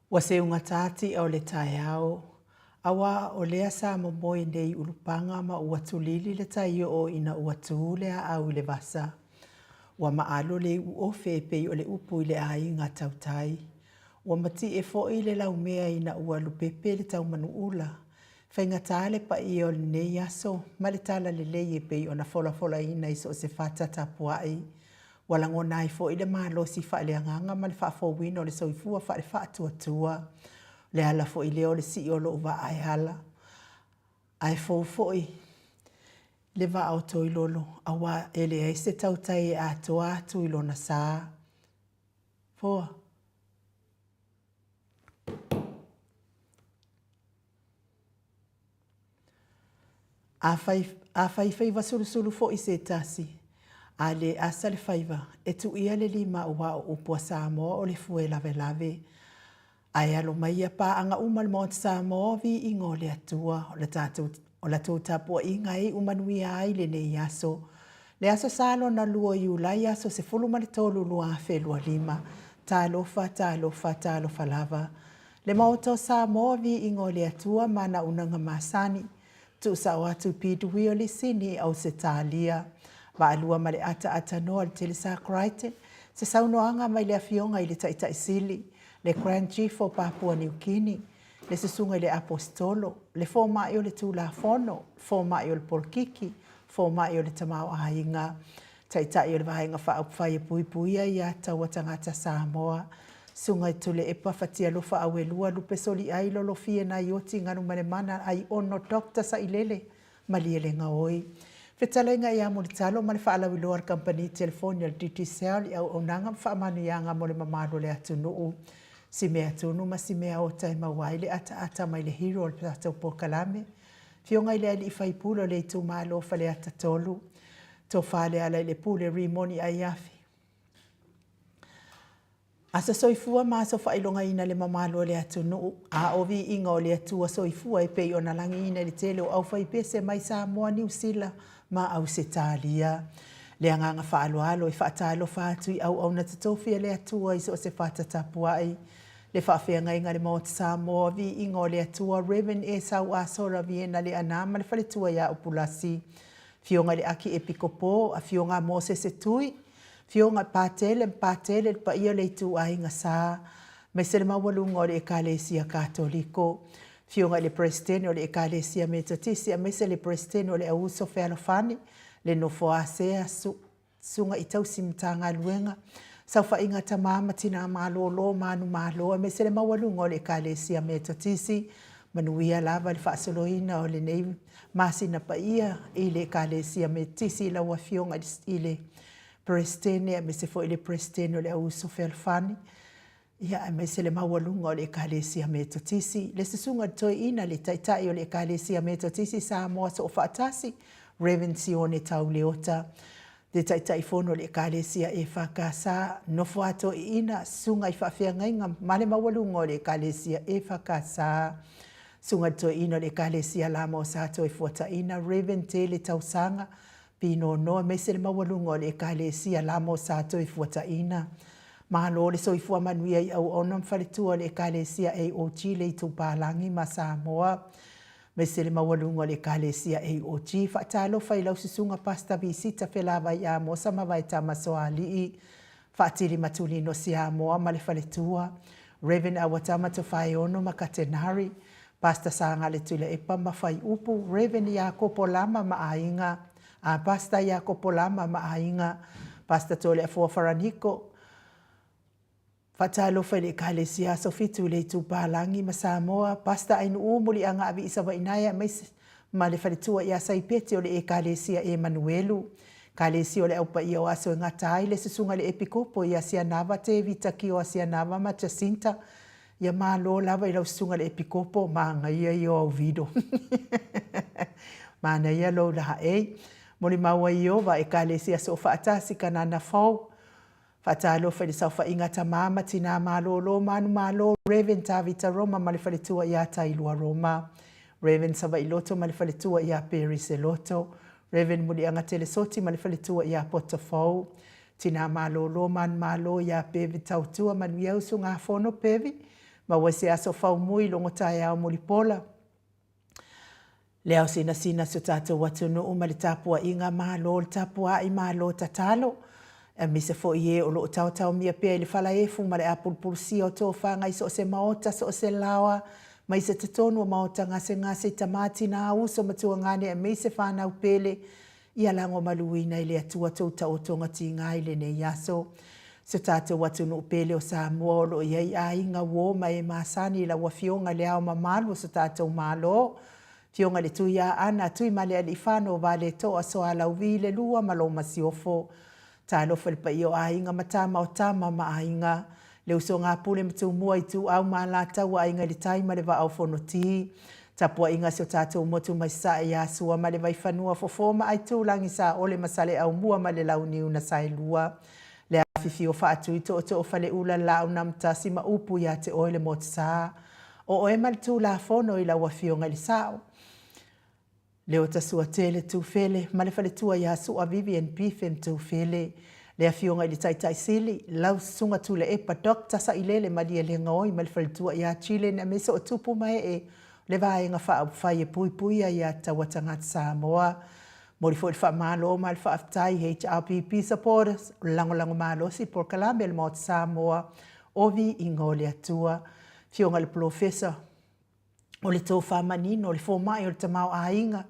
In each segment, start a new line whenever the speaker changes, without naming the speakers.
Ua seugata ti'a o le taeao, auā o lea sa momoe nei ulupaga ma ua tulili le tai oo ina ua tu le aau i le vasa. Ua maalo le iu ofe e pei o le upu i le aiga tautai. Ua mati'e foi le laumea ina ua lupepe le taumanu'ula. Faigata le paia o lenei aso ma le talalelei e pei ona folafolaina i so o se fata tapuai. Ua lagona ai foi le malosi faaleagaga ma le faafouina o le soifua faalefaatuatua. O le ala foi lea o le sii o lou vaa e ala, ae fou foi le vaa o Toilolo, aua e leai se tautai e atoa atu i lona sa. Foa. A fai, a fai faiva sulusulu foi se tasi, a le asa le faiva, e tuia le lima aua o upu a Samoa o le fue lavelave. Ae alo mai ia paaga uma le Maota Samoa, viiga o le Atua, o le tatou, o la tou tapuaiga e iu manuia ai lenei aso. Le Aso Sa lona lua o Iulai aso 13 2025. Talofa, talofa, talofa lava. Le Maota o Samoa, viiga o le Atua ma ana unaga masani. Tuusao atu i Pidui o Lisini i Ausetalia. Vaalua ma le ataata noa le tele Sa Crichton, se saunoaga mai le Afioga i le Taitai Sili, le Grand Chief o Papua Niu Kini, le Susuga i le Aposetolo, le Fomai o le Tulafono, Fomai o le Polokiki, Fomai o le Tamaoaiga, Taitai o le Vaega Faaupufai e Puipuia ia Taua Tagata Samoa, Susuga i Tuleepa Fatialofa Auelua Lupe Soliai Lolofie Naioti Galumalemana Aiono Doctor Sailele Malielegaoi. Fetalaiga ia Mulitalo ma le faalauiloa a le Kamupani Telefoni a le Digicel i auaunaga ma faamanuiaga mo le mamalu o le atunuu. Si mea tunu ma si mea ota e maua ai le ataata mai le hero o le tatou polokalame. Afioga i le Alii Faipule o le Itumalo o Faleata 3, Tofa Lealailepule Rimoni Aiafi. Aso soifua ma aso faailogaina le mamalu o le atunuu, a o viiga o le Atua soifua e pei ona lagiina i le tele o aufaipese mai Samoa, Niu Sila ma Ausetalia. Le agaga faaaloalo e faatalofa atu i auauna totofi a le Atua i so o se fata tapuai. Le faafeagaiga a le Maota Samoa, viiga o le Atua, Rev. Esau Asora Viena Leaana ma le faletua ia Upulasi. Afioga i le Akiepikopo, Afioga a Mosese Tui, Afioga i Patele ma Patele, le paia o le ituaiga sa, aemaise le maualuga o le Ekalesia Katoliko, Afioga i le Peresetene o le Ekalesia Metotisi aemaise le Peresetene o le Auuso Fealofani, le Nofo a Sea, Susuga i Tausi Matagaluega, Saofaiga Tama ma Tina Malolo, Manumalo aemaise le maualuga o le Ekalesia Metotisi. Manuia lava le faasoloina o lenei masina paia i le Ekalesia Metotisi i lau Afioga i le Peresetene aemaise foi le Peresetene o le Auuso Fealofani, ia aemaise le maualuga o le Ekalesia Metotisi, le Susuga i le Toeaina, le Taitai o le Ekalesia Metotisi Samoa Soofaatasi, Rev. Sione Tau Leota, le Taitaifono o le Ekalesia EFKS, Nofo a Toeaina, Susuga i Faafeagaiga ma le maualuga o le Ekalesia EFKS, Susuga i le Toeaina o le Ekalesia Lama o Satoefuataina, Rev. Tele Tausaga, Pinono aemaise le maualuga o le Ekalesia Lama o Satoefuataina. Malo le soifua manuia i auauna ma faletua o le Ekalesia AOG le Itupalagi ma Samoa aemaise le maualuga o le Ekalesia AOG. Faatalofa i lau Susuga Pastor Visita Felavai Amosa ma Vaetama Soalii, Faatili Matulino Siamoa ma le faletua, Rev. Awatama Tofaeono ma Katenari, Pastor Sagale Tuilaepa ma Faiupu, Rev. Iakopo Lama ma aiga, a Pastor Iakopo Lama ma aiga, Pastor Toleafoa Faraniko, Faatalofa i le Ekalesia Aso Fitu i le Itupalagi ma Samoa, Pastor Ainuu Muliaga Aviisavainae aemaise ma le faletua ia Saipeti o le Ekalesia Emanuelu, Ekalesia o le Au Paia o Aso e Gata ai le Susuga i le Epikopo ia Sianava Tevita Kio Asianava ma Jacinta. Ia malo lava i lau Susuga i le Epikopo, manaia ia o au vido. Manaia lou lahaei. Molimau ai Ieova, Ekalesia Soofaatasi, Kanana Fou, Faatalofa i le saofaiga a tama ma tina malolo manumalo Rev Tavita Roma ma le faletua ia Tailua Roma, Rev Savailoto ma le faletua ia Perry Seloto, Rev Muliaga Telesoti ma le faletua ia Poto Fou, Tina malolo manumalo ia Bev Tautua Manuia Usugafono Bevi, Maua se aso faumui logo taeao mulipola. Le ao sinasina si o tatou atunuu ma le tapuaiga Malo le tapuai Malo tatalo, aemaise foi e o lo o taotaomia pea i le falaefu ma le apulupulusia o tofaga i so o se maota, so o se laoa, mai se totonu o maota gasegase i tama, tina, uso ma tuagane aemaise fanau pele, Ia lagomaluina e le Atua tou taotoga tiga i lenei aso. Si o tatou atunuu pele o Samoa o lo o i ai aiga, uo ma e masani i lau Afioga i Le Ao Mamalu o so tatou Malo, Afioga i le Tuiaana, Tuimalealiifano Vaaletoa Sualauvi le Lua ma lou Masiofo. Talofa i le paia o Aiga ma Tama o Tama ma Aiga, le usoga a Pule ma Tumua, Ituau ma Alataua, Aiga i le Tai ma le Vaa o Fonoti. Tapuaiga a si o tatou motu mai Sasae ia Sua ma le Vaifanua, Fofo ma Aitulagi, Saole ma Saleaaumua ma le Launiu na Saelua. Le afifio faatui tootoo Faleula, Laaunamtasi ma upu ia te oe le Motusa. O oe ma le Tulafono i lau Afioga i le Sao. Leotasuatele Tufele ma le faletua ia Sua Vivian Biffen Tufele, le Afioga i le Taitai Sili, lau Susuga Tuilaepa Doctor Sailele Malielegaoi ma le faletua ia Jillian aemaise o tupu ma ee o le Vaega Faaupufai e Puipuia ia Taua Tagata Samoa. Momoli foi le faamalo ma le faafetai HRPP Supporters, lagolago malosi polokalame a le Maota Samoa o Viiga o le Atua. Afioga i le Polofesa o le tofa manino, o le fomai o le tamaoaiga,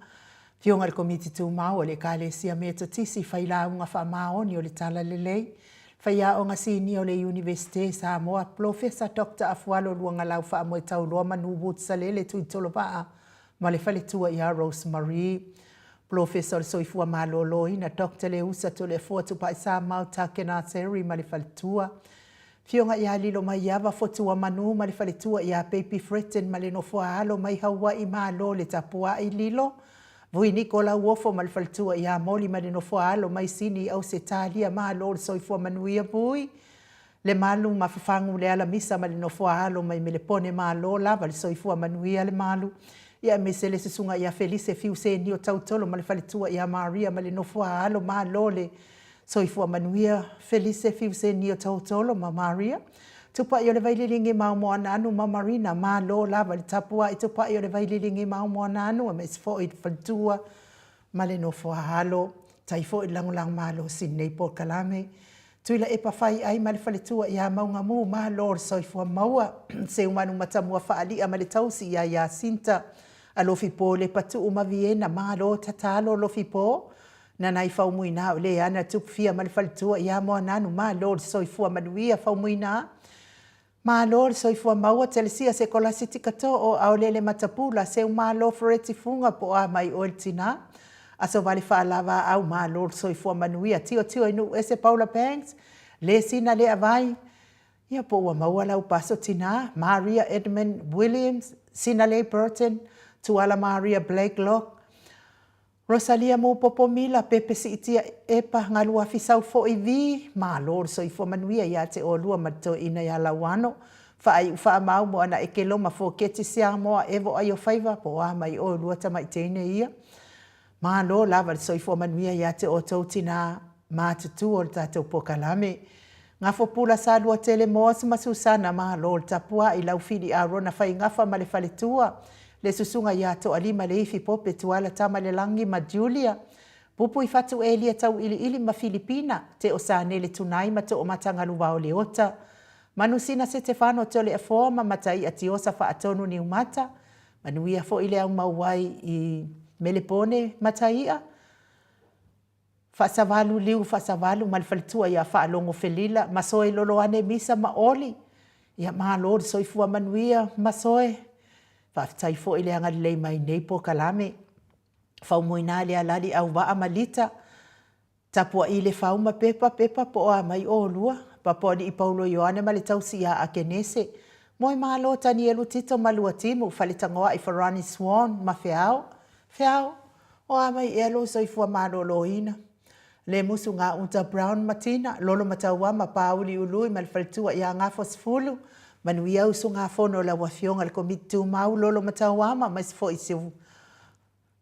Afioga i le Komiti Tumau a le Ekalesia Metotisi, Failauga Faamaoni o le Talalelei, Faiaoga Sinia o le Iunivesite Samoa, Polofesa Doctor Afualo Luagalau Faamoetauloa Manu Woods Salele Tuitolovaa ma le faletua ia Rose Marie, Polofesa o le Soifua Maloloina Doctor Leusa Toleafoa Tupaisamau Takena Terry ma le faletua, Afioga ia Lilomaiava Fotuamanu ma le faletua ia Baby Fretton ma le nofoaalo mai Haua'i Malo le tapuai Lilo Vui Niko Lauofo ma le faletua ia Moli ma le nofoaalo mai Sini Ausetalia Malo le soifua manuia Vui Lemalu Mafafagu Lealamisa ma le nofoaalo mai Melepone Malo lava le soifua manuia Lemalu ia aemaise le susuga ia Felise Fiu Senio Tautolo ma le faletua ia Maria ma le nofoaalo Malo le Soifua manuia Felise Fiuseni o Tautolo ma Maria Tupai o le Vaililigi ma Moanaanu ma Marina Malo lava i le tapuai Tupai o le Vaililigi ma Moanaanu aemaise foi i le faletua ma le nofo a alo. Tai foi i le lagolago malosi i lenei polokalame. Tuilaepa Faiai ma le faletua ia Maugamu Malo le soifua maua. Seumanu Matamua Faalia ma le tausi ia Iasinta Alofipo Lepatuu ma Viena Malo tatalo Lofipo Nanai Faumuina o Leana Tupufia ma le faletua ia Moananu Malo le soifua manuia Faumuina Malo le soifua maua Telesia Sekolasi Tikatoo Aolele Matapula Seumalo Fereti Fuga po o a mai oe le tina Aso Vale Faalava Aau Malo le soifua manuia Tiotio i Nuu Ese Paula Banks Le Sina Leavai Ia po ua maua lau paso tina Maria Edmund Williams Sinalei Burton Tuala Maria Blakelock Rosalia Mupopo Mila, Pepe Siitia Epa, Galuafi Sau Foi vii, Malo le soifua manuia ia te oulua ma le toeaina ia Lauano, Faaiu Faamau Moana Ekeloma Foketi Siamoa Evo Aiofaiva po o a mai oulua tamaiteine ia. Malo lava le soifua manuia ia te outou tina matutua o le tatou pokalame. Gafopula Saluatele Moas ma Susana Malo le tapuai Laufili Arona Faigafa ma le faletua, le susuga ia Toalima Leifi Pope Tuala Tamalelagi ma Julia Pupui Fatu Elia Tauiliili ma Filipina Teo Sanele Tunai ma Toomatagaluva Leota Manusina Setefano Toleafoa ma Mataia Tiosa Faatonu Niumata Manuia foi le aumauai i Melepone Mataia Faasavalu Liu Faasavalu ma le faletua ia Faalogo Felila Masoe Loloane Misa ma Oli ia malo le soifua manuia Masoe faafetai foi le agalelei mai nei polokalame Faumuina le alali Auvaa ma Lita Tapuai Lefau ma Pepa Pepa po o a mai oulua Papoalii Paulo Ioane ma le tausi ia Akenese Moemalo Tanielu Tito ma Luatimu Faletagoai Farani Swan ma Feao Feao O a mai ea lou soifua maloloina? Le musu gauta Brown ma Tina, Lolo Matauama, Pāuli Ului ma le faletua ia Gafosefulu, Manuia usugafono lau Afioga i le Komiti Tumau Lolo Matauama aemaise foi si ou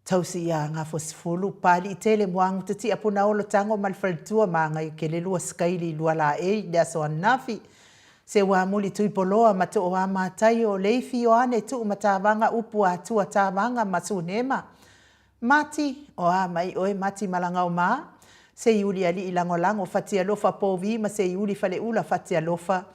tausi ia Gafosefulu, Pāliitele Muagutatia Punaolo Tago ma le faletua Magaia Kelelua Sikaili Lualaei i le aso ananafi. Seuamuli Tuipoloa ma Tooa Mataio, Leifi Ioane Tuumatavaga Upu Atua Tavaga ma Sunema. Mati, o a mai oe Mati Malagaomaa, Seiuli Alii Lagolago Fatialofa Povi ma Seiuli Faleula Fatialofa.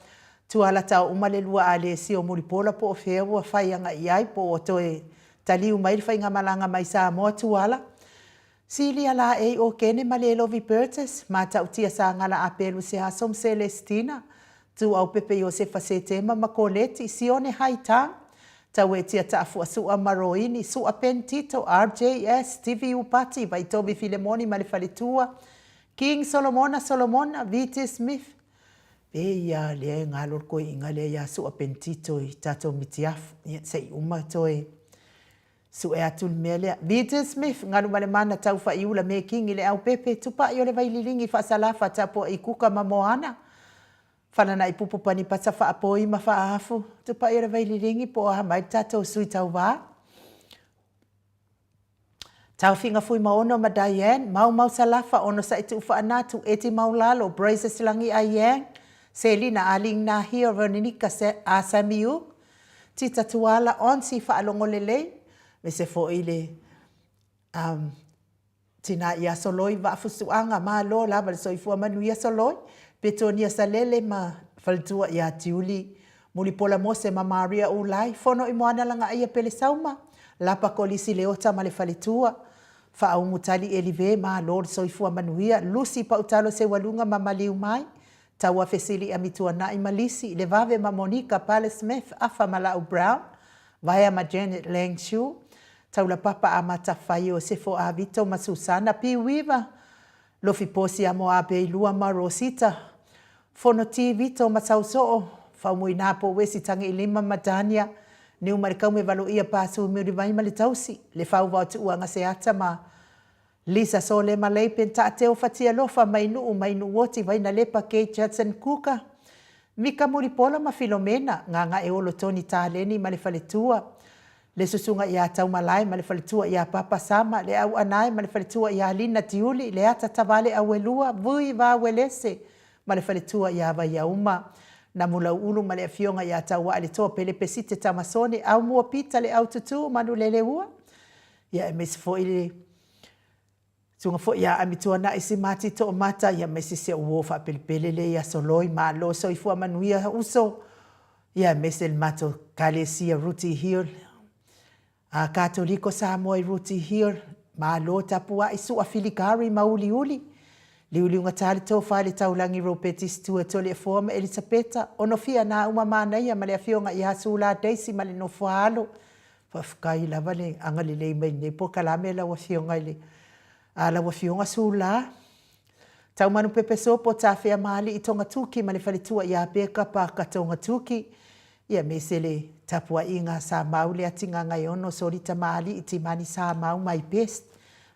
Tuala Taouma le lua Alesio Mulipola po o fea ua fai agai i ai po ua toe taliu mai le faigamalaga mai Samoa Tuala. Silia Laei Okene ma Lelovi Burgess, Matautia Sagala Apelu Seaso ma Celestina, Tuaupepe Iosefa Setema ma Koleti, Sione Haitang, Tauetia Taafuasua ma Roini, Sua Ben Tito, RJS, Stevie Upati, Vaitovi Filemoni ma le faletua, King Solomona Solomona, VT Smith, Pe ia lea e galo le koiiga lea ia Sua Ben Tito i tatou mitiafu, ia se i uma toe Sue atu le mea lea. Vita Smith, Galumalemana Tau Faiula Mekingi Leaupepe, Tupai o le Vaililigi Faasalafa Tapuai Kuka ma Moana, Falanai Pupu Panipata Faapoi ma Faaafu, Tupai o le Vaililigi po o a mai le tatou sui tauva. Taofiga Fuimaono ma Diane, Maumau Salafa, Onosai Tuufaanatu, Eti Maulalo, Brazes Lagi Aiyang, Selina Aling Nahio, Verninika A Samiuk, Tita Tuala, Onsi Faalogo Lelei, aemaise foi le um, Tina ia Soloi Vaafusuaga, malo lava le soifua manuia Soloi, Petonia Salele ma Faletua ia Tiuli, Mulipola Mose ma Maria Ulai, Fono i Moana Lagaaia Pelesauma, Lapa Kolisi Leota ma le Faletua, Faaumu Tali Elive, malo le soifua manuia, Lucy Pautalo Seualuga ma Maliu Mai, Tauafe Sili Amituanai ma Lisi, Levave ma Monica Pale Smith, Afa ma Lau Brown, Vaea ma Janet Lang Chu, Taulapapa Amata Fai Iosefo Avito ma Susana P. Weaver, Lofi Posi Amoa Beilua ma Rosita, Fono T. Vito ma Sausoo, Faumuina Po Wesi Tagiilima ma Dania, Niu ma le Kaume Valoia Pasu Miulivai ma le Tausi, Le Fauvao Tuuaga Seata ma Lisa Solema Leipen Taateo Fatialofa Mainuu Mainuuoti Vainalepa Kate Judson Kuka, Mika Mulipola ma Filomena, Gagaeolo Tony Taleni ma le faletua, Le Susuga ia Taumalae ma le faletua ia Papa Sama, Le Auanae ma le faletua ia Lina Tiuli, Leata Tavale Auelua, Vui Vauelese ma le faletua ia Vaiauma, Namulauulu ma le afioga ia Tauaaletoa Pele Pesite Tamasone, Aumua Pita Le Aututu Manuleleua, Ia aemaise foi le Susuga foi ia Amituanai Simati Toomata, ia aemaise si au uo faapelepele lea ia Soloi, malo soifua manuia uso, ia aemaise le matou Ekalesia Ruti Hill, a Katoliko Samoa i Ruti Hill, malo tapuai sua filigari ma uliuli, Liuliugata le tofa i le taulagi Ropeti Stuart Toleafoa ma Elisapeta, Onofia Nauma Manaia ma le afioga ia Sula Daisy ma le Nofoaalo, Faafetai lava le agalelei mai lenei polokalame lau Afioga i le a lau Afioga Sula. Taumanu pepe sopo tafea maalii Togatuki ma le faletua ia Peka Paka Togatuki. Ia me se le tapuaiga sa mau le ati Gagaeono Solita Maalii Timani Sa Mau my best.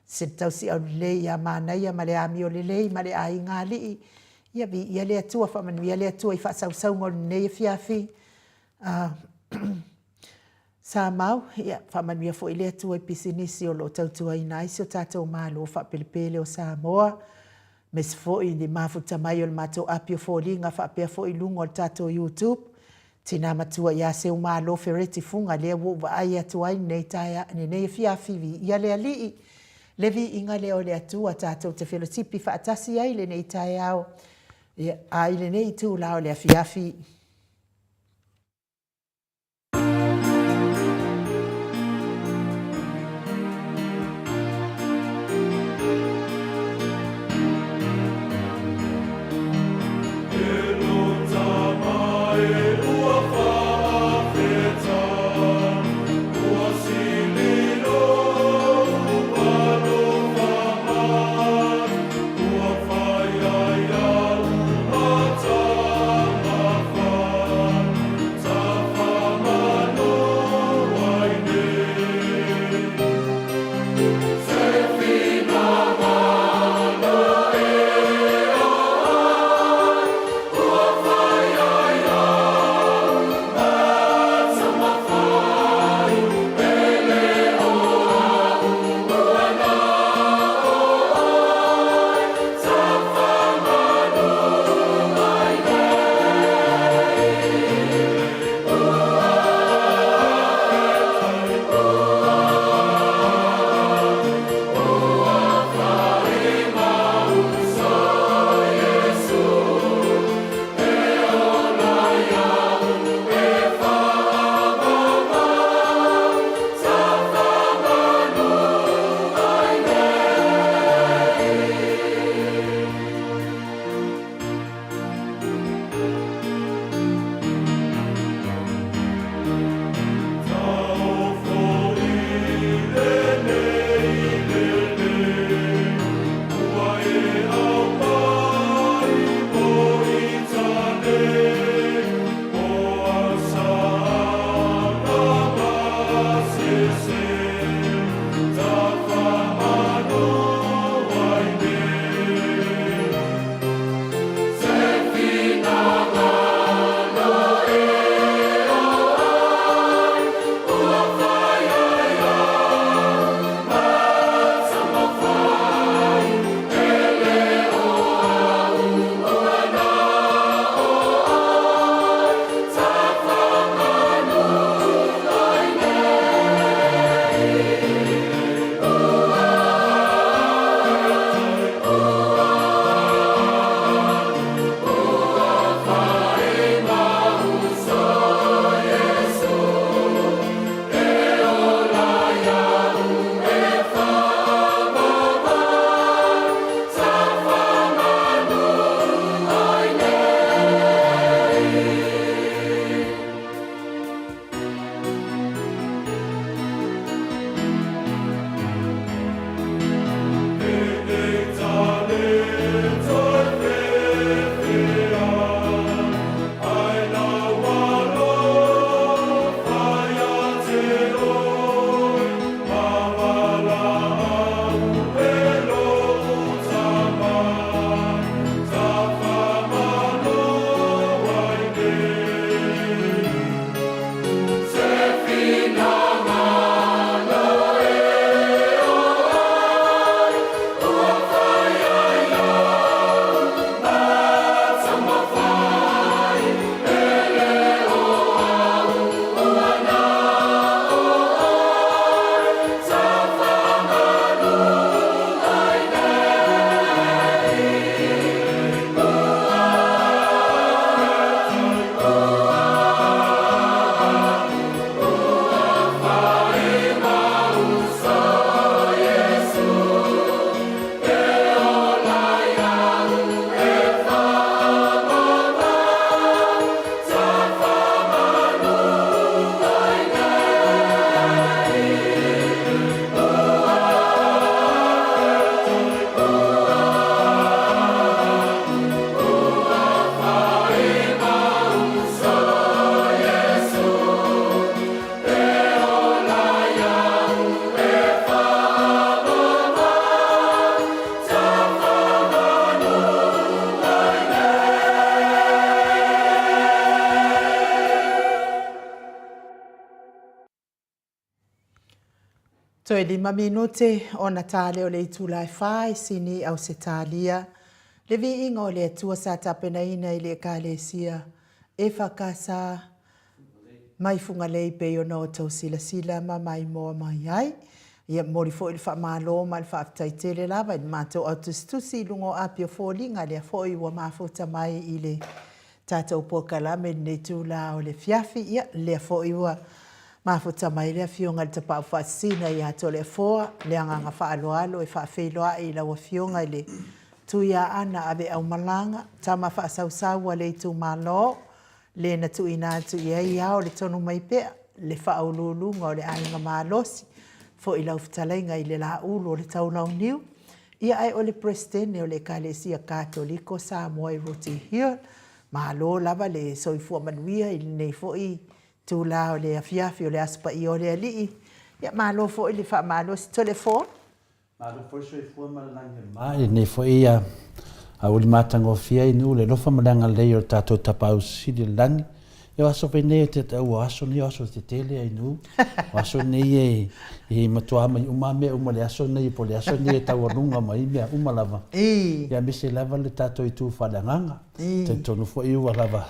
Se le tausiau lelei ia Manaia ma le amio lelei ma le aiga alii. Ia viia le Atua, faamanuia le Atua i faasausauga o lenei afiafi. Sa mau, ia, faamanuia foi le Atua i pisinisi o lo o tautuaina ai si o tatou Malo faapelepele o Samoa, aemaise foi i le mafuta mai o le matou api o foliga faapea foi i luga o le tatou YouTube. Tina matua ia Seumalo Fereti Fuga lea ua ou vaai atu ai lenei taea, lenei afiafi, viia le Alii, le viiga lea o le Atua tatou te felosipi faatasi ai lenei taeao, ia, a i lenei itula o le afiafi. Toe lima minute ona tale o le itula e fa i Sini, Ausetalia, le viiga o le Atua sa tapenaina i le Ekalesia EFKS mai Fugalei pei ona outou silasila ma maimoa mai ai. Ia momoli foi le faamalo ma le faafetai tele lava i le matou autusitusi i luga o api o foliga lea foi ua mafuta mai i le tatou polokalame i lenei itula o le afiafi. Ia, lea foi ua mafuta mai le Afioga i le Tapaau Faasisina ia Toleafoa, le agaga faaaloalo e faafeiloai i lau Afioga i le Tuiaana Aveaumalaga, tama faasausau a le itumalo, le na tuuina atu i ai ao le tonu mai pea le faauluuluga o le aiga malosi foi lau fetalaiga i le Laulu o le Taulauniu, ia ae o le Peresetene o le Ekalesia Katoliko Samoa i Rotary Hill. Malo lava le soifua manuia i lenei foi itula o le afiafi o le Aso Paia o le Alii. Ia malo foi le faamalosi. Toleafoa.
Malo foi le soifua ma le lagi e mama i lenei foi aoauli matagofie i nuu le alofa ma le agalelei o le tatou Tapaau Sili i le Lagi. Ia o aso foi nei e te ua aso nei o aso tetele ai nuu. O aso nei e e matua mai uma mea uma le aso nei po le aso nei e taualuga mai mea uma lava. Ia aemaise lava le tatou itu faaleagaga. Talitonu foi ua lava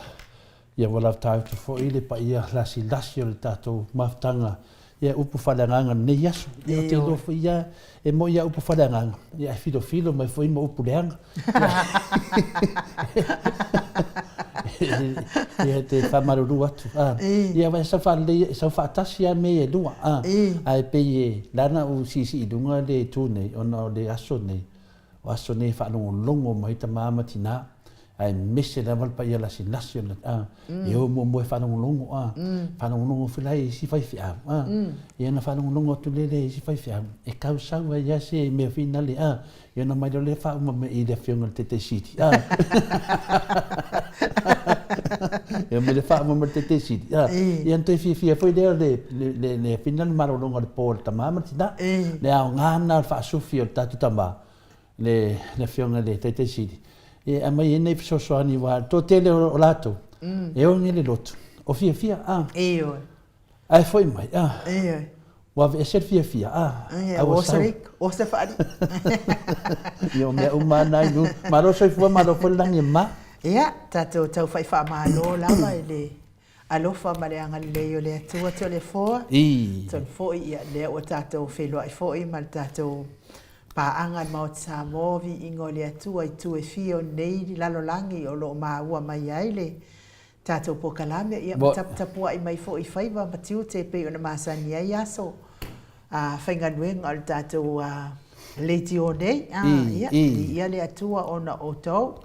Ia ua lavataautu foi le paia lasilasi o le tatou mafutaga ia upu faaleagaga i lenei aso. Ia ou te iloa foi ia e moi ia upu faaleagaga, ia ae filofilo mai foi ma upu leaga. Ia te faamalulu atu. Ia aua e sau faalelei, e sau faatasi lava mea ia e lua. Ae pei e ala ona ou siisii i luga le itu nei ona o le aso nei, O aso nei e faalogologo mai tama ma tina, aemaise lava le paia lasilasi o le a, e o muamua e faalogologo a, faalogologo foi la i isi faifeau a, ia ona faalogologo atu lea i isi faifeau, e tau sau ai lava se mea foi nale a, ia ona omai loa lea faauma mai i le afioga i le Taitai Sili a. Ia omai lea faauma mai i le Taitai Sili a, ia ona toe fiafia foi lea o le le finna le malologa o le po a le tama ma le tina. Le aoga lena o le faasufi o le tatou tama, le afioga i le Taitai Sili, e aumai ai nai fesoasoani aua o le toatele o latou, e oge le loto, o fiafia, a.
Ioe.
Ae foi mai, a.
Ioe.
Ua aveese le fiafia, a.
Ae ua sau. Oso faalii.
Ia o mea uma lava na i luga. Malo le soifua malo foi le lagi e mama.
Ia, tatou tau fai faamalo lava i le alofa ma le agalelei o le Atua Toleafoa. Tonu foi, ia, lea ua tatou feiloai foi ma le tatou paaga i le Maota Samoa, viiga o le Atua i itu e fia o lenei lalolagi o lo o maua mai ai le tatou polokalame, ia, ma taputapuai mai foi i faiva ma tiute e pei ona masani ai aso a faigaluega o le tatou leitio nei. Ia, viia le Atua ona o outou.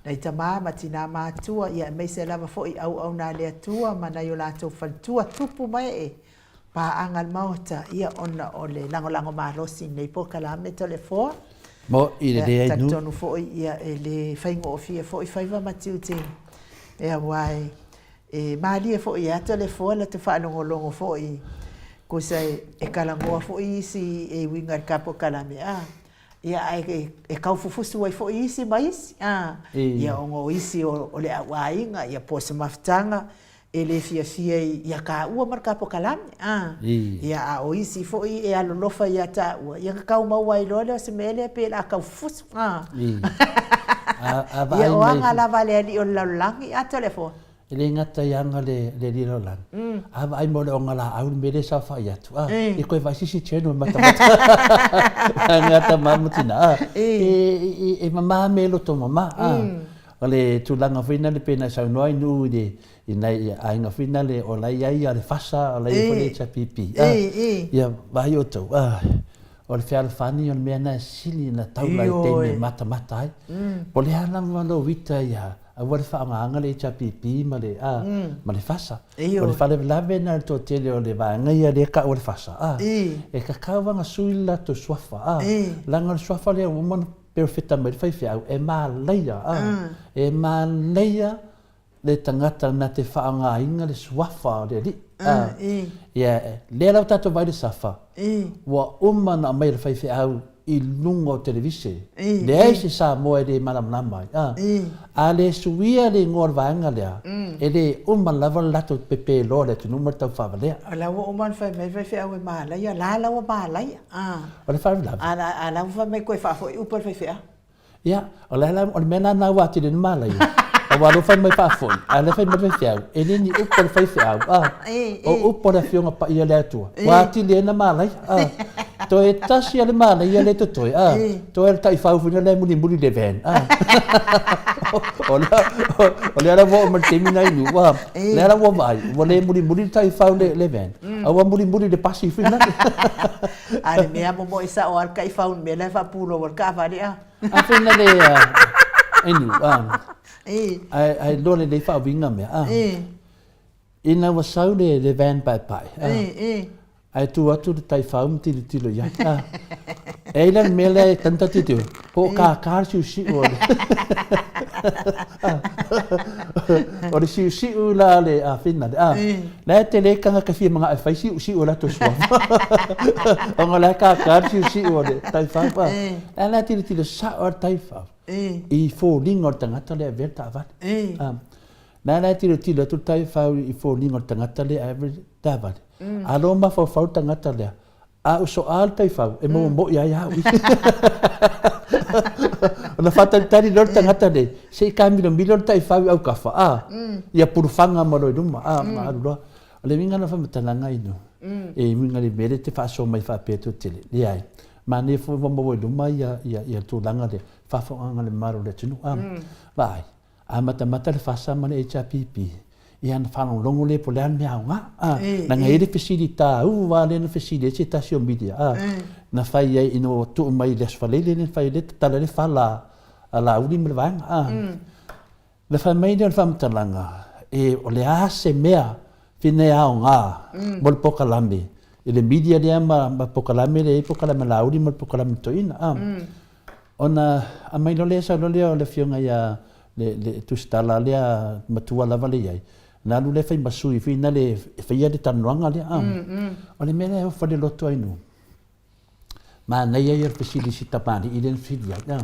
Nai tama ma tina matua, ia aemaise lava foi auauna a le Atua ma nai o latou faletua, tupu ma ee, paaga le Maota, ia ona o le lagolago malosi i lenei polokalame Toleafoa.
Mo i le leai
nuu. Talitonu foi, ia e le faigofie foi faiva ma tiute, aua e malie foi ia Toleafoa la te faalogologo foi, tusa e talanoa foi isi e uiga i le ta polokalame, a Ia, ae e tau fufusu ai foi isi ma isi, a, ia, ona o isi o le au aiga, ia, po o se mafutaga e le fiafia ia taua ma le ta polokalame, a, ia, a o isi foi e alolofa ia taua, ia ona tau maua ai loa lea o se mea lea pei o le a tau fufusu, a. Ia, o aga lava a le alii o le lalolagi, a Toleafoa.
E le gata i aga le alii lalolagi, a vaai mai o le ogalaau le mea lea e saofai atu, a, ia toe vaai se isi channel e matamata ai tama ma tina, a, e mama mea e loto mama, a. O le tulaga foi lea pei ona e saunoa ai Nuu i le, i nai aiga foi lea o la e i ai le FASA, o la e i ai foi le HRPP, a, ia vaai outou, a, o le fealofani o le mea lena e sili ona taula i taimi e matamata ai. Po o le a lava lou ita ia Aua le faaaogaina le HRPP ma le, a, ma le FASA. O le faalavelave lena i le toatele o le vaega ia lea e tau o le FASA, a, e tatau lava ona sui le latou suafa, a, leaga o le suafa lea ua uma ona perofeta mai le faifeau, e malaia, a, e malaia le tagata na te faaaogaina le suafa o le Alii, a. Ia, lea la ua tatou vaai i le SAFA, ua uma ona aumai e le faifeau i luga o televise, leai se Samoa e le malamalama ai. A, a le suia le igoa o le vaega lea, E le uma lava le latou pepeloa o le atunuu ma le taufaavalea.
O la ua uma ona fai mai le faifeau e malaia, la la ua malaia.
O le faalavelave.
A la ua fai mai toe faafoi upu a le faifeau.
Ia, o le ala, o le mea lena ua atili ai ona malaia, aua o lea ua fai mai faafoi, a o lea e fai mai le faifeau, e le ni upu a le faifeau, a, o upu a le Afioga Paia a le Atua, ua atili ai ona malaia, a. Toe tasi lava le malaia lea e totoe, a, toe o le taifau foi lea e mulimuli i le van, a. O lea, o lea la ua oo mai i le taimi lenei i Nuu, a, lea la ua vaai, ua le mulimuli le taifau i le van, a ua mulimuli i le pasi foi lea.
A le mea momoe sao lava le taifau i le mea la e faapulou ai le taavale a.
A fai na le inu a. Ae ae iloa lelei faauiga mea a. Ina ua sau le le van paepae a. Ae tu atu le taifau ma tilotilo i ai a. E ai la le mea lea e tanu ta tilotilo, po o kākā le siusiu o le O le siusiu la le afina le a. La e tele tagata e fia manao e fai siusiu o latou suafa. Ona o la e kākā le siusiu o le taifau. A la e tilotilo sao lava le taifau i foliga o le tagata lea e avea le taavale. La la e tilotilo atu le taifau i foliga o le tagata lea e ave le taavale. A loa mafaufau le tagata lea, A uso a le taifau, e momomoʻi ai au. Ona faatalitali loa le tagata nei, se i taamilomilo le taifau i autafa, a, ia pulufaga ma loa i luma, a, ma alu loa. O le uiga lena o le faamatalaga inu, e uiga i le mea lea e te faasoa mai faapea tou te le, leai. Manaia foi ua maua i luma ia tulaga lea, faafofogaaga a le mamalu o le atunuu, a. Vaai, A matamata le FASA ma le HRPP, ia ona faalogologo lea po o le a le mea aoga. A, leaga e i ai le fesili taua lava lea na fesili ai se tasi o media, a, na fai ai ina ua tuu mai i le Aso Faraile lea na fai ai le tatala ai le fala a Laauli ma le vaega, a. Na fai mai lea o le faamatalaga, e, o le a se mea fina e aoga mo le polokalame i le media lea ma le polokalame lea e i ai polokalame a Laauli ma le polokalame a le toeaina, a. Ona aumai loa lea sau loa lea o le afioga ia le le Tusitala lea matua lava lea i ai, na alu lea fai ma sui foi na le e faia le talanoaga lea a. O le mea lea e ofo le loto ai nu, manaia ia o le fesili i si tamalii lea na fesili ai a.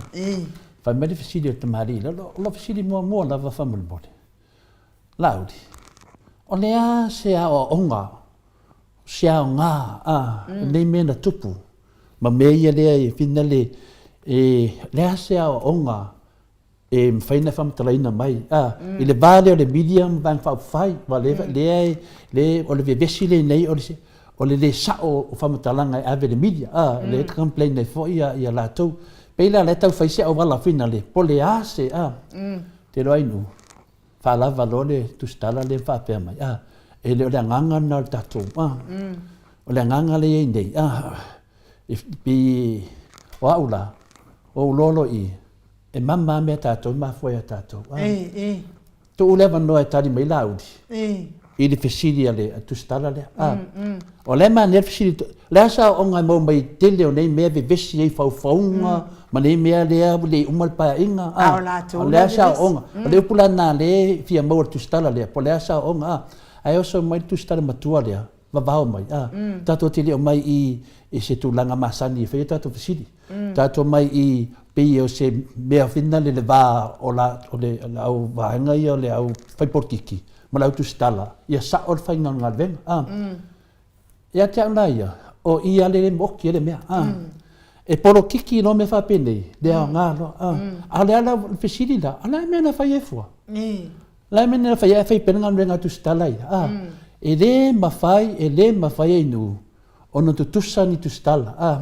Fai mai le fesili a le tamalii lea, o lau fesili muamua lava faamolemole, Laauli, o le a se aoaoga se aoga a lenei mea na tupu ma mea ia lea e finale e le a se aoaoga e mafai ona faamatalaina mai a i le va lea o le media ma Vaega Faaupufai aua lea lea lea o le vevesi lenei o le o le le sao o faamatalaga e ave i le media a lea e complain ai foi ia latou. Pei la o lea e tau fai se auala finale po o le a se a te iloa ai nuu Faalava loa le tusitala lea ma faapea mai, a, e le o le agaga lena o le tatou, a, o le agaga lea e i ai nei, a, e pei o au la, ua ou iloa loa i i, e mama lava mea a tatou e mafua ia tatou, a. Tuu le avanoa e tali mai Laauli i le fesili a le tusitala lea, a. O lea e manaia le fesili, o le a se aoaoga e maua mai i le tele o nei mea e vevesi ai i faufauga ma nei mea lea ua le i uma le paeaiga, a, o le a se aoaoga? O le upu la lena lea e fia maua i le tusitala lea, po o le a se aoaoga, a. Ae oso mai le tusitala matua lea, vavao mai, a. Tatou te le o mai i i se tulaga masani e fai ai tatou fesili. Tatou omai i pei o se mea foi lena le va o la, o le au vaega ia o le au fai polokiki ma le au tusitala, ia sao le faiga o le galuega, a. Ia te au la ia, o i lava le maoti ai le mea, a. E polokiki loa mea faapenei, le aoga loa, a. A o le a la le fesili la, o le a le mea na fai ai fua? O le a le mea na fai ai ae fai pea le galuega a tusitala ia, a. E le mafai, e le mafai e Inu ona tutusa ni tusitala, a.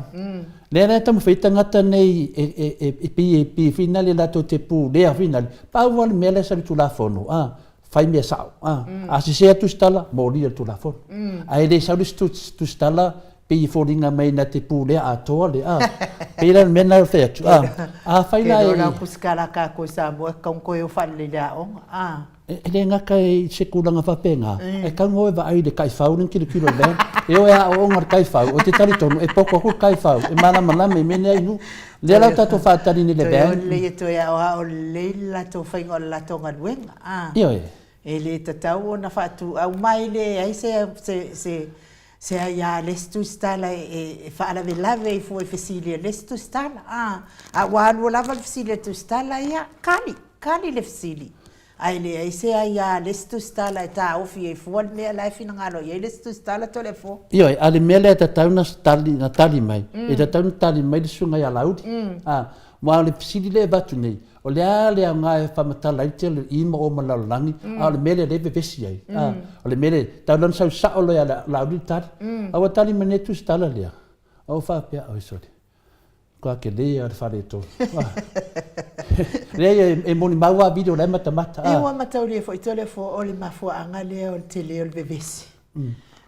Lea la e taumafai ai tagata nei e pei e pei foi lea latou te pulea foi lea, pau lava le mea lea sa i le Tulafono, a. Fai mea sao. A, a sese atu se tala, molia le Tulafono. Ae le sau le isi tusitala pei e foliga mai na te pulea atoa le, a. Pei la o le mea lena e fai atu, a. Afai la e.
Te iloa la o tusitala a tatou i Samoa e tatau ona toe o faalelei i le aoga, a.
E le gata i se tulaga faapena, ae tatau ona o e vaai i le taifau lea na tilotilo i le E o e aooga i le taifau, ou te talitonu e poto atu le taifau e malamalama i mea nei a inu. Lea la ua tatou faatali nei i le
van. Toe o lelei e toe aoao lelei le latou faiga o le latou galuega, a.
Ioe.
E le tatau ona faatuau mai leai se se se aia a le isi tusitala e faalavelave ai fua i fesili a le isi tusitala, a. A ua alu lava le fesili a le tusitala, ia, kali, kali le fesili. Ae leai se aia a le isi tusitala e taofi ai fua le mea la e finagalo i ai le isi tusitala Toleafoa.
Ioe, a o le mea lea e tatau ona tali, na tali mai, e tatau ona tali mai le susuga ia Laauli. A, aua o le fesili lea e avatu nei, o le a le aoga e faamatala ai le tele o i ma o ma le lalolagi, a o le mea lea o lea e vevesi ai. A, o le mea lea, e tatau la ona sau sao loa ia Laauli le tali. A ua tali mai nei le tusitala lea, a ua faapea, oi sole, Matua tele lava le faaletonu. Leai, e molimau lava video o la e matamata.
Ia ua mataulia foi Toleafoa o le mafuaaga lea o le tele o le vevesi,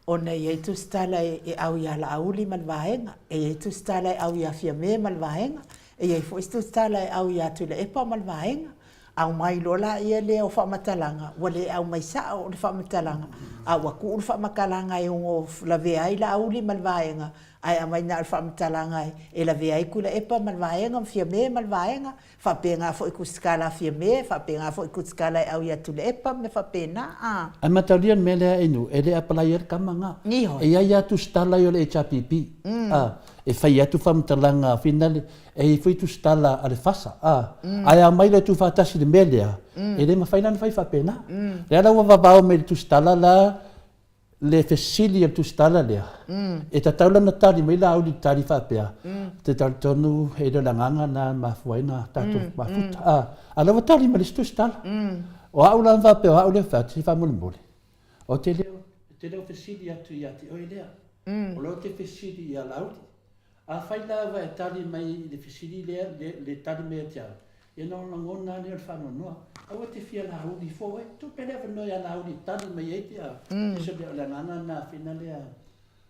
ona e i ai tusitala e au ia Laauli ma le Vaega, e i ai tusitala e au ia Fiame ma le Vaega, e i ai foi isi tusitala e au ia Tuilaepa ma le Vaega. Aumai loa laia lea o faamatalaga, ua le aumai sao le faamatalaga, a ua tuu le faamatalaga e ono lavea ai Laauli ma le Vaega, ae aumai na o le faamatalaga e lavea ai Tuilaepa ma le Vaega ma Fiame ma le Vaega, faapena foi i tusitala a Fiame, faapena foi i tusitala e au ia Tuilaepa ma mea faapena. A.
Ae mataulia le mea lea Inu, e le apalai ai le tama na. E i ai lava tusitala ia o le HRPP, a, e fai atu faamatalaga finale, E i ai foi tusitala a le FASA, a, ae a omai loa e tuufaatasi i le mea lea, e le mafai la ona fai faapena. Lea la ua vavao mai i le tusitala la le fesili a le tusitala lea, e tatau la ona tali mai Laauli i le tali faapea, Ou te talitonu e le o le agaga lena e mafua ai ona tatou mafuta, a, a o la ua tali mai le isi tusitala. O au la na faapea o au lea e fai atu, se faamolemole, ou te le ou te le o fesili atu ia te oe lea, o lea ou te fesili ia Laauli. Afai la ua e tali mai i le fesili lea, le tali mai ia te au, ia ona lagona lava lea o le faanoanoa. Aua e te fia Laauli fua oe, tuu pea le avanoa ia Laauli e tali mai ai pe a, o le agaga lena a Fena lea,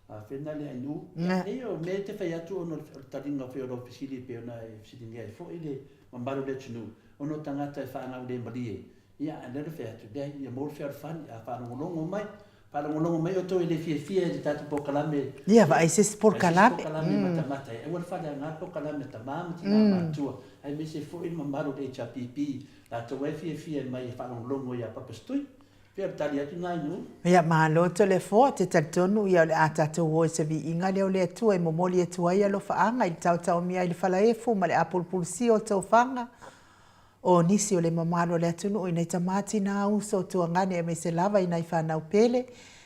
a Fena lea Ainuu. Ia, leai o mea e te fai atu ona o le taliga foi o lau fesili e pei ona e fesiligia ai foi le mamalu o le atunuu, ona o tagata e faagaulemalie, ia a o lea na fai atu, leai, ia maua le fealofani, a faalogologo mai, Faalogologo mai outou e le fiafia i le tatou polokalame.
Ia, vaai se isi polokalame.
Vaai se isi polokalame matamata ai. Aua le faaleaga le polokalame a tama ma tina matutua, aemaise foi le mamalu o le HRPP, latou e fiafia mai e faalogologo ia Papa Stui. Pei o le tali atu lena i Nuu.
Ia, malo Toleafoa, te talitonu ia o le a tatou o i se viiga lea o le Atua e momoli atu ai alofaaga i le taotaomia i le falaefu ma le apulupulusia o tofaga O nisi o le mamalu o le atunuu i nai tama, tina, uso, tuagane aemaise lava i nai fanau pele,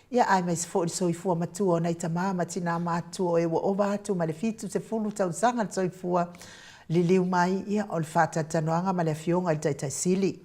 ia aemaise foi le soifua matua o nai tama ma tina matutua o e ua ova atu ma le 70 tausaga le soifua liliu mai, ia o le faatalatalanoaga ma le Afioga i le Taitai Sili.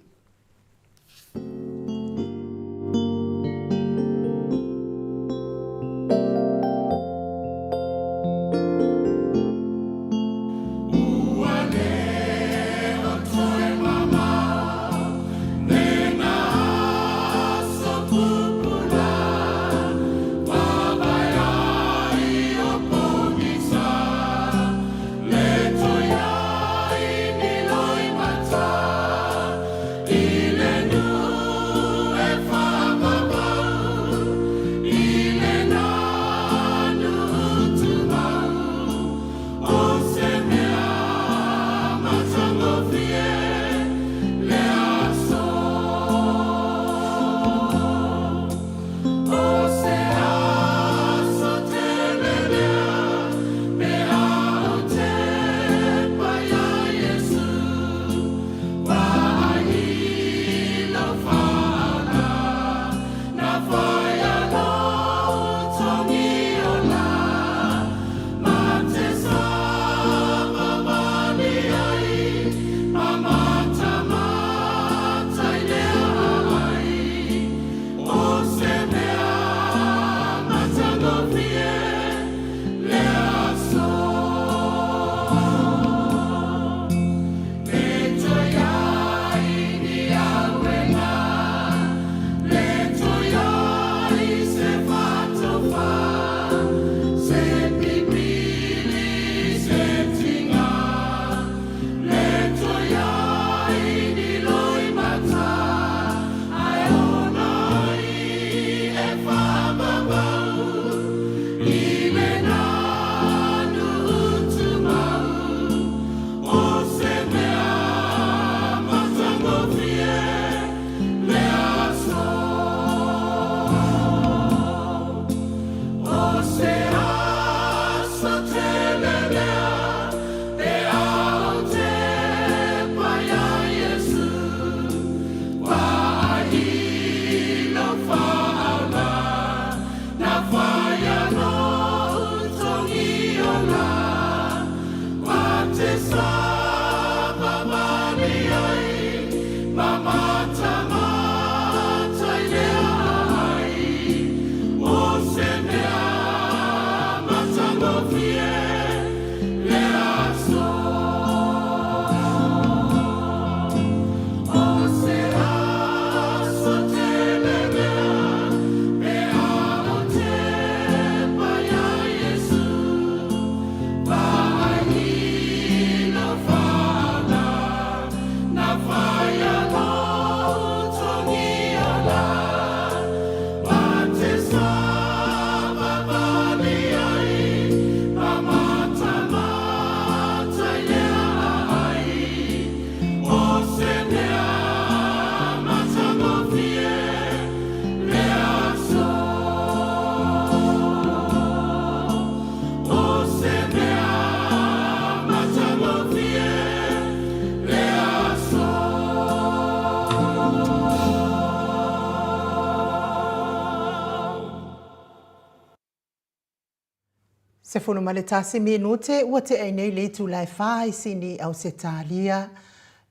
11 minute ua tea nei le itula e fa i Sini, Ausetalia.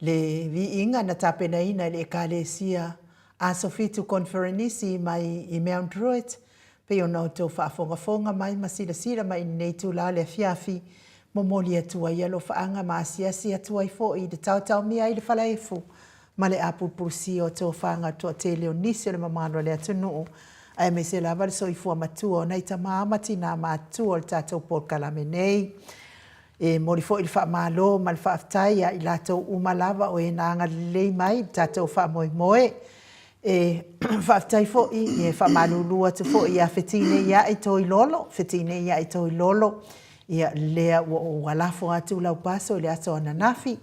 Le viiga na tapenaina e le Ekalesia Aso Fitu Koneferenisi mai i Mount Druitt, pei ona outou faafogafoga mai ma silasila mai i lenei itula o le afiafi, momoli atu ai alofaaga ma asiasi atu ai foi i le taotaomia ai le falaefu ma le apulupulusia o tofaga toatele o nisi o le mamalu o le atunuu, aemaise lava le soifua matua o nai tama ma tinā matutua o le tatou polokalame nei. E momoli foi le faamalo ma le faafetai ia i latou uma lava o e na agalelei mai i le tatou faamoemoe. E faafetai foi, e faamalulu atu foi ia Fetineia'i Toilolo, Fetineia'i Toilolo, ia lea ua ou alafo atu lau paso i le aso ananafi,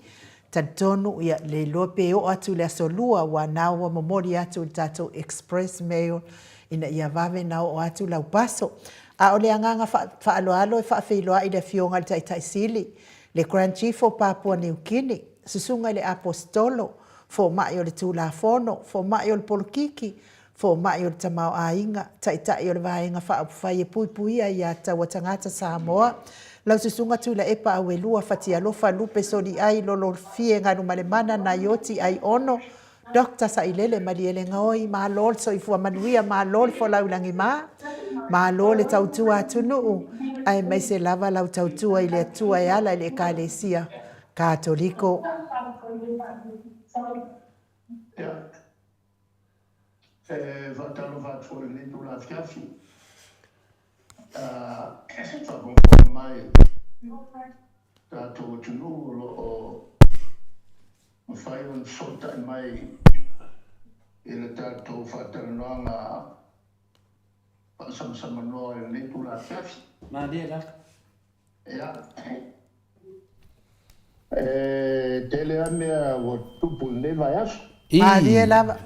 Talitonu, ia, le iloa pe oo atu i le aso Lua, aua na ua momoli atu i le tatou express mail ina ia vave na oo atu lau paso. A o le agaga faaaloalo e faafeiloai i le Afioga i le Taitai Sili, le Grand Chief o Papua Niu Kini, Susuga i le Aposetolo, Fomai o le Tulafono, Fomai o le Polokiki, Fomai o le Tamaoaiga, Taitai o le Vaega Faaupufai e Puipuia Aia Tatau a Tagata Samoa, lau Susuga Tuilaepa Auelua Fatialofa Lupe Soliai Lolofie Galumalemana Naioti Aiono Doctor Sailele Malielegaoi, malo le soifua manuia, malo le folau i lagima, malo le tautua atunuu, aemaise lava lau tautua i le Atua e ala i le Ekalesia Katoliko.
Yeah. E faatalofa atu foi i lenei itula afiafi, faafogafoga mai tatou atunuu o lo o mafai ona fesootai mai i le tatou faatalanoaga faasamasamanoa i lenei itula afiafi.
Malie lava.
Ia, e tele lava mea ua tutupu i lenei vaiaso.
Malie lava.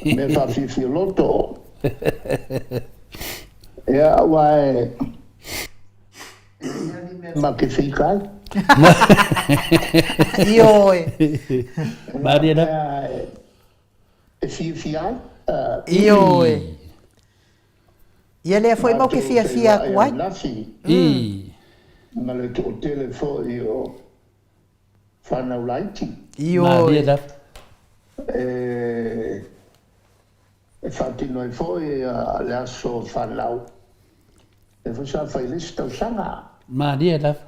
Mea faafiafia loto. Ia, aua e e leai lava ni mea ma te feika ai.
Ioe.
Malie lava.
E fiafia ai.
Ioe. Ia lea foi matou te fiafia atu ai.
Ii.
Ma le toatele foi o fanau laiti.
Ioe.
E faatino ai foi le aso fanau, lea foi sa fai i le isi tausaga.
Malie lava.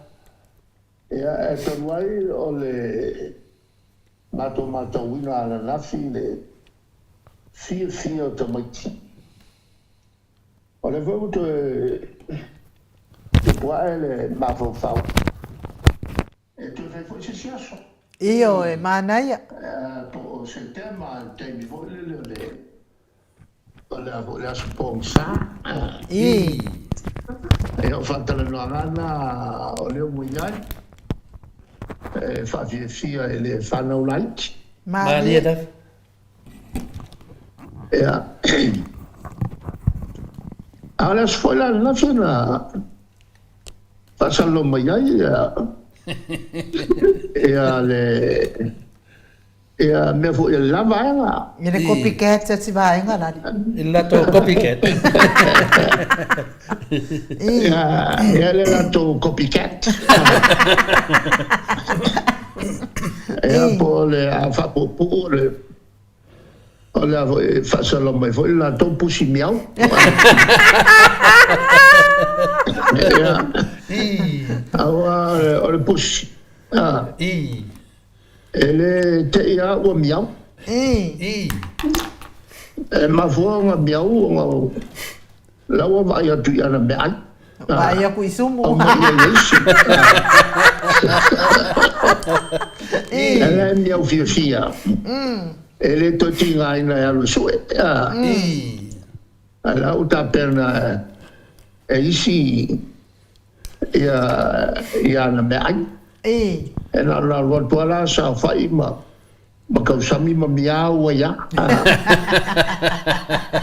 Ia, e talu ai o le matou matauina ananafi le fiafia o tamaiti. O lea foi ua toe tupu ae le mafaufau e toe fai foi se isi aso.
Ioe, manaia.
Po o Setema, le taimi foi lele o le, o le a foi le aso pogisa.
Ii.
Ia, o faatalanoaga na o lea ua i ai, e faafiafia i le fanau laiti.
Malie.
Ia, a o le aso foi la ananafi na faasalalo mai ai ia, ia le ia mea foi a le la vaega.
I le copycat a si vaega lale.
I le latou copycat.
Ia, ia le latou copycat. Ia, po o le a faapuupuu o le O le a foi e faasala mai foi le latou pusi miau. Ia. Aua o le pusi. E le te i lava ua miau. E mafua ona miau ona o la ua vaai atu i ana meaai.
Vaai aku i sumu.
Aumai ai e isi. E la e miau fiafia. E le toe tigaina e alu e sue. Ae la ua tapena e isi ia ia ana meaai. E na ona alu atu lava la saofai ma Ma tausami ma miau ai a.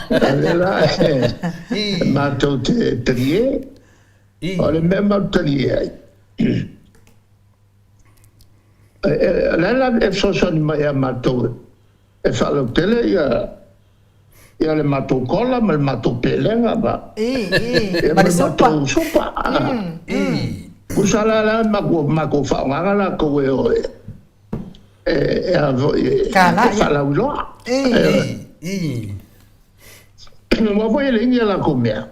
A lea la e matou te talie. O le mea matou te talie ai, o le a la e fesoasoani mai ia matou e faalautele ia Ia le matou kola ma le matou pelega ma ia ma le matou supa. Tusa la la matou faaaogaga latou e o e e a foi e faalauiloa. Aua foi e leai ni a latou mea.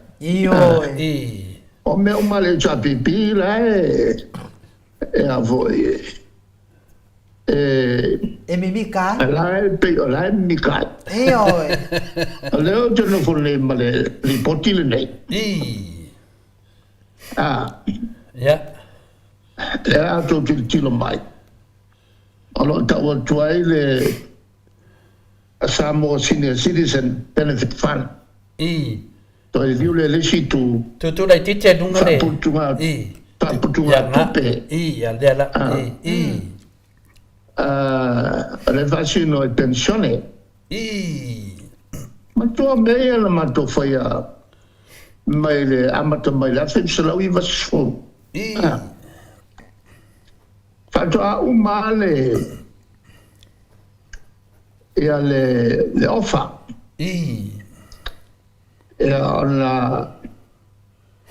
O mea uma a le HRPP la e e a foi e
E mimika ai.
La e pei o la e mimika ai.
Ioe.
O lea ou te nofo nei ma le lipoti lenei. A.
Ia.
Lea a outou tilotilo mai, o lo o tau atu ai le Samoa Senior Citizen Benefit Fund. Toe liliu lea i le isi itu.
Tutu laitiiti ai luga le.
Faaputuga, faaputuga tupe.
Ia lea la.
O le faasino i penisione. Matua mea ia na matou faia mai le amata mai le 1990. Faatoa uma lava le ia le ofa. Ia ona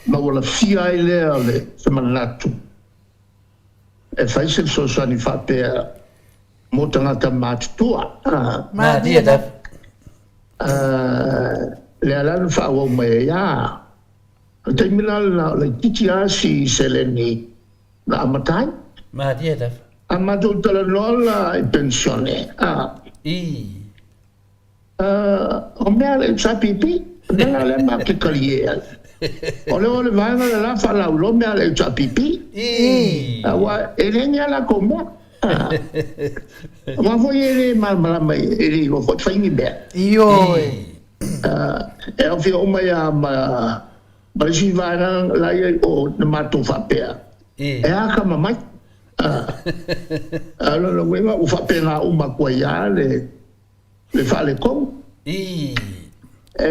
maualafia ai lea o le se manatu e fai se fesoasoani faapea mo tagata matutua.
Malie lava.
Lea la na faaauau mai ai a. O le taimi la lena o laitiiti lava si seleni na amata ai.
Malie lava.
A matou talanoa la i penisione, a. O mea a le HRPP, o mea la lea matou te talie ai. O le o le vaega le la faalauiloa mea a le HRPP. Aua e le ni a latou mea. Aua foi e le malamalama e le iloa foi fai ni mea.
Ioe.
E aofia uma ai lava ma le isi vaega la i ai o na matou faapea, e akamamai. A o lona uiga ua faapena uma atu ai lava le le faaletonu.
Ii.
E,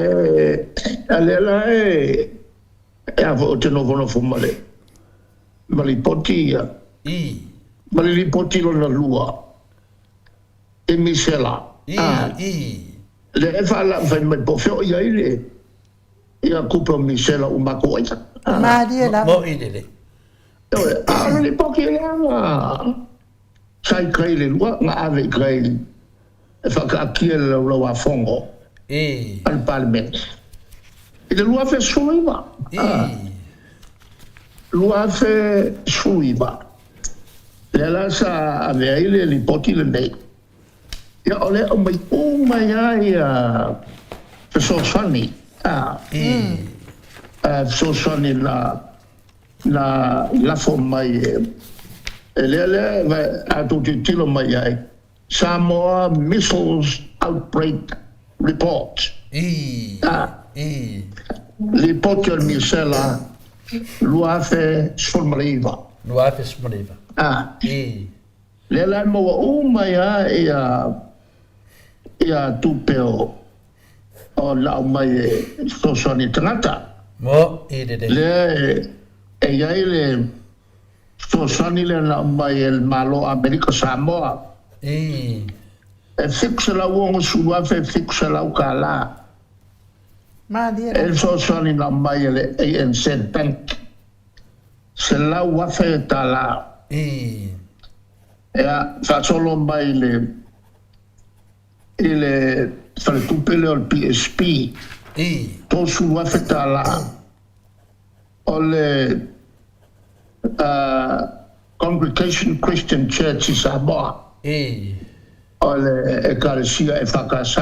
a lea la e, e a foi ou te nofonofo ma le, ma lipoti ia.
Ii.
Ma le lipoti lona lua, i Misela.
Ii, ii.
Lea e faalau fai mai po o fea o i ai le, ia tupe o Misela ua matou aia.
Malie lava.
Mo'i lelei.
Ioe, a o le lipoti lea na, Sa i kai le lua na ave i kai e whakaakia le laulau-a-fono a le Palemene i le 2019. 2019, lea la sa ave ai le lipoti lenei. Ia, o lea e aumai uma ai lava ia fesoasoani, fesoasoani na Na lafo mai e lea lea a tou tilotilo mai ai, Samoa Measles Outbreak Report. Lipoti o le Misela 2019.
2019.
Lea la e maua uma ai lava ia ia tupe o o lau mai e fesoasoani i tagata.
Mo i lelei.
Lea e i ai le fesoasoani lea na aumai e le Malo o Amerika Samoa.
I.
E $760,700 tala.
Malie.
E le fesoasoani na aumai e le ANZ Bank. $100,000 tala.
I.
Ea, faasolo mai le i le faletupe lea o le PSP, $30,000 o le Congregation Christian Church i Samoa, o le Ekalesia EFKS,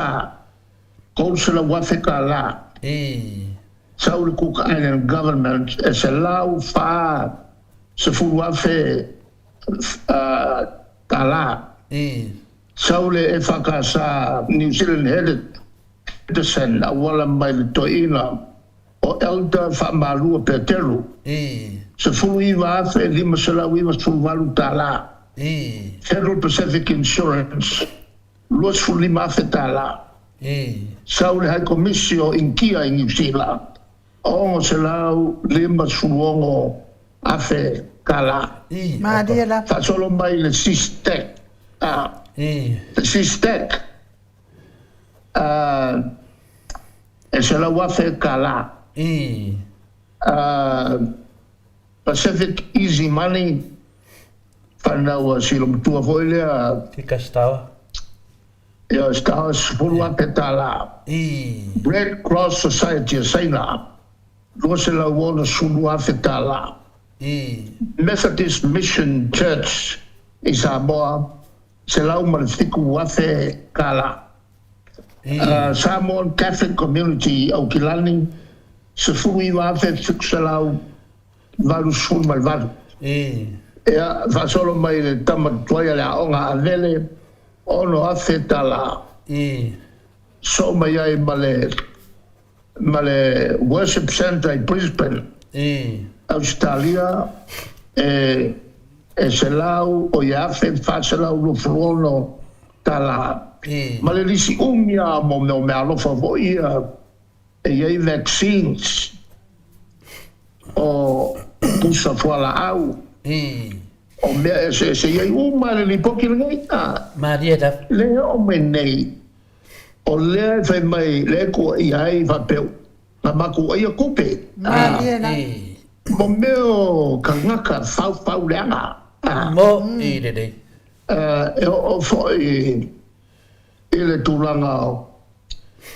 $300,000. Sau le Cook Island Government e $140,000. Sau le EFKS New Zealand Headed Petersen auala mai le toeaina o Elder Faamalua Peteru, $19,598, Federal Pacific Insurance, $25,000, Sau le High Komisi o Initia i Niu Sila, $656,000.
Malie lava.
Faasolo mai le Systech, le Systech, E $100,000 kālā. Pacific Easy Money, whanau a si matua foi lea.
Tika Stower.
Ia, Stower, $10,000 tālā. Red Cross Society a Saina, $260,000 tālā. Methodist Mission Church i Samoa, $107,000 kālā. Samoan Catholic Community Aukilani, 19,788. Ia, faasolo mai le tama tuai a le aoga Avele, $6,000 tālā. Soo mai ai ma le Worship Centre i Brisbane, Australia, e selau o ia $1,426 tālā. Ma le lisi umi a mo mea o mea alofa foi ia e i ai vaccines o pusa fualaau o mea eseese i ai uma le lipoti lenei.
Malie lava.
Le oo mai nei o lea e fai mai le kuaia ai faapea na makuaia tupe.
Malie lava.
Mo mea o tagata faufau leaga.
Mo i lelei.
E oo foi i le tulaga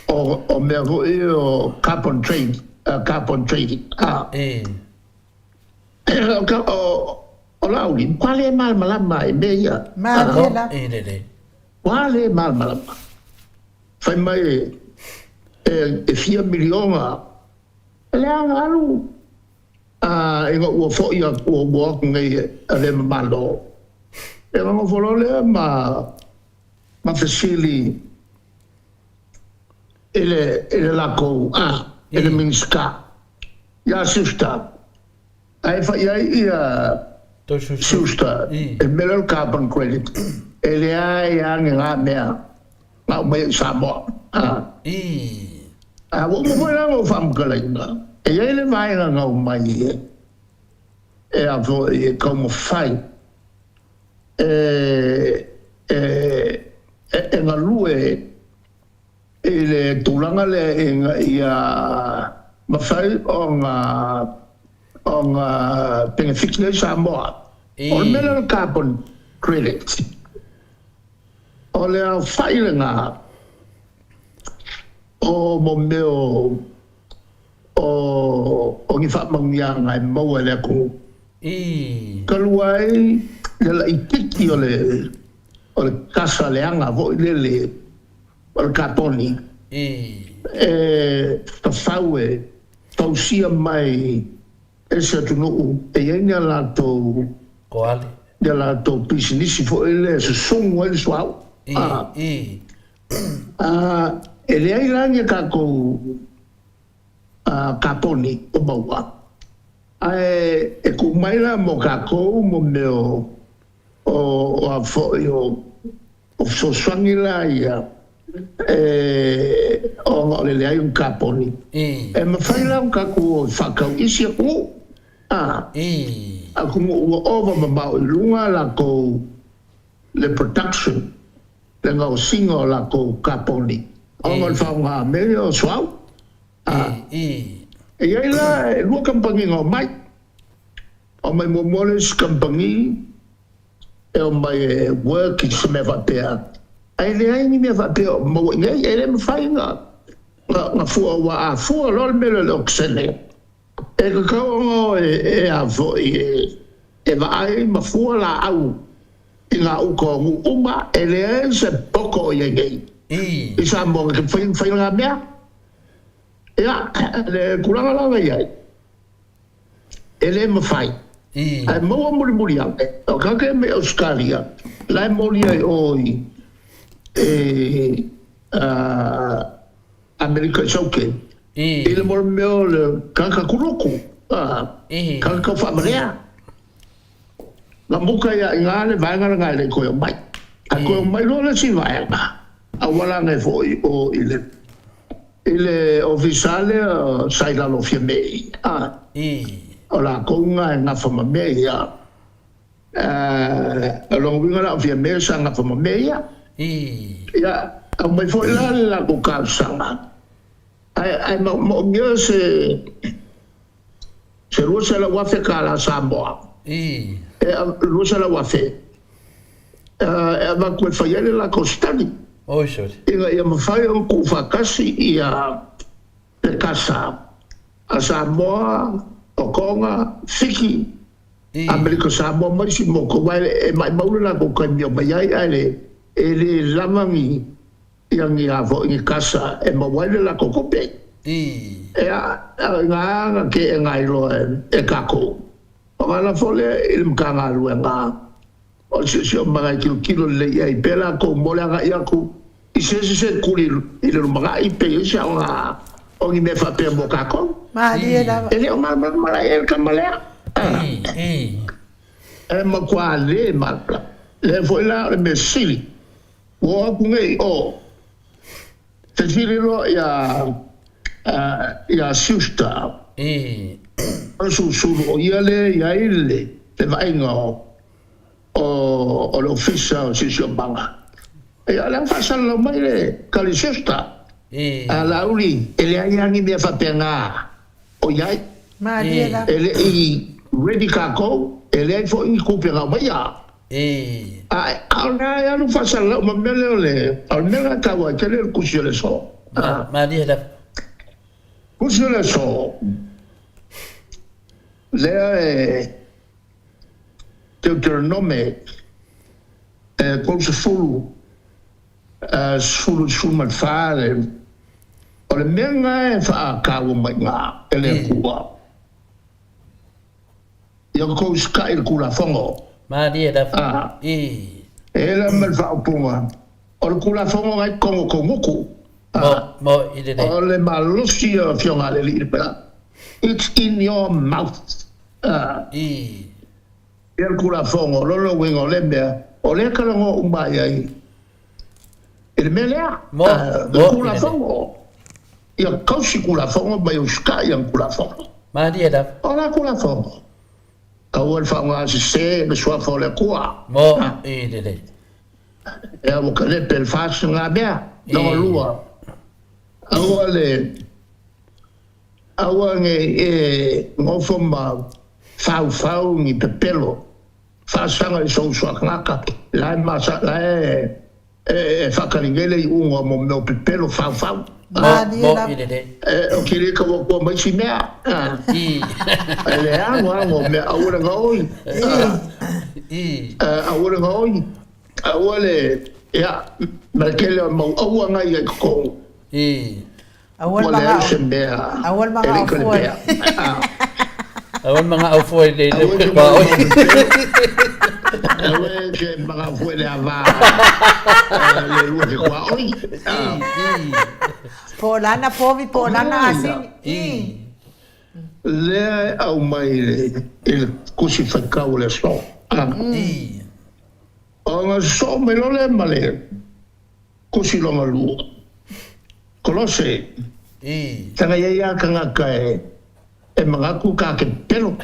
o mea foi o carbon trade, carbon trading. O Laauli, ua le malamalama i mea ia.
Malie lava.
I lelei.
Ua le malamalama. Fai mai e fia miliona. E leaga alu ina ua foi atu ua atu nei a le mamalo. E nofo loa lea ma fesili i le lakou i le Minisita ia Schuster. Ae fai ai ia Schuster e mea lea o le carbon credit e leai lava ni ngā mea na aumai i Samoa. Ua uma foi la ona ou faamatalaina e i ai le vaega na aumai e a foi e taumafai e galue i le tulaga lea ina ia mafai ona penefiti ai Samoa. O le mea lea o le carbon credit, o le aofai lena o mo mea o ni faamanuiaga e maua e le atunuu. Talu ai le laitiiti o le kasa leaga foi lele o le kaponi e fafau e fausia mai e se atunuu e i ai ni a latou
Koale.
ni a latou pisinisi foi lea e susugu ai le suauu. E leai la ni a tatou kaponi o maua. Ae e tuu mai la mo tatou mo mea o a foi o fesoasoani la ia e ona o le leai o ni kaponi. E mafai la ona tatou o e faatau isi atunuu. Atunuu ua ova mamao i luga latou le production, le gaosiga o latou kaponi. Ona o le faaaoga mea ia o suauu. E i ai la e lua kamupani na omai. Omai muamua le isi kamupani e omai e work i se mea faapea. Ae leai ni mea faapea o maua i nei, e le mafai na fua ua a fua loa le mea lea o le okesene. E tatau ona o e a foi e vaai ma fua laau i ngā uka o nuu uma, e leai se poko o i ai nei. I Samoa na te mafai ona fai ngā mea. Ia, le tulaga la na i ai, e le mafai. Ae maua mulimuli ane, o tagata ia mai Ausetalia, la e moli ai o i Amerika i Sauke, i le mo le mea o le tagata kuluku, tagata faamalea. Na muka ia i ngā le vaega lena e le i toe omai. Ae toe omai loa le isi vaega, auala ane foi o i le ofisa lea sa i lalo o Fiame. O latou na e gafa ma mea ia. O lona uiga la o Fiame sa gafa ma mea ia. Ia, aumai foi la le latou talosaga. Ae, ae moomia se, se $200,000 Samoa. E 200,000 e avatu e fai ai le latou study.
Oi sole.
Ina ia mafai ona tuufaatasi ia le kasa a Samoa, o Tonga, Fiti, Amerika Samoa ma isi motu, aua e maimau le latou taimi e omai ai, ae e le lava ni ia ni a foi ni kasa e maua ai le latou tupe. Ea, o ina na teena ai loa e tatou. Ona lafo lea i le Matagaluega o le Siosiomaga e tilotilo lelei i ai pea latou mo le agai atu i se isi sekuli i le lumanai pe i ai se aoga o ni mea faapea mo tatou.
Malie lava.
E le o malamalama la i ai le tama lea. E matua le malamalama. Lea foi la o le mea sili, ua oo atu nei i o, Fesili loa ia Schuster, o le susulu o ia lea e i ai le vaaiga o le Ofisa o Siosiomaga. Ia, o lea ua faasalalau mai le tali Schuster, A Laauli, e leai lava ni mea faapena o i ai. E le i ready tatou, e leai foi ni tupe na aumaia. A o lea e alu faasalalau ma mea lea o le, o le mea lena e taua ai tele le tusi o le aso.
Malie lava.
Tusi o le aso, lea e Deuteronome e 30, 10 i le 14 le, o le mea lena e faataua mai i ina e le Atua. Ia outou usitai i le Tulafono.
Malie lava.
E ela ma le faaupuga, o le Tulafono na i totonu o tou gutu.
Mo, i lelei.
O le malosi o Afioga a le Alii le Pela. It's in your mouth. Ia le Tulafono, o lona uiga o lea mea, o lea e talanoa uma ai ai i le mea lea.
Mo,
Le Tulafono. Ia tausi Tulafono ma ia usitai i ana Tulafono.
Malie lava.
O la Tulafono, aua le faaaoga sese le Suafa o le Atua.
Mo, i lelei.
Ea ua kalepe le fasi nga mea. Lona lua, aua le, aua ne i e nofo ma faufau ni pepelo, faasaga i sou uso a tagata, la e masa, la e E whakari nei le iuga mo mea o pepelo whauwhau.
Mo, i lelei.
O ke le kaua kua mai si mea. E le ago ago mea aua le gaoi. Aua le gaoi. Aua le, ia, ma le tele o mau aua ngai ai totonu.
Aua le
Ua leai
magao.
se mea
Aua le
e le
magao
i
fua.
kalepea.
Aua le magao fua i le
Aua e te
kua
magao
oi.
Aua e te magao fua i le ava le lua ke kua oi.
Po o lana povi, po o lana asini.
Lea e aumai i le tusi faitau o le aso. Ona sosoo mai loa lea ma le Tusi lona lua. Kolose, Tanga ia ia tagata e manatu ka ke pepelo.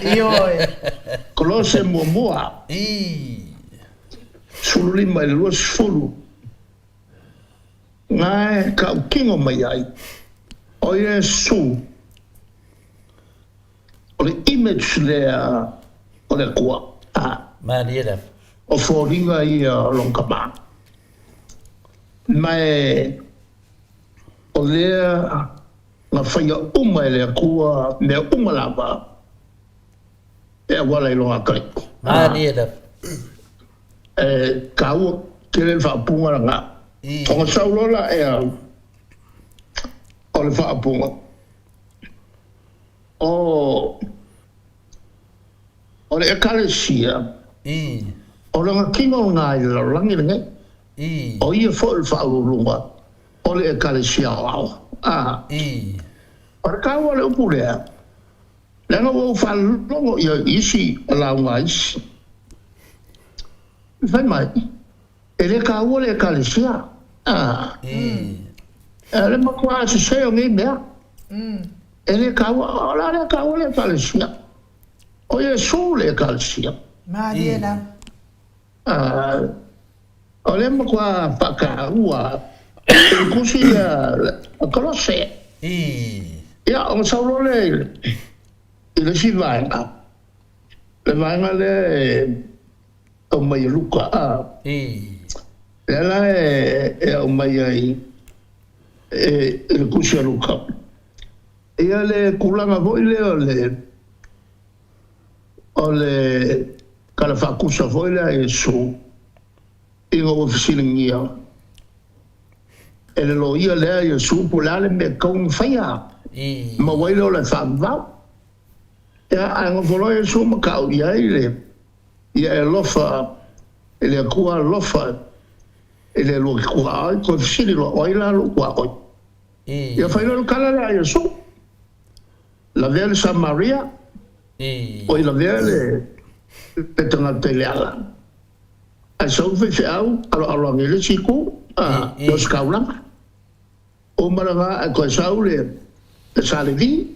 Ioe.
Kolose muamua. 15 i le 20. Na e tautino mai ai, o Iesu, o le image lea o le Atua.
Malie lava.
O foliga ia o lona tama. Ma e o lea na faia uma e le Atua mea uma lava e auala i lona atalii.
Malie lava.
E taua tele le faaupuga lena. Ona sau loa laea o le faaupuga o. O le Ekalesia, o lona tino lena i le lalolagi lenei, o ia foi o le faauluuluga o le Ekalesia aoao. A O le taua o le upu lea, leaga ua ou faalogo ia i isi lauga a isi, fai mai, e le taua le Ekalesia. A O le matua sese o nei mea, e le taua, o le a le taua le Ekalesia? O Iesu le Ekalesia.
Malie lava.
O lea matua faataua. I le tusi lea a Kolose. Ia, ona sau loa lea i le isi vaega, le vaega lea e aumai e Luka, a, lea la e aumai ai i le tusi a Luka, ia le tulaga foi lea o le, o le tala faatusa foi lea a Iesu, Ina ua fesiligia e le loia lea Iesu po o le a le mea e tatau ona faia, maua ai le ola e faavavau. Ia, ae nofo loa Iesu ma tau i ai le, Ia e alofa i le Atua alofa i le lua tuaoi, toe fesili loa, O ai la lou tuaoi? Ia fai loa le tala lea a Iesu, Lavea le Samaria, oi lavea le tagata i le ala. Ae sau le faifeau aloalo ane i le isi itu, a, i Ositaulaga. Uma lena ae toe sau le Sa Levi,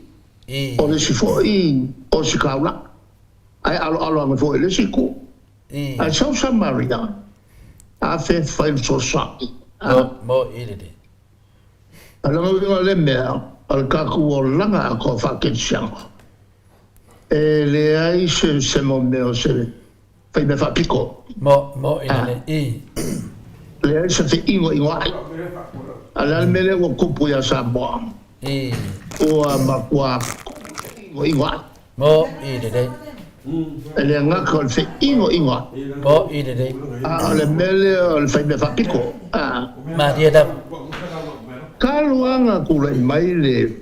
o le isi foi Ositaulaga, ae aloalo ane foi i le isi itu. Ae sau Samaria, afe fai le fesoasoani. A lona uiga o lea mea, o le tatou olaga atoa faakerisiano, e leai se mea o se Fai mea faapito.
Mo, mo i le i.
Leai se feinoinoai. A o le a le mea lea ua tupu ia Samoa?
I.
Ua matua feinoinoai.
Mo i le.
E le gata o le feinoinoai.
Mo i le.
A o le mea lea o le fai mea faapito. A.
Malie lava.
Talu lava ona tulai mai le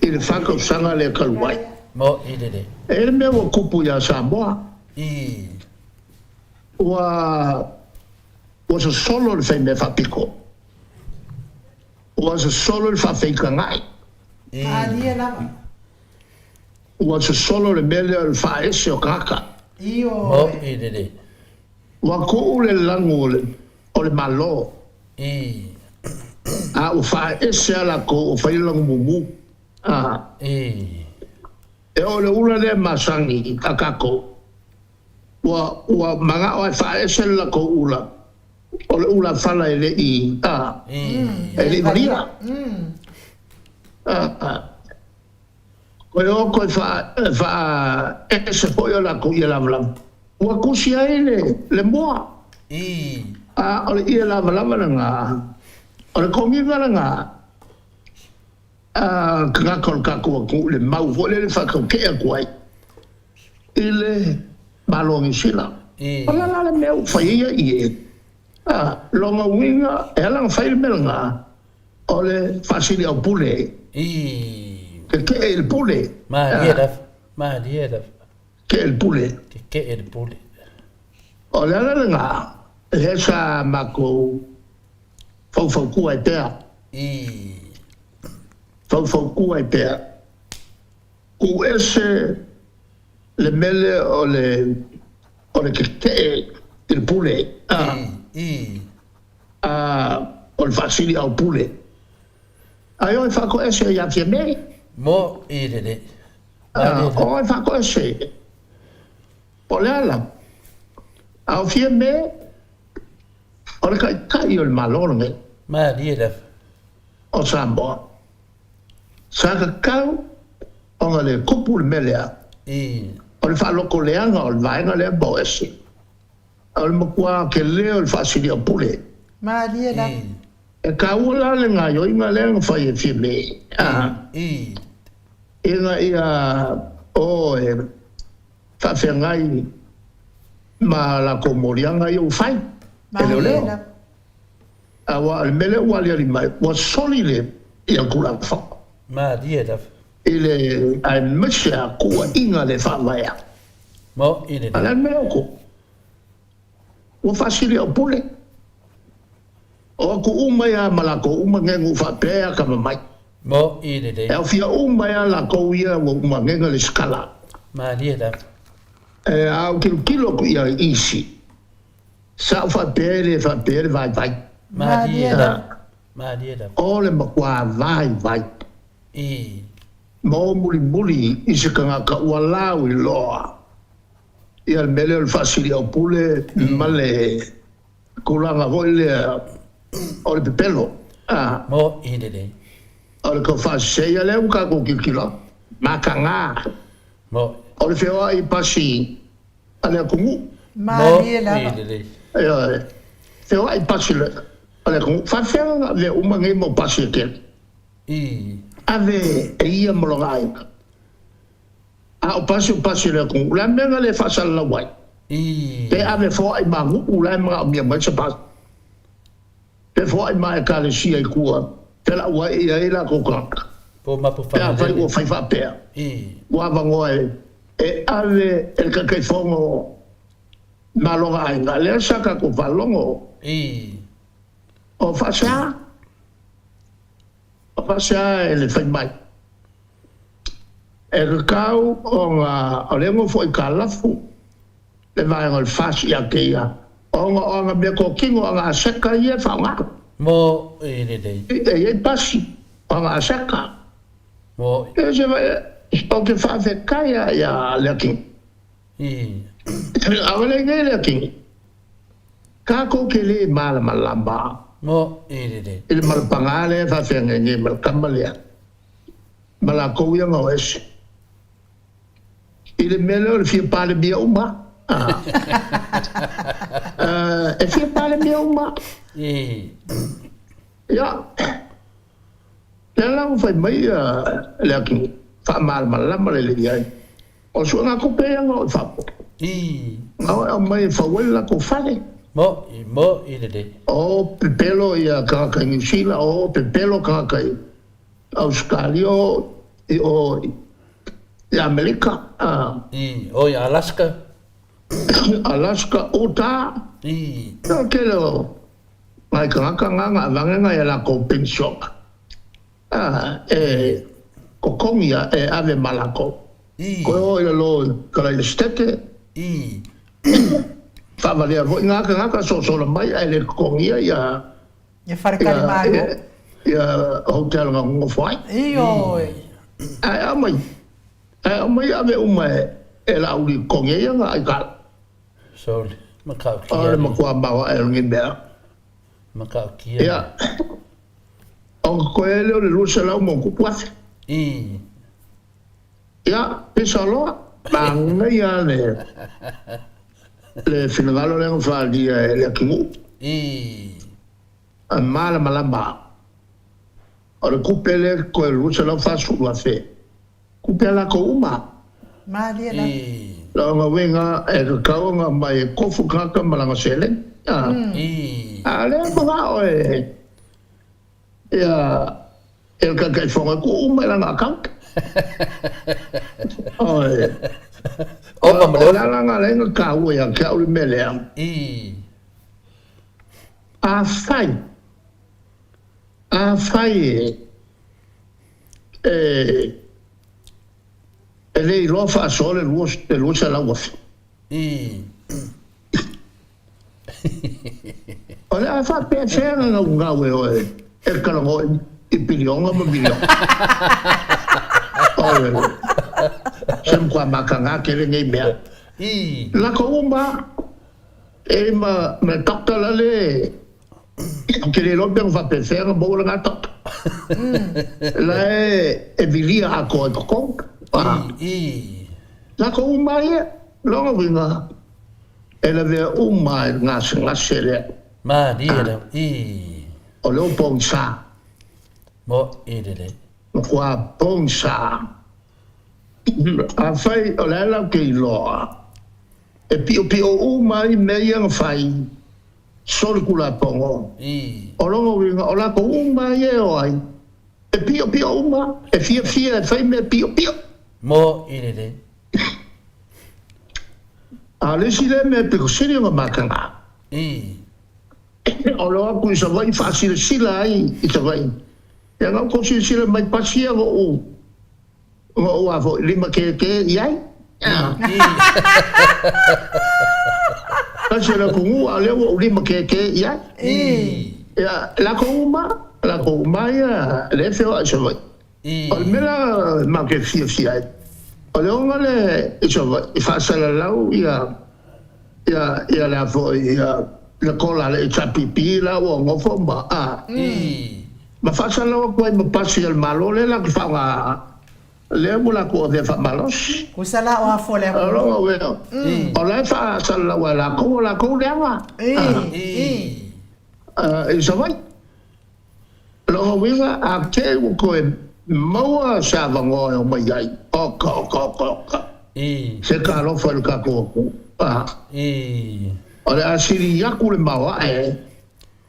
i le fa tausaga lea talu ai.
Mo i le.
E i ai le mea ua tupu ia Samoa.
I.
Ua ua sosolo le faimea faapito. Ua sosolo le faafeitagai.
I.
Malie lava.
Ua sosolo le mea lea o le faaese o tagata.
Mo
Ioe.
i le.
Ua tuu le lagu o le o le Malo.
I.
A ua faaese lava latou ua fai le lagu mumu. A.
I.
E oo i le ula lea masani a tatou, ua, ua manao lava e faaese le latou ula, o le ula fala e le i, a, e le i valia. A, toe o toe faa, faaese foi o latou ie lavalava. Ua tusi ai le, le moa. A, o le ie lavalava lena, o le toniga lena. A tagata o le tatou atunuu i le mau foi lele e faatautee atu ai i le Malo o Niu Sila. O le a la le mea ua fai ai ia ie? A, lona uiga, e ala ona fai le mea lena, o le faasiliaupule, tetee i le pule.
Malie lava, malie lava.
Tetee i le pule.
Tetee i le pule.
O le ala lena, lea sa matou Faufautua ai pea. Faufautua ai pea. Tuu ese le mea lea o le o le tetee i le pule, a, a o le faasiliau pule. Ae o e faatoese ia Fiamē.
Mo i le.
A, o e faatoese. Po o le a la? A o Fiamē. O le Taitai o le Malo lenei.
Malie lava.
O Samoa. Sa tatau ona le tupu le mea lea.
I.
O le faalotoleaga o le vaega lea ma o ese. O le matua tele o le faasiliaupule.
Malie lava.
I.
E taua la le gaioiga lea na fai e Fiamē.
I.
Ina ia o e faafeagai ma latou moliaga ia ua fai e leoleo. Aua o le mea lea ua aliali mai, ua soli le ia Tulafono.
Malie lava.
I le aemaise a tuuaiga le faavaea.
Mo i le.
A o le a le mea lea ua tupu? Ua faasili au pule. O atu uma ia ma latou uma nei nuu faapea e atamamai.
Mo i lelei.
E aofia uma ai lava latou ia ua uma nei na lesitala.
Malie lava.
E a ou tilotilo atu i ai isi, sa ou faapea e le faapea le vaivai.
Malie lava. Malie lava.
O le matua vaivai.
I.
Ma o mulimuli i se tagata ua lauiloa ia le mea lea o le faasiliaupule ma le tulaga foi lea. O le pepelo, a.
Moʻi lelei.
O le tau faasese lea ua tatou tilotilo atu. Mataga.
Moʻi.
O le feoai i pasi a le atunuu.
Malie lava.
Moʻi lelei.
Ioe. Feoai i pasi a le atunuu. Faafefea ona avea uma nei mau pasi e tele?
I.
Ave e ia ma lona aiga. A o pasi o pasi a le atunuu. O le a le mea na le faasalalau ai?
I.
Pe ave foai ma nuu la e manaomia mai se pasi. Pe foai ma ekalesia i tua, felauai i ai latou tagata.
Po mapu
Pe afai
fagalele.
ua fai faapea,
I.
ua avanoa e e ave e le Taitaifono ma lona aiga, lea sa tatou faalogo.
I.
O faasea? O faasea e le fai mai? E tatau ona o lea e nofo i Kalafu le vaega o le FAST ia te ia, ona o ana meatotino, o ana aseta ia e faaaoga.
Mo i lelei.
E i ai pasi, o ana aseta.
Mo.
E se ou te faafetai lava ia Leakingi.
I.
Aole nei Leakingi, tatou te le malamalama.
Mo i lelei.
I le malapaga lea e faafeagai nei ma le tama lea. Ma latou ia na o ese. I le mea lea o le fia Palemia uma. E fia Palemia uma. Ia, lea la ua fai mai le atunuu, faamalamalama lelei ai. O suega tupe ia na o i fafo. Na o e aumai e fau ai le latou fale.
Mo'i, mo'i lelei.
O pepelo ia tagata i Niu Sila, o pepelo tagata i Ausetalia o i o i Amerika, a.
I o i Alaska.
Alaska, Utah.
I.
O le tele o nai tagata na na avane nai a latou penisiona, a, e totogi a e ave ma latou.
I.
Koe o i lalo i Kalailesitete.
I.
Faavalea foi na tagata sosola mai ae le totogia ia.
Ia Faletalimalo.
Ia hotel na nonofo ai.
Ioe.
Ae aumai, ae aumai ave uma e Laauli i totogi ai ana aikala.
Sole, matautia.
O le matua maoae o lenei mea.
Matautia.
Ia, ona totoe ai lea o le 200 ma ona tupu afe.
I.
Ia, pisa loa, manaia le le finagalo lea na faaalia e le atunuu.
I.
E malamalama, o le tupe lea e totoe 240 afe, tupe a latou uma.
Malie lava.
I.
Lona uiga e tatau ona aumai e tofu tagata ma lana seleni.
I.
A o lea e manao e Ia, e le Taitaifono e tuu uma i lana account. Oi.
Ova ma le
O le ala lena lea na taua ia te au le mea lea.
I.
Afai, afai e, e, e le iloa faasoa le 200,000.
I.
O le a faapefea ona naunau e oe e talanoa i piliona ma miliona? Oi, se matua mataga tele nei mea.
I.
Lako uma e ma le doctor la le ou te le iloa pe na faapefea ona maua lena doctor. La e vilia atoa i totonu.
I. I.
Lako uma ia, lona uiga. E lavea uma ai le gasegase lea.
Malie lava, i.
O lea ua pogisa.
Moʻi lelei.
Matua pogisa. Afai o le a latou te iloa, e piopio uma ai mea ia na fai, solitulafono.
I.
O lona uiga, o latou uma ia e o ai, e piopio uma, e fiafia e fai mea piopio.
Moʻi lelei.
A o le isi lea mea pito sili ona mataga,
I.
o le o atu i Savaii faasilasila ai i Savaii. Ia na outou silasila mai pasia lou, lou a foi lima kēkē i ai.
I.
Pasi o le atunuu a o lea ua ou lima kēkē i ai.
I.
Ia, latou uma, latou uma ia lea e feoai i Savaii.
I.
O le mea la matou te fiafia ai, o le oga lea i Savaii, e faasalalau ia, ia, ia le a foi, ia, Le kola a le HRPP la ua nofo ma a ma faasalalau atu ai ma pasi a le Malo lea latou te faaaoga lea ua latou avea faamalosi.
Usa la o afua le
atunuu. O lona uiga, o la e faasalalau e latou o latou leaga i Savaii. O lona uiga, a te i ua toe maua se avanoa e omai ai, oka, oka, oka, oka, se talofa i le tatou atunuu. O le a sili atu le maoae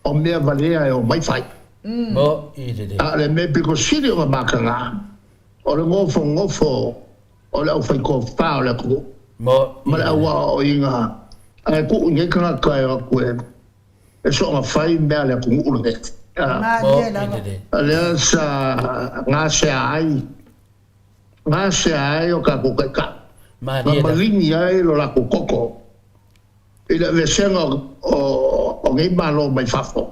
o mea valea e omai fai. A o le mea pito sili ona mataga, o le nofonofo o le aufaitofa o le atunuu ma le auaoaoina ae tuu i nei tagata e o atu e e soona fai mea a le atunuu lenei.
Malie lava.
Lea sa gasea ai, gasea ai o tatou taitai, na maligi ai lo latou toto i le aveesega o nei Malo mai fafo.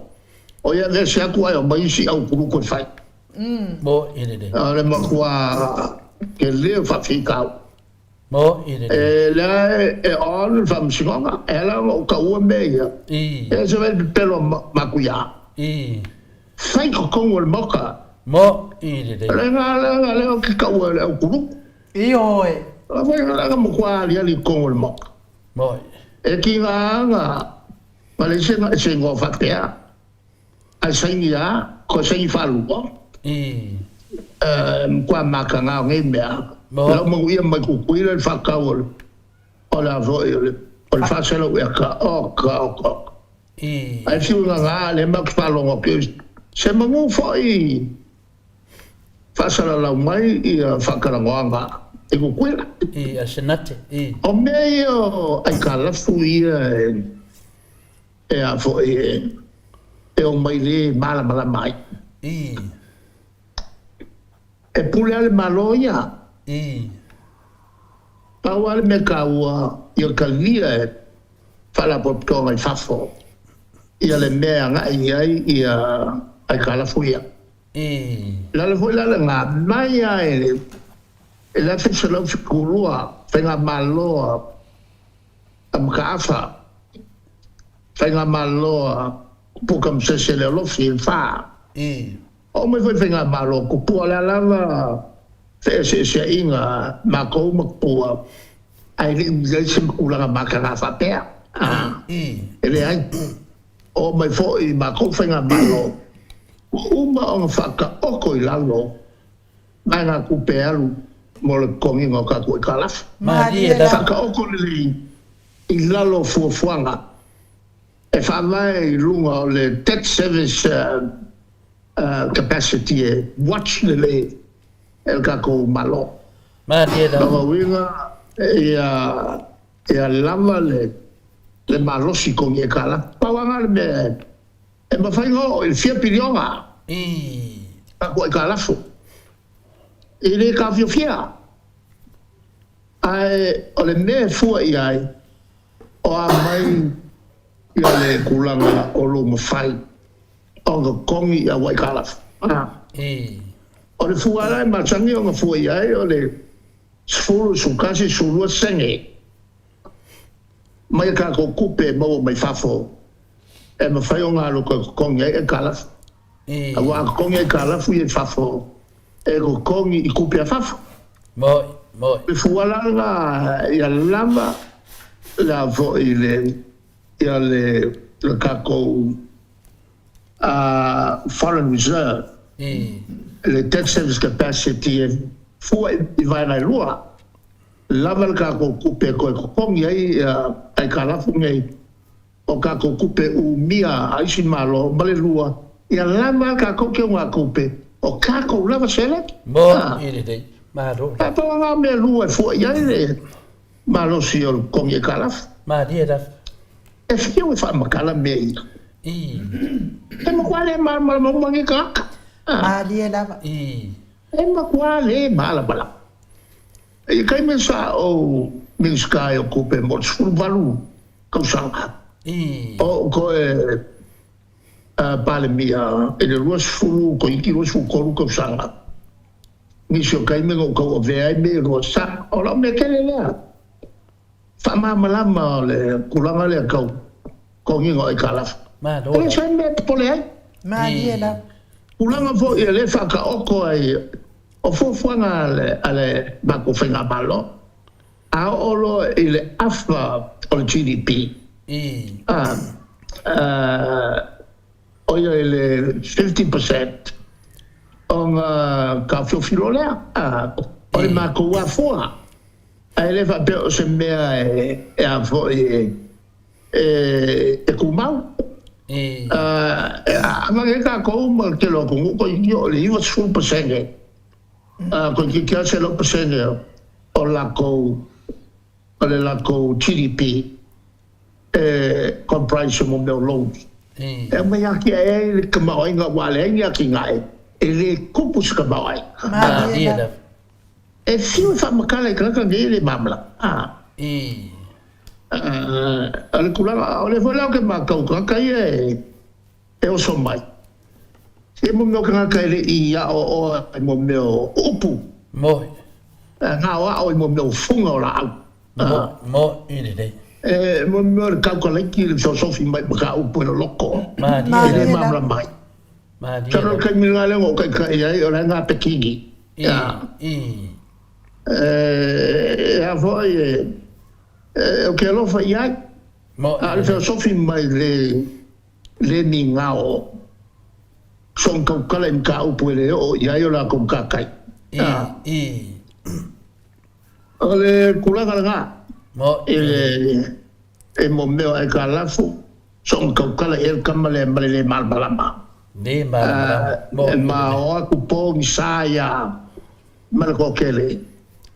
O ia aveese atu ae omai isi aukuluku e fai. O le matua tele o faafitauli.
Mo i le.
E lea e on le faamasinoga, e ala ona ou taua mea ia.
I.
E ese mai le pepelo a Matuia.
I.
Fai totonu o le Maota.
Mo i le.
O le ga lea ou te taua e le aukuluku.
Ioe.
O le ga matua aliali i totonu o le Maota.
Mo i.
E tiga na leai se igoa faapea. Ae saini a, koe saini faalua.
I.
E matua mataga o nei mea.
Mo.
Lau manuia mai Tutuila le faatau o le, o le a foi o le, o le 400 eka. Oka, oka, oka.
I.
Ae fiu gaga lea matou te faalogo atu, se manu foi faasalalau mai ia faatalanoaga i Tutuila.
I, a Senate. I.
O mea ia o aitalafu ia e. E a foi e omai le malamalama ai.
I.
E pule a le Malo ia.
I.
Pau a le mea taua ia talia e Faalapotopotoga i fafo ia le mea e agai i ai ia aitalafu ia.
I.
Lalo foi la lena mai a i le 1972 Faigamalo a a Mataafa, Faigamalo a Puka ma Sese Lealofi i le fa.
I.
Oo mai foi Faigamalo a Tupua, o le a lava feeseeseaiga a matou ma Tupua, ae le i i ai se tulaga mataga faapea.
I.
E leai. Oo mai foi matou Faigamalo, ua uma ona faataoto i lalo vaegatupe e alu mo le totogiina o tatou aitalafu.
Malie lava.
Faataoto lelei i lalo o fuafuaga e faavae i luga o le debt service capacity e watch lelei e le tatou Malo.
Malie lava.
Lona uiga ia lava le malosi togi aitalafu. Pau lava lena le mea E mafai ona oo i le fia piliona tatou aitalafu. E le taofiofia. Ae o le mea e fua i ai, o a mai le tulaga o lou mafai ona totogi i au aitalafu. O le fua la e masani ona fua i ai o le 10, 11, 12 sene mai a tatou tupe e maua mai fafo e mafai ona alu toe totogi ai aitalafu. Aua a totogi aitalafu ia i fafo, e totogi i tupe a fafo.
Moi, moi.
Le fua la lena ia lava la foi le ia le le tatou foreign reserve, le debt service capacity e fua i vaega e lua. Lava le tatou tupe e toe totogi ai aitalafu nei o tatou tupe umia a isi Malo, ma le lua, ia lava a tatou teugatupe o tatou lava seleni.
Mo i lelei, malo lava.
Ae pau lava mea lua e fua i ai le malosi o le totogi aitalafu.
Malie lava.
E fiu e faamatala mea ia.
I.
E matua le malamalama uma nei tagata.
Malie lava.
I.
E matua le malamalama. I le taimi sa ou Minisita ai o Tupe mo le 18 tausaga, o ou toe Palemia i le 20 toeitiiti 23 tausaga, nisi o taimi na ou tauavea ai mea e lua, sa o lau mea tele lea, faamalamalama o le tulaga lea tau. Totogiga o aitalafu.
Malo
E le
lava.
se mea e popole ai.
Malie lava.
Tulaga foi e le faataoto ai o fuafuaga a le, a le matou Faigamalo, a oo loa i le afa o le GDP, a, a, o ia i le 50%, ona taofiofi loa lea, a, o le matou afua. Ae le faapea o se mea e, e a foi e, e tumau. Avane ai tatou ma le tele o atunuu toeitiiti oo i le 90%, toeitiiti lava 100% o latou, o le latou GDP e comprise o mea o loans. E aumai atiae ai le tamaoaiga aua a leai ni atinae, e le tupu se tamaoaiga.
Malie lava.
E fiu e faamatala i tagata nei e le malamalama. O le tulaga, o lea foi la ou te matau i tagata ia e oso mai, se mo mea o tagata e le i aoaoa i mo mea o upu, na aoao i mo mea o fuga o laau.
Moe lelei.
E mo mea o le kaukalaiti le fesoasofi mai mataupu e loloto, e le malamalama ai. Masalo o le taimi lena lea na ou taitai ai o la e gapekini. E a foi e, ou te alofa i ai, a o le feosofi mai le le migao soona tautala i mataupu e le oo i ai o latou matatai. O le tulaga lena i le e mo mea o aitalafu, soona tautala i ai le tama lea ma le le malamalama.
Le malamalama.
E ma o atu po ni sa ia ma le toatele.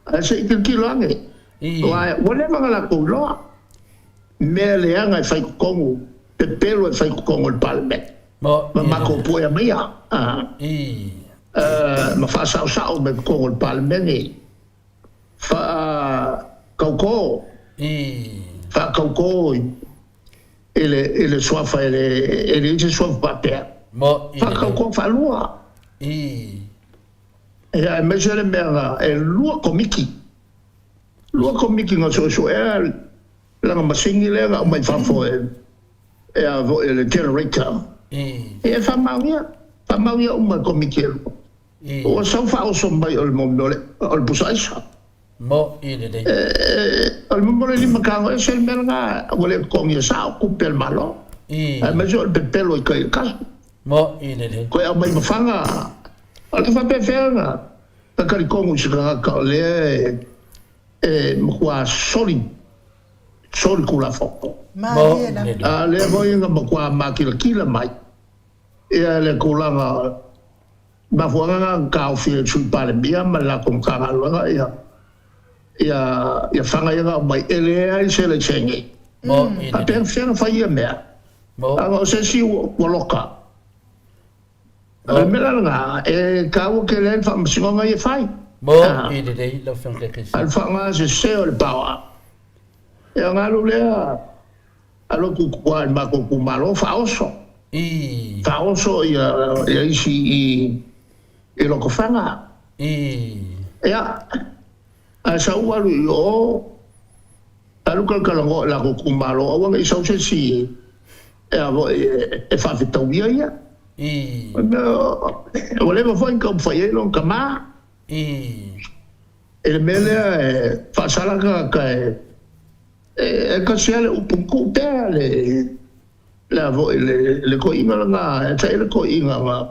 Ae se i tilotilo ane. Aua ua leva ona latou iloa mea leaga e fai i totonu, pepelo e fai i totonu o le Palemene. Ma matou poea maia ma faasaosao mai totonu o le Palemene. Faatautō, faatautō i le, i le suafa e le, e leai se suafa faapea. Faatautō faalua. Ia, aemaise le mea na, e lua komiti, lua komiti na suesuea lana masini lea na aumai fafo e, e a foi, e le generator. Ia, e faamaonia, faamaonia uma e komiti e lua. Ua sau faaoso mai o le mea o le pusa aisa.
Mo'i lelei.
O le mea o le limatago ese le mea lena ua le totogia sao tupe a le Malo. Aemaise o le pepelo i tai i le kasa.
Mo'i lelei.
Toe aumai ma faga. O le faapefea na talitonu i se tagata o lea e matua soli soli tulafono.
Mo'i lelei.
A o lea foi na matua makilatila mai ia le tulaga Mafuaaga na na taofi e le Sui Palemia ma le latou Matagaluega ia ia ia faga ia na aumai e leai se laisene. Faapefea na fai ia mea? Leaga o se isi ua loka. O le mea la lena, e taua tele ai le faamasinoga ia e fai. A o le faaaoga sese o le power, ia ona alu lea Alu atu i tua i le matou itumalo, faaoso. Faaoso ia isi i Lotofaga. Ia, ae sau alu i o, alu talatalanoa i latou itumalo, aua ne i sau se isi e a foi e faafetauia ia. Ua leva foi ona taumafai ai lona tama. I le mea lea e faasala tagata e E tasi lava le upu, tuu pea le le a foi le le toeaina lena, e tai le toeaina na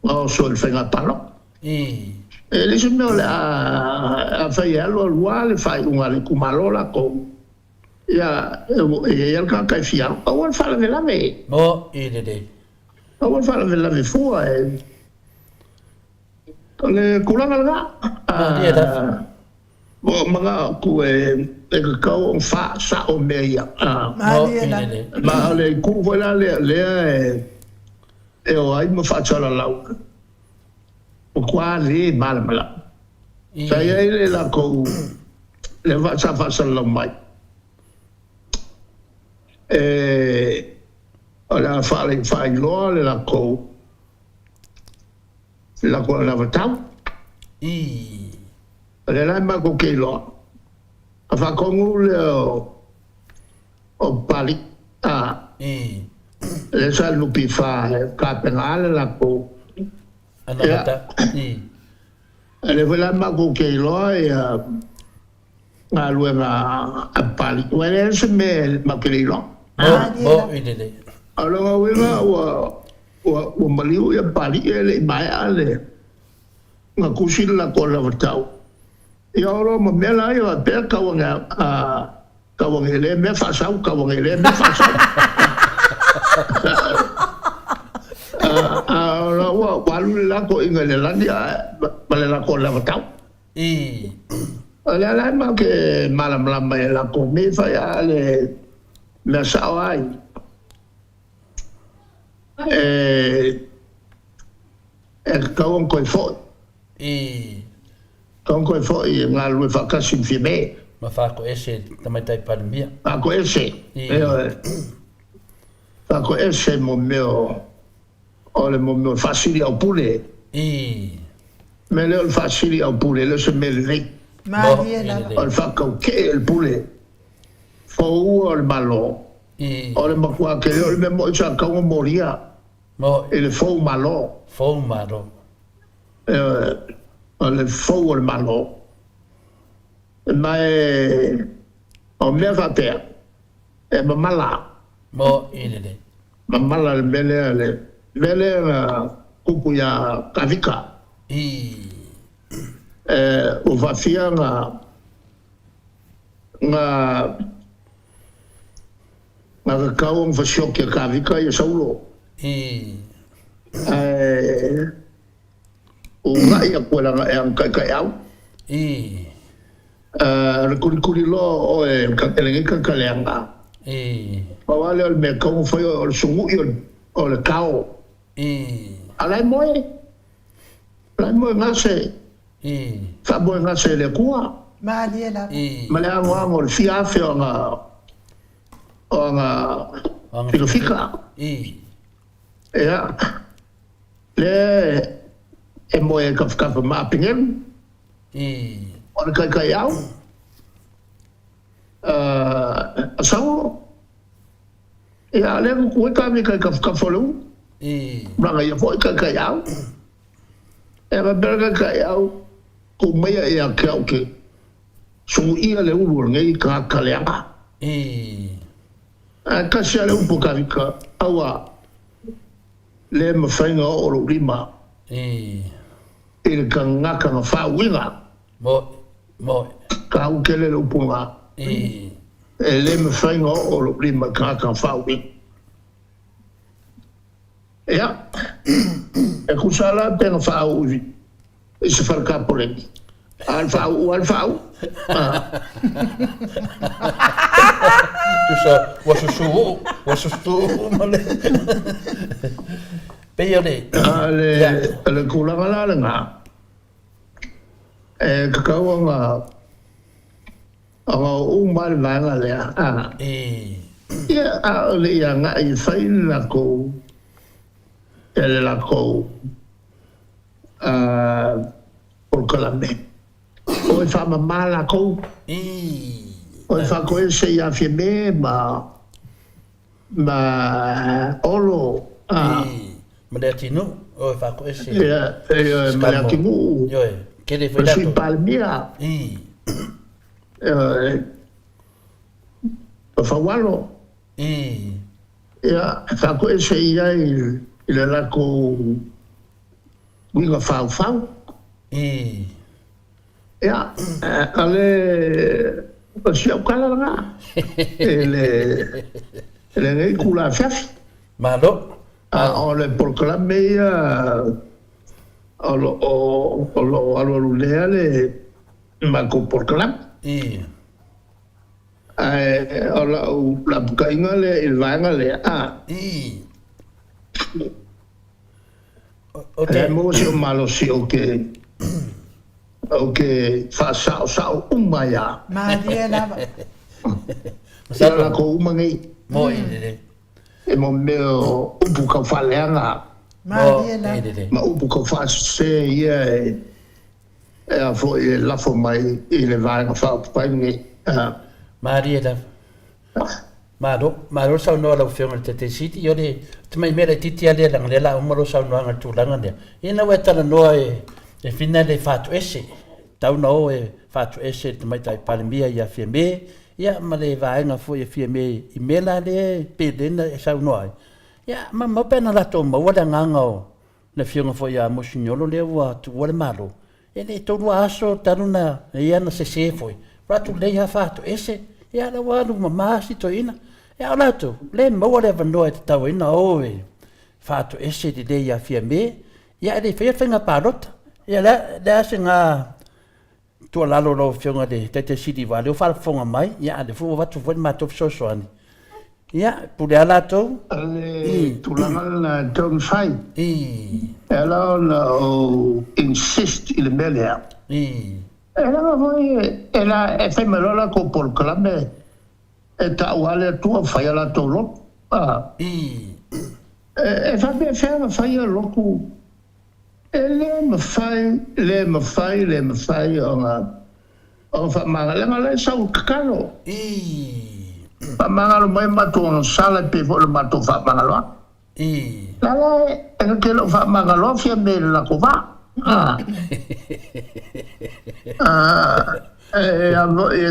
na oso i le faiga palota. E leai se mea o le a afai e alu alu lava le faaiuga a le itumalo latou, ia e i ai lava le tagata e fia alu. Aua le faalavelave.
Mo'i lelei.
Aua le faalavelave fua e. O le tulaga lena.
Malie lava.
Ua manao atu e tatau ona faasao mea ia.
Malie lava.
Ma o le itu foi la lea lea e o ai ma faasalalau, matua le malamalama. Sa i ai le latou lea sa faasalalau mai, e o le a faailoa le latou anavatau. O lea la e matou te iloa, a faatonu lea o Papalii, a, Lea sa le NPF e tapena le latou. Ia. A lea foi la matou te iloa ia galuega a Papalii, aua e leai se mea matou te le iloa. O lona uiga ua ua maliu ia Papalii e le i maea le na tusi le latou anavatau. Ia o loa ma mea la ia faapea tau ane a tau ane i lea mea faasau, tau ane i lea mea faasau. A o la ua alu le la toeaina i le lagi ma le latou anavatau. O lea la matou te malamalama i latou mea e fai, a o le mea sao lava ia, e tatau ona toe foi. Tatau ona toe foi e galulue faatasi ma Fiame.
Ma faatoese le Tamaitai Palemia.
Faatoese, ioe. Faatoese mo mea o le mo mea o le faasili aupule. Mea lea o le faasili aupule, e le o se mea lelei.
Malie lava.
O le faatautee o le pule foua o le Malo, o le matua tele o le mea moni sa tatau ona molia i le fou Malo.
Fou Malo.
Ioe, o le fou o le Malo. Ma e o mea faapea, e mamala.
Moni lelei.
Mamala le mea lea, le mea lea na tupu iā Kavika. Ua faafia na na na tatau ona fasioki e Kavika ia Saulo. Ae unaʻi aku e lana e ana taitaiau. O le kulikuli loa o oe e lenei tagata leaga. Pau lava lea o le mea e tatau ona fai o le sunuʻi o le kao. A o la e moe, o la e moe gase, faamoe gase e le Atua.
Malie lava.
Ma le anoano o le fia afe o ana, o ana fikafika. Ia, lea e moe ai tafatafa ma Apenelu. O le taitaiau a Saulo, ia, a lea tutu ai Kavika i tafatafa o le ulu, leaga ia foi taitaiau. Ia faapea le taitaiau, tuu maia ia te au ke suia le ulu o lenei tagata leaga. Ae tasi lava le upu a Kavika, aua le mafai ona oo lou lima. I le tagata na faauiga.
Moni, moni.
Taua tele le upu lena. E le mafai ona oo lou lima i le tagata na faauiga. Ia, e tusa la pe na faauu i se fale tapoleni, a o le faauu lava le faauu.
Tusa ua susu uu, ua susu uu ma le Pei o le.
A o le tulaga la lena, e tatau ona ona oo uma le vaega lea, a. Ia, a o le i agai e fai le latou, le latou polokalame, o e faamama latou, o e faatoese ia Fiame ma. Ma Olo,
a. Ma Leatinuu, ioe, faatoese.
Ia, ioe, ma Leatinuu.
Ioe, tele foi
latou. Ma Sui Palemia. Ioe, ma Faualo. Ia, faatoese i ai i le latou uiga faufau. Ia, o le, o si au tala lena i le, i lenei itula afiafi.
Malo.
A o le polokalame ia o lo o, o lo o alualu lea le matou polokalame. Ae o lau lapataiga lea i le vaega lea, a. E maua si ou malosi ou te ou te faasaosao uma ai lava.
Malie lava.
Ia latou uma nei.
Moi lelei.
E mo mea o upu tau faaleaga.
Malie lava.
Ma upu tau faasese ia e e a foi e lafo mai i le Vaega Faaupufai lenei.
Malie lava. Malo, malo le saunoa a lau Afioga i le Taitai Sili. Ia o le tamai mea laitiiti lava lea leaga o lea o le a uma lau saunoaga i le tulaga lea. Ia ina ua e talanoa e fina le fatoese, tatau ona o e fatoese le Tamaitai Palemia ia Fiame, ia ma le vaega foi a Fiame i mea la lea e pei lea na e saunoa ai. Ia maumau pe ana latou maua le agaga o le Afioga foi ia Mosignolo lea ua tuua le Malo, E le tolua aso talu na ia na sese foi, ua atu lelei ha faatoese, ia la ua alu mama si toeaina. Ia o latou, le maua le avanoa e tatau ai ona o e faatoese lelei ia Fiame, ia ae le i faia le faiga palota. Ia le a, le a se ga tuualalo lau Afioga i le Taitai Sili aua o lea ua faafofoga mai, ia a o lea foi ua avatu foi le matou fesoasoani. Ia, pule lava latou.
O le tulaga lena e tatau ona fai. E ala ona ou insist i le mea lea. E leaga foi e la e fai mai loa latou polokalame e tau lava le Atua fai a latou lotu. E faapefea ona faia lotu? E le mafai, le mafai, le mafai ona O faamagalo, leaga o la e sau tatalo. Faamagalo mai matou agasala e pei foi o le matou faamagaloa. La la e na te le o faamagaloa Fiame i le latou va. E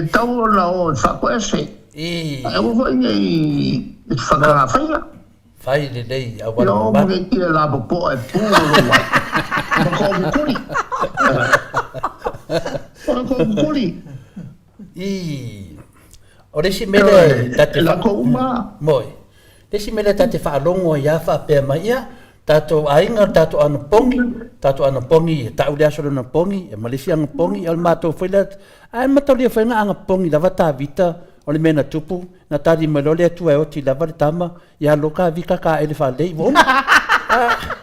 tatau ona o e faatoese. Ae aua foi ne i whakangawhaia.
Fai lelei auala mamalu. Ia
o mo ke lapopoa e pu o lou ai. Ma ko mukuli. O ko mukuli.
I. O le isi mea lea ta te
fa... uma.
Moi. Le isi mea lea ta te faalogo ai lava faapea mai, ia, tatou aiga, o tatou anapogi, tatou anapogi, e tau le aso o le anapogi, ma le isi anapogi, o le matou foi lea, ae mataulia foi na anapogi lava Tavita, o le mea na tupu, Na tali mai loa le Atua e oti lava le tama, ia alu ka vika ka ele faalelei, ua uma.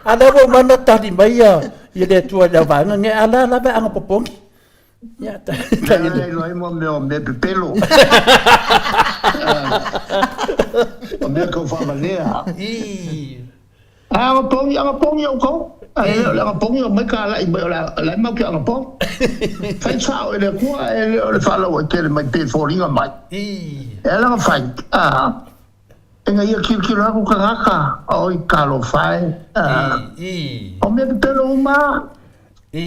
A lea ua uma ona tali mai ia, ia le Atua i le vaega nei, a la lava e agapopogi.
Ia, ta, ta, Lea iloa ai mo mea o mea pepelo. O mea tau faavalea.
I.
A agapogi, agapogi outou. A e le o le agapogi o mai kalai mai o la e mau te agapogi. Fai sao e le Atua e le o le faalauaitele mai pe foliga mai. E ala ona fai, a, ina ia tilotilo atu tagata, oi talofa e, a, o mea pepelo uma a.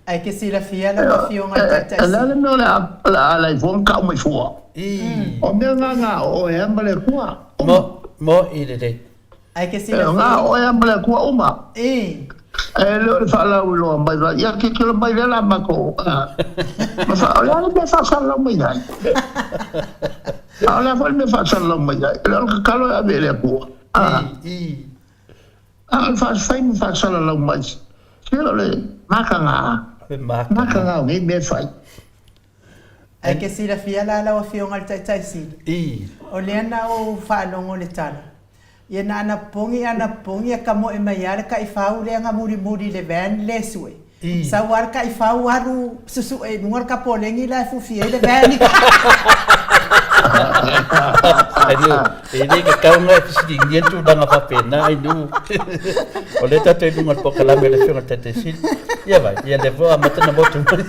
Ae ke silafia lau Afioga i le Taitai
O le a le mea o le a ala ai fua ma tau mai fua? O mea na na o oe a ma le Atua.
Mo, mo i lelei.
Ae ke silafia.
Na oe a ma le Atua uma. E le o le faalauiloa mai la, ia tilotilo mai lea la matou, ma fa, o le a le mea e faasalalau mai ai? A o le a foi le mea e faasalalau mai ai? E le o le tatalo e ave i le Atua. A o le faafai ma faasalalau mai, se o le mataga, mataga o nei mea e fai.
Ae ke silafia la lau Afioga i le Taitai Sili, o lea na ou faalogo i le tala, ia na anapogi anapogi a kamoe mai lava le taifau lea na mulimuli i le van lea e sue, sau lava le taifau alu susue i luga o le tapoleni la e fufi ai le van.
E le tatau ona e fesiligia ni tulaga faapena Ainuu. O lea tatou i luga o le polokalame a le Afioga i le Taitai Sili. Ia vai, ia lea foi ua amata ona motu mai.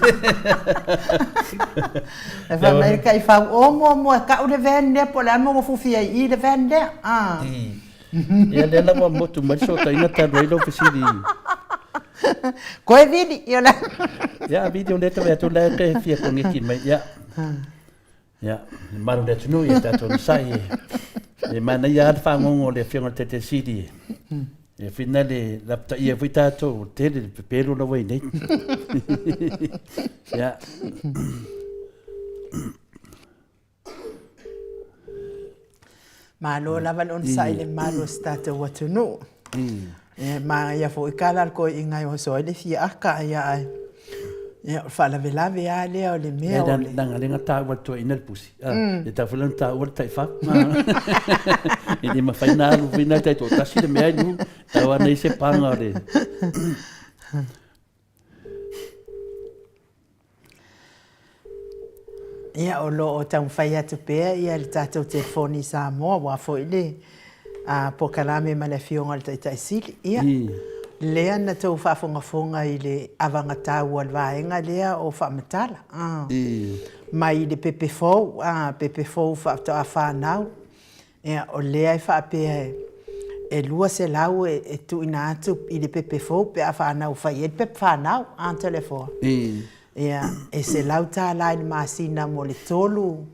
E fai mai le taifau, o muamua e tau le van lea po o le a le mea ua fufi ai i i le van lea. Ah.
Ia lea la ua motu mai le sootaiga talu ai lau fesili.
Koe vili, ia la.
Ia, vili o lea te vaai atu la e fia koneti mai. Ia. Ia, le mamalu o le atunuu, ia tatou onosai e, e manaia lava le fagogo o le Afioga i le Taitai Sili e, e whina le lapataia foi tatou, tele le pepelo la ua i nei. Ia.
Malo lava le onosai i le mamalu o si tatou atunuu. E manaia foi ka la le toeaina e oso ai le fia aka ia ae ia o le faalavelave lava lea o le mea o
le Leaga lea na taua e le toeaina le pusi. E tatau foi la ona taua le taifau. E le mafai ona alu foi na taitoatasi le mea i luga. Tau lava ona i ai se paga o le
Ia, o lo o taumafai atu pea ia le tatou telefoni i Samoa aua foi le polokalame ma le Afioga i le Taitai Sili. Ia, lea na tou faafogafoga i le avagatau a le vaega lea o Faamatala, mai le pepe fou, pepe fou faatoa fanau. Ia, o lea e faapea e 200 e tuuina atu i le pepe fou pe a fanau fai ai le pepa fanau, a Toleafoa? Ia, e $100 i le masina mo le tolu,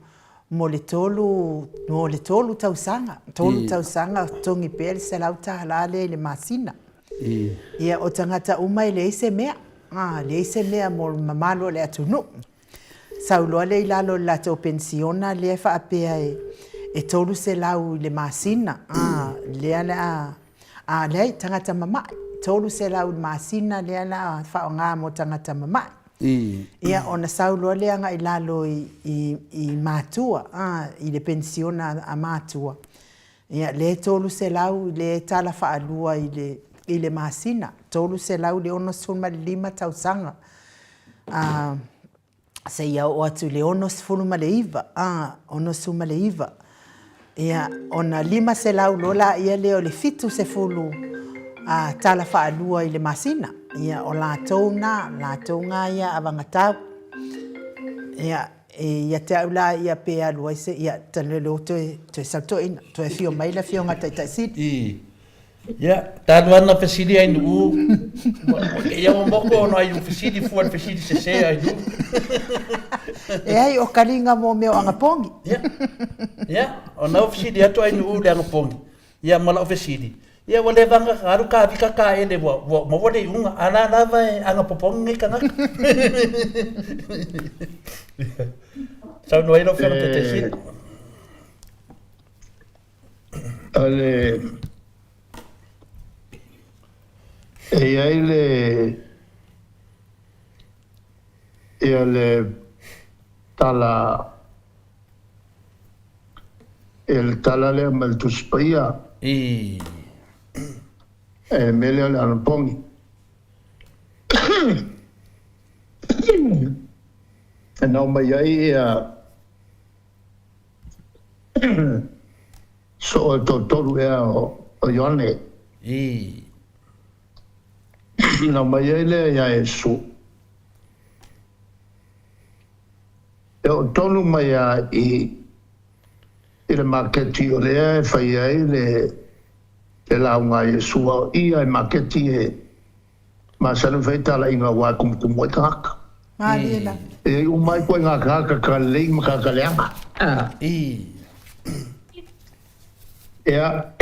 mo le tolu, mo le tolu tausaga, tolu tausaga totogi pea le $100 lea i le masina. Ia, o tagata uma e leai se mea, a, leai se mea mo le mamalu o le atunuu. Sau loa lea i lalo o le latou penisiona lea e faapea e $300 i le masina, a, lea o le a, a leai, tagata mamai, $300 i le masina lea o le a faaaoga mo tagata mamai. Ia, ona sau loa lea agai i lalo i matua, a, i le penisiona a matua, ia, lea e $300 lea e tala faalua i le masina, $300 i le 65 tausaga. A, seia oo atu i le 69, a, 69, ia, ona 500 loa laia lea o le 70 a, tala faalua i le masina. Ia, o latou na, latou na ia avagatau. Ia, e ia te au la ia pe alu ai se, ia, talu ai toe, toe sau toeaina, toe afio mai le Afioga i le Taitai Sili.
I. Ia, talu lava na fesili ai nuu, ia ua moko ona ai u fesili fua le fesili sese ai nuu.
Leai, o kaliga mo mea o agapogi.
Ia, ia, ona ua fesili atu ai nuu le agapogi, ia ma lau fesili, ia ua leva ona alu kavika kaele ua, ua maua le iuga, a la lava e agapopogi nei tagata. Saunoa ai lau Afioga Taitaisili.
O le, e i ai le, ia le tala, ia le tala lea mai le Tusi Paia.
I.
E le mea lea o le anapogi. E nao mai ai ia Soo e toatolu ea o Ioane.
I.
Na aumai ai lea iā Iesu. E oo tonu mai a i i le maketi o lea e fai ai le le lauga a Iesu, a o i a i maketi e Masani fai talaiga aua e kumukumu ai tagata.
Malie lava.
E iai uma ai koe nga tagata ka lelei ma tagata leaga.
I.
Ea.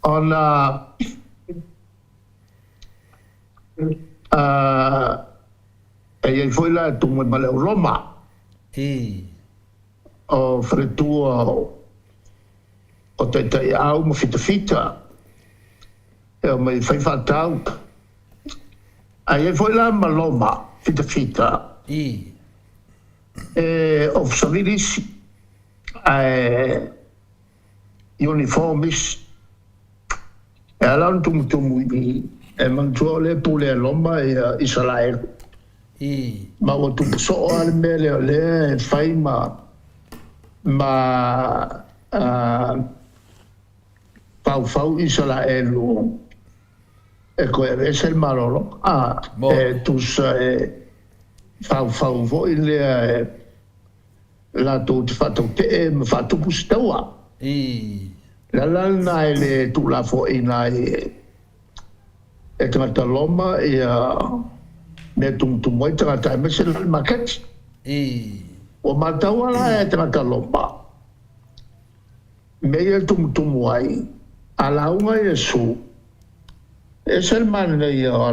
Ona e iai foi la e tumu ai ma le au Roma.
I.
O faletua o Taitaiau ma Fitafita e omai e fai faatau. Ae i ai foi la ma Loma Fitafita
I.
e Ofisa Savili isi, ae uniform isi. E ala ona tumutumu i e manatua o lea e pule e Roma ia Isaraelu.
I.
Ma ua tupu soo lava le mea lea o lea e fai ma ma faufau Isaraelu e toe aveese le malolo, a e tusa e faufau foi lea e latou te faatautee ma faatupu se taua.
I.
Le ala lena e le tuulafoaiina ai e tagata Roma ia mea tumutumu ai tagata aemaise la le maketi.
I.
Ua matau lava la e tagata Roma mea ia e tumutumu ai, a lauga Iesu, e ese le manaia o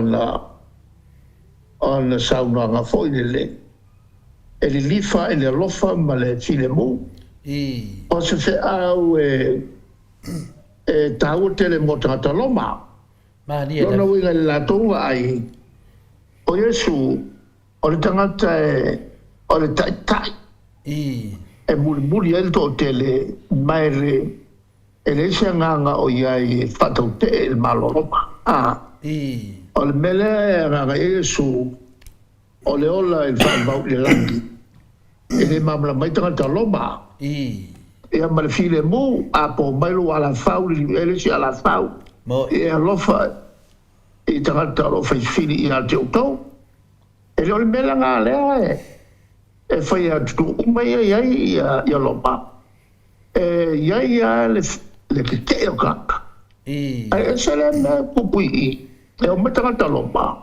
ana saunoaga foi lele. E lilifa i le alofa ma le filemu.
I.
O se feau e e taua tele mo tagata Roma.
Malie
Lona
lava.
uiga i le latou vaai, o Iesu o le tagata e o le taitai
I.
e mulimuli ai le toatele ma e le e leai se agaga o i ai e faatautee i le Malo o Roma. A.
I.
O le mea lea e agaga i ai Iesu, O le ola i le faavavau i le lagi, e le malamalama ai tagata Roma.
I.
Ia ma le filemu, a po mai lou alafau, liliu ea le isi alafau,
Moe.
e alofa i tagata o lo o faifili ia te outou. E le o le mea la na lea e. E fai atu uma ia i ai ia Roma, e i ai lava le tetee o tagata. Ae ese lea mea e tupu i i, e omai tagata Roma,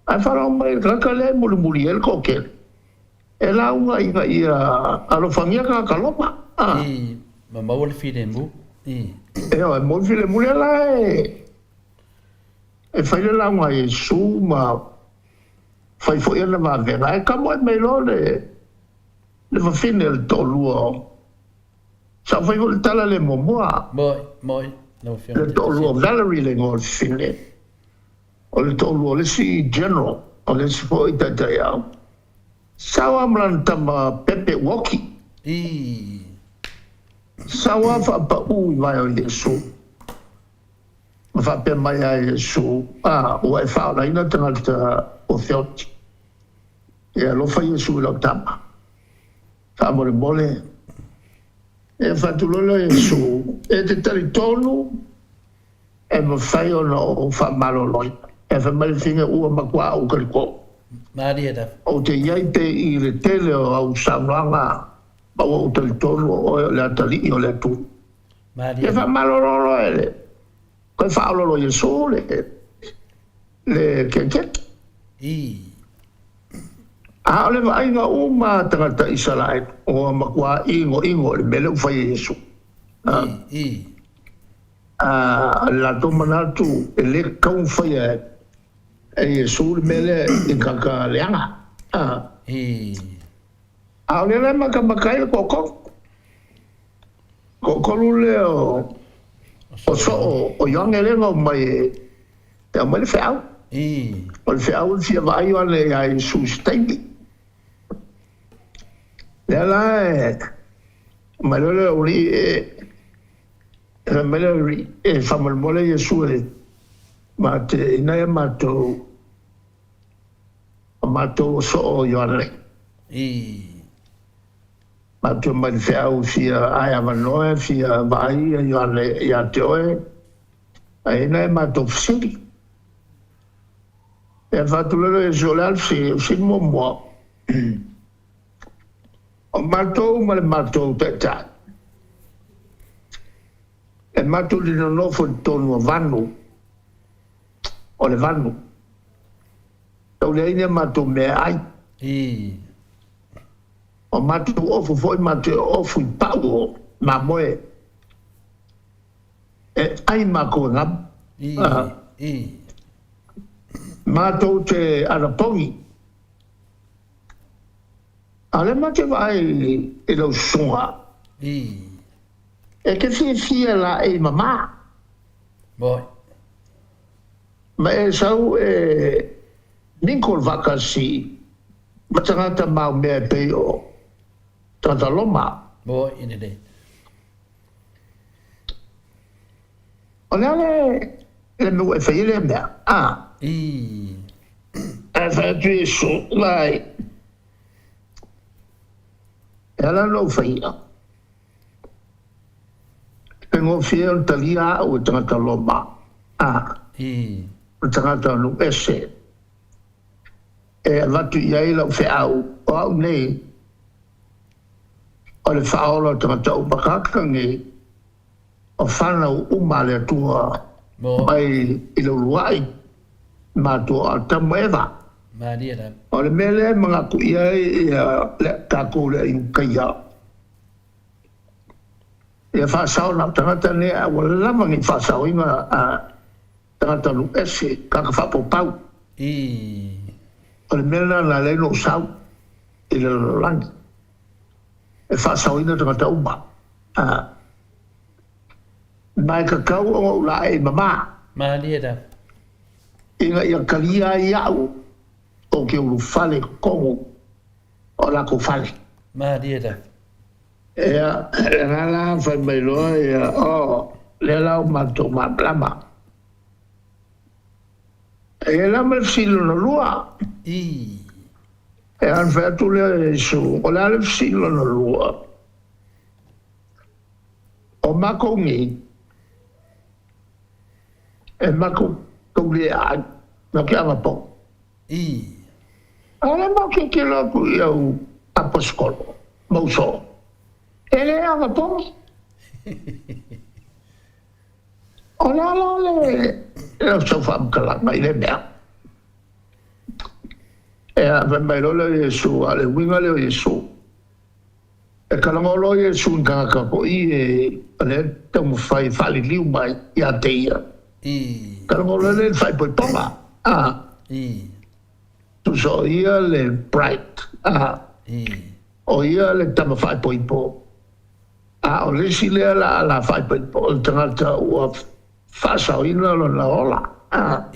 ae faalogo mai i le tagata lea e mulimuli ai le toatele, e lauga ina ia alofagia tagata Roma.
I, ma maua le filemu. I.
Ioe, maua le filemu lea la e fai le lauga a Iesu ma fai foi ana vavega, ae tamoe mai loa le le fafine o le toalua o Sa ou fai foi le tala lea muamua.
Moi, moi, lau Afioga
i le toalua o Valerie le igoa o le fafine, o le toalua o le isi General, o le isi foi taitai au. Sau lava ma lana tama Pepe Uoki.
Ii.
Sau lava faapauu i vae o Iesu. Ma faapea mai ia Iesu, A, ua e faaolaina tagata o feoti. E alofa Iesu i lau tama. Faamolemole, e faatu loa lea o Iesu, E te talitonu e mafai ona ou faamaloloina. E fai mai le fine, Ua matua ou talitonu.
Malie lava.
Ou te i ai pea i le tele o au saunoaga ma ua ou talitonu o oe o le Atalii o le Atua.
Malie.
Ia faamalolo loa e le toe faaololo Iesu le le kenkeke.
Ii.
A o le vaaiga uma a tagata Isaraelu, ua matua inoino i le mea lea ua fai e Iesu.
Ii, ii.
A o le latou manatu e le tatau ona faia e Iesu le mea lea i tagata leaga.
Ii.
A o lea la e matamata ai le toatolu. Toatolu lea o soo o Ioane lea na omai e aumai le feau. O le feau e fia vaai Ioane ia Iesu i se taimi. Lea la e aumai loa le aualii e fai mai le aualii e faamolemole Iesu e ma te ina ia matou o matou o soo o Ioane. Matou mai le feau fia ae avanoa e fia vaai ia Ioane ia te oe, ae i ai nai a matou fesili. Ia fatu loa lea o Iesu, O le a le fesili? O le fesili muamua, O matou ma le matou Taitai, e matou te nonofo i totonu o vanu, o le vanu, tau leai ni a matou mea e ai. O matou ofu foi matou e ofu i pau o mamoe e ai makou e gamu. Matou te anapogi. A o lea matou te vaai i lau susuga. E te fiafia laei mama. Ma e sau e mingle faatasi ma tagata maumea e pei o tagata Roma.
Mo i lelei.
O le a le mea ua e fai ai lea mea? A.
Ii.
Ae fai atu Iesu, Vaai, e ala ona ou faia, e faigofie ona talia au e tagata Roma, a,
Ii.
ma tagata o nuu ese. E avatu i ai lau feau, o au nei, o le faaola o tagata uma tagata nei, o fanau uma a le Atua mai i le uluai matua o Atamu ma Eva. O le mea lea e manatu i ai ia tatou le Iutaia, ia faasao na o tagata nei ae ua lava nei faasaoina a Tagata nuu ese, tagata faapaupau.
Ii.
O le mea lena na ala ai ona ou sau i le lalolagi, e faasaoina tagata uma. A. Ma e tatau ona ou laei mama.
Malie lava.
Ina ia talia ai iaʻu ou te ulufale i totonu o latou fale.
Malie lava.
Ia, lena la fai mai loa ia, oh, lea la ua matou malamalama. E i ai la ma le fesili lona lua.
Ii.
Ia, ona fai atu lea o Iesu, o le a le fesili lona lua? O matou nei, e matou taulia ai, matou te agapau.
Ii.
A o le matou tilotilo atu i au. Aposetolo ma uso, e le anapogi. O le a la le lau sau faamatalaga i lea mea? Ea, fai mai loa lea o Iesu, a o le uiga lea o Iesu, e talanoa loa Iesu i ni tagata foi e o lea e taumafai e faaliliu mai ia te ia, talanoa loa lea i le faaipoipoga, a, tusa o ia le bride, a, o ia le tama faaipoipo, a o le isi lea la a la faaipoipo, o le tagata ua faasaoina lona ola, a.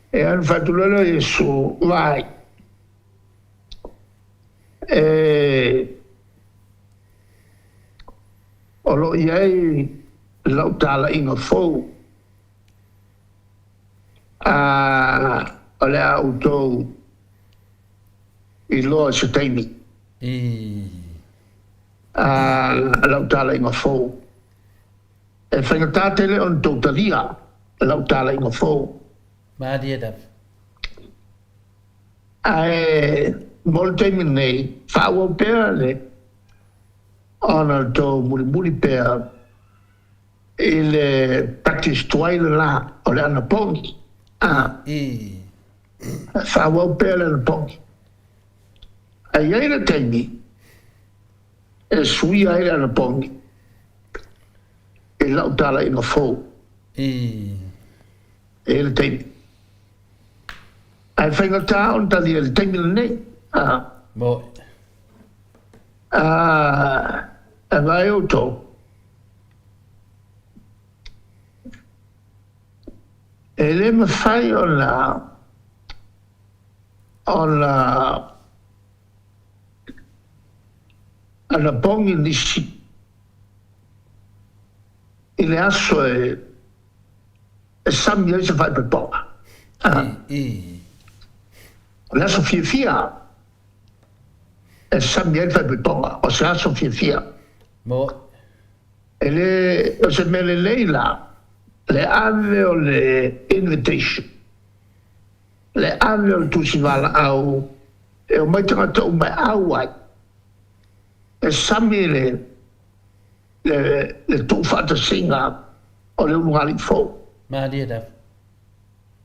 Ia ona fai atu loa lea o Iesu, Vaai, e, o lo o i ai lau talaiga fou, a o le a outou iloa i se taimi. A lau talaiga fou. E faigata tele ona tou talia lau talaiga fou.
Malie lava.
Ae mo le taimi nei, faaauau pea le ona tou mulimuli pea i le practice tuai lena o le anapogi. A. Faaauau pea le anapogi. Ae i ai le taimi e suia ai le anapogi i lau talaiga fou. E i ai le taimi. Ae faigata ona talia i le taimi lenei. E vaai outou, e le mafai ona ona anapogi nisi i le aso e sami ai se faaipoipoga. O le aso fiafia e sami ai le faaipoipoga, o se aso fiafia. E le o se mea lelei la le ave o le invitation. Le ave o le tusi valaau e omai tagata uma e au ai, e sami le le tuufaatasiga o le ulugalii fou.
Malie lava.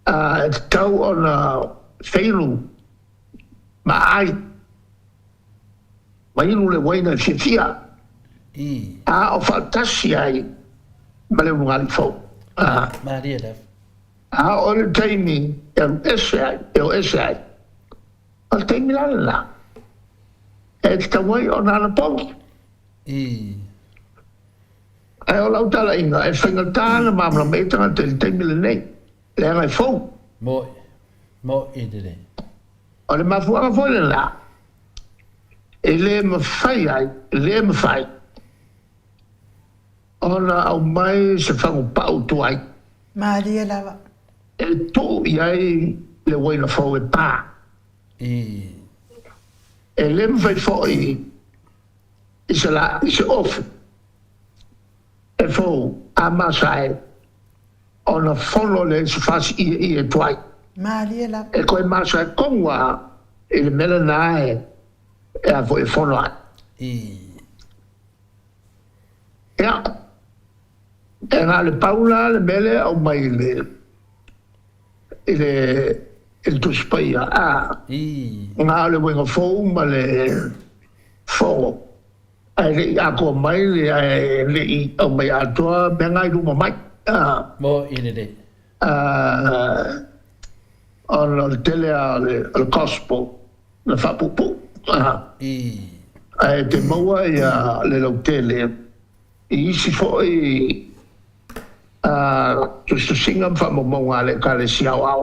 A e tatau ona feinu ma ai ma inu le uaina e fiafia, a o faatasi ai ma le ulugalii fou.
Malie lava.
A o le taimi e alu ese ai, e o ese ai, o le taimi la lena e tatau ai ona anapogi. Ae o lau talaiga, e faigata ona malamalama ai tagata i le taimi lenei, leaga e fou.
Moe, moe lelei.
O le mafuaaga foi lena e le mafai ai, le mafai ona aumai se fagupau tuai.
Malie lava.
E tuu i ai le uaina fou e pa. E le mafai foi i se la, i se ofu e fou a masae ona fono lea i se fasiieie tuai.
Malie lava.
E koe masae tonu lava i le mea lena e a foi e fono ai. Ia, e na o le pau la le mea lea e aumai i le, i le, i le Tusi Paia, a, na o le uiga fou ma le fono, ae le i atoa mai le, ae le i aumai atoa mea na i luma mai, a.
Mo i lelei.
A, ona o le tele lava o le gospel na faapuupuu, a. Ae te maua ia le lautele i isi foi tusitusiga ma faamaumauga a le Ekalesia Aoao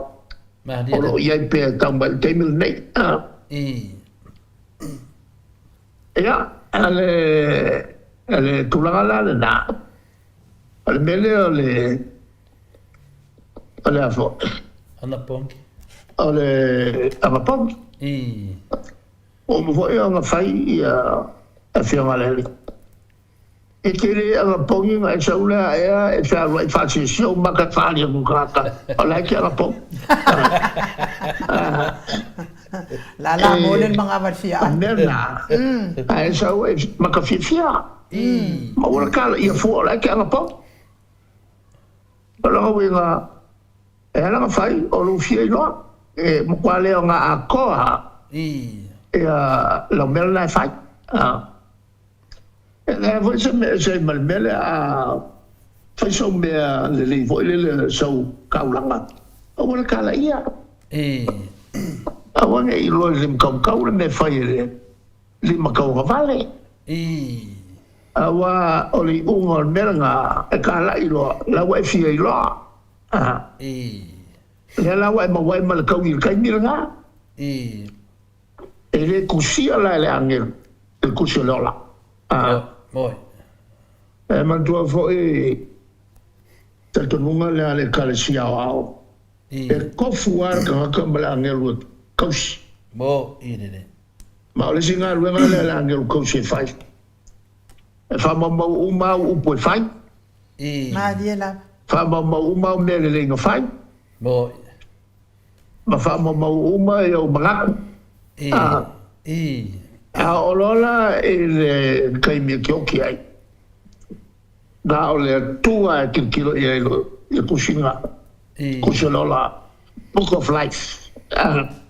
o lo o i ai pea e tau mai i le taimi lenei. Ia, o le tulaga la lena, o le mea lea o le, o le a foi?
Anapogi.
O le anapogi. Ua uma foi ona fai ia Afioga a le Alii. E te le anapogi ona e sau lea ea e fealuai faasiasi ou maka e faali atu i tagata o la e te anapogi.
Lala mo le magava le fia.
Mea na. Ae sau e makafiafia. Ma ua kala ia fua o le ake agapau. O lona uiga, e ala ona fai o lou fia iloa, e matua le o na atoa ia lau mea lena e fai. E leai foi se mea e ese ai ma le mea lea, a fai sau mea lelei foi lele sau taulaga, aua le kalaia. Aua ne i iloa i le limatautau le mea e fai e le limatauagavale. Aua o le iuga o le mea lena, e kalai loa, la ua e fia iloa. Lea la ua e maua ai ma le taui i le taimi lena. E le tusia la e le agelu le tusi o le ola. E manatua foi talitonuga lea a le Ekalesia Aoao, e tofu lava le tagata ma le agelu e tausi. Ma o le isi galuega lea a le agelu tausi e fai, e faamaumau uma au upu e fai, faamaumau uma au mea lelei na fai, ma faamaumau uma i ou manatu. A oo loa la i le taimi e tioki ai, na o le Atua e tilotilo i ai i le tusiga, tusi o le ola, Book of Life.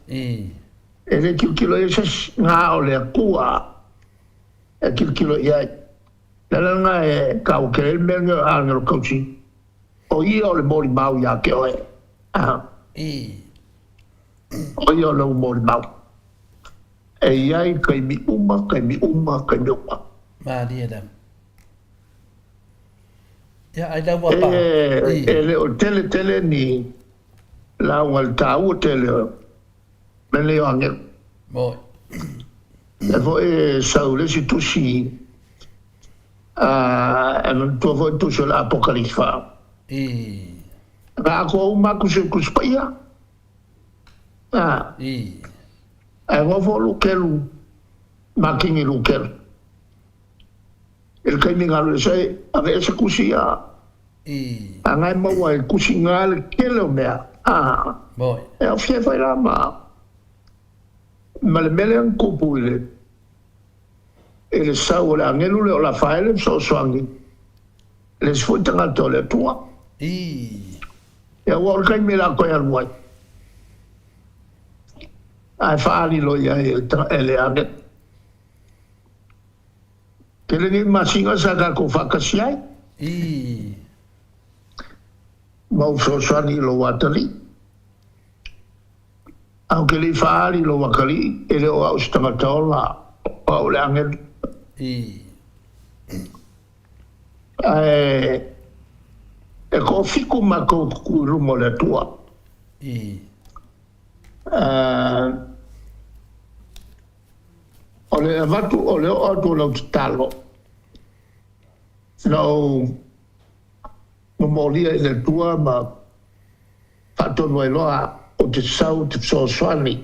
E le tilotilo i ai se isi, na o le Atua e tilotilo i ai. O le ala lena e taua tele ai le mea lenei o Agelo Tausi, o ia o le molimau ia te oe. O ia o lou molimau. E i ai taimi uma, taimi uma, taimi uma.
Malie lava. Ia, ai lau ua paha.
E le o tele tele ni lauga i le taua tele o mea nei o agelu.
Moi.
Lea foi e sau le isi tusi, e manatua foi le tusi o le Apokalifa. Na atoa uma atu si Tusi Paia. Ae nofo o Lutelu, Matini Lutelu. I le taimi na alu ese ai, aveese tusi ia. A na e maua ai i le tusi na le tele o mea. E aofia ai foi la ma le mea lea na tupu i le i le sau o le agelu lea o Lafaele e fesoasoani i le isi foi tagata o le Atua. Ia ua oo le taimi o le a toe alu ai, ae faaali loa i ai e le agelu. Tele nei masina sa tatou faatasi ai. Ma ou fesoasoani i lou atalii. Ae ou te le i faaali i lou atalii, e le o au se tagata ola, o au le agelu. Ae e toafitu matou tutu i luma o le Atua. O le avatu, o le oo atu o lau tatalo, na ou momolia i le Atua ma faatonu ai loa ou te sau ou te fesoasoani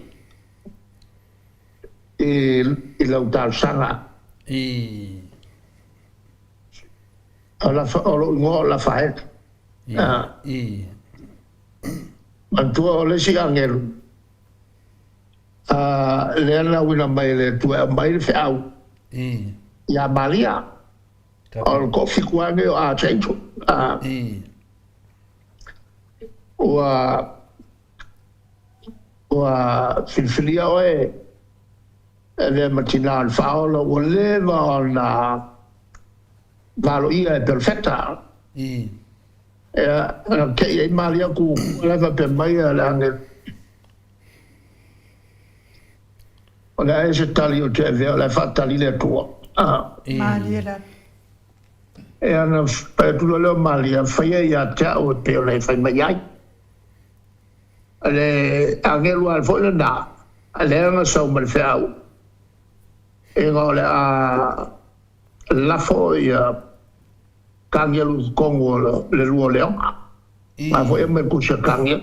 i lau talosaga. O lou igoa o Lafaele. Manatua o le isi agelu. A lea na uina mai e le Atua e aumai le feau iā Maria, o le toafitu lava lenei o Archangel, ua ua filifilia oe e avea ma tinā o le Faaola, ua leva ona valoia e Perofeta. Ia, na te'i ai Maria kūkū, la e faapea mai le agelu. O le a ea se tali ou te avea, o le a faatali le Atua.
Malie lava.
Ea ona fai atu loa lea o Malia, Faia ia te au e pei ona e fai mai ai. O le agelu lava foi lena, lea na sau ma le feau, ina o le a lafo ia Kanielu i totonu o le lua o leoga. Na foi e mai le tusi a Kanielu.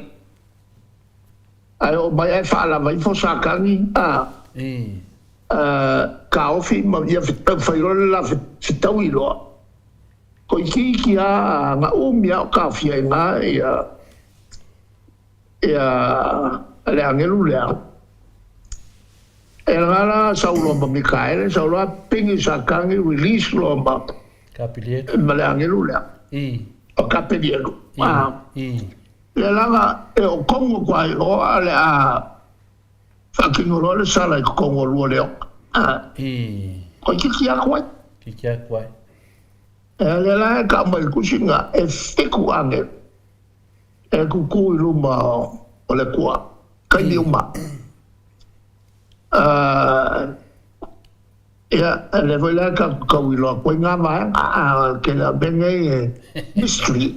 Ae oo mai ae faalava ifo Satani a taofi ma ia fai loa le la fetaui loa. Toeitiiti a na umi a o taofia ai na ia le agelu lea. E lana la sau loa ma Mikaele, sau loa pigi Satani release loa ma
Kapilielu.
Ma le agelu lea.
I.
O Kapelielu.
I.
A.
I.
Le lana e o kongo kwa i o a le a whakino loa le sala i kongo lua leo. A.
I.
Ko kiki aku ai.
Kiki aku ai.
E le la e ka mai kusinga e fiku angelu. E kuku i luma o le kua. Kaimi uma. Ia, le foi la ka kau i loa koe ngā vaega, a ke la mea nei e mystery,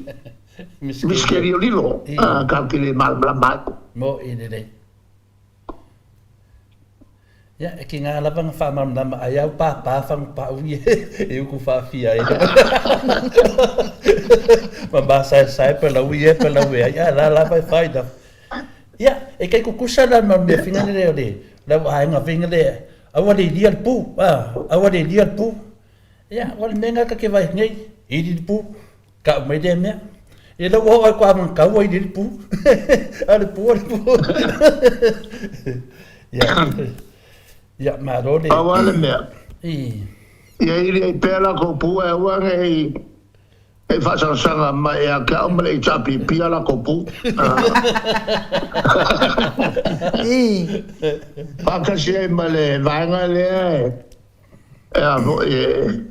mystery o lilo, ka ke le malamalama ai.
Mo i lelei. Ia, e ki ngā lava nga whaamalamalama ai au pāpā whangu pāu i e uku whaawhia e. Ma māsaesae pa lau i e pa lau e ai, a la lava e whai lava. Ia, e kei kukusa la ma mea whinga lele o le lau aenga whinga le aua le ilia le pu, a, aua le ilia le pu. Ia, o le mea nga ka ke vai nei, ili le pu, ka mai lea mea. Ia lau o ai ko amang kaua ili le pu. A le pu, a le pu. Ia, ia, malo le.
Aua le mea.
I.
Ia ili ai pea la ko pu e aua nei E faasagasaaga mai ia te au ma le HRPP a latou pu. Faatasi ai ma le vaega lea e a foi e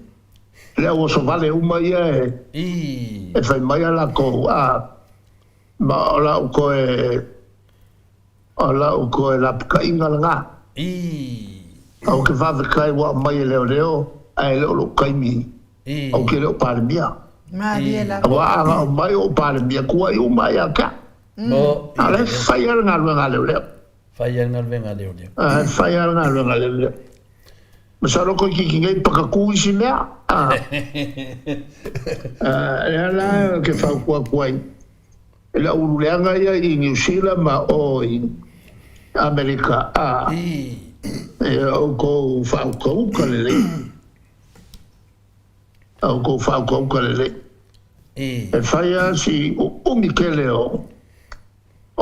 le au oso vale uma ia e fai mai a latou a ma o lau toe O lau koe lapataiga lena. Ou te faafetai ua aumai e leoleo ae le o lou taimi ou te le o Palemia. Aua a na aumai o Palemia tuai uma ia te au. A o la e fai lava le galuega a leoleo.
Fai lava le galuega a leoleo.
A e fai lava le galuega a leoleo. Masalo toeitiiti nei pakatu isi mea. Lea la ou te fautua atu ai I le ululeaga ia i Niu Sila ma o i Amerika, a e outou faaukauka lelei, outou faaukauka lelei. E fai lava si uumi tele o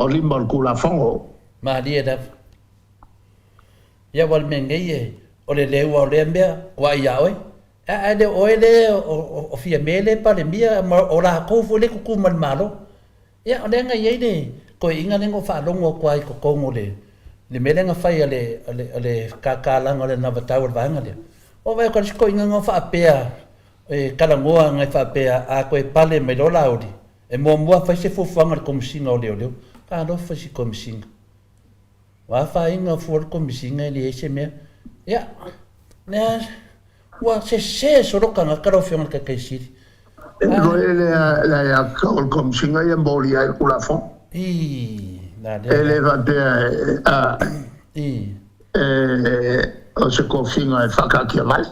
lima o le Tulafono.
Malie lava. Ia ua le mea nei e, o le leua o lea mea, ua ai ia oe. Ae le o oe le o Fiame le Palemia ma o lakou foi le tutu ma le Malo. Ia, o lea na i ai le toeaina lea na ou faalogo atu lava i totonu o le le mea lea na fai a le a le kakalaga o le anavatau a le vaega lea. Ua vaai atu lava le isi toeaina na faapea e talanoa agai faapea a toe pale mai loa Laauli, e muamua fai se fuafuaga a le Komesina o Leoleo. Talofa i si Komesina. Ua afaina fua le Komesina e leai se mea. Ia, lea ua sese solo tagata lau Afioga i le Taitaisili.
E iloa le aiatatau a le Komesina ia molia ai le Tulafono.
I, na lea.
E le faapea
e,
o se tofiga e whaakaatia mai.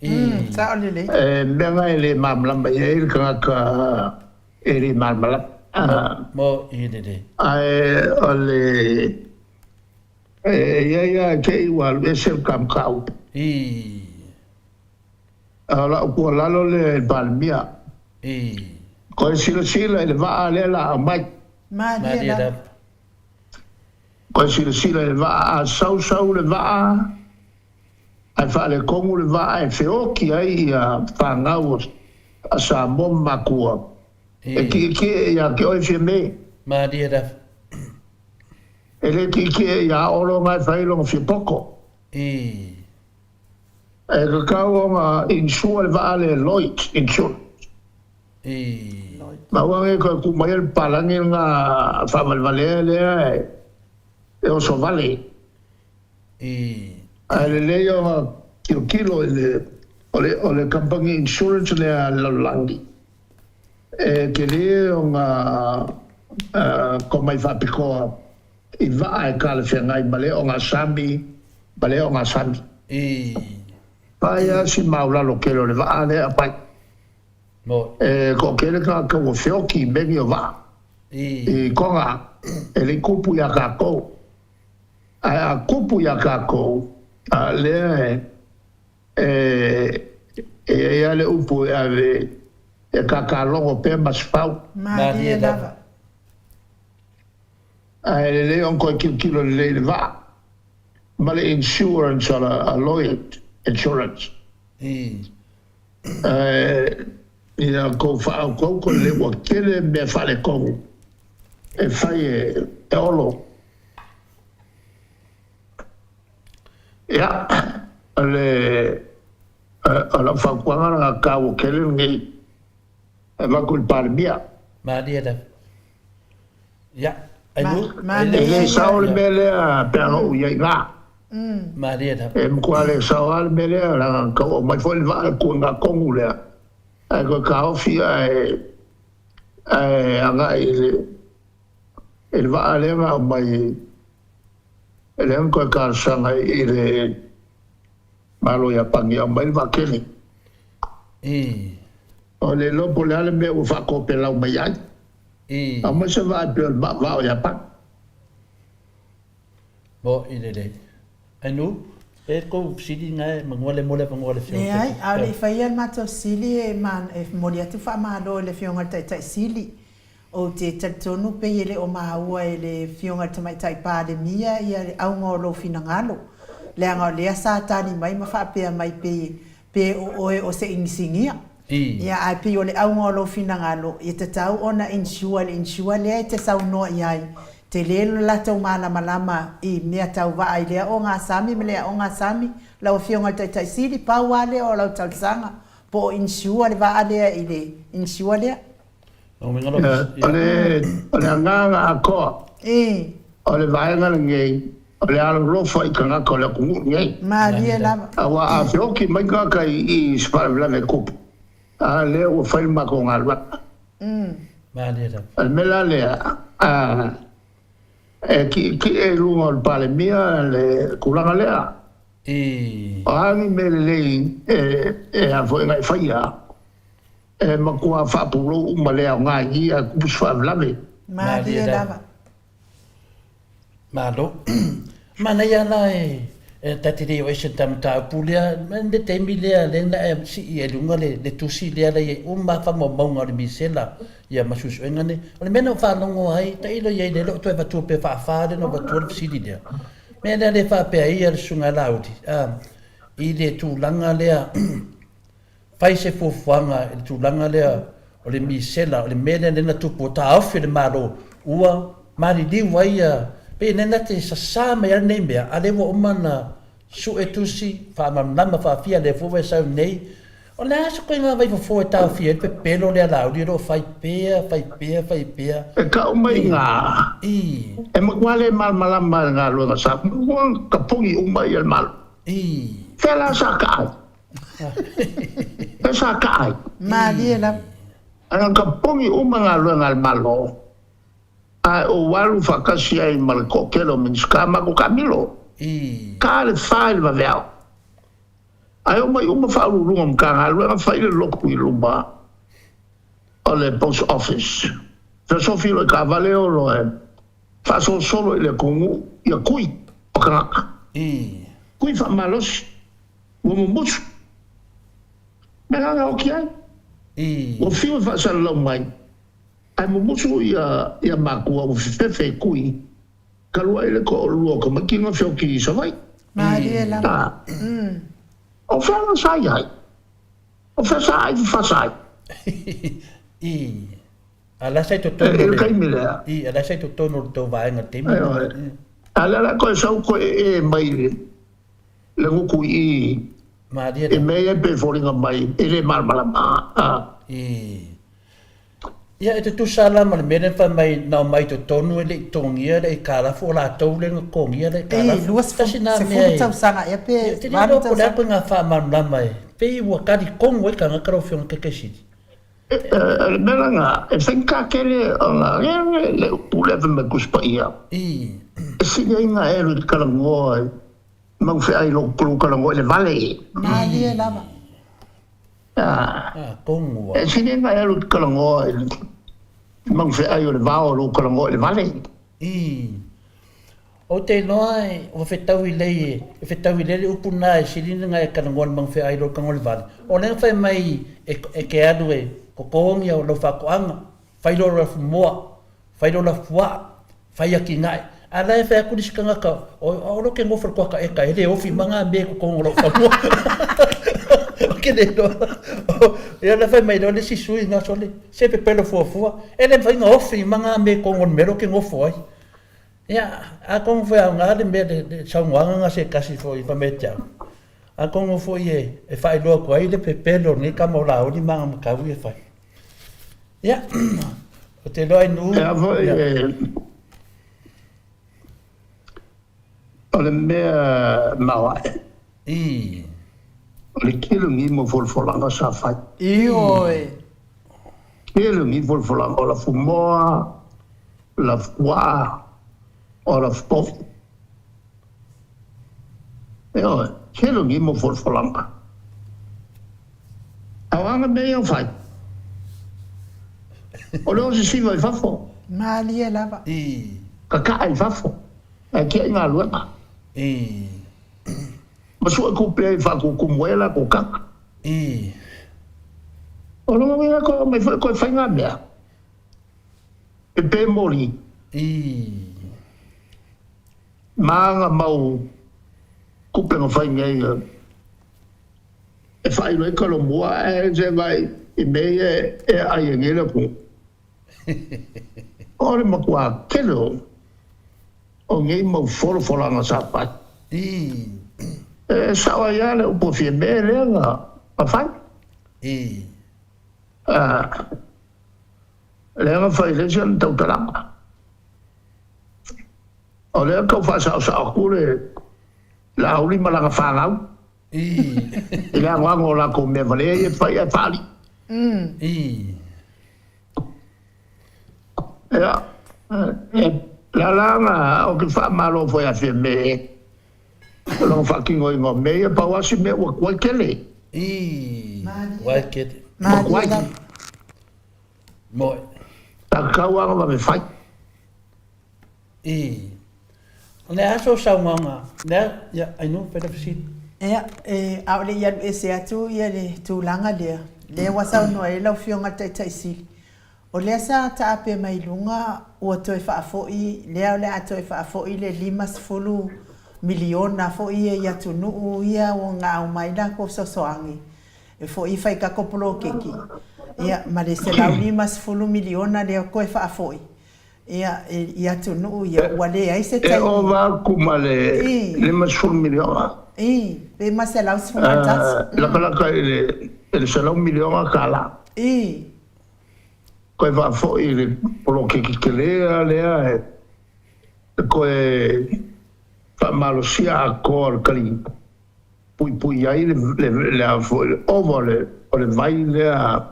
I.
Sao lelei.
E mea nga e le malamalama i ai le tagata e le malamalama.
Mo i lelei.
Ae o le e i ai lava te i ua alu ese le kamukau.
I.
A o lau tuualalo lea i le Palemia.
I.
Koe silasila i le vaa lea la aumai.
Malie lava.
Koe silasila i le vaa, a sau sau le vaa, ae faaletonu le vaa e feoti ai ia fanau a Samoa ma Makua e tietie ia te oe Fiame.
Malie lava.
E le tietie ia Olo na e fai lona fiapoto.
I.
E tatau ona insure le vaa le Lloyds Insurance.
I.
Ma ua nei toe tuu mai ai le papalagi lena faavalevalea lea e oso vale.
I.
Ae lelei ona tilotilo i le, o le, o le kamupani insurance lea a le lalolagi, e tele ona komai faapitoa i vaa e talafeagai ma le ogasami, ma le ogasami.
I.
Pai lava si maulalo tele o le vaa lea e aumai.
Mo.
E toatele tagata ua feoti i meni o vaa.
I.
I Tonga, e le i kupu iā tatou. Ae a kupu iā tatou, a lea e, e, e i ai lava le upu e ave e kākālogo pea ma se fau.
Malie lava.
Ae lelei ona toe tilotilo lelei i le vaa. ma le insurance a Lloyd Insurance. Ae ia kou faaokaoka le ua tele mea faaletonu e fai e Olo. Ia, o le o lau fautuaga lena taua tele lenei e avatu i le Palemia.
Malie lava. Ia,
Ainu,
E le sao le mea lea pe a na ou i ai i ina.
Malie lava.
E matua le sao lava le mea lea, leaga na tau aumai foi le vaa le tuuaiga tonu lea, ae toe taofi ae ae agai i le i le vaa lea na aumai lea na toe talosaga i le Malo o Iapani e aumai le vaa tele. O le iloa po o le a le mea ua faatopelau mai ai. Aumai se vaa e pei o le vaa o Iapani.
Mo'i lelei. Ainu, e kou fesili na e manua le mo le avanoa le Afioga.
Leai, a o le i faia le matou fesili e momoli atu faamalo i le Afioga i le Taitai Sili. Ou te talitonu pei e le o maua e le Afioga i le Tamaitai Palemia le auga o lou finagalo, leaga o lea sa tali mai ma faapea mai pei pe o oe o se inisinia. Ia, ae pei o le auga o lou finagalo, e tatau ona insure le insure lea e te saunoa i ai, tele lo latou malamalama i mea tau vaa i le aoga sami ma le aoga sami. Lau Afioga i le Taitai Sili, pau lava lea o lau talosaga, po o insure le vaa lea i le insure lea.
O le agaga atoa o le vaega lenei, o le alolofa i tagata o le atunuu lenei.
Malie lava.
Aua a feoti mai tagata i i se faalavelave e tupu, a lea ua fai le matou galuega.
Malie lava.
O le mea la lea, e tietie i luga o le Palemia le tulaga lea. O a ni mea lelei e a foi na e faia, E matua faapulou uma le aoga i i ae kupu se faalavelave.
Malie lava.
Malo. Manaia la e ta te le o ese ta mataupu lea, le taimi lea lea na e sii ai luga le, le tusi lea la i ai uma faamaumauga o le misela ia ma suesuega nei. O le mea na ou faalogo ai, tailo i ai le le o toe avatua pe faafa lea na ou avatua le fesili lea. Mea lea le faapea ai ia le Susuga ia Laauli, i le tulaga lea Fai se fuafuaga i le tulaga lea o le misela, o le mea lea na tupu, ua taofi e le Malo, ua maliliu ai ia, pei na te sasa mai lava lenei mea, a o lea ua uma ona sue tusi, faamalamalama faafia, lea foi ua e sau nei. O le a se ituaiga vaifofo e taofia ai le pepelo lea a Laauli o lo o fai pea, fai pea, fai pea?
E tau mai ina e matua le malamalama i le galuega sa ua tapuni uma ia le Malo. Fea la sa kaa ai? E sa kaa ai.
Malie lava.
Ae na tapuni uma galuega a le Malo, ae ou alu faatasi ai ma le toatele o Minisita matou taamilo. Ta le fa i le vaveao. Ae omai uma Faauluuluga o Matagaluega fai le lotu i luma o le Post Office. Fesofi loa i taavale o loa e faasolosolo i le atunuu ia tui o tagata. Tui faamalosi. Ua mumusu. Mea la na oti ai. Ua fiu e faasalalau mai, ae mumusu ia ia matua ua fefefe i kui, talu ai le toalua o tamaiti na feoti i Savaii.
Malie lava.
O fea la sa i ai? O fea sa ai fafasa ai?
A la sa i totonu
I le taimi lea.
I, a la sa i totonu o le tou vaega i le taimi
lea. A lea la toe sau toe ee mai le gutu i i.
Malie
I mea ia pei e foliga mai e le malamalama.
I. Ia, e tutusa la ma le mea lea na fai mai na omai i totonu e le i totogia le aitalafu, o latou lea na totogia le aitalafu.
I,
Tasi na mea
10 tausaga ea pe
8 tausaga. Te le iloa po o le a koe faamalamalama e pei ua talitonu ai tagata lau Afioga Taitaisili.
O le mea lena, e faigata tele ona le upu lea fai mai Tusi Paia. E sili ai ona e alu i le talanoa i mau feai i lou talanoa i le vale.
Malie lava.
E sili ai ona e alu i le talanoa i mau feai o le vao i lou talanoa i le vale.
Ou te iloa ua fetaui lei e fetaui lei le upu na e sili ona e talanoa i le magafeaai i lo le tago o le vale. O lea na fai mai e te alu e totogi lau faatoaga, fai lou lafumoa, fai lou lafuaa, fai atinae. A la e fai atu le isi tagata, o au lea ou te nofo i le kuata eka e le ofi ma ngā mea i totonu o lou fanua. Ou te le iloa. Ia la fai mai loa le isi sui na sole, se pepelo fuafua, e le mafai ona ofi ma ngā mea i totonu o le mea lea ou te nofo ai. Ia, atonu foi e aoga le mea le saunoaga na se tasi foi fai mai ia te au, atonu foi e faailoa atu ai le pepelo o lenei tama o Laauli ma ana matau ia e fai. Ia, ou te iloa Ainuu.
Ea foi e, o le mea maoae.
I.
O le tele o nei mau folafolaga sa fai.
Ioe.
Tele o nei folafolaga, o lafumoa, lafupuaa, o lafupovi. Ioe, tele o nei mau folafolaga. A o a mea ia o fai? O le osisiva i fafo.
Malie lava.
I.
Kakaa i fafo. Ae tiai galuega.
I.
Ma sue kupe ai faakukumu ai lakou kaka.
I.
O lona uiga koe omai foi koe fai nga mea. Pepe moli.
I.
Ma aga mau kupe na fai nei e faailoa ai Kalomua ae se vai i mea ia e aai ai nei le atunuu. O le matua tele o nei mau folafolaga sa fai. E sao ai lava le upu a Fiame lea na fai. Lea na fai le isi ana tautalaga. O lea tau faasaosao atu le Laauli ma lana fanau. I le anoano o lakou mea valea ia e fai ae faalii. Ia, e lala na ou te faamalo foi ia Fiame o lona faatinoina o mea ia, pau lava si mea ua tuai tele.
Tuai tele.
Ua tuai. Sa tatau lava ona vave fai.
I. O le a sou saunoaga? Lea, ia, Ainuu, fai lau fesili.
Ia, e, a o le i alu ese atu ia le tulaga lea, lea ua saunoa ai lau Afioga i le Taitai Sili, o lea sa taape mai luga ua toe faafoi, lea o le a toe faafoi le $50 miliona foi ia i atunuu ia ua na aumai latou fesoasoani e foi e fai tatou poloketi, ia, ma le $150 miliona lea toe faafoi. Ia, i atunuu ia, ua leai se
taimi. E ova atu ma le 50 miliona.
I, pe ma 111.
Lakalaka i le 100 miliona tala.
I.
Toe faafoi i le poloketi tele lava lea e toe faamalosia atoa o le tali puipui ai le ova o le vai lea.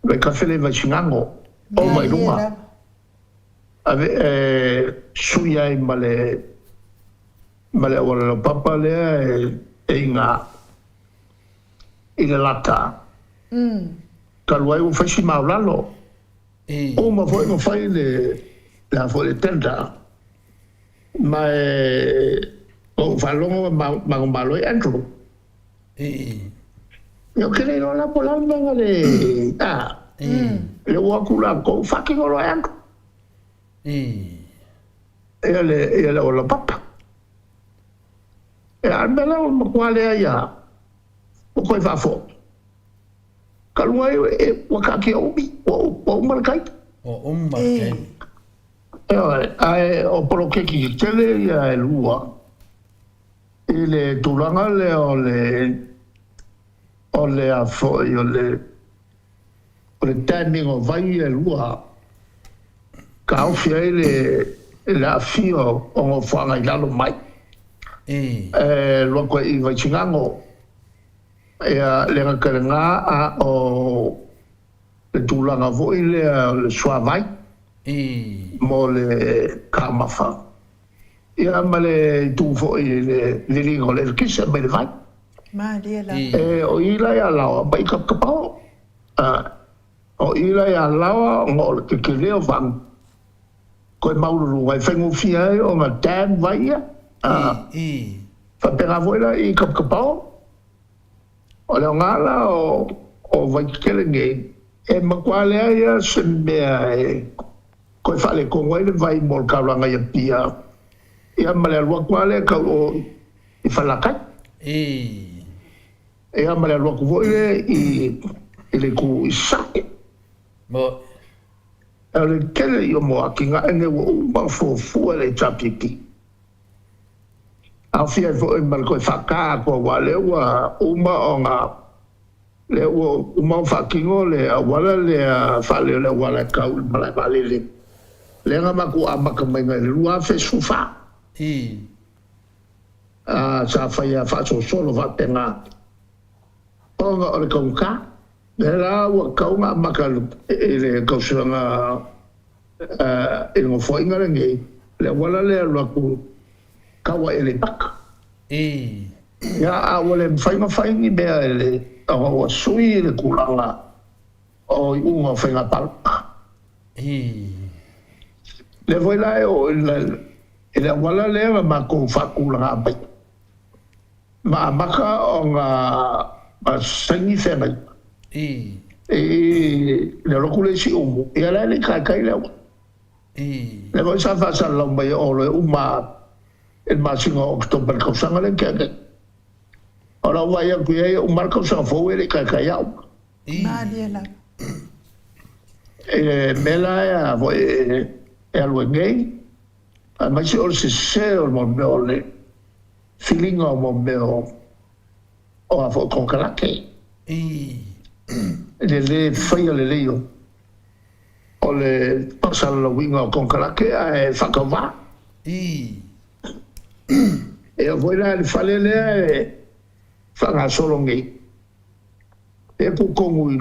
Vaitafe le Vaisigano, ova i luga, ave e sui ai ma le ma le auala laupapa lea e iga i le lata. Talu ai ua fai si maulalo. Uma foi ona fai le le a foi le tender ma e ou faalogo manumalo ai Andrew. Ia ou te le iloa la po o le a le mea na le a le ua atu latou faatino loa e Andrew. Ia le ia le auala laupapa. Ia a o le mea la ua matua leai lava ua toe faafoi. Talu ai ua taatia umi, ua uma le taimi.
Ua uma le taimi.
Ioe, ae o poloketi tetele ia e lua i le tulaga lea o le o le a foi o le o le damming o vai ia e lua, taofi ai le le aafia o nofoaga i lalo mai. E alu atu ai i Vaisigano. Ia, le gata i lena, a o le tulaga foi lea o le suavai mo le taumafa, ia ma le itu foi i le liliga o le eletise mai le vai.
Malie lava.
E, o i la ia Laoa mai Kapakapao. A, o i la ia Laoa ona o le tetele o Vanu, koe maululuga e faigofie ai ona dam vai ia. A, faapena foi la i Kapakapao. O le aoga la o Vaitetele nei, e matua leai lava se mea e toe faaletonu ai le vai mo le taulaga i Apia. Ia ma le alu atu lava lea e tau o i Falelatai. Ia ma le alu atu foi lea i i le itu i Sasae. O le tele ia mo atinae nei ua uma ona fuafua e le HRPP. Aofia ai foi ma le toe faata atu aua o lea ua uma ona lea ua uma ona faatino le auala lea faaleo le auala e tau i le malae vaalele lea na matou amata mai i le 2014. Sa faia faasolosolo faapena ona o le taugata. Lea la ua tatau ona amata i le tausaga i le Nofoaiga lenei le auala lea e alu atu taua i Aleipata. Ia, a ua le mafai ona fai ni mea i le ona ua sui le tulaga o iuga o faiga palota. Lea foi la e oo i le auala lea na matou faatulaga mai ma amata ona saini feagaiga i le alu atu le isi umu, ia la e le i taitai le auala. Lea foi sa faasalalau mai e Olo e uma i le masina o Oketopa i le tausaga lea na tea nei. O lau vaai atu i ai e uma lava le tausaga fou e le i taitai lava uma.
Malie lava.
I le mea la e foi e alu ai nei, aemaise o le sese o le mea o le filiga o mea o a foi konekarate. I le le faia lelei o le faasalalauina o konekarate ae faatauva. E oo foi la i le fale lea e faagasolo nei, e tu tonu i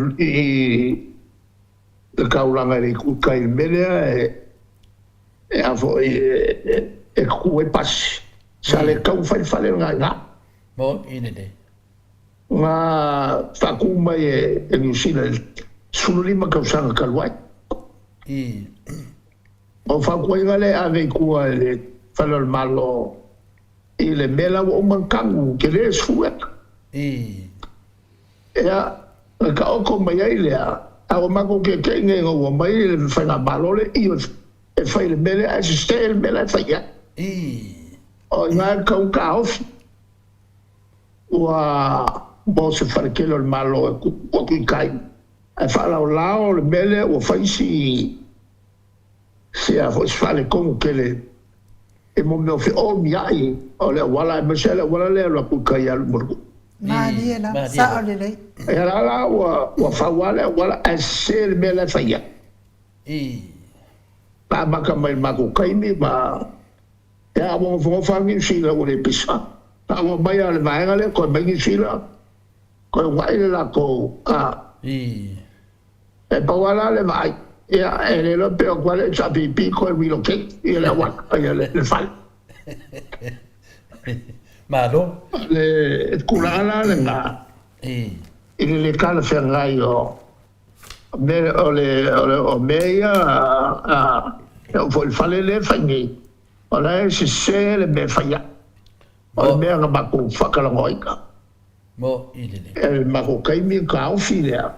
le taulaga i le itu i tai i le mea lea e a foi e tutu ai pasi. Sa le tatau ona fai le fale lena i ina.
Moni lelei.
Na faatu mai e Niu Sila i le 15 tausaga talu ai. O fautuaina lea e ave i tua i le Fale o le Malo i le mea la ua uma ona tanu tele 10 eka. Ia, na taoto mai ai lea, a ua matou tete'i nei ina ua omai le Faigamalo lea e fai le mea lea ae sese le mea la e fai i ai. O i ina e tatau ona taofi. Ua mo se fale tele o le Malo e tuutuu atu i tai ae faalaolao le mea lea ua fai si a foi si faaletonu tele i mo mea o feomiai o le auala aemaise le auala lea e alu atu i tai e alu i Mulinuu.
Malie lava, sao lelei.
Ia la la ua fau lava le auala ae sese le mea la e fai ai. Na amata mai i le matou taimi ma Ia, ua nofonofo lava Niu Sila ua le pisa. A ua omai lava le vaega lea toe mai Niu Sila, toe ua'i le latou, a. E pau lava la le vaai, ia, e le iloa pe o atu lava le HRPP toe relocate ia le auala, ia le fale.
Malo.
O le tulaga la lena i le le talafeagai o o le o mea ia e oo foi i le fale lea e fai nei, o la e sese le mea e fai ai. O le mea na matou faatalanoaina. E le matou taimi ona taofi lea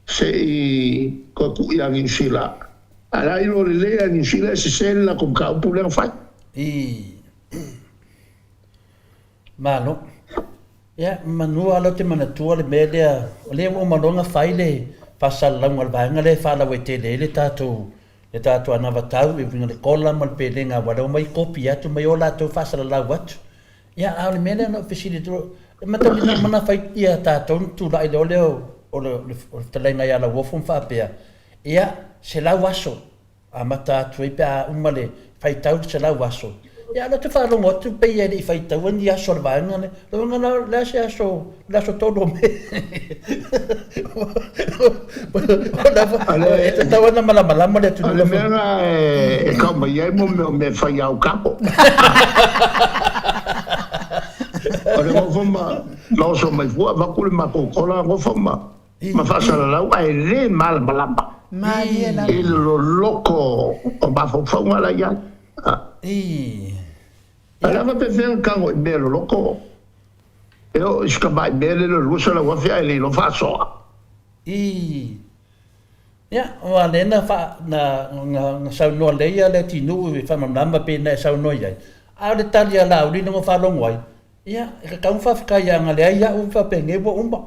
se i toe tuu ia Niu Sila. Ae la iloa lelei ia Niu Sila e sese le latou mataupu lea na fai.
Malo. Ia, manu lava lea ou te manatua le mea lea, o lea ua uma loa ona fai le faasalalauga o le vaega lea e faalauaitele ai le tatou, le tatou anavatau e uiga i le kola ma le pelega aua o lea ua omai kopi atu mai o latou faasalalau atu. Ia, a o le mea lea na ou fesili atu, e matauina uma na fai ia tatou ona tulai loa lea o le fetalaiga ia Lauofo ma faapea, ia, 100 aso. Amata atu ai pe a uma le faitau le 100 aso. Ia, o lea ou te faalogo atu pei e le i faitaua ni aso o le vaega lea. Lona uiga o le a se aso, o le aso 3 o Me. E tatau lava ona malamalama le atunuu.
O le mea lena e tau mai ai mea o mea e fai au kako. O le nofo ma oso mai fua avatu le matou kola nofo ma ma faasalalau ae le malamalama
Malie lava.
i le loloko o mafaufauga la i ai. Ae lava pe fea tago i mea loloko e oo i si tamai mea lea le 200,000 ae le iloa faasoa.
Ia, aua lea na, fa, na, na, na saunoa lelei Leatinuu i faamalamalama pei ona e saunoa i ai. A o le tali a Laauli na faalogo ai, ia, e tatau ona faafetai ia ana leai au faapenei ua uma.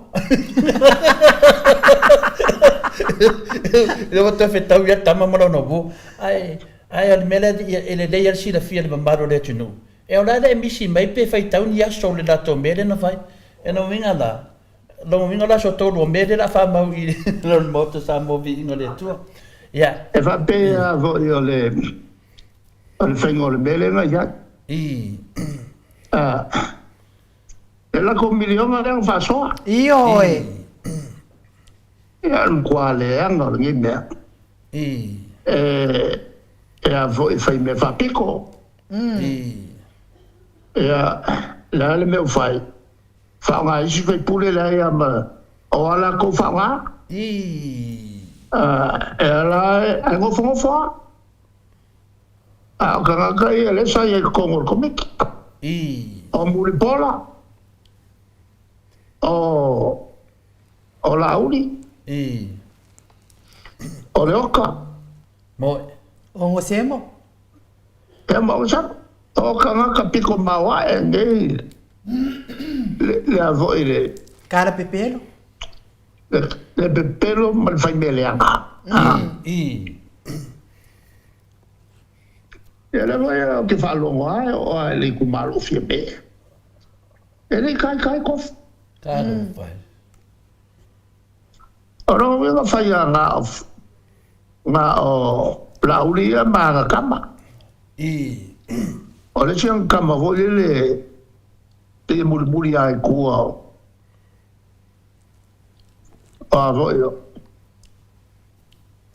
Lea ua toe fetau ia tama ma lona uo. Ae, ae o le mea lea, ia, e lelei lava le silafia e le mamalu o le atunuu, e o le a le misi mai pe faitau ni aso o le latou mea lea na fai. O lona uiga la, lona uiga o le aso 3 o Me lea o le a faamau i le Maota o Samoa Viiga i le Atua. Ia.
E faapea foi o le O le faiga o le mea lea na i ai. E lako miliona lea na faasoa.
Ioe.
Ia, o le matua leaga o lenei mea. E a foi e fai mea faapito. Ia, le a le mea ua fai? Faaaoga e isi faipule leai a ma o a latou faaaoga. E ala ae nofonofo lava. A o tagata ia lea sa i ai i totonu o le Komiti. O Mulipola, o o Laauli, o Leoka.
O Gosemo.
Ia ma Gosemo. O tagata pito maoae nei le le a foi le.
Kala pepelo.
Le pepelo ma le faimea leaga. Ia lea foi ou te faalogo lava e oo lava i le itumalo o Fiamē. E le i taitai kofi.
Talofa e.
O lona uiga fai lava na o, na o Laauli ia ma ana tama. O le isi ana tama foi lele pei e mulimuli lava i tua o, o a foi o.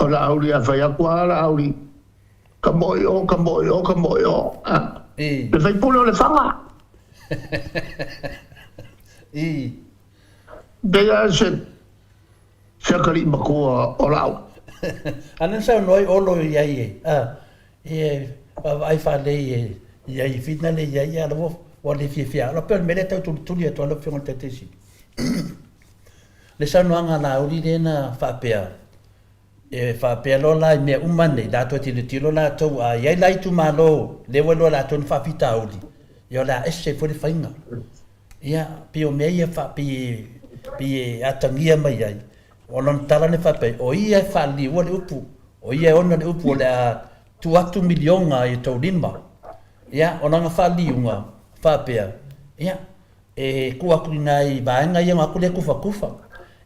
O Laauli a fai atu a Laauli, ka moe o, ka moe o, ka moe o. Le faipule o Lefaga. Pei lava se se atalii matua o Laauli.
A na saunoa ai Olo i ai e, a, e vaavaai faalei e i ai i whina le i ai, a la ua le fiafia alo. Pei o le mea lea e tau tulituli atu ai lau Afioga i le Taitaifono. Le saunoaga a Laauli lea na faapea, e faapea loa la i mea uma nei, latou e tilotilo latou, a i ai la itumalo lea ua iloa e latou ni faafitauli, ia o le a ese foi le faiga. Ia, pei o mea ia pei e, pei e atagia mai ai, o lana tala lea faapea, o ia e faaliliua le upu, o ia e ona le upu o le a tuu atu miliona i tou lima. Ia, o lana faaliliuga faapea, ia, E tuu atu i nai vaega ia ona atu lea tufatufa.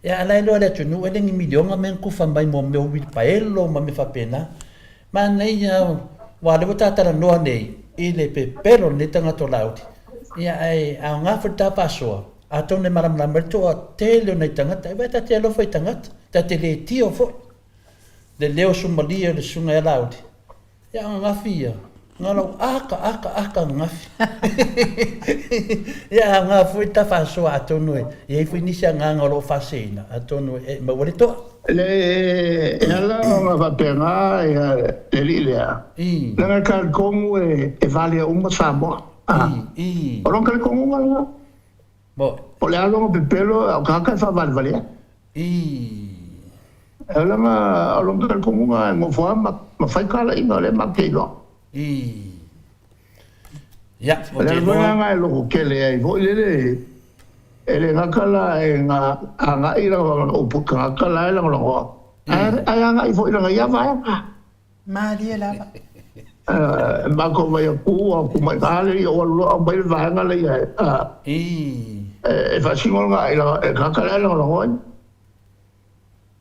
Ia a la e iloa e le atunuu e le ni miliona mea na tufa mai mo mea o uilipaelo ma mea faapena. Manaia aua o lea ua ta talanoa nei i le pepelo o lenei tagata o Laauli. Ia ae aoga foi le ta faasoa atonu e malamalama ai le toatele o nai tagata. Aua ta te alofa i tagata, ta te le tio foi le leo sumalie o le susuga ia Laauli. Ia ananafi ia, na lau aka aka aka ananafi. Ia aoga foi ta faasoa atonu e i ai foi nisi agaga o lo o faaseseina atonu e maua le toa.
Le e ala ona faapena ia le alii lea, leaga e talitonu e valea uma Samoa. O lona talitonuga lena. Po o le a lona pepelo, a o tagata e faavalevalea. E ala ona o lona talitonuga e nofo lava ma fai talaiga o lea matou te iloa. O le ala foi lena e lototele ai foi lele, e le gata la e agai lana upu i tagata la e lagolago ae agai foi i lana ia vaega.
Malie lava.
E matou vai atu ua tumaina le ia ua alu loa aumai le vaega lea e faasino lena i lana e tagata la e lagolago ai.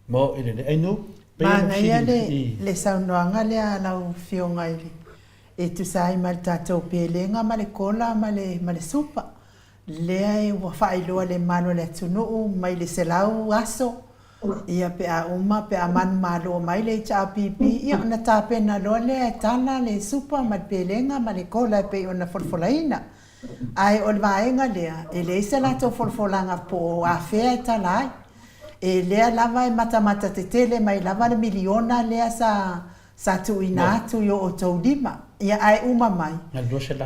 Mo i le ainu.
Manaia le le saunoaga lea a lau Afioga i le e tusa ai ma le tatou pelega ma le kola ma le ma le supa. Lea e ua faailoa le malu o le atunuu mai le 100 aso Ia pe a uma, pe a manumalo mai le HRPP, ia ona tapena loa lea e tala le supa ma le pelega ma le kola e pei ona folafolaina. Ae o le vaega lea, e leai se latou folafolaga po o afea e tala ai. E lea lava e matamata tetele mai lava le miliona lea sa Sa tuuina atu i o outou lima. Ia, ae uma mai,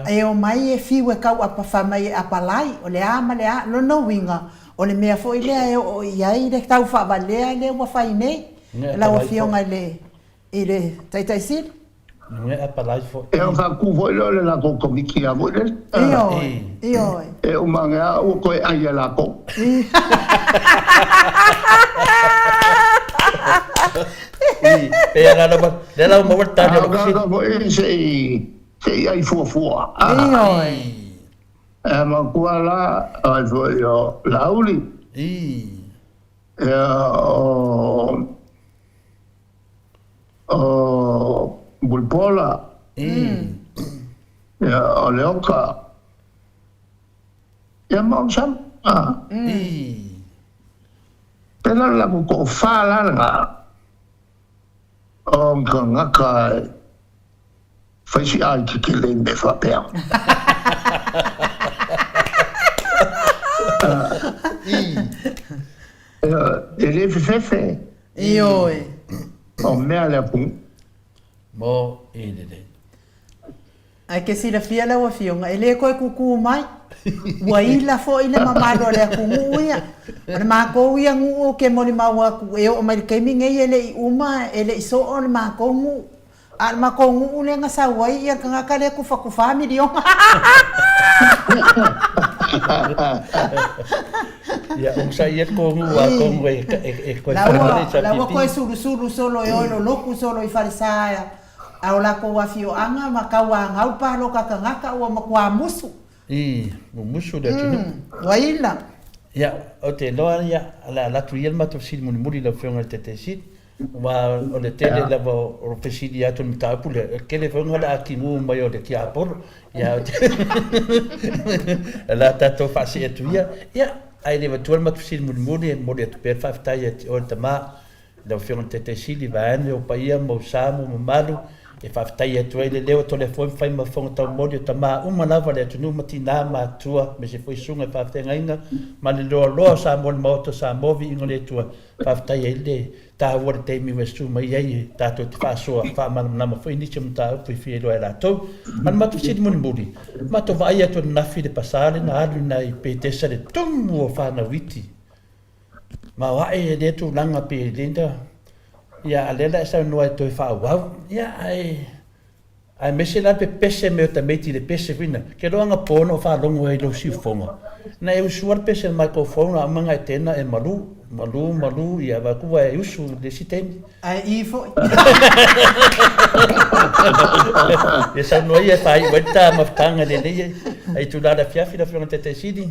e omai e fiu e kau apa fai mai e apalai, o le a ma le a. Lona uiga, o le mea foi lea e oo i ai le tau faavalea lea ua fai nei, lau Afioga i le, i le Taitaisili.
Nuea apalai foi.
Ia ona faatu foi lea o le latou Komiti lava foi lele.
Ioe, ioe.
E uma ane lava ua toe ai e latou.
I, pe ala lava, lea la ua maua le tali o lou fesili.
A o foi se i, se i ai fuafua.
Ioe.
E manatua la, ai foi o Laauli.
I.
Ia o o Mulipola, ia, o Leoka, ia ma o Sam, a. Pēlā le latou toafa la lena, o ni tagata e fai si ai tetele i mea faapea. E le fefefe.
Ioe.
O mea le atunuu.
Mo i lelei.
Ae ke silafia lau afioga, e le toe kukū mai. Ua ila foi le mamalu o le atunuu ia. O le matou ia nuu ou te molimau atu, e oo mai le taimi nei e le i uma, e le i soo le matou nuu. A o le matou nuu lea na sau ai ia le tagata lea tufatufa miliona.
Ia, onosai ia le tou nuu atonu e toe fai mai le
HRPP. La ua toe sulusulu solo e o e lolotu solo i falesa a o latou afioaga ma tauanau le palota tagata ua matua musu.
I, ua musu le atunuu.
Ua ila.
Ia, ou te iloa ia, o le a alu atu ia le matou fesili mulimuli i lau Afioga i le Taitaifono. Aua o le tele lava o fesili atu i le mataupu lea, e tele foi ona o le a timu mai o le tiapolo. Ia, o le a tatou faasee atu ia. Ia, ae le avatua le matou fesili mulimuli, e momoli atu pea le faafetai ia te oe le tama, i lau Afioga i le Taitai Sili, vaeane ou paia ma ou sa ma ou mamalu, e faafetai atu ai le leo o Toleafoa e mafai ma fofoga taumoli o tama uma lava o le atunuu ma tina ma atua, aemaise foi susuga i faafeagaiga ma le loaloa o Samoa i le Maota o Samoa, viiga o le Atua. Faafetai ai le taua o le taimi ua e susu mai ai e tatou te faasoa faamalamalama foi nisi o mataupu e fia iloa e latou. A o le matou fesili mulimuli, matou vaai atu ananafi i le pasa lea na alu i nai Petesa le tumu o fanau iti. Ma o ae lea tulaga pe le na, ia a lea la e saunoa e toe faaauau. Ia ae Aemaise la le pepese mai o tamaiti i le pese foi na, ke loa na po na o faalogo ai i lou siufofoga, na e usua le pese le microphone a uma na e tena e malu, malu, malu, ia avatu ua e usu i le isi taimi.
Ae i foi.
Ia saunoa ia e faaiu ai le ta mafutaga lelei ai itula o le afiafi lau Afioga i le Taitai Sili.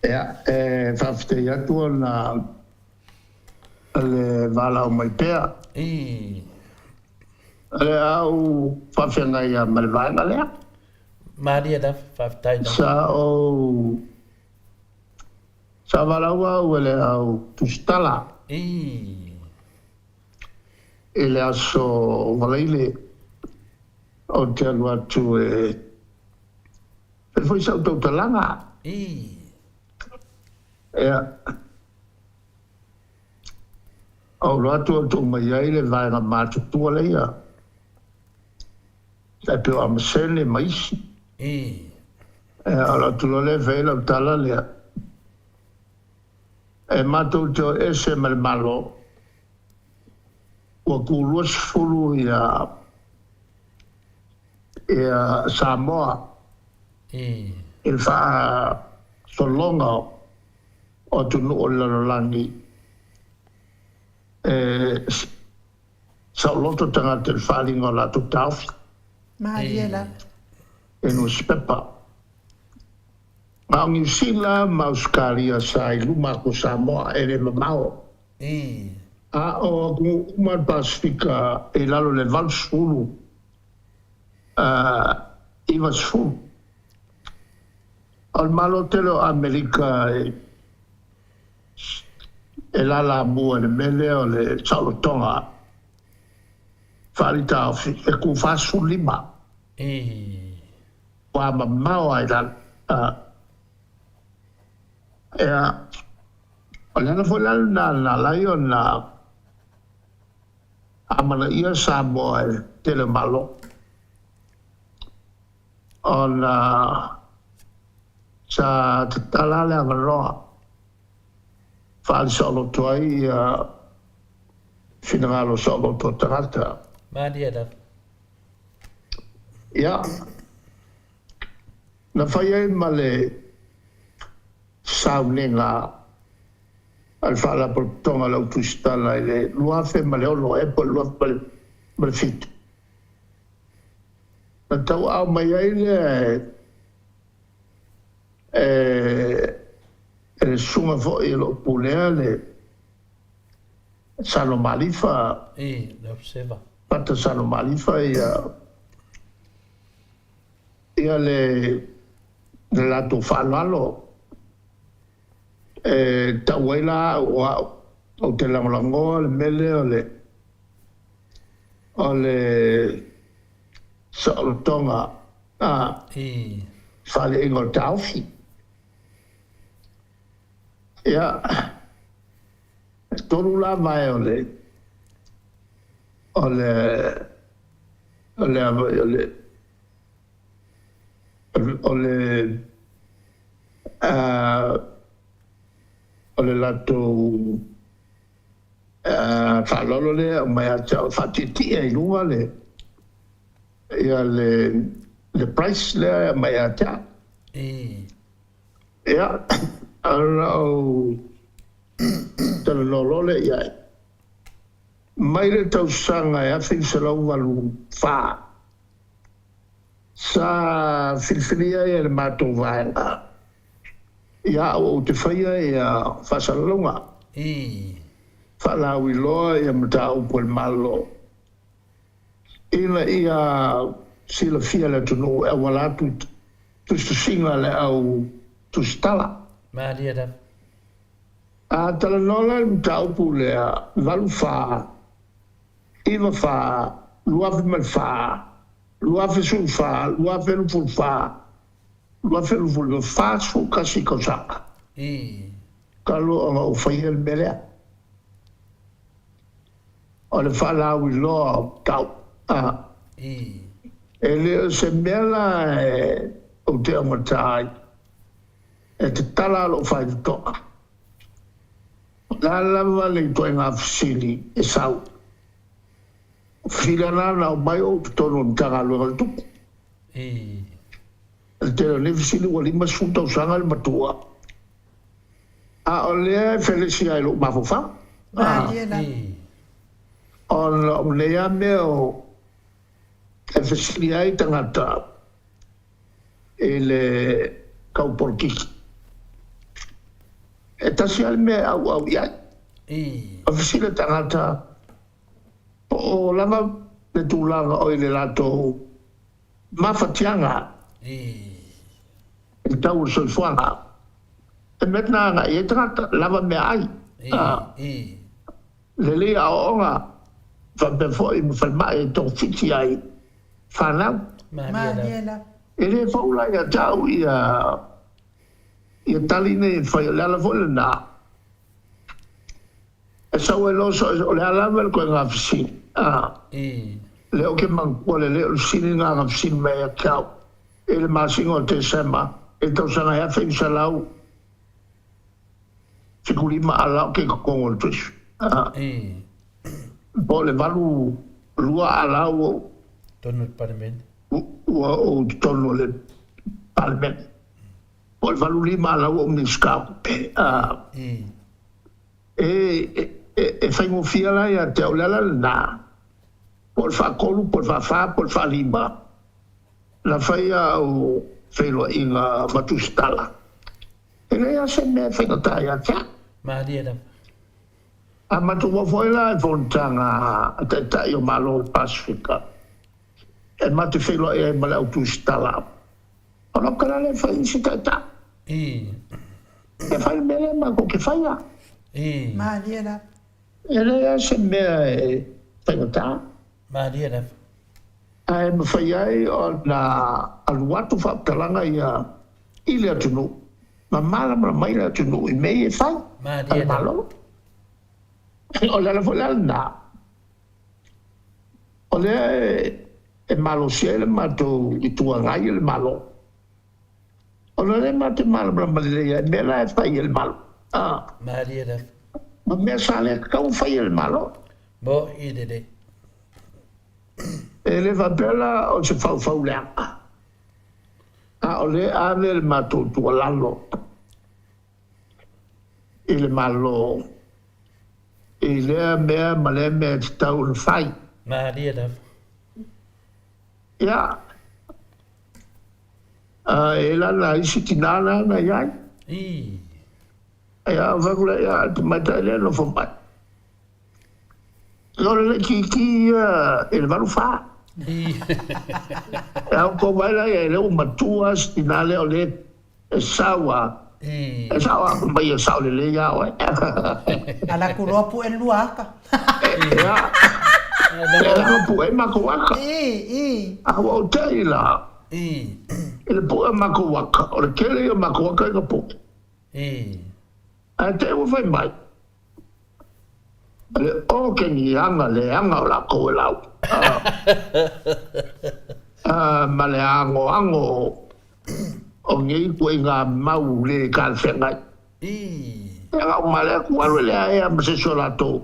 Ia, e faafetai atu ona le valaau mai pea.
I.
O le a ou faafeagai lava ma le vaega lea.
Malie lava, faafetai lava.
Sa ou sa valaau au e le au tusitala.
I.
I le aso Valeile ou te alu atu e fai foi sau tautalaga.
I.
Ia. Ou loa atu ou tuu mai ai le vaega matutua leia, tai pei o Amasene ma isi. Ea, o lau atu loa lea e fai ai lau tala lea, E matou te o ese ma le Malo, ua ku 20 ia, ia Samoa i le faasologa o atunuu o le lalolagi. E saoloto tagata i le faaaliga o latou taofi.
Malie lava.
E nusipepa. Na o Niu Sila ma Ausetalia sa i luma atu o Samoa e le mamao. A o atunuu uma o le Pasefika e i lalo i le 80, 90. O le Malo tele o Amerika e. E lalamua i le mea lea o le saolotoga faalitaofi e ku 45. Ua mamao ai lalo. Ea, o le ala foi la lena na ala ai ona amanaia Samoa e le tele o Malo, ona sa tatala le avanoa faalisaoloto ai ia finagalo saoloto o tagata.
Malie lava.
Ia, na fai ai ma le sauniga a le Faalapotopotoga a le Au Tusitala i le 2006 ea po o le 2007. Na tauaao mai ai lea e le susuga foi o lo o pulea le Salo Malifa, Pata Salo Malifa ia le latou faaaloalo e tau ai la au o au ou te lagolagoa le mea lea o le saolotoga a faleaiga o le taofi. Ia, e 3 la vae o le o le o le o le o le o le latou faaaloalo lea e aumai ia te au e faatietie i luga le ia le price lea e aumai ia te au. Ia, ona ou talanoa loa lea i ai. Mai le tausaga e 1984, sa filifilia ai e le matou vaega ia au ou te faia ia faasalalauga, faalauiloa ia mataupu a le Malo, ina ia silafia e le atunuu e auala atu i tusitusiga a le au tusitala.
Malie lava.
A talanoa la i le mataupu lea, 84, 94, 2004, 2014, 2024, 2025, 41 tausaga talu ona ou faia le mea lea. O le faalauiloa o mataupu. E le o se mea la ou te augata ai, e tatala lou faitotoa. O le a lava le ituaiga fesili e sau, o fesili lava na na aumai ou i totonu o le Matagaluega o le Tupe. O le tele o nei fesili ua 50 tausaga le matua, a o lea e felesi ai i lou mafaufau. Ona o nei lava mea e fesili ai tagata i le tau polokiki. E tasi lava le mea e auau i ai. O fesili a tagata po o lava le tulaga o i le latou mafatiaga i le tau o le soifuaga. E mea na agai i ai tagata, lava meaai, lelei aoaoga, faapea foi ma falemai e togafiti ai fanau. E le fou la ia te au ia tali nei e fai, o le ala foi lena e sau ai loa o le a lava le koega fesili. Lea ou te manatua lelei o le fesili lena na fesili mai ia te au i le masina o Tesema i le tausaga e 1975 a la ou te i totonu o le Treasury. Po o le 82 a la ua ou
Totonu o le Palemene.
Ua ou i totonu o le Palemene. Po o le 85 a la ua ou Minisita o Tupe. E faigofie la ia te au, o le ala lena, po o le faatolu, po o le faafa, po o le faalima, na fai au feiloaiga ma tusitala. E leai lava se mea e faigata ia te au.
Malie lava.
A matou o foi la i fonotaga a Taitai o Malo o le Pasefika, e ma te feiloai ai ma le au tusitala, ona o tala lea e fai i isi Taitai. E fai le mea lea matou te faia.
Malie lava.
E leai lava se mea e faigata.
Malie lava.
Ae mafai ai ona alu atu faamatalaga ia i le atunuu ma malamalama ai le atunuu i mea ia e fai a le Malo. O le ala foi la lena, o lea e malosi ai le matou Itu Agai i le Malo, ona o lea matou te malamalama lelei ai i mea la e fai e le Malo, ma mea sa le tatau ona fai e le Malo.
Mo i lelei.
E le faapea la o se faufau leaga, a o lea e ave le matou tuualalo i le Malo i lea mea ma lea mea e tatau ona fai.
Malie lava.
Ia, a e la na isi tinā na na i ai.
Ii.
Ia, fai atu lea, ia, le tamaitai lea e nofo mai. O le laitiiti ia i le 84. E ao tou vaai la i ai, lea ua matua si tina lea o lea e sau a, e sao a mai e sao lelei ia oe.
Ala atu loa pue le lua aka.
Ia, e ala pue ai matou aka. A ua ou tei la, i le pue o matou aka, o le tele ia o matou aka ina pue. Ae te i ua fai mai, Le o ke niaga leaga o lakou e lau, ma le agoago o nei ituaiga mau le talafeagai. Ia na uma lea ku alu e leai a ma se isi o latou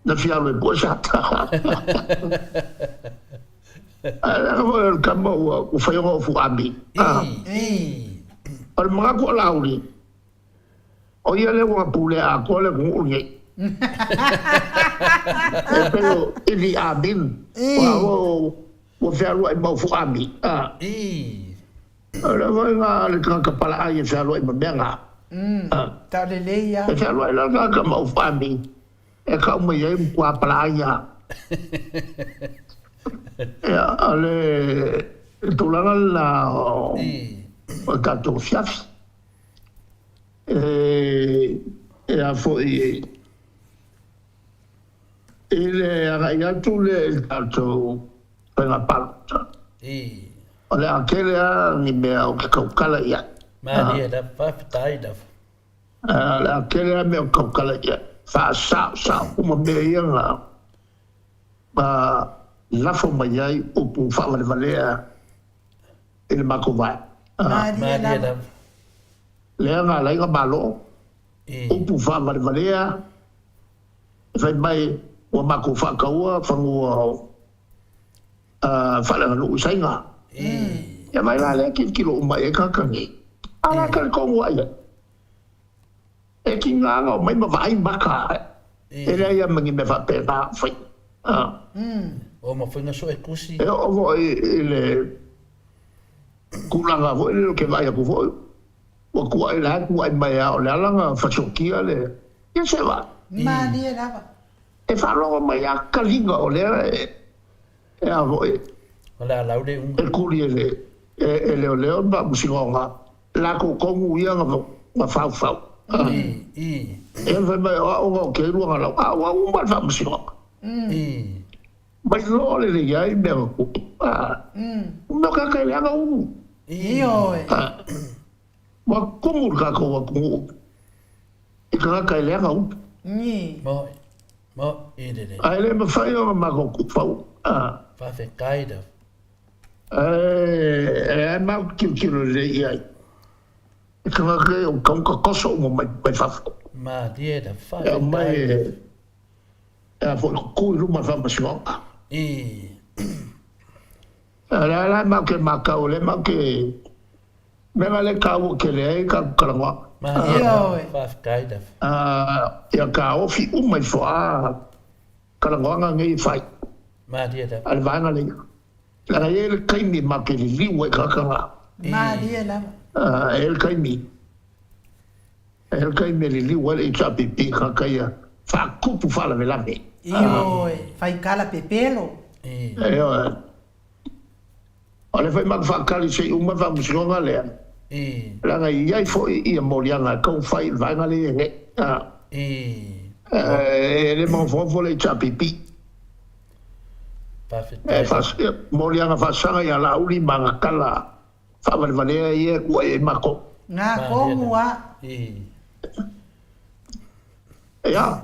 na fia alu e pue se ata. Ae leaga foi o le tama ua fai ona ofu ami. O le manatu o Laauli, O ia lea ua pulea atoa le atunuu lenei. E pei o Idi Amin, ua fealuai ma Ofu Ami. O lea foi na le tagata palaai e fealuai ma mea na.
Taulelei lava.
E fealuai la le tagata ma Ofu Ami e tau mai ai matua palaai lava. Ia, o le tulaga lena o le tatou afiafi. E a foi i le agai atu lea i le tatou faiga palota, o le a tele lava ni mea ou te tautala i ai.
Malie lava, faafetai lava.
O le a tele lava mea ou te tautala i ai, faasaosao uma mea ia na lafo mai ai upu faavalevalea i le matou vaega.
Malie lava.
Lea na ala ai na malo, upu faavalevalea, fai mai ua matou faataua fanua o faaleaganuu i Saina. Ia mai la lea tilotilo uma i ai tagata nei. A la talitonu lava i ai. E tiga na omai ma vaai maka e leai lava ma ni mea faapena o faia.
O ma faiga sue tusi.
E oo foi i le tulaga foi lele ou te vaai atu foi, ua tuuai la e tuuai mai lava o le ala na fasiokia le, ia se vaai.
Malie lava.
E faalogo mai lava taliga o lea e a foi.
O le a lau le uga.
E kuli e le e leoleo le faamasinoga latou tonu ia na faufau. Ia fai mai o au na okei lua na lau, a ua uma le faamasinoga. Mai loa lelei ai mea na tupu. Mea o tagata e leaga ulu.
Ioe.
Ua tumu le tatou atunuu i tagata e leaga ulu.
Mo i lelei.
Ae le mafai ona matou tuufau.
Faafetai lava.
Ae e matou te tilotilo lelei i ai. E tagata e o tau tatoso uma mai mai fafo.
Malie lava. Faafetai.
E aumai e a foi tutu i luma o le faamasinoga.
I.
O lea la matou te matau, o lea matou te mea la lea e taua tele ai tatou talanoaga.
Malie lava. Faafetai lava.
Ia taofi uma ifo a talanoaga nei e fai.
Malie lava.
A le vaega lea. Leaga e i ai le taimi matou te liliu ai i tagata na.
Malie lava.
E i ai le taimi, e i ai le taimi e liliu ai le HRPP i tagata ia faatupu faalavelave.
Ioe, fai tala pepelo.
Ioe. O lea foi matou faatali se i uma le faamasinoga lea, leaga e i ai foi ia moliaga e tau fai i le vaega lea e i ai nei. E le maofoofo le HRPP. E moliaga faasaga ia Laauli ma ana tala faavalevalea ia e kuai ai matou.
Nga komu a.
Ia.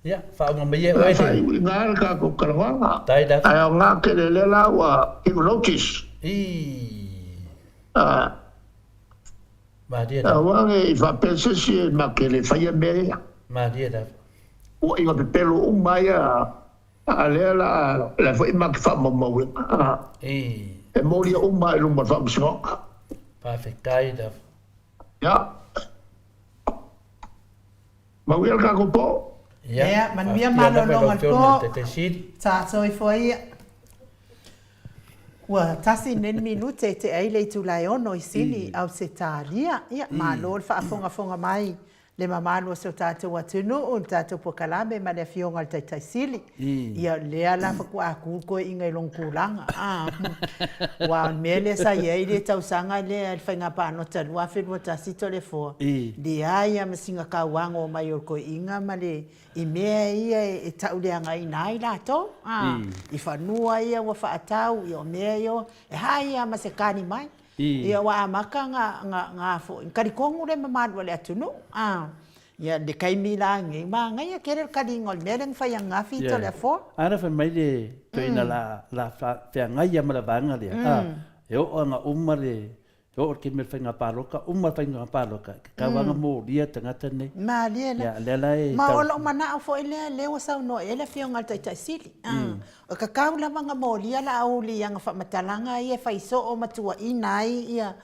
Ia, faauma mai e oe le.
Faaiu i ina le tatou talanoaga.
Tai lava.
Ae aoga tele lea la ua give notice.
Ii. Malie lava.
Aua ne i faapea se isi e matou te le faia mea ia.
Malie lava.
Ua ina pepelo uma ia. A lea la, o la foi ma te faamaumauina. E molia uma i luma o le Faamasinoga.
Faafetai lava.
Ia. Manuia le tatou po.
Ia, manuia malologa o le po. Sa soifua ia. Ua tasi lenei minute e tea ai le itula e 6 i Sini, Ausetalia. Ia, malo le faafogafoga mai le mamalu o si o tatou atunuu, le tatou polokalame ma le Afioga i le Taitai Sili. Ia, o lea la faatoa tu le toeaina i lona tulaga. Aua o le mea lea sa i ai le tausaga lea i le faiga palota 2021 Toleafoa, leai lava ma sina tauago mai o le toeaina ma le i mea ia e tauleagaina ai latou, i fanua ia ua faatau, ia o mea ia, e hai lava ma se tali mai. Ia ua amata na talitonu le mamalu o le atunuu. Ia le taimi la lenei, manaia tele le taliga o le mea lea na fai ananafi Toleafoa.
A na fai mai le toeaina la feagai lava ma le vaega lea, e oo lava ina uma le, e oo i le taimi o le faiga palota, uma le faiga palota, e tatau lava ona molia le tagata lenei.
Malie la.
Ia, lea la e
Ma o lou manao foi lea, lea ua saunoa i ai le Afioga i le Taitai Sili. E tatau lava ona molia le auli i ana faamatalaga ia e fai soo ma tuuaina ai ia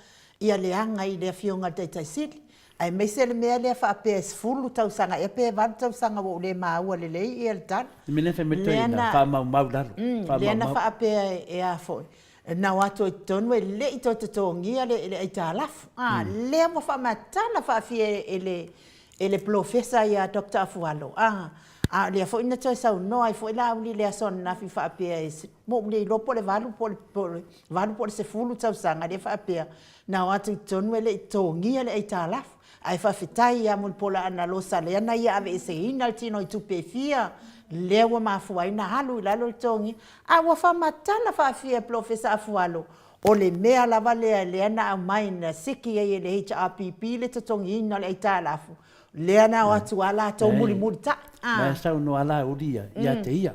ia leaga i le Afioga i le Taitai Sili, aemaise le mea lea faapea e 10 tausaga ea pe 8 tausaga ua ou le maua lelei ia le tala.
Le mea lea fai mai toeaina, faamaumau i lalo,
faamaumau. Lea na faapea e a foi, na o atu ai i totonu e le i toe totogia le aitalafu, a lea ua faamatala faafia e le e le Polofesa ia Doctor Afualo, a, a o lea foi na toe saunoa ai foi Laauli i le aso ananafi faapea e, ua ou le iloa po o le 8 po o le 8 po o le 10 tausaga lea faapea na o atu i totonu e le i totogia le aitalafu. Ae faafetai ia Mulipola Anarosa lea na ia aveeseina le tino i tupe e fia, lea ua mafua ai na alu i lalo le totogia. A ua faamatala faafia e Polofesa Afualo, O le mea lava lea lea na aumai na siki ai e le HRPP le totogiina o le aitalafu, lea na o atu a latou mulimulitai.
A. Na saunoa Laauli ia ia te ia.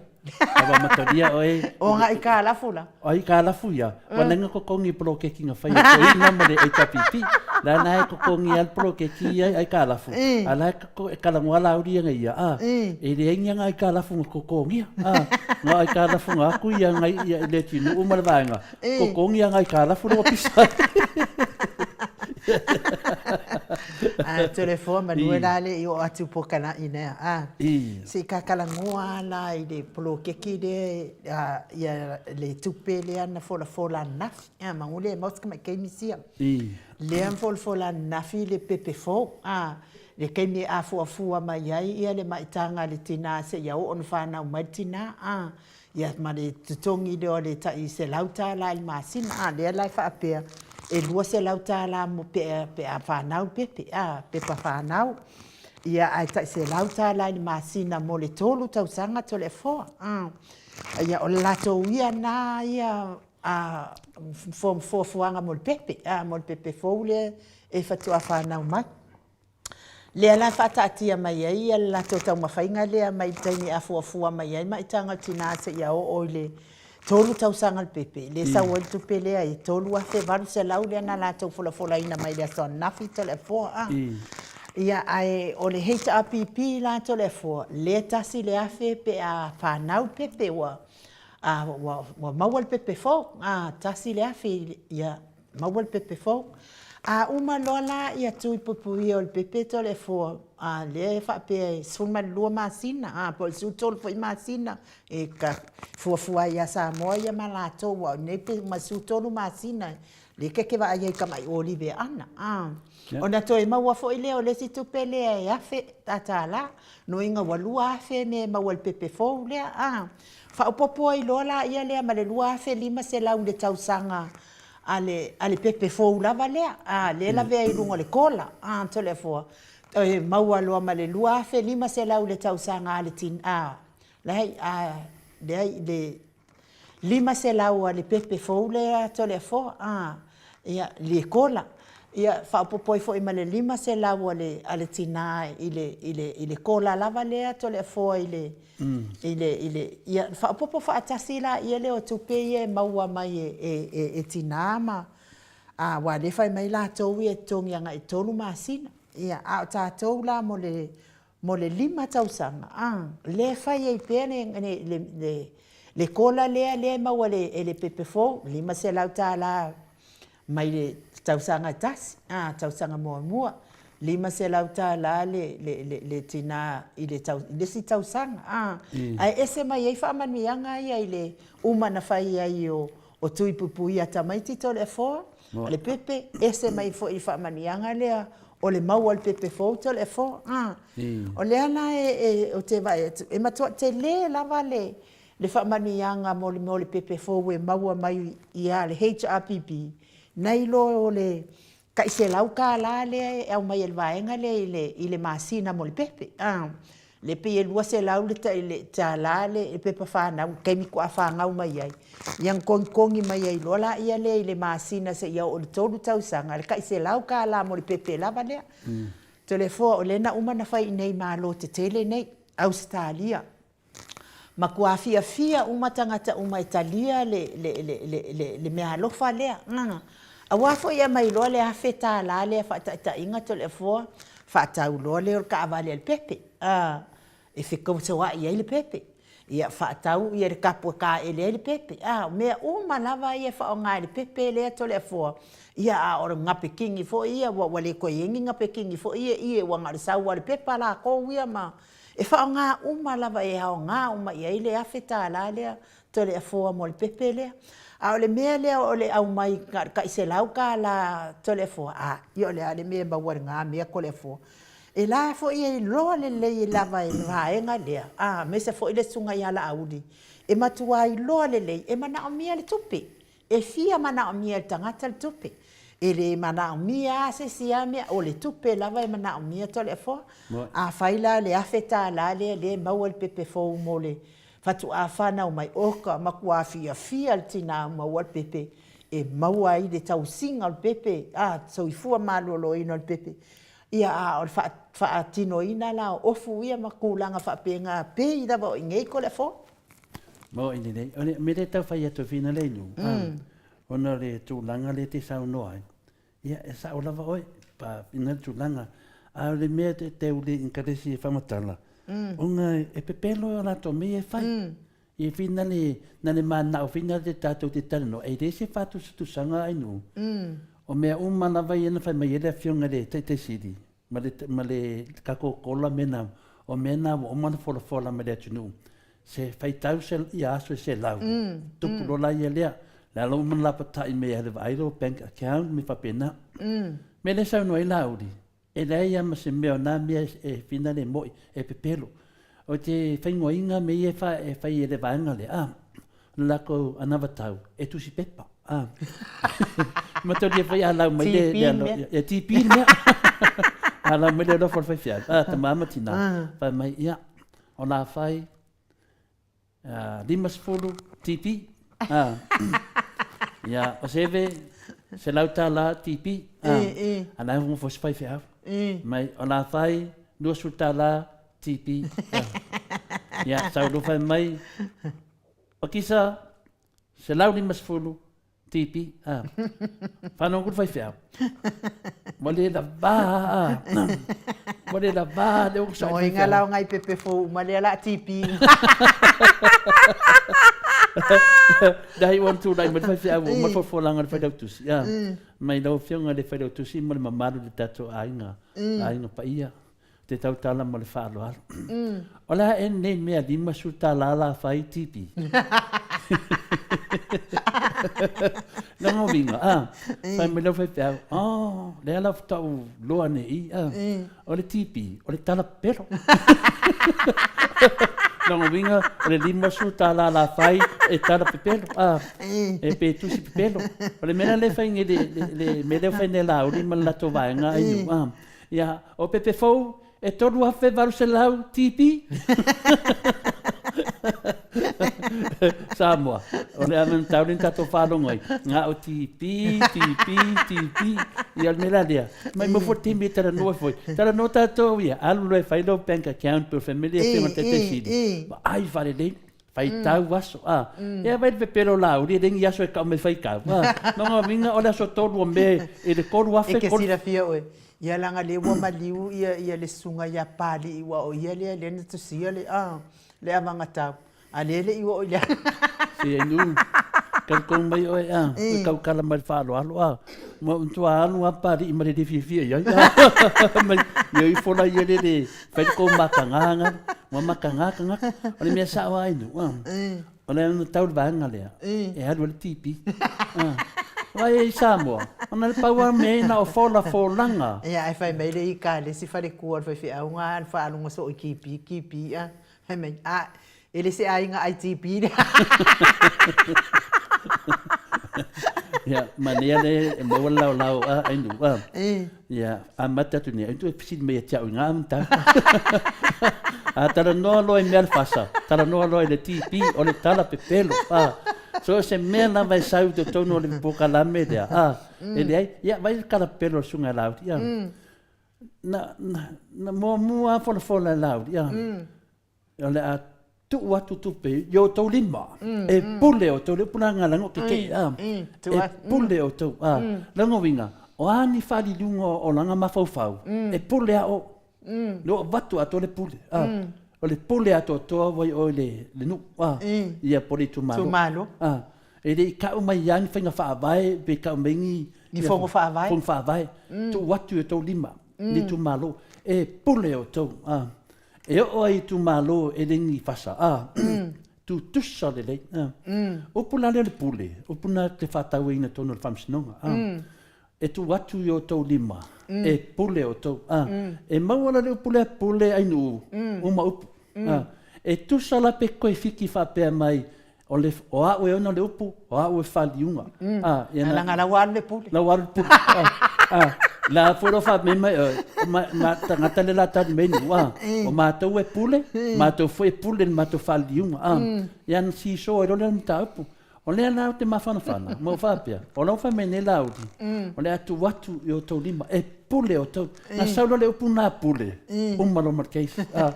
Ua matalia oe.
O aga aitalafu la.
O aitalafu ia, ua laina totogi i poloketi na fai e toeaina ma le HRPP. La na e totogi lava le poloketi ia aitalafu, a la e talanoa Laauli ia ia, a, e leai ni aga aitalafu na totogia. A, na o aitalafu na atu ia i le atunuu ma le vaega, Totogi a ngai kalafu le ua pisa.
A Toleafoa manu e la le i oo atu po kalaʻi lea a se i kakalagoa la i le poloketi lea ia le tupe lea na folafola ananafi a manu le maua se tamai taimi sia lea na folafola ananafi le pepe fou a le taimi e afuafua mai ai ia le maitaga a le tina seia oo ina fanau mai le tina a Ia, ma le totogi lea o le tai $100 i le masina, a, lea la e faapea e $200 mo pe, pe a fanau le pepe, a, pepa fanau. Ia, ae tai $100 i le masina mo le tolu tausaga Toleafoa, a. Ia, o le latou ia na ia a, fuafuaga mo le pepe, a, mo le pepe fou lea e faatoa fanau mai. Lea la e faataatia mai ai le latou taumafaiga lea mai le taimi e afuafua mai ai maitaga o tina seia oo i le tolu tausaga o le pepe, lea e sau ai le tupe lea e $3,800 lea na latou folafolaina mai le aso ananafi Toleafoa a. Ia, ae o le HRPP la Toleafoa, lea e tasi le afe pe a fanau le pepe ua, ua maua le pepe fou, a, tasi le afe, ia, Maua le pepe fou. A uma loa la ia tui puipuia o le pepe Toleafoa, a lea e faapea e 12 masina, a po o le 13 foi masina e ka fuafua ai ia Samoa ia ma latou, aua o nei pe uma le 13 masina lea ta te vaai ai i tamai olive ana, a. Ona toe maua foi lea o le isi tupe lea e $1,000, lona uiga ua $2,000 mea e maua i le pepe fou lea, a. Faaopoopo ai loa laia lea ma le $2,500 i le tausaga a le, a le pepe fou lava lea, a, lea e lavea i luga o le kola, a, Toleafoa, e maua loa ma le $2,500 i le tausaga a le tin, a, leai, a, leai, le $500 a le pepe fou lea Toleafoa, a, ia, le kola. Ia, faaopoopo ai foi ma le $500 a le, a le tina i le, i le, i le kola lava lea Toleafoa i le, i le, i le, ia faaopoopo faatasi laia lea o tupe ia e maua mai e, e, e, e tinā ma, a, aua o lea e fai mai latou ia e totogi agai i le tolu masina. Ia, a o tatou la mo le, mo le 5 tausaga, a, lea e fai ai pea le, le, le, le, le kola lea, lea e maua e le pepe fou, $500 mai le tausaga e tasi, a, tausaga muamua, $500 le, le, le, le tinā i le, tau, i le isi tausaga, a. Ae ese mai ai faamanuiaga ia i le uma na fai ai o, o Tui Puipuia Tamaiti Toleafoa, le pepe, ese mai foi i le faamanuiaga lea o le maua o le pepe fou Toleafoa, a. O lea la e, e, ou te vaai atu, e matuai tele lava le, le faamanuiaga mo le mea o le pepe fou e maua mai ia le HRPP, nai lo o le tai $100 lea e aumai e le vaega lea i le, i le masina mo le pepe. A, le pei e 200 le tai le tala le pepa fanau i le taimi faatoa fanau mai ai, ia ona togitogi mai ai loa laia lea i le masina seia oo i le 3 tausaga, le tai $100 mo le pepe lava lea. Toleafoa, o lea na uma ona fai i inei i Malo tetele nei, Ausetalia. Matua fiafia uma tagata uma e talia le, le, le, le, le, le meaalofa lea. Aua foi e aumai loa le $1000 lea faataitaiga Toleafoa, faatau loa lea o le taavale a le pepe, a, e fetausoa'i ai le pepe. Ia, faatau ia le tapu e taele ai le pepe. A, o mea uma lava ia e faaaoga e le pepe lea Toleafoa. Ia, a o le napekini foi ia, ua, ua le toe i ai ni napekini foi ia i i, ua na o le sau lava o le pepa latou ia ma E faaaoga uma lava e aoga uma i ai le $1000 lea Toleafoa mo le pepe lea. A o le mea lea o le aumai na o le tai $100 Toleafoa, a, ia o le a le mea e maua i lena mea Toleafoa. E la foi e iloa lelei lava e le vaega lea, a, aemaise foi le susuga ia Laauli, e matua iloa lelei e manaomia le tupe. E fia manaomia e le tagata le tupe. E le manaomia lava se isi lava mea, o le tupe lava e manaomia Toleafoa. Afai la le $1000 lea lea e maua le pepe fou mo le faatoa fanau mai, oka, matua fiafia le tina maua le pepe e maua ai le tausiga o le pepe, a, soifua maloloina o le pepe. Ia, a o le faatinoina la o ofu ia ma tulaga faapena, pei lava o i inei Toleafoa.
Maoaʻi lelei. O le mea lea e tau fai atu e whina le inu, ona o le tulaga lea e te saunoa ai, ia e sao lava oe, pa whina le tulaga. A o le mea te te uli encourage e whamatala, ona e pepelo e o latou mea e fai. E whina le, na le manao whina le tatou te talanoa, e le se whātusatusaga ai nuu. O mea uma lava ia na whai mai e le afioga i le Taitaisili, ma le, ma le tatou kola me na, o mea na ua uma ona folafola mai le atunuu, se faitau se, ia aso e selau, tupu loa la ia lea, le ala uma na lapatai mea ia le vaai lou bank account me faapena. Mea lea e saunoa ai Laauli, e leai lava ma se mea o na mea e whina le moi, e pepelo. O te faingoaina mea ia e fa, e fai e le vaega lea, a, le lakou anavatau e tusi pepa. A. Matalia foi a lau mai le, le alo, e TP le mea. A lau mai le alofa o le faifeau, a, tama ma tina, fai mai, ia, o la fai, 50 TP, a, ia, o seve, $100 TP, a, a la e ngofo se faifeau. Mai, o la fai, $20 TP, a, ia, sau lo fai mai, Pakisa, 150 TP, a. Whanau ku faifeau. Ua le lava, a. Ua le lava le oku sa
faifeau. Inga lao ngai pepe fou uma lea la TP.
Dai ua tūlai mai le faifeau ua uma le folafolanga le failautusi. A. Mai lau afioga le failautusi ma le mamalu le tatou aiga, aiga paia. Te tautala ma le faaaloalo. O le a ea lenei mea $50 la fai TP? Lona uiga, a, fai mai lau faifeau, oh, lea la faatoa ou loa nei i, a, o le TP, o le tala pepelo. Lona uiga, o le $50 la fai e tala pepelo, a, e pe tusi pepelo. O le mea la lea e fai nei, le, le, le mea lea ua fai nei e Laauli ma le latou vaega ai nuu, a, Ia, o pepe fou, e 3,800 TP. Samoa, o le ame tau le tatou faalogo ai. Ngā o TP, TP, TP, ia o le mea la lea. Mai mo fo timi e talanoa foi. Talanoa tatou ia, alu loa e fai lou bank account pe o le family e pei ona taitaisili. Vaai faalelei. Faitau aso, a. Ia vaai le pepelo o Laauli, e le ni aso e tau mai faitau, a. Lona uiga o le aso 3 o Me i le 3000.
E te silafia oe, ia leaga lea ua maliu ia ia le susuga ia Papalii aua o ia lea lea na tusia le a le avagatau, a lea e le i oo i le
Se nu, talitonu mai oe a, e tautala mai le faaaloalo a. Ua matua alu lava Papalii ma le le fiafia i ai a. Mai ia ifo la ia le le fai le tou mataga na, ua mataga tagata. O le mea sao lava i nuu a, o le ana tau le vaega lea, e alu ai le TB. Vaai i Samoa, ona le pau lava mea na o fola folaga.
Ia, ae fai mai le ika a le isi faletua o le faifeau na na faalogo soo i TB, TB a. Fai mai, a, e le se aiga ITP lea.
Ia, manaia le e maua le laolao a ai nuu a. Ia, amata atu nei, ai tu e fesili mai ia te au i ngā mataupu. A talanoa loa i mea le fasa, talanoa loa i le TB, o le tala pepelo. A, so o se mea lava e sau i totonu o le polokalame lea, a, e leai, ia, vaai le tala pepelo a le Susuga ia Laauli, a. Na, na, na muamua lava folafola e Laauli, a. O le a tuu atu tupe i outou lima, e pule outou, le upu la lena leaga o tetee, a, e pule outou, a. Lona uiga, o a ni faaliliuga o lana mafaufau, e pule lava oe. Lea ua avatu atoa le pule, a. O le pule atoatoa ua i oe i le nuu, a, ia po o le itumalo. A. E le i tau mai lava ni faiga faavae pe tau mai ni
Ni fono faavae.
Fono faavae. Tuu atu i outou lima, le itumalo, e pule outou, a. E oo ai i itumalo e le ni fasa, a, tutusa lelei, a. Upu la lea o le pule, upu lena te faatauaina i totonu o le Faamasinoga, a. E tuu atu i outou lima, e pule outou, a. E maua la le upu lea pule ainuu, uma upu, a. E tusa la pe toe fiki faapea mai, O le, o au e ona le upu, o au e faliuga.
A, ia na. Leaga la ua alu le pule.
La ua alu le pule. A, la foi lo faapea mai, ma, ma tagata le la tali mai nu, a, o matou e pule, matou foi e pule i le matou faliuga. A, ia na siso ai loa lea mataupu. O lea la ou te mafanafana, ma ou faapea, o la ua fai mai nei Laauli, o le a tuu atu i outou lima, e pule outou. Na sau loa le upu na pule, uma loa ma le case. A,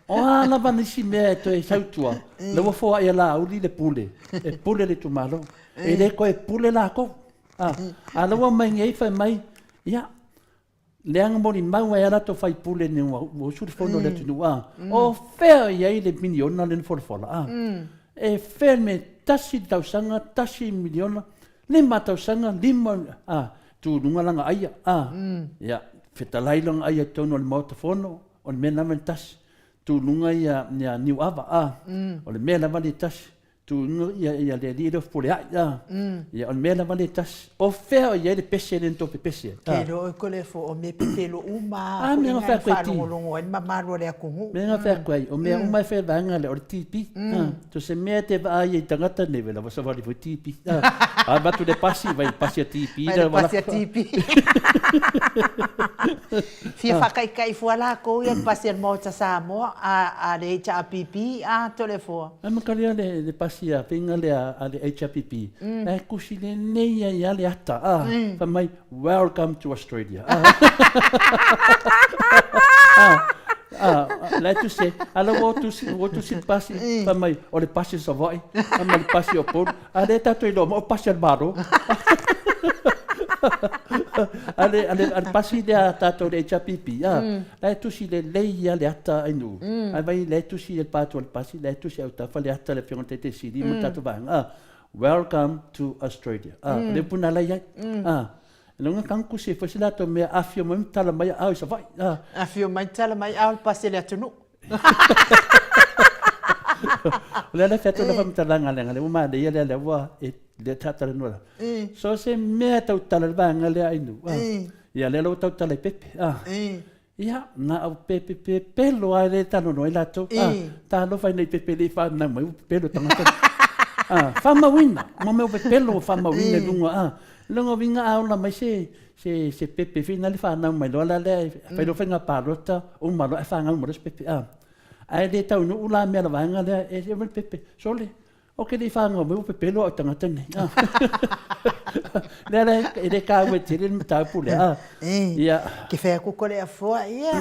o a lava nisi mea e toe sau i tua, la ua foai e Laauli le pule, e pule le itumalo. E le toe pule latou. A, a la ua omai nei fai mai, ia, leaga molimau ai lava latou faipule nei ua usu le fono a le atunuu, a, o fea o i ai le miliona lea na folafola, a? E fea le mea, tasi le tausaga, tasi miliona, lima tausaga, lima, a, tu i luga lana aia, a, ia, fetalai lana aia i totonu o le Maota Fono, o le mea lava le tasi, tu i luga ia, ia Niuava, a, o le mea lava le tasi, tu i luga ia, ia le alii lea o Fepuleai, a, ia, o le mea lava le tasi. O fea o i ai le pese lea na tou pepese ai?
Ke iloa oe ko le fo, o mea pepelo uma a foi na e faalogologo ai le mamalu o le atunuu.
Mea na fai atu ai, o mea uma e fai e vaega lea, o le TB. So se mea e te vaai ai i tagata nei, wela ua savali foi TB. A avatu le pasi, vai le pasi a TB.
Vai le pasi a TB. Fia faataitai fua lakou ia le pasi a le Maota Samoa, a le HRPP a Toleafoa.
A makalia le pasi a faiga lea a le HRPP, e kusi lelei ai lava le ata, a, fai mai, Welcome to Australia. La e tusi ai, a la ua tusi, ua tusi le pasi, fai mai, o le pasi o Savaii, fai mai le pasi o Upolu, a lea tatou iloa mai o pasi a le Malo. A le, a le, a le pasi lea a tatou le HRPP, a, la e tusi lelei lava le ata a nuu, ae vaai la e tusi le pa atu o le pasi, la e tusi autafa le ata a le Afioga i le Taitai Sili ma le tatou vaega, a, Welcome to Australia. A, o le upu lena la e i ai. A, e logo kang kusi e foi se latou mea afio mai ma tala mai ao i Savaii.
A. Afio mai tala mai ao le pasi a le atunuu.
O le ala e fai atu le faamatalaga leaga lea ua manaia lea lea ua e lea tatalanoa la. So se mea tau tala le vaega lea ai nuu. A. Ia lea la ua tau tala i pepe. A. Ia, na o pepe pepelo lava lea e talanoa ai latou. A, talofa ina i pepe le i fanau mai ua pepelo tagata. A, faamauina, mo mea o pepelo ua faamauina i luga, a. Lona uiga a ola mai se, se, se pepe foi lea fanau mai loa la lea, fai loa faiga palota, uma loa ae fanau mai loa se pepe, a. Ae le taunuu la mea o le vaega lea, e le pepe, sole, Ou te le i fanau mai ua pepelo au i tagata nei. Lea la e le taua tele le mataupu lea.
Ia. Ke fai atu ko le afoa, ia,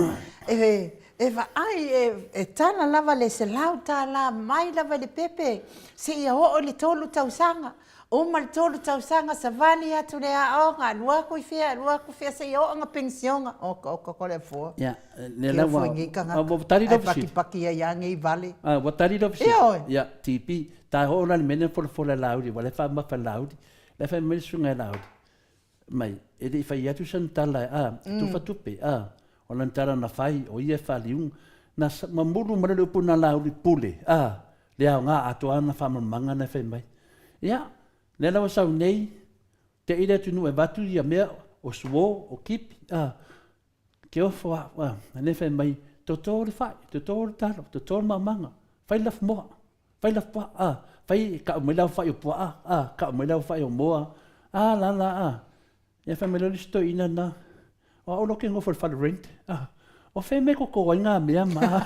e, E vaai e, e tala lava le $100 mai lava i le pepe seia oo i le tolu tausaga. Uma le tolu tausaga savali atu le aoga, alu aku i fea, alu aku i fea seia oo ina penisioga. Oka oka ko le afoa.
Ia, lea la ua, ua tali
lau fesili. Ae pakipaki ai lava nei vale.
Ah, ua tali lau fesili. Ioe. Ia, TP, ta oo la i le mea lea na folafola e Laauli, ua le faamamafa e Laauli. La e fai mai le susuga ia Laauli, mai, e le i fai atu sana tala, a, e tufa tupe, a, o lana tala na fai, o ia e faaliuga. Na mamulu mai le upu na Laauli pule, a, le aoga atoa ana faamalamalamaga na e fai mai. Ia, lea la ua sau nei, te i le atunuu e avatu ia mea, o suo, o kipi, a, ke ofo au, a, lea fai mai, toto le fai, toto le talo, toto le maumaga, fai le lafumoa. Fai la puaa, a, fai, kau mai le aofai o puaa, a, kau mai le aofai o moa, a la la, a. Ia fai mai loa le isi toeaina lena, o au loa ke nofo i le fale rent, a, o fea mea e koko ai ngā mea ma, a.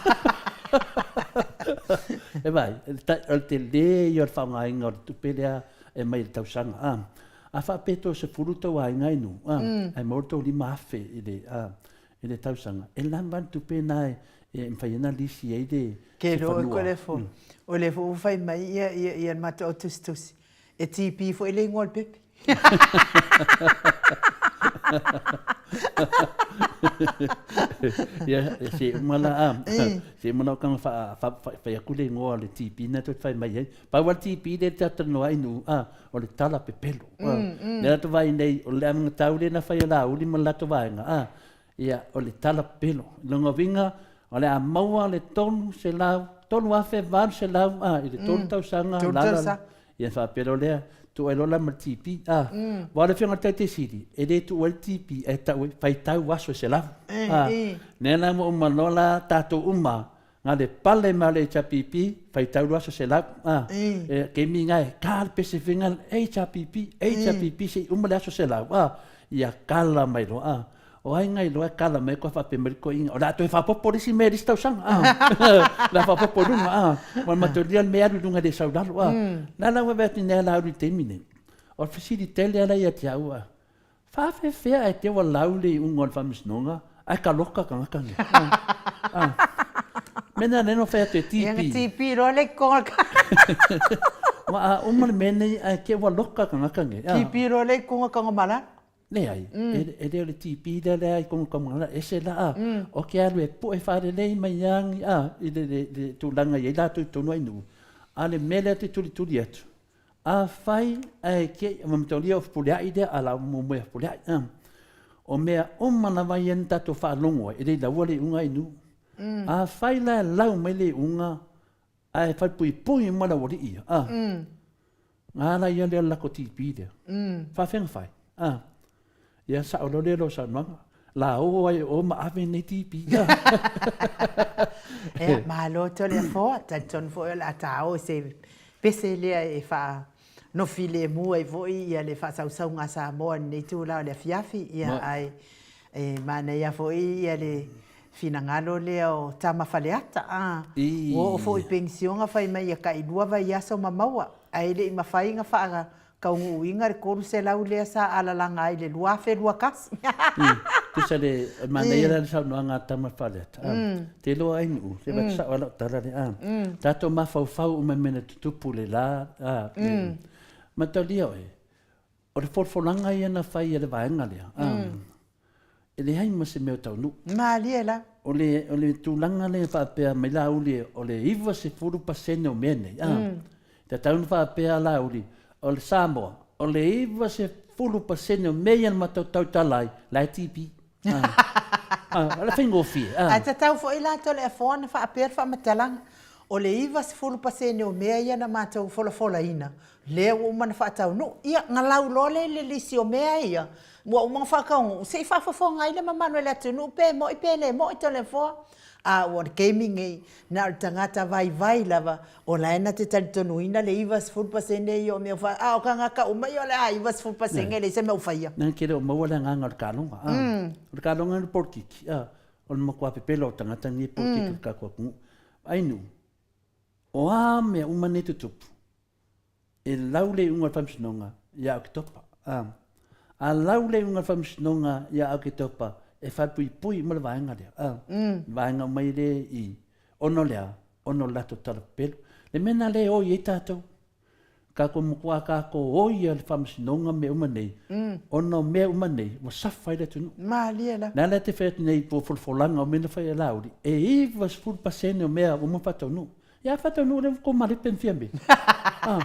E vaai, o le tele ia o le faaaogaina o le tupe lea e mai i le tausaga, a. A faapea toe 10 tou aiga i nuu, a, ae maua le tou 5,000 i le, a, i le tausaga, e lava le tupe lena e mafai ai ona lisi ai le
Ke loa ko le fo. O le fo fai mai ia ia ia le matou au tusitusi. E TP foi le igoa o le pepe.
Ia, se uma la, a, se uma la o kanga fa, fa, fa, fai aku le igoa o le TP na toe fai mai ai. Pau a le TP le te talanoa ai nuu, a, o le tala pepelo. Le latou vaai nei, o le anagatau lea na fai e Laauli ma le latou vaega, a, ia, o le tala pepelo. Lona uiga, o le a maua le 300, 3,800, a, i le tolu tausaga, la, la, ia faapea loa lea, tuu ai loa la ma le TP, a. Aua o le Afioga i le Taitai Sili, e le tuua ai le TP, ae tau ai, faitau aso e 100. A, lea la ua uma loa la tatou uma, Na le pale ma le HRPP, faitau loa aso selau. A, e kemi nga e ka le pese finga HRPP, HRPP se i uma le aso selau. A, ia kala mai loa. A, o ai ngai loa e kala mai koa faapea mai le toeaina, o le a toe faaopoopo le isi mea i le isi tausaga. A, o le a faaopoopo i luga. A, ma mataulia le mea e alu i luga e le sau i lalo. A, la la ua vaai atu nei a Laauli i le taimi lenei. O le fesili tele lava la ia te au, a, Faafefea ae te ua lau le iuga o le faamasinoga ae kaloka tagata nei. Ah. Mea na lea na fai atu e TP.
Ia na TP loa le koga.
Wa a uma le mea nei ae te ua loka tagata nei.
TP loa le koga kaga malala.
Leai, e le o le TP lea lea i koga kaga malala, ese la a. O ke alu e poe faalelei mai agi a i le tulaga i ai latou i totonu ai nuu. A le mea lea te tulituli atu, Afai ae kei, ma mataulia o Fepuleai lea, a la muamua ia Fepuleai, a. O mea uma lava ia na tatou faalogo ai, e le i laua le iuga i nuu. Afai la e lau mai le iuga, ae falepuipui uma le aualii ia, a. Nga la ia lea o le lako TP lea. Faafefea ona fai, a. Ia sao loa lea o lau saunoaga, la o ai o ma ave nei TP.
Ia, malo Toleafoa, talitonu foi o le a ta o i se pese lea e faanofilemu ai foi ia le faasausauga a Samoa i lenei itula o le afiafi, ia ae e manaia foi ia le finagalo lea o Tama Faleata, a, ua oo foi i penisioga fai mai ia tailua vaiaso ma maua, ae le i mafai ona faa taunuuina le 300 lea sa alalaga ai i le 2021.
Tusa le manaia la le saunoaga a Tama Faleata. Te iloa ai nuu, se vaai sao lava lau tala lea. Tatou mafaufau uma i mea na tutupu le la, mataulia oe, o le folafolaga ia na fai e le vaega lea, e leai ma se mea o taunuu.
Malie la.
O le, o le tulaga lea e faapea mai Laauli o le 90% o mea nei, a, tatau ona faapea Laauli, o le Samoa, o le 90% o mea ia na matou tautala ai, la e TB. A, a, o le faigofie,
a. Ae tatau foi la Toleafoa ona faapea le faamatalaga, o le 90% o mea ia na matou folafolaina, lea ua uma ona faataunuu. Ia, na lauloa lea i le lisi o mea ia, Ua uma ona faataunuu, se i faafofoga ai le mamalu o le atunuu pe mo'i pe le mo'i Toleafoa. A ua le taimi nei, na o le tagata vaivai lava o la e na te talitonuina le 90% ia o mea ua fai, a o tagata uma ia o le a 90% e leai se mea ua faia.
Nā ke le o maua le agaga o le kaloga, a. O le kaloga le polokiki, a. O le matua pepelo o tagata nei polokiki o le tatou atunuu. Ainu, o a mea uma nei tutupu, E lau le iuga o le Faamasinoga ia Oketopa. A lau le iuga o le Faamasinoga ia Oketopa, E falepuipui uma le vaega lea, a, le vaega uma i le i, ona o le a? Ona o le latou tala pepelo. Le mea lena lea e oi ai tatou. Tatou matua tatou oi a le faamasinoga mea uma nei, ona o mea uma nei ua safa ai le atunuu.
Malie la.
Le ala e te fai atu nei i folafolaga o mea na fai e Laauli, e 90% o mea ua uma ona faataunuu. Ia a faataunuu lea ua tou malepe ma Fiame. Ah.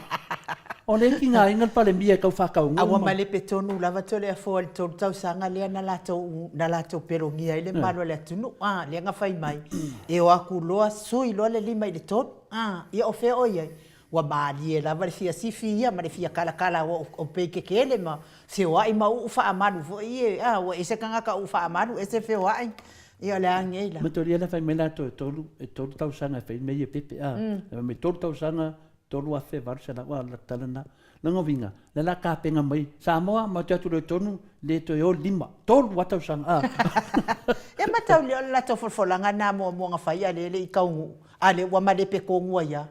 O lea e tigaina le Palemia e tau faataunuu.
A ua malepe tonu lava Toleafoa i le 3 tausaga lea na latou na latou pelogia ai le mamalu o le atunuu. Ah, lea na fai mai e o atu loa sui loa le 5 i le 3. Ah, ia o fea o i ai? Ua malie lava le fia sifi ia ma le fia kalakala o peikekele ma feoai ma uu faamalu foi ia, a ua ese tagata uu faamalu ese feoai. Ia o le a nei la?
Matolia la fai mai latou e tolu, e tolu tausaga e fai mea ia pepe, a. Fai mai tolu tausaga, 3,800, a o le tala lena. Lona uiga, lea la tapena mai, Samoa, matou te o atu loa i totonu, le toe o le lima, tolu lava tausaga, a.
Ia mataulia o le latou folafolaga lena muamua na fai a lea e le i taunuu, a lea ua malepe tonu ai lava.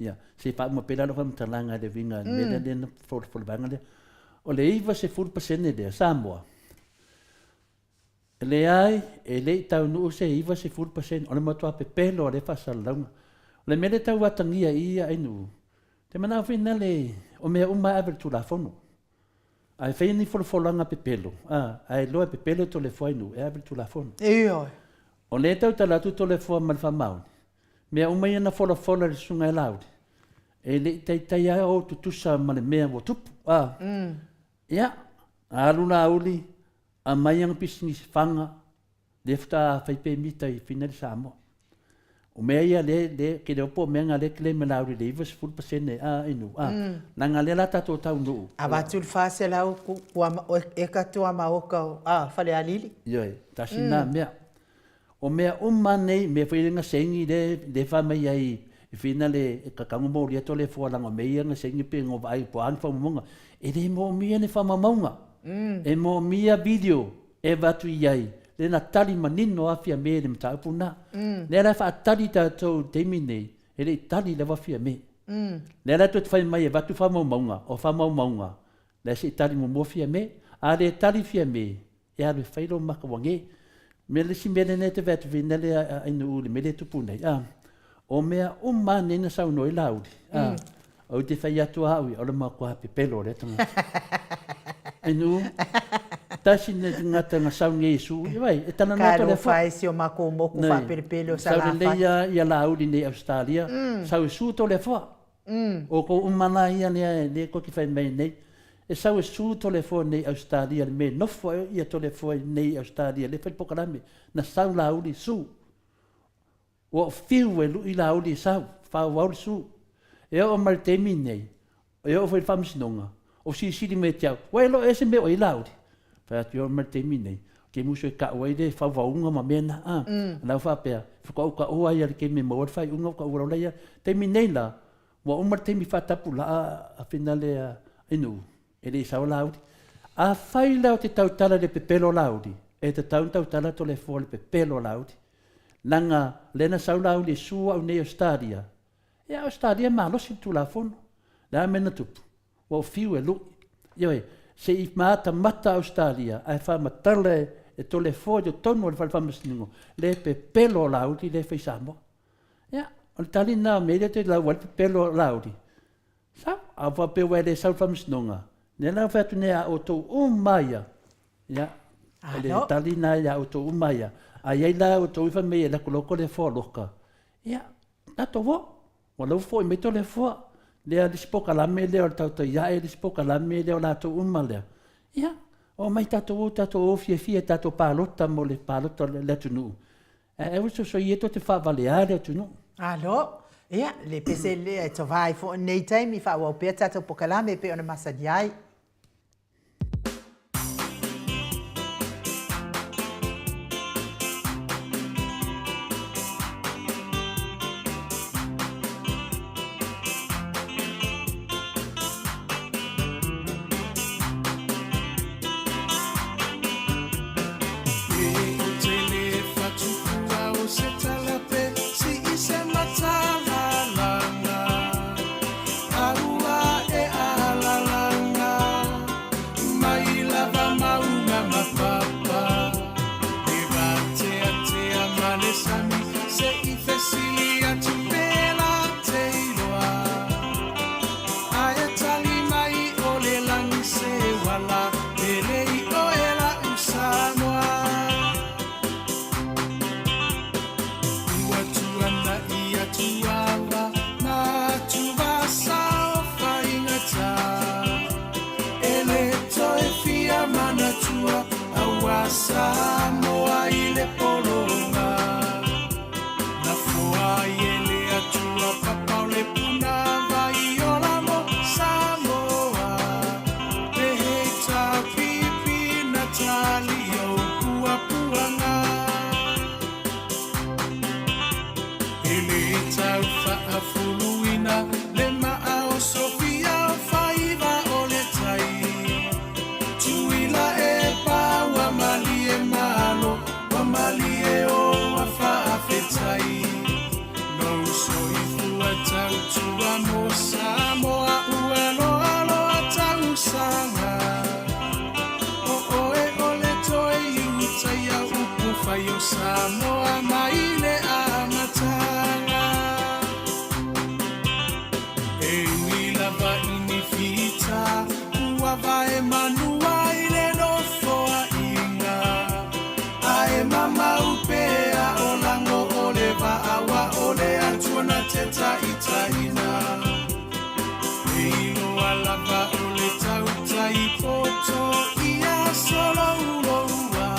Ia, se i faauma pea la lau faamatalaga i le uiga i le mea lea na folafolaina vaega lea. O le 90% lea, Samoa, e leai, e le i taunuu se 90%, o le matua pepelo o lea faasalalauga. O le mea lea e tau atagia i i Ainuu, te manao foi nale, o mea uma e ave i le Tulafono. A e faia ni folafolaga pepelo, a, a e iloa e pepelo Toleafoa Ainuu, e ave i le Tulafono.
Ioe.
O lea e tautala atu Toleafoa ma le faamaoni, mea uma ia na folafola e le Susuga ia Laauli, e le i taitai lava o tutusa ma le mea ua tupu. A, ia, alu Laauli, aumai ana pisinisi faga, lea faatoa fai pemita i Fina le Samoa. O mea ia le, le, ke leo po o mea nga le claim e Laauli le 90% a inu, a, leaga lea la tatou taunuu.
Avatu le 400 ku, kua, eka tuamaoka o, a, Falealili.
Ioe, tasi na mea. O mea uma nei, mea foi na sengi le le fa mai ai i fina le kakago moli atu le fua langa mea ia na sengi pe ngo vaai po an faamaumauga. E le moomia ni faamaumauga. E moomia video e avatu i ai le na tali manino a Fiame i le mataupu na. Lea la e faatali tatou i le taimi nei, e le i tali lava Fiame. Lea la toe fai mai e avatu faamaumauga, o faamaumauga, lea se i tali muamua Fiame. A le tali Fiame, e alu e fai lou maka ua ge. Me le isi mea lena e te vaai atu fina le Ainuu i le mea lea e tupu nei, a, o mea uma lava nei na saunoa ai Laauli, a, ou te fai atu lava au ia, o le matua pepelo o lea tagata. Ainuu, tasi lenei tagata na sau nei e sue, vai, e talanoa atu le
Talofa e si o makou moku faapelepele o
Salafai. Sau lelei lava ia Laauli nei i Ausetalia, sau e sue Toleafoa. O kou uma la ia lea e koe ke fai mai nei, e sau e su Toleafoa nei i Ausetalia le mea e nofo ai ia Toleafoa nei i Ausetalia lea e fai le pokalame, na sau Laauli su. Ua fiu e lui Laauli e sau, faaauau le su. E oo mai le taimi nei, e oo foi i le faamasinoga, o silisili mai ia te au, ua e iloa ea se mea o i ai Laauli? Fai atu, e oo mai le taimi nei, ou te musu e kau ai le fauvauga ma mea na, a. Na ou faapea, faatoa ou taua ai lava i le taimi e maua ai le faaiuga ou taua loa lea. Taimi nei la, ua uma le taimi faatapulaa a finale a Ainuu, e le i sao Laauli. Afai la ou te tautala i le pepelo o Laauli, e tatau ona tautala Toleafoa i le pepelo o Laauli. Leaga lea na sau Laauli e sue au nei i Ausetalia, ia Ausetalia e malosi le Tulafono. Le a mea na tupu? Ua ou fiu e luʻi. Ioe, se i matamata Ausetalia ae faamatala e Toleafoa i totonu o le Fale Faamasinoga le pepelo o Laauli lea e fai i Samoa. Ia, o le tali lena o mea ia e toe lau ai le pepelo o Laauli. Sau, a faapea ua e le sau i le Faamasinoga, lea la ua fai atu nei a outou uma ia, ia, o le tali lena ia outou uma ia. A i ai la outou i fai mai e alu atu loa Toleafoa loka, ia, tatou o. Ua lau foi mai Toleafoa, lea le isi polokalame lea o le tautai ae, le isi polokalame lea o latou uma lea. Ia, omai tatou o tatou o fiafia i tatou palota mo le palota o le atunuu. Ae aua le sosoia tou te faavalea le atunuu.
Alo, ia, le pese lea e tova ai foi lenei taimi, faaauau pea tatou polokalame e pei ona masani ai.
Atua aua Samoa i le pologa. Nafoa ai e le Atua papa o le puna vai ola mo Samoa. Le HRPP na tali ou puapuaga. E le tau faafuluina le maa o Sofia o faiva o le tai. Tuila e pa ua malie malo, ua malie o ua faafetai. Lou soifua tautua mo Samoa ua loaloa tausaga. O oe o le toe iutaia upu fai o Samoa mai le amataga. E ui lava i ni fita, ua vae manua i le nofoaiga. Ae mamau pea o lago o le vaa wa o le Atua na te taitaiina. E iloa lava o le tautai poto ia solouloua.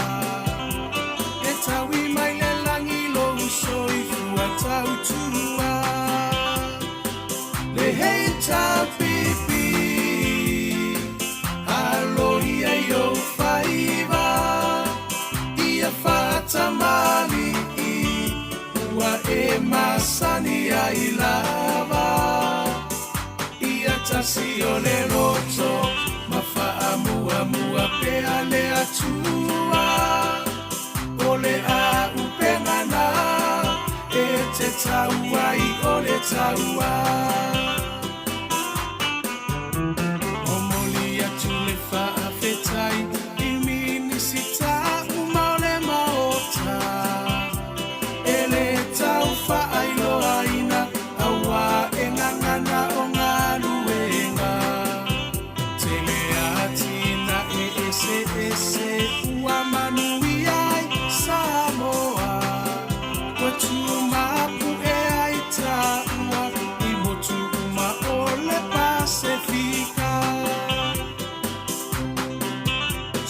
E taui mai le lagi lou soifua tautua. Le HRPP, aloia i ou faiva, ia faatamali'i, ua e masani ai lava. Ia tasi o le loto, ma faamuamua pea le Atua. O le auupega na, e te tau ai o le taua. Momoli atu le faafetai i Minisita uma o le Maota. E le tau faailoaina auā e gagana o galuega. Tele atinae eseese ua manuia ai Samoa. Ua tumapu'e ai taua i motu uma o le Pasefika.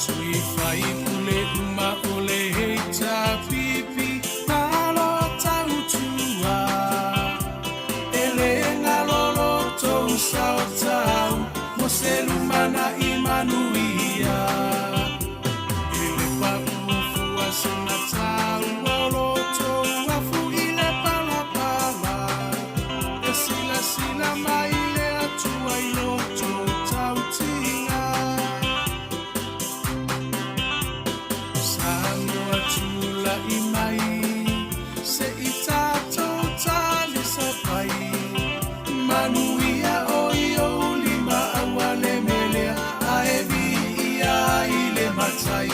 Sui faipule uma o le HRPP malo tautua. E le galo lo tou sao tau mo se lumanai manuia. E le paʻu fua sina taua o lo tou afu i le palapala. E silasila mai le Atua i lo tou tautiga. Samoa tula'i mai, se i tatou talisapai. Manuia o i ou lima aua le melea, ae viia ai le Matai.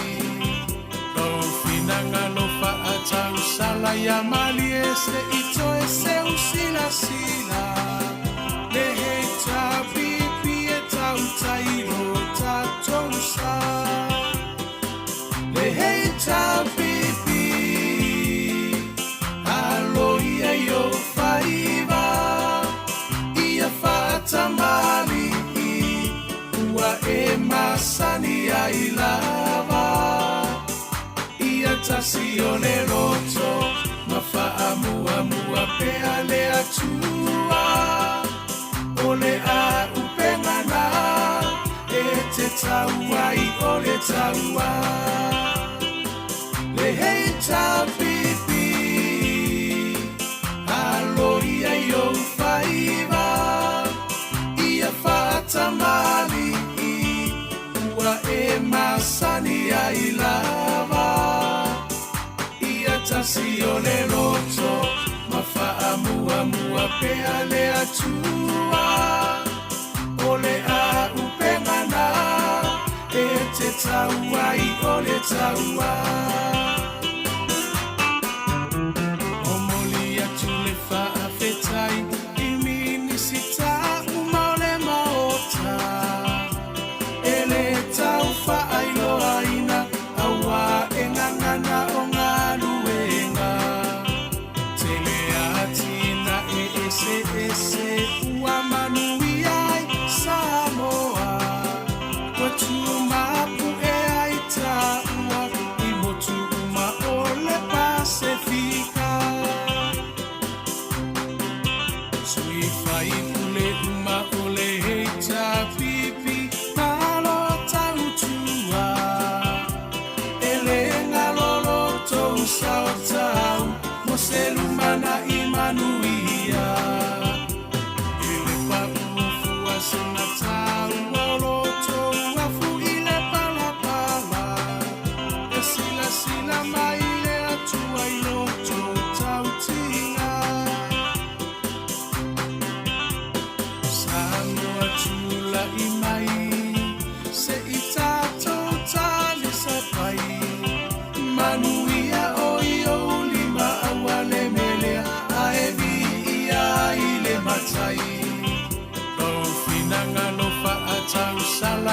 Lou finagalo faatausala ia malie se i toe seu silasila. Le HRPP e tautai lo tatou sa. Le HRPP, aloia i ou faiva, ia faatamali'i, ua e masani ai lava. Ia tasi o le loto, ma faamuamua pea le Atua. O le auupega na, e te tau ai o le taua. Le HRPP, aloia i ou faiva, ia faatamali'i, ua e masani ai lava. Ia tasi o le loto, ma faamuamua pea le Atua. O le auupega na, e te tau ai o le taua. Momoli atu le faafetai i Minisita uma o le Maota. E le tau faailoaina auā e gagana o galuega. Tele atinae eseese ua manuia ai Samoa. Ua tumapu'e ai taua.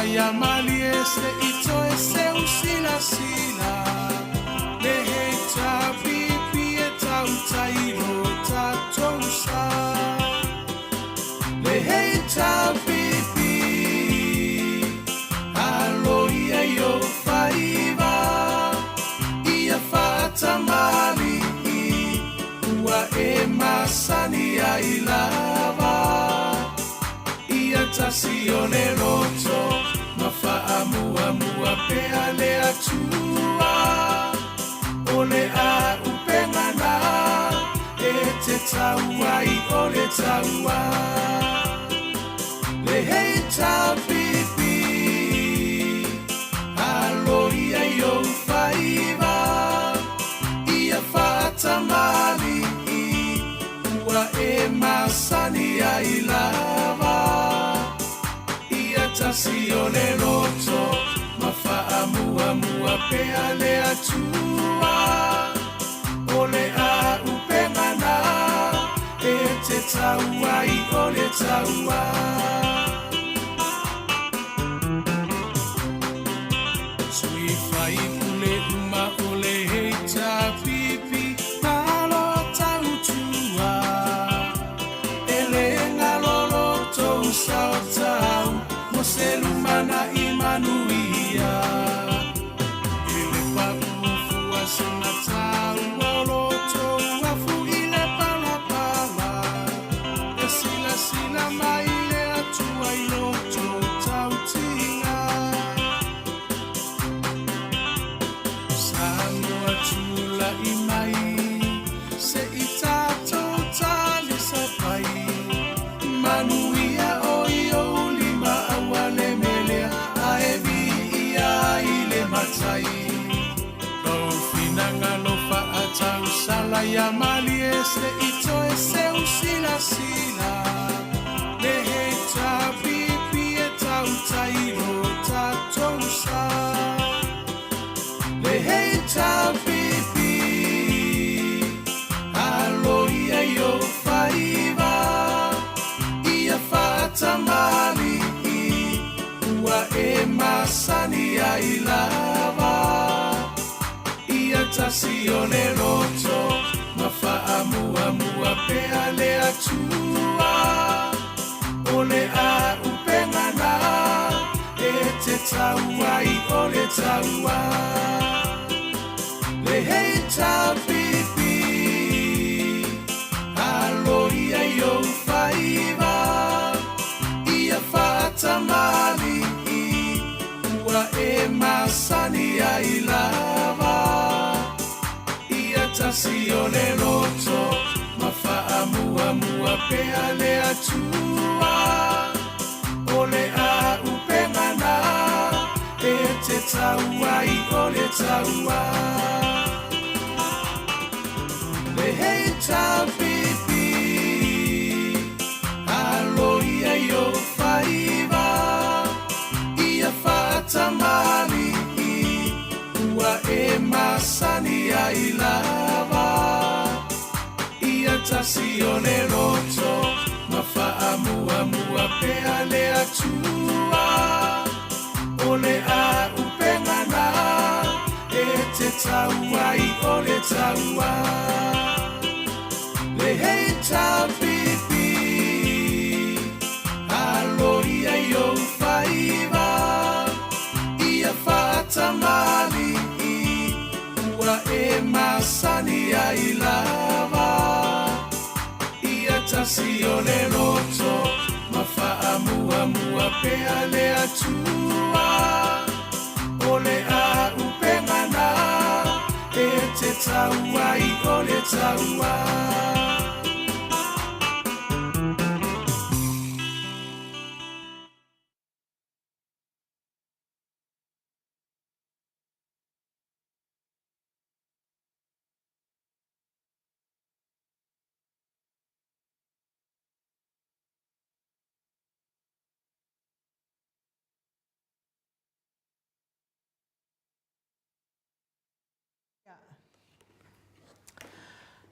ia malie se i toe seu silasila Le HRPP e tautai lo tatou sa Le HRPP Alo ia i ou faiva Ia faatamalii Ua e masani ai lava Ia tasi o le loto ma faamuamua pea le Atua O le āupenga na e te tau ai o le taua Le HRPP Alo ia i ou faiva Ia faatamalii Ua e masani ai lava Ia tasi o le loto ma faamuamua pea le Atua O le āupenga na e te tau ai o le taua. Sui faipule uma o le HRPP malo tautua E le galo lo tou sao tau mo se lumanai manuia E le paʻu fua sina taua o lo tou afu i le palapala E silasila mai le Atua i lo tou tautiga Samoa tulai mai se i tatou talisapai Manuia o i ou lima aua le melea ae viia i le matai Lou finagalo faatausala ia malie se i toe seu silasila Le HRPP e tautai lo tatou sa Le HRPP Alo ia i ou faiva Ia faatamalii Ua e masani ai lava Ia tasi o le loto ma faamuamua pea le Atua O le āupenga na e te tau ai o le taua Le HRPP Alo ia i ou faiva Ia faatamalii Ua e masani ai lava Ia tasi o le loto ma faamuamua pea le Atua O le āupenga na e te tau ai o le taua Le HRPP Alo ia i ou faiva Ia faatamalii Ua e masani ai lava Ia tasi o le loto ma faamuamua pea le Atua O le āupenga na e te tau ai o le taua Le HRPP Alo ia i ou faiva Ia faatamalii Ua e masani ai lava Ia tasi o le loto ma faamuamua pea le Atua O le āupenga na e te tau ai o le taua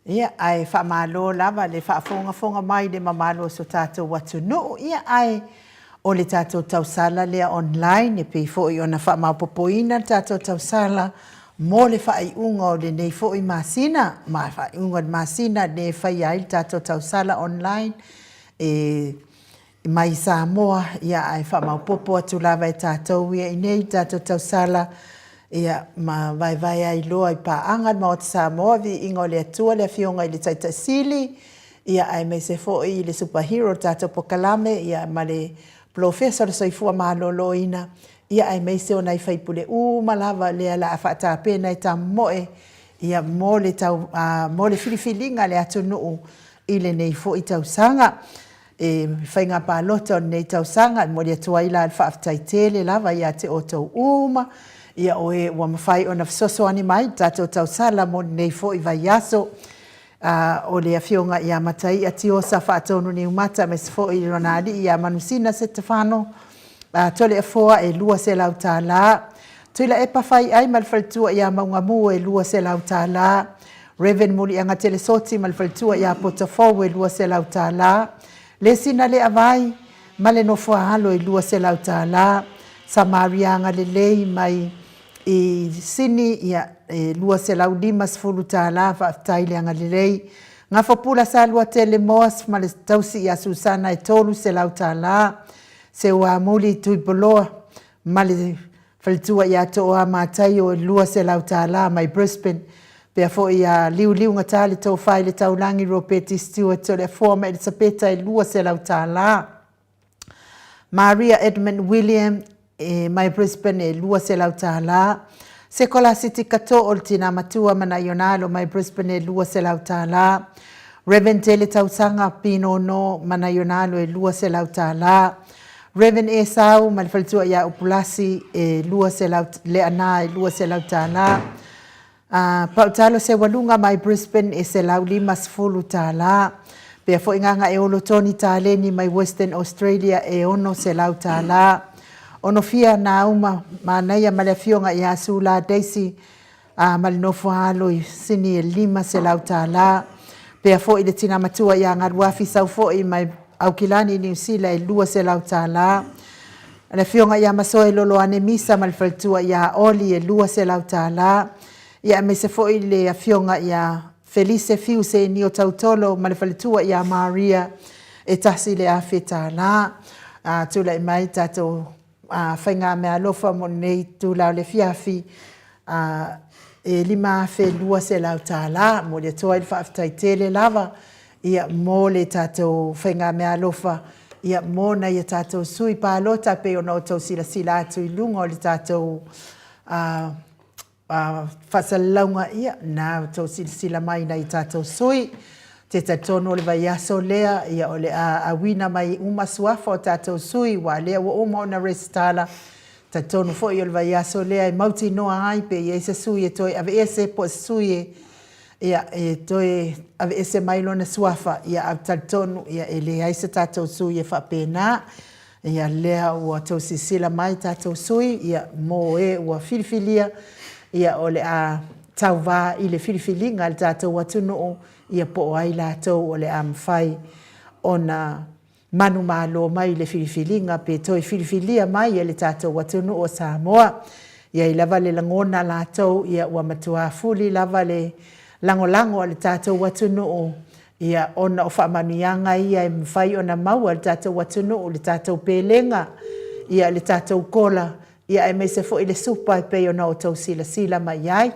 Ia, ae faamalo lava le faafogafoga mai i le mamalu o so tatou atunuu. Ia, ae o le tatou tausala lea online e pei foi ona faamaopoopoina le tatou tausala mo le faaiuga o lenei foi masina, ma faaiuga o le masina lea e faia ai le tatou tausala online e mai Samoa, ia ae faamaopoopo atu lava e tatou ia i inei le tatou tausala, ia ma vaevae ai loa i paaga le Maota Samoa, Viiga o le Atua, le Afioga i le Taitai Sili, ia aemaise foi le Super Hero o le tatou polokalame, ia ma le Polofesa o le Soifua Maloloina, ia aemaise o nai sui usufono uma lava lea o le a faatapena e tamomoe, ia mo le tau, mo le filifiliga a le atunuu i lenei foi tausaga. E faiga palota o lenei tausaga, e momoli atu ai la le faafetai tele lava ia te outou uma, ia o e ua mafai ona fesoasoani mai i le tatou tausala mo lenei foi vaiaso. A, o le Afioga ia Mataia Tiosa Faatonu Niumata aemaise foi lona alii ia Manusina Setefano a Toleafoa e $200. Tuilaepa Faiai ma le faletua ia Maugamu e $200. Rev. Muliaga Telesoti ma le faletua ia Potafou e $200. Lesina Leavai ma le nofoaalo e $200. Samaria Agalelei mai i Sini, ia, e $250, faafetai le agalelei. Gafapula Saluatele Moas ma le tausi ia Susana e $300. Seuamuli Tuipoloa ma le faletua ia Tooa Mataio e $200 mai Brisbane. Pea foi ia Liuliugata le Tofa i le Taulagi Ropeti Stewart Toleafoa ma Elisapeta e $200. Maria Edmund William e mai Brisbane e $200. Sekolasiti Kato o le tina matua ma nai ona alo mai Brisbane e $200. Rev Tele Tausaga Pinono ma nai ona alo e $200. Rev Esau ma le faletua ia Upulasi e 200 Leana e $200. A Pautalo Seualuga mai Brisbane e $150. Pea foi Gagaeolo Tony Taleni mai Western Australia e $600. Onofia Nauma Manaia ma le afioga ia Sula Daisy a ma le nofoaalo i Sini e $500. Pea foi le tina matua ia Galuafi Saufoi mai Aukilani Niu Sila e $200. Le Afioga ia Masoe Loloane Misa ma le faletua ia Oli e $200. Ia aemaise foi le Afioga ia Felise Fiu Senio Tautolo ma le faletua ia Maria e $1,000. A tulai mai tatou faigameaalofa mo lenei itula o le afiafi, a, e $5,200. Momoli atu ai le faafetai tele lava ia, mo le tatou faigameaalofa, ia, mo nai a tatou sui palota e pei ona outou silasila atu i luga o le tatou a, a, faasalalauga, ia, na outou silasila mai i nai a tatou sui. Te talitonu o le vaiaso lea, ia, o le a auina mai uma suafa o tatou sui, aua o lea ua uma ona resitala. Talitonu foi o le vaiaso lea e mautinoa ai pe i ai se sui e toe aveese po o se sui e, ia, e toe aveese mai lona suafa, ia, ae ou te talitonu, ia, e leai se tatou sui e faapena. Ia, lea ua tou silasila mai tatou sui, ia, mo e ua filifilia, ia, o le a tauva i le filifiliga a le tatou atunuu, ia, po o ai latou o le a mafai ona manumalo mai i le filifiliga pe toe filifilia mai e le tatou atunuu o Samoa. E i ai lava le lagona latou ia ua matuā fuli lava le lagolago a le tatou atunuu ia ona o faamanuiaga ia e mafai ona maua e le tatou atunuu, le tatou pelega, ia le tatou kola, ia aemaise foi le supa e pei ona outou silasila mai ai.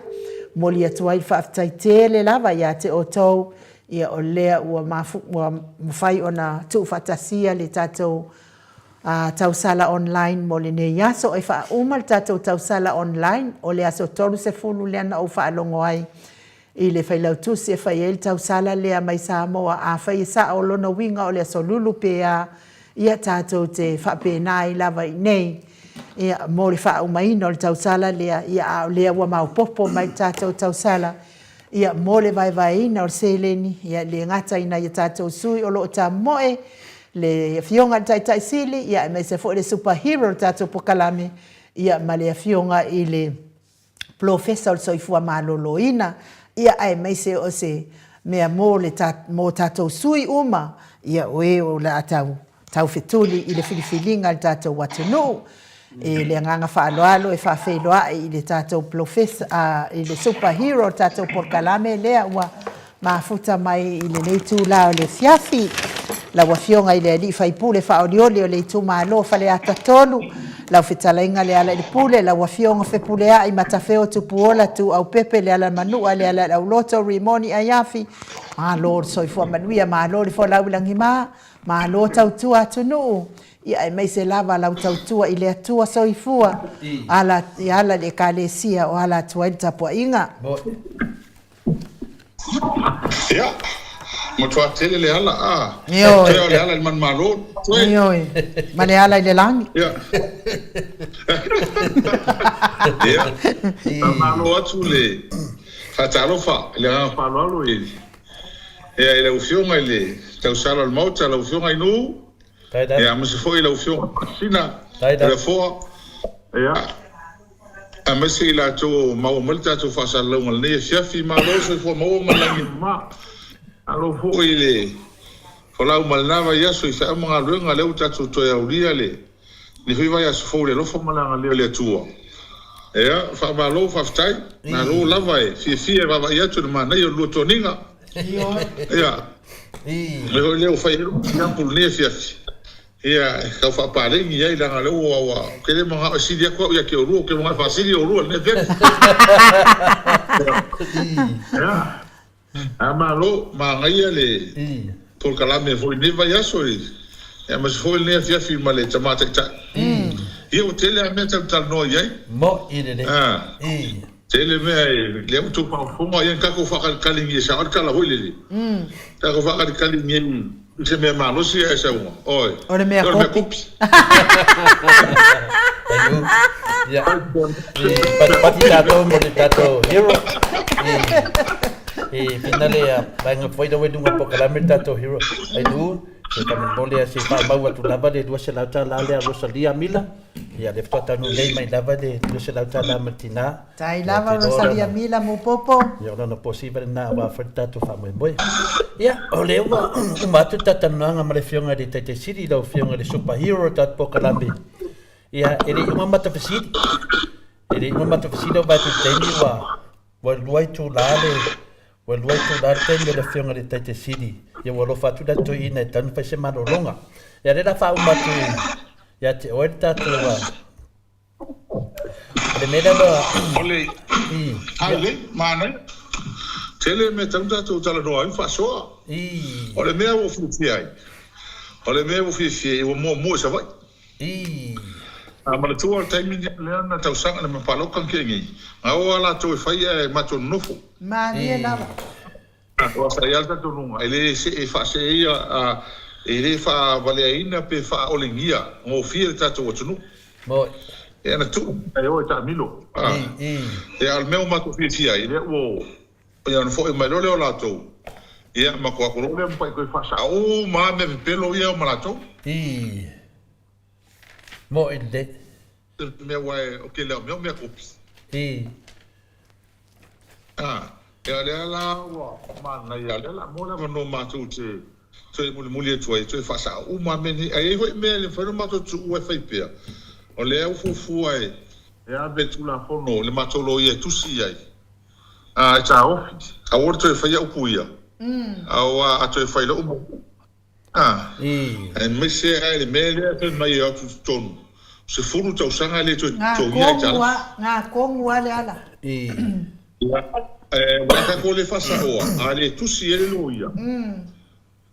Momoli atu ai le faafetai tele lava ia te outou, ia o lea ua mafu, ua mafai ona tuufaatasia le tatou uh, tausala online mo lenei aso. E faauma le tatou tausala online o le aso 30 lea na ou faalogo ai i le Failautusi e fai ai le tausala lea mai Samoa, afai e sao lona uiga o le aso lulu pe a, ia tatou te faapena ai lava i inei, ia, mo le faaumaina o le tausala lea, ia, a o lea ua maopoopo mai le tatou tausala, ia, mo le vaevaeina o le seleni, ia, e le gata i nai a tatou sui o lo o tamoe, le Afioga i le Taitai Sili, ia, aemaise foi le Super Hero o le tatou polokalame, ia, ma le Afioga i le Polofesa o le Soifua Maloloina, ia aemaise o se mea mo le mo tatou sui uma, ia o e o le a tau taufetuli i le filifiliga a le tatou atunuu. I le agaga faaaloalo e faafeiloai i le tatou polofesa, i le super hero o le tatou polokalame lea ua mafuta mai i lenei itula o le afiafi. Lau Afioga i le Alii Faipule faaolioli o le itumalo o Faleata 3, lau fetalaiga Lealailepule, lau Afioga Fepuleai Matafeo Tupuola Tuuaupepe Lealaimanua Lealaiauloto Rimoni Aiafi, malo le soifua manuia, malo le folau i lagima, malo tautua atunuu, ia aemaise lava lau tautua i le Atua Soifua, ala, e ala i le Ekalesia o ala atu ai le tapuaiga.
Ia, matua tele le ala, a. Ioe. Toe o le ala i le manumalo.
Toe. Ioe. Ma le ala i le lagi.
Ia. Ia. Faamalo atu le faatalofa i le agaga faaaloalo i, ia, i lau Afioga i le tausala o le Maota, lau Afioga Inu. Ia, aemaise foi lau Afioga Faasina, Toleafoa. Ia. Aemaise i latou o maua mai le tatou faasalalauga i lenei afiafi. Malo soifua maua ma le lagi e mama. Malo foi i le folau mai lena vaiaso i feau ma galuega, lea ua tatou toe aulia lenei foi vaiaso fou i le alofa ma le agalelei o le Atua. Ia, faamalo, faafetai. Malo lava e fiafia e vaavaai atu i le manaia o le lua toniga. Ia, o le foi lea ua fai ai lou tiapu i lenei afiafi. Ia, e tau faapaleni ai, leaga o lea ua, ua, ou te le manao e sili atu au ia te oulua, ou te manao e faasili oulua i lenei afiafi. Ia, a malo, manaia le polokalame foi i lenei vaiaso, aemaise foi lenei afiafi ma le Tama Taitai. Ia, ua tele lava mea tatou te talanoa i ai.
Mo'i lelei.
Tele mea e, lea ua outou faafofoga, ia ni tatou faakalikali e sao ai le tala foi lele. Tatou faakalikali i se mea malosi ae sauga, oi,
O le mea
o le mea
kopi.
kopi.
Inu, ia, i patipati tatou mo le tatou hero. I, i finale a vaega foi lea ua i luga o le polokalame le tatou hero. Inu, se faamolemole se i faamau atu lava le $200 lea a Rosalia Mila. Ia, lea faatoa taunuu nei mai lava le $200 ma le tinā.
Tai lava Rosalia Mila Mupopo.
Ia, o lona posiva lena aua foi le tatou faamoemoe. Ia, o lea ua uma atu le tatou talanoaga ma le Afioga i le Taitai Sili, lau Afioga i le Super Hero o le tatou polokalame. Ia, e le i uma matou fesili. E le i uma matou fesili, ua vaai atu i le taimi ua ua lua itula le ua lua itula le taimi o le Afioga i le Taitai Sili. Ia, ua alofa atu le toeaina e tatau ona fai se malologa. Ia, lea o le a faauma atu ia te oe le tatou O le mea lea ua...
O le... Haele, manaia. Tele mea tatau ona tatou talanoa ai ma faasoa. O le mea ua ou fiafia ai, o le mea ua fiafia ai, ua muamua i Savaii. A manatua le taimi lea na tausaga na palota na tea nei, na o lava latou e fai ae matou nonofo.
Malie lava.
Aua sa i ai le talitonuga, e le see faaseeia, e le faavaleaina pe faaolegia gofie le tatou atunuu. Ia na tuu e o e taamilo. Ia a o le mea ua matou fiafia ai, lea ua ia ona foi mai loa lea o latou, ia matou o atu loa lea ma toe faasao uma lava mea pepelo ia ma latou.
Moʻi lelei.
Mea aua o tele lava o mea o mea kopi. A, ia lea la ua manaia, lea la mo le avanoa matou te toe mulimuli atu ai, toe faasao uma lava mea nei. Ae i ai foi mea e le mafai ona matou tuua e fai pea, o lea ua fuafua e ave le Tulafono i le matou loia e tusi i ai, a, e taofi, aua le toe faia upu ia, aua a toe fai loa uma. A, aemaise lava i le mea lea fai mai e o atu i totonu, 10 tausaga e le toe totogia aitalafu.
Ngā kongu a le ala.
Ia, aua tatou le faasaoa, a le tusi ai le loia,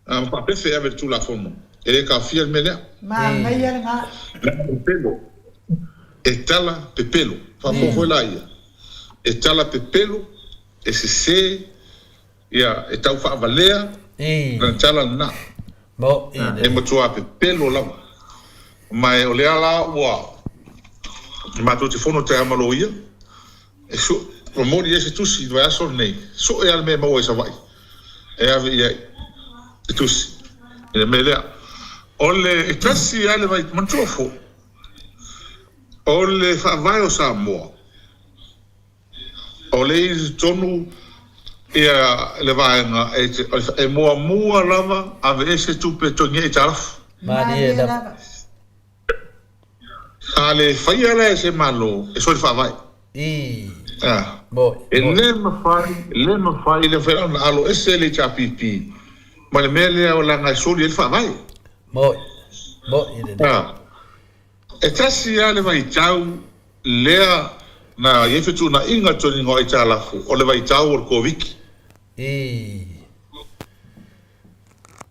a ma faapefe e ave i le Tulafono, e le taofia le mea lea.
Manaia le ngā.
Leaga pepelo, e tala pepelo, faafofoga foi laia, e tala pepelo, e sese, Ia, e tau faavalea lana tala lena. E matua pepelo lava. Ma o lea la ua matou te fono taeao ma loia, e momoli ai se tusi i le vaiaso lenei, soe lava le mea e maua i Savaii e ave i ai le tusi i le mea lea. O le, e tasi lava le vai, manatua foi, o le Faavae o Samoa, O le i totonu ia le vaega e muamua lava aveese tupe e totogi ai aitalafu.
Malie lava.
A le faia la e se Malo e soli faavae.
Ii.
A.
Moi.
E le mafai, le mafai, le mafai ona alo ese le HRPP ma le mea lea o leaga e soli ai le faavae.
Moi. Moi le.
A. E tasi lava le vaitau lea na i ai fetuunaiga i le toniga o aitalafu, o le vaitau o le Koviti.
Ii.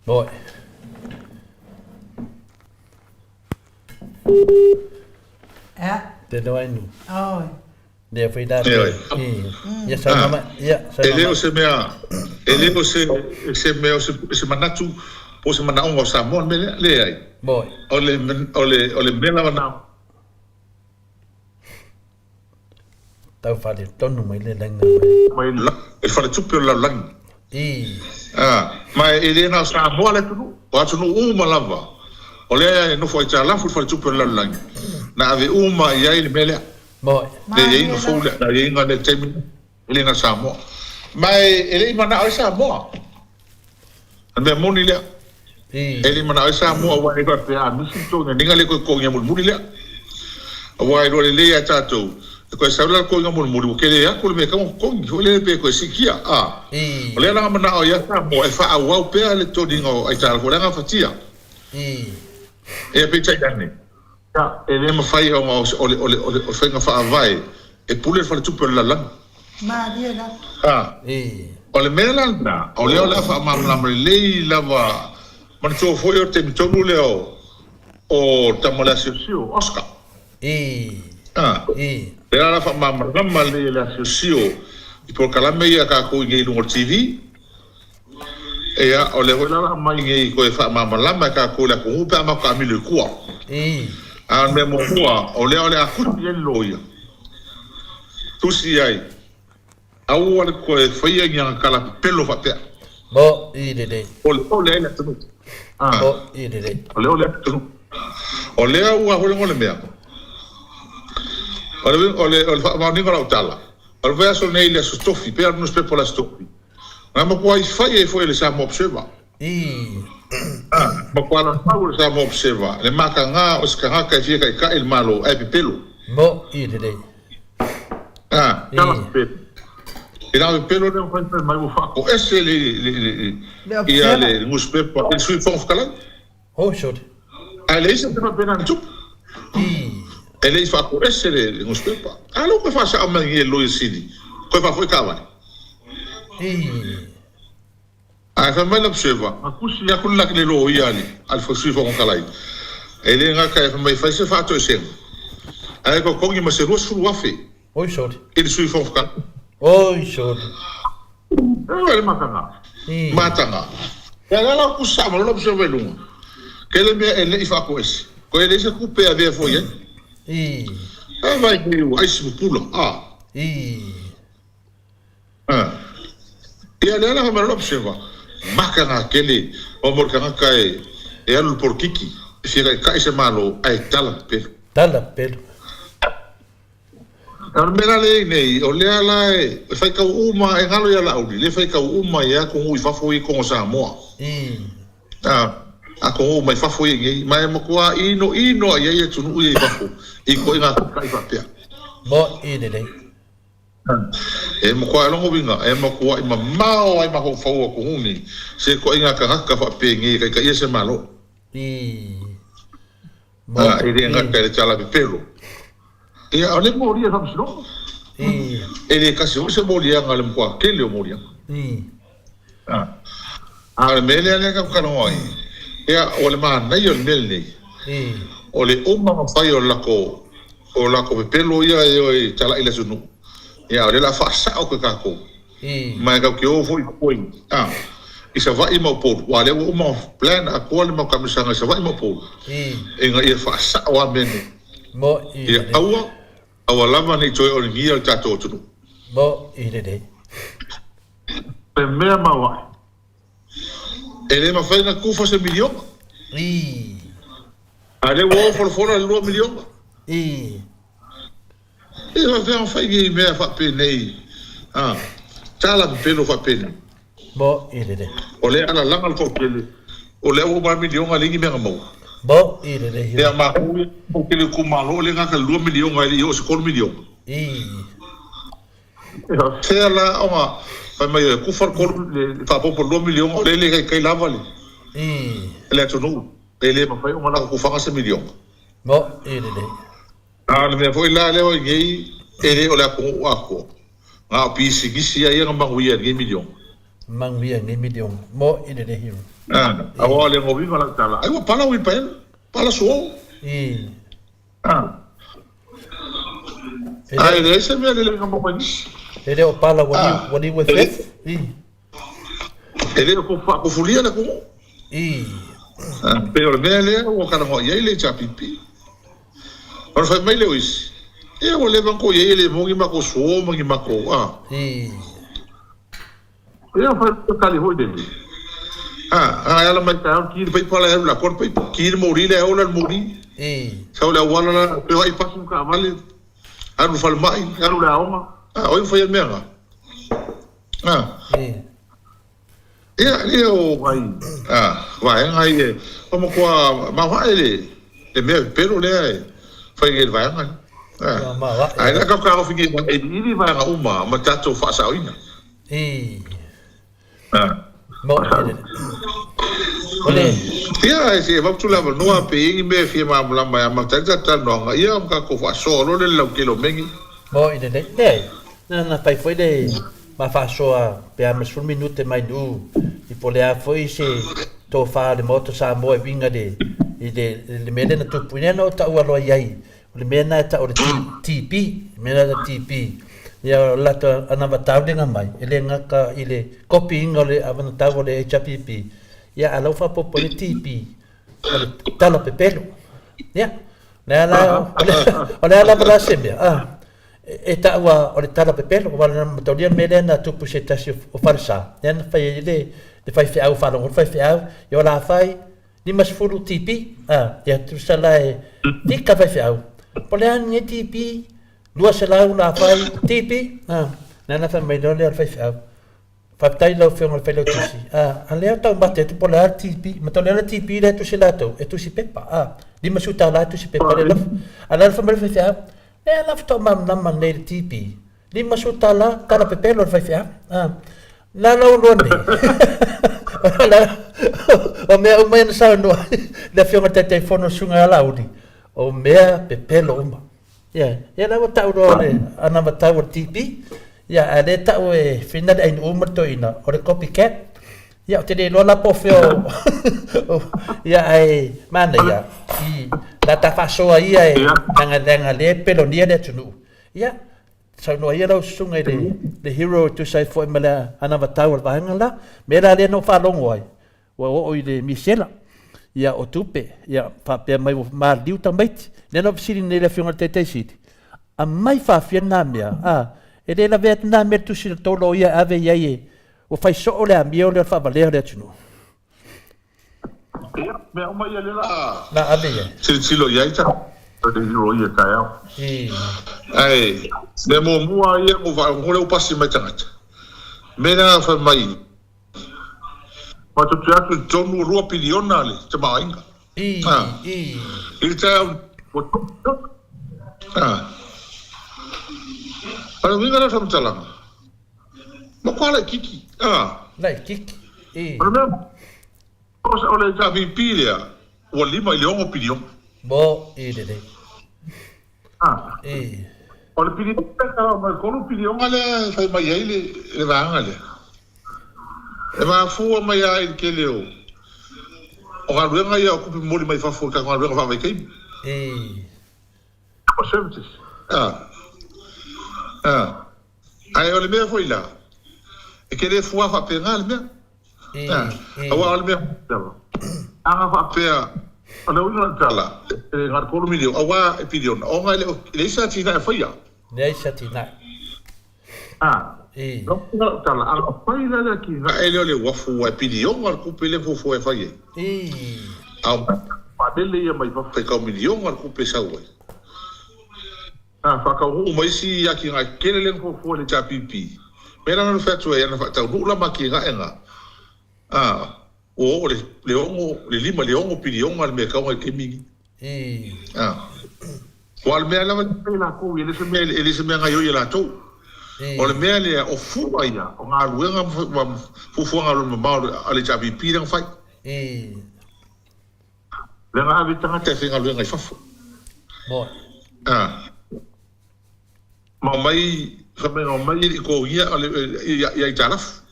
Moi.
Ea.
Te noa inu.
Oi.
Lea foi la.
Ioe.
Ia saunoa mai. Ia
E
saunoa
le o
mai.
se mea, e le o se, se mea o se, se manatu po o se manaoga o Samoa le mea lea. Leai.
Moi.
O le, o le, o le mea lava na.
Tau faaletonu mai le laina mai.
Mai le faletupe o le lalolagi.
Ii.
A, ma e le na o Samoa le atunuu, o atunuu uma lava. O lea e nofo aitalafu le faletupe o le lalolagi, na ave uma i ai le mea lea.
Moi.
Le iaiga fou lea, le aiaiga lea i le taimi lea, e le na o Samoa. Ma e le i manao ai Samoa. O le mea moni lea. E le i manao ai Samoa aua e faapea a misi le totogianiga lea e toe totogia mulimuli lea. Aua e iloa lelei lava e tatou, e toe sau la le totogiga mulimuli ua tele atu le mea e tatau ona totogi foi lele pe toe siitia. A o lea la na manao ai lava Samoa e faaauau pea le totogiga o aitalafu, o lea na gafatia. Ia peitai ane, E le mafai ona o le, o le, o le faiga faavae e pule le faletupe o le lalolagi.
Malie lava.
A, o le mea la lena, o lea o le a faamalamalama lelei lava, manatua foi o le taimi tonu lea o, o le tama o le asiosio, Oscar. A, lea la o le a faamalamalama lelei e le asiosio i polokalame ia a tatou i inei i luga o le TV. Ia, o lea foi la o le a aumai nei toe faamalamalama e tatou i le atunuu pe a matou taamilo i tua. A o le mea muamua, o lea o le a tusi i ai le loia, tusi i ai, aua le toe faia ni ana tala pepelo faapea.
Mo i lelei.
Oleole ai le atunuu.
Mo i lelei.
Oleole ai le atunuu. O lea ua foi le mea, o le, o le, o le faamaoniga o lau tala, o le vaiaso nei i le Aso Tofi, pei lava o le nusipepa o le Aso Tofi, Na matua fai ai foi e le Samoa Observer. Na matua latau e le Samoa Observer le mataga o se tagata e fia taitai i le Malo ae pepelo.
Mo i lelei.
A, tala pepelo. I na pepelo lea ua fai mai ua faatoese le le le ia le nusipepa i le Sui Fofoga Fetalai.
Oh sure.
Ae leai se mea faapena na tupu. E le i faatoese le nusipepa. A lea ua toe faasao mai nei e le Loia Sili, toe faafoi taavale. Ae fai mai le Observer, na tusi atu le le loia a le Sui Fofoga Fetalai, e le gata e fai mai fai se faatoesega, ae totogi ma se 20,000
Oi sole.
I le Sui Fofoga Fetalai.
Oi sole.
Oi le mataga. Mataga. Ia la la ku sa ma lo se ve lunga. Ke le mea e le i faatoese. Ko e le se kupe a vea foi ai. A vai ki u ai si pula. A. A. Ia le ala ma lo se va. Maka ngā kele o mo le tagata e e alu le polokiki e fia kai se malo ae tala pelu.
Tala pelu.
O le mea la lea i nei, o lea la e faitau uma, e galo ia Laauli, lea e faitau uma i atunuu i fafo ia i totonu o Samoa. A, atunuu mai fafo ia i nei, ma e matua inoino lava i ai atunuu ia i fafo i ituaiga taitai faapea.
Mo'i lelei.
E matua lona uiga, e matuai mamao lava i mafaufau o atunuu nei se ituaiga tagata faapenei e taitaia se Malo.
Mo,
E le gata i le tala pepelo. Ia, o le molia i le faamasinoga. E le tasi foi se moliaga a le matua tele o moliaga. A o le mea lea lea tatou talanoa ai, ia, o le manaia o le mea lenei, o le uma ona fai o le latou, o latou pepelo ia e o e talai i le atunuu, ia, o lea o le a faasao atu e tatou. Ma e tatou te o foi i a, i Savaii ma Upolu, aua o lea ua uma ona plan atoa le mau taamilosaga i Savaii ma Upolu, ina ia faasao lava mea nei. Ia aua, aua lava ne i toe olegia le tatou atunuu. O le mea maoae, e le mafai ona tufa se miliona. A o lea ua o folafola le 2 miliona. E faapefea ona fai nei mea faapenei, a, tala pepelo faapenei.
Mo i lelei.
O lea alalaga le toatele, o lea ua uma le miliona e leai ni mea na maua.
Mo i lelei.
Ia matou ia o tele itumalo lea gata le 2 miliona e le i oo i se 3 miliona.
I.
E faapefea la ona fai mai e kufa le tolu le faaopoopo le 2 miliona o lea e le taitai lava le
I.
le atunuu e le mafai ona latou kufaga se miliona.
Mo i lelei.
A o le mea foi la lea ua i nei e le o le atunuu atoa na o pisinisi lava ia na manuia i lenei miliona.
Manuia i lenei miliona. Mo i lelei.
A, aua o le uiga o lau tala, ai ua pala uipaela, pala suo.
I.
A. Ae leai se mea lelei na maua i nisi.
E le o pala ua liu, ua liu e fef. I.
E le o faakufulia le atunuu.
I.
A, pei o le mea lea ua talanoa i ai le HRPP. Ona fai mai lea o isi, ia ua leva ona tou i ai e le maua ni matou suo ma ni matou, a.
I.
Ia fai le tali foi lele. A, a e ala mai taeao ki le paipa la e alu i le atoa le paipa. Ki le moli la e ola le moli.
I.
Sau le auala la, feoai pasi ma taavale, alu i le falemai, alu i le aoga. A, o ai ua faia le mea na? A.
I.
Ia, ia o nai, a, vaega ia, ua matua maoae le, le mea pepelo lea e fai nei e le vaega lea.
Ua maoae.
Ae la tatou taofi nei e iliili vaega uma ma tatou faasaoina.
I.
A.
Mo e O le.
Ia, se i avatu le avanoa pe i ai ni mea e fia malamalama e amata ai le tatou talanoaga, ia ona tatou faasoa loa lea i le lautele o megi.
Mo i lelei. Leai, na na fai foi le ma faasoa pe a ma 10 minute mai Nu'u i po o le a foi se tofa o le Maota Samoa e uiga i le i le mea lea na tupu. Lea na ou taua loa i ai O le mea lena e tau o le TB, le mea lena e TB. Ia o le latou anavatauliga mai, e le gata i le kopiina o le anavatau o le HRPP, ia a o la ua faaopoopo ai le TB, o le tala pepelo. Ia, o le a la, o le a lava la se mea, a, e taua o le tala pepelo, aua na mataulia le mea lea na tupu i se tasi o falesa, lea na fai ai le faifeau, faalogo le faifeau, ia o la fai, 50 TP, a, ia tusa la e tika faifeau. Po o le a lenei TP, 200 la fai TP, a, lea na fai mai loa lea o le faifeau. Faafetai i lau Afioga i le Failautusi, a, a lea e taumate atu po o le a le TP, matau le a le TP lea e tusi latou, e tusi pepa, a, 50 tala e tusi pepa le lafo. A lea na fai mai le faifeau, lea la faatoa malamalama nei i le TP, 50 tala tala pepelo le faifeau. A, na lau loa nei. O mea uma ia na saunoa le Afioga i le Taitaifono le Susuga ia Laauli, o mea pepelo uma. Ia, ia la ua tau loa o le anavatau o le TB, ia ae lea e tau e Whina le Ainuu ma le toeaina, o le copy cat. Ia ou te le iloa la po o fea o ia ae manaia i la ta faasoa ia e leaga lea e pelonia le atunuu. Ia, Saunoa ia lau susuga i le, le hero e tusa ai foi ma le anavatau a le vaega la. Mea la lea na ou faalogo ai, ua oo i le misela, ia o tupe, ia faapea mai ua maliliu tamaiti. Lea na ou fesili nei i le Afioga i le Taitai Sili, aumai faafia lena mea, a, e le lavea atu lena mea i le tusi a le tou loia e ave i ai e, ua fai soo le amio lea o le faavalea o le atunuu.
Ia, mea uma ia lea la
Na ave i ai.
Tilotilo i ai tatou le hero ia taeao.
I.
Ae, mea muamua ia ua faalogo lea ua pasi mai tagata. Mea lea fai mai, matou te atu i totonu ua 2 piliona le tamaoaiga.
I, i.
I le taeao ua 3 piliona. O le uiga lea o le faamatalaga, matua laititi.
Laititi, i.
O le mea O le HRPP lea ua 5 i le 6 piliona.
Mo i lelei. I.
O le piliona lea e tala mai, 3 piliona lea e fai mai ai le vaega lea. E mafua mai lava i le tele o galuega ia o tupe momoli mai fafo i tatou galuega faavaitaimi.
I.
O services. Ae o le mea foi la, e te le fua faapena le mea. Aua o le mea lava, ana faapea, o le uiga o le tala, e le na o le 3 miliona, aua e piliona, ona e le o, e leai se atinae e faia.
Leai se atinae.
O le uiga o lau tala, ana fai la le atinae lea o le uafu, aua e piliona le tupe lea e fuafua e fai ai. A o vaalele ia mai fafo, e tau miliona le tupe e sau ai. Na faataunuu ma isi atinae tetele lea na fuafua e le HRPP. Mea la na fai atu ai, ana faataunuu la ma atinae na, a. Ua oo le, le ono, le lima, le ono piliona le mea e tau i taimi ni. Ah. Ua o le mea lava lea e latou, e le se mea, e le se mea gaioi e latou. O le mea lea, o fua ia, o galuega ma fuafuaga alualumamao a le HRPP lea na fai. Lea na ave tagata e faigaluega i fafo. Ah. Ma omai, fai mai na omai e le i totogia ia aitalafu.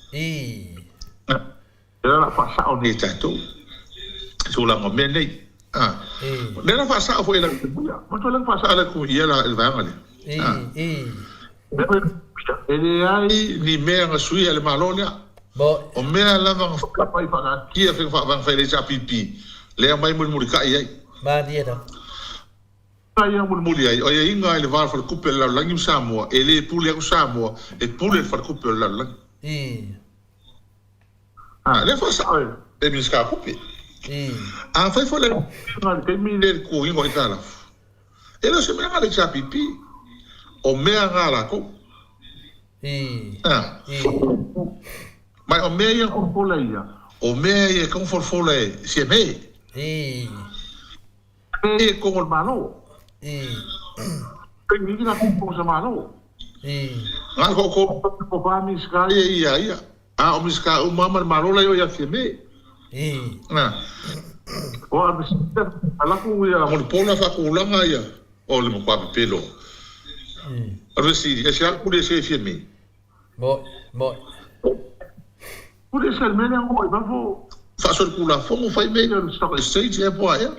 Lea la faasao nei e tatou tulaga o mea nei. A. Lea la faasao foi e lau Temuia. Matua lea na faasao e lau Temuia la le vaega lea. A. E leai ni mea na suia e le Malo lea. O mea lava na fai faataatia faiga faavae na fai e le HRPP lea aumai mulimulitai ai.
Malie lava.
A ia mulimuli ai, o aiaiga i le va o le Faletupe o le Lalolagi ma Samoa, e le pule atu Samoa, e pule le Faletupe o le Lalolagi. A, lea faasao e le Minisita o Tupe. Afai foi le i le taimi lea i le totogiina o aitalafu, e le o se mea na a le HRPP, o mea na a latou. A, ma o mea ia na folafola ia, o mea ia e tatau ona folafola e CMA. Mea ia i totonu o le Malo. Taimi iki latou i totonu o se Malo. Na o le toafa Minisita ia ia ia. A o Minisita uma lava ma le Malo la e o ia Fiame. Na. O a Minisita alafu ia Mulipola faatulaga ia o le matua pepelo. O le fesili, e se a pule ese e Fiame?
Moi, moi.
Pule ese le mea lea o i fafo faasolitulafono fai mea ia o le stock exchange ea po o a ea.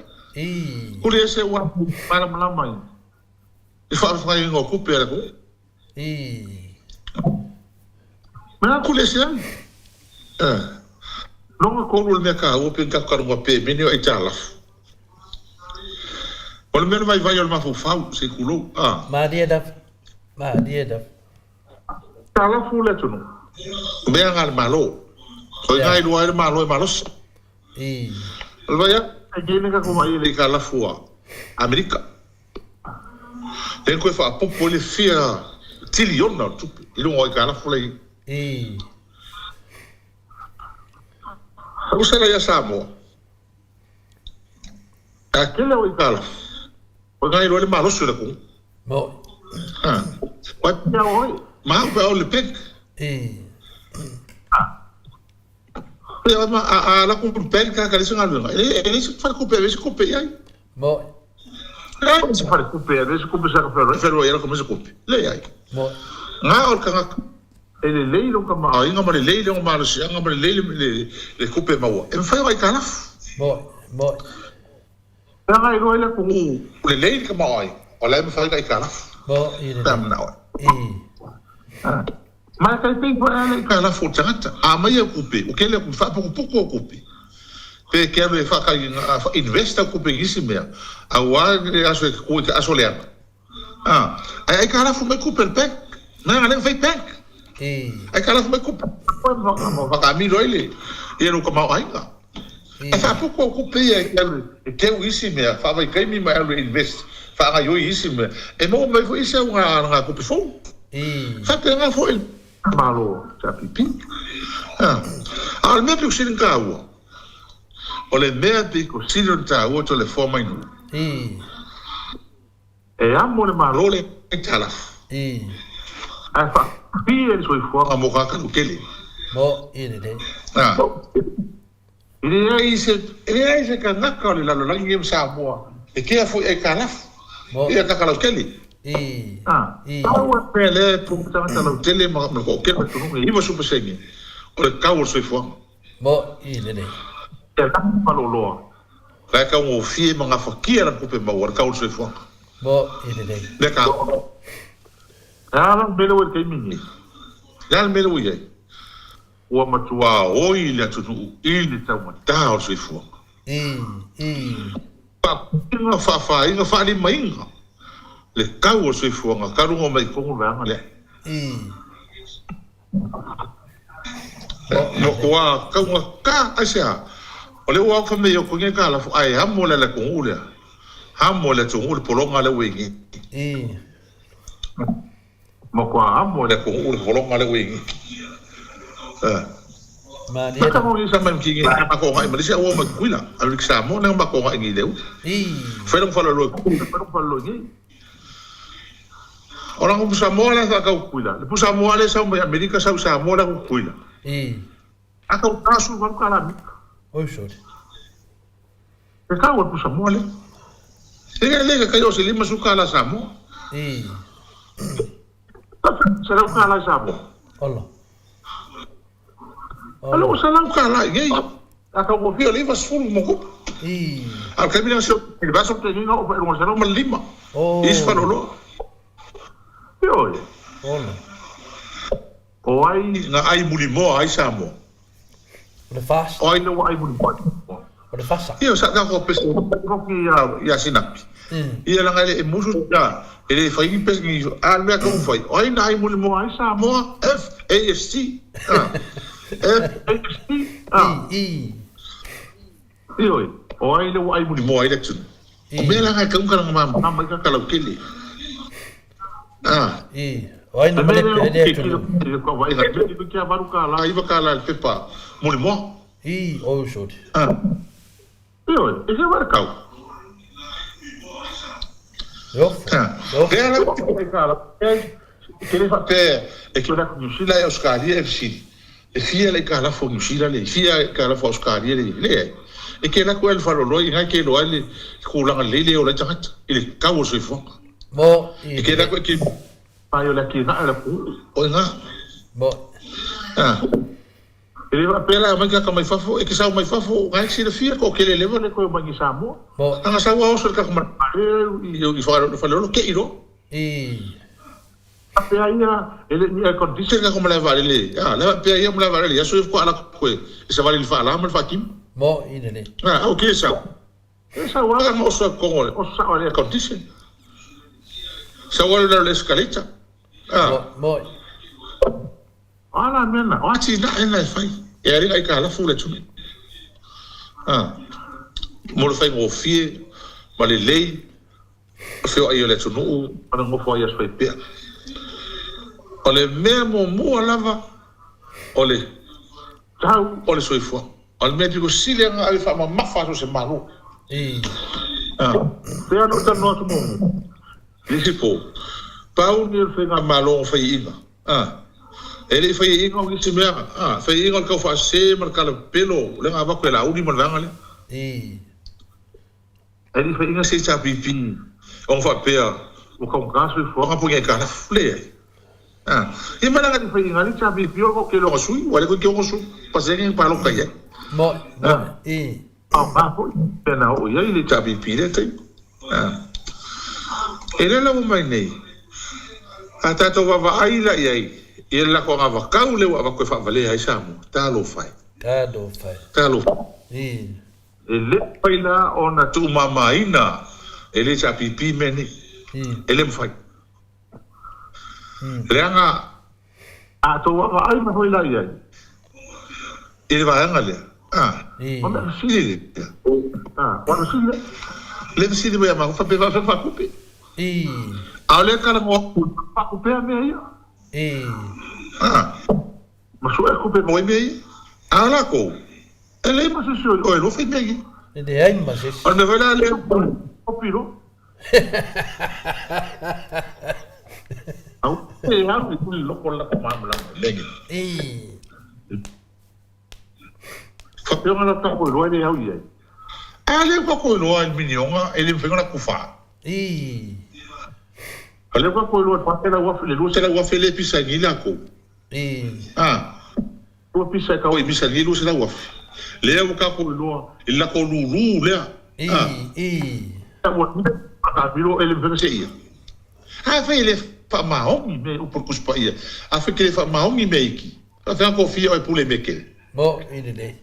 Pule ese ua malamalama i le faafaiga o tupe a le atunuu. Mea pule ese ai. Lona tolu o le mea taua pe ni tatou talanoa pemene o aitalafu. O le mea o le vaivai o le mafaufau, se i tulou.
Malie lava, malie lava.
Talofu le atunuu. Mea na a le Malo. O ina e lua ai le Malo e malosi. O le vai atu nei le tatou vaai i le aitalafu a Amerika. Lea na toe faaopoopo ai le fia tiliona o le tupe i luga o aitalafu la i ai. Usa la ia Samoa. A tele o aitalafu, o ina e lua ai le malosi o le atunuu.
Mo.
Ha. Wai pea oi. Ma au pea o le pek.
E.
Ha. Pea ma a a la ku pek ka ka le singa luenga. E e le se fale kupe e se kupe iai.
Mo.
Le se fale kupe e se kupe sa ka fero. Fero ia ko se kupe. Le ai.
Mo.
Nga o kanga e le lei lo ka ma inga ma le lei le ma le sianga ma le lei le le kupe maua. E mfai o ai kalaf.
Mo. Mo.
Leaga e iloa ai le atunuu lelei le tamaoaiga, o la e mafai ona aitalafu pe a manao ai. Ma e tai pei foi lava le aitalafu o le tagata, a aumai au tupe, ua tele au tupe, faaputuputu au tupe, pe te alu e invest au tupe i nisi mea, aua le aso e te tu i te aso leaga. Ae aitalafu mai tupe a le bank, leaga lea na fai bank. Aitalafu mai tupe, whakaamilo ai le, ia lou tamaoaiga. E faaputu au tupe ia e te alu e teu i isi mea, faavaitaimi ma e alu e invest, faagaioi i isi mea, e maua mai foi isi au alagatupe fou. Faapena foi le Malo HRPP. A o le mea pito sili ona taua, o le mea pito sili ona taua Toleafoa mai nuu. E amo le Malo le aitalafu. Ae faapipii le soifuaga mo tagata lautele.
Mo i lelei.
E leai se, e leai se tagata o le lalolagi nei ma Samoa e kea foi aitalafu ia tagata lautele. Pau lava le mea lea e popo tagata lautele ma le toatele o le atunuu nei, 90% o le tau o le soifuaga.
Mo i lelei.
Ia lanu ma loloa. La e taugofie ma gafatia lana tupe maua, le tau o le soifuaga.
Mo i lelei.
Lea ka. E a la le mea lea ua i le taimi nei? Le a le mea lea ua i ai? Ua matua oi le atunuu i le taugata o le soifuaga. Faapuiga, faafāiga, faalimaina le tau o le soifuaga talu ona omai i totonu le vaega lea. Matua taugata, aisea? O lea ua fai mai e okogia ka lafo, ae amo le atunuu lea. Amo le atunuu le pologa lea ua i ai. Matua amo le atunuu le pologa lea ua i ai.
Malie
Ka mo sa mai ki ngi ma ko ngai Malaysia o mai Kuila. Alu ki Samoa na ma ko ngai ngi leu. Fai long falo lo. Fai long falo ngi. O la pusa moa la sa kau Kuila. Le pusa moa le sau mai Amerika sau Samoa la ku Kuila. A kau tasu valu ka la mika.
Oi sori.
E kau e pusa moa le. Le le ka kai o se lima su ka la Samoa. Se lau ka la Samoa.
Ola.
Alo o se lau ka la ngi. A kau ko fia le iwa sefulu ma kupu. A le taimi lea se i le vaiaso na tea nei na oo faailoga 105. Isi faleoloa. Ioe.
Ola.
O ai na ai mulimoa ai Samoa.
O le fasa.
O ai lea ua ai mulimoa ai Samoa.
O le fasa.
Ia, sa tatou pese hoki ia Sinapi. Ia leaga e le musu ia, e le fai ni pese ni, a le mea tau fai. O ai na ai mulimoa ai Samoa, F A S T. F A S T. Ioe, o ai lea ua ai mulimoa ai le atunuu. O mea la e tau ka malamalama ai ka lautele. Ah.
I, o ai na malepe ai le atunuu.
Kia $8, $9 le pepa mulimoa.
I, o usori.
Ah. Ioe, e fia wale kau.
E ofo.
Ah. Lea la e le faapea e kila ku New Zealand e Australia e fesili. E fia le aitalafu o Niu Sila le fia aitalafu o Ausetalia le leai. E kē la ku ai le faleoloa i ngai ke iloa ai le tulaga lelei lea e ola ai tagata i le tau o le soifuaga.
Mo i
E kē la ku e ke mai o le atinae o le atunuu o i ina.
Mo.
A. E le faapea la e aumai tagata mai fafo, e te sau mai fafo ngai te silafia ko kele leva le koe omai i Samoa.
Mo.
Ana sau a oso i le tatou malae i faleoloa kei loa.
I.
Faapea ia, e le ni air condition ka malae vaalele, a, le faapea ia malae vaalele, aso ia faatoa ala atu e savali i le faala ma le faatino.
Mo i lelei.
A, au ke sau. E sau lava ma oso atu i oso sao i le air condition. Sau alu i lalo o le escalator. A.
Mo, mo.
O a la mea na, o a atinae na e fai, e aliga aitalafu le atunuu. A, mo le faigofie ma lelei. Feoai o le atunuu ma le nofo ai i aso faipea. O le mea muamua lava o le tau o le soifuaga. O le mea pito sili lava ona ave faamamafa atu se Malo. Pei ona ou talanoa atu muamua i le isi po, pau lenei o le faigamalo na faiaina. E le i faiaina o nisi mea, faiaina o le taufaasese ma le talapelo lea na avatu e Laauli ma le vaega lea. E le i faiina se HRPP ona faapea ua taugata soifuaga po o ni aitalafu. Leai. A. Ia ma leaga e le i faiina le HRPP o le toatele o ana sui, ua le toe ono sui pasene ni palota i ai.
Mo, mo, i.
Aoga foi mea na oo i ai le HRPP i lea taimi. A. E le lava mai nei, a tatou vaavaai la i ai i le latou anavatau lea ua avatu e faavalea ai Samoa. Talofa e.
Talofa e.
Talofa.
I.
E le mafai la ona tuumamaina e le HRPP mea nei. E le mafai. Leaga a tou vaavaai mai foi la i ai i le vaega lea, a, o mea fesili lea, a, o le fesili lea, le fesili mai a matou faapea faapea faatupe. A o lea e talanoa atu, faatupea mea ia. A, ma sue tupe maua ai mea ia. A o latou, E leai ma se isi o e lua fai mea ia.
E leai ma se isi.
O le mea foi la lea kopi loa. Au e alu i le loko o le latou malamalama i mea nei. Faapea ona latou tatou iloa e le au i ai. A lea ua tatou iloa i le miniona e le mafai ona latou fa. A lea ua tatou iloa i le 400,000 i le 200,000 lea e pisa ai nei latou. A. Ua pisa e kau i misa nei 200,000. Lea ua tatou iloa i le latou lulu lea. A. Ua taamilo e le mafai ona seia. Afai e le faamaoni mea i upu o le Tusi Paia, afai e te le faamaoni mea iki, faafefea ona tofia oe e pule i mea tele?
Mo i lelei.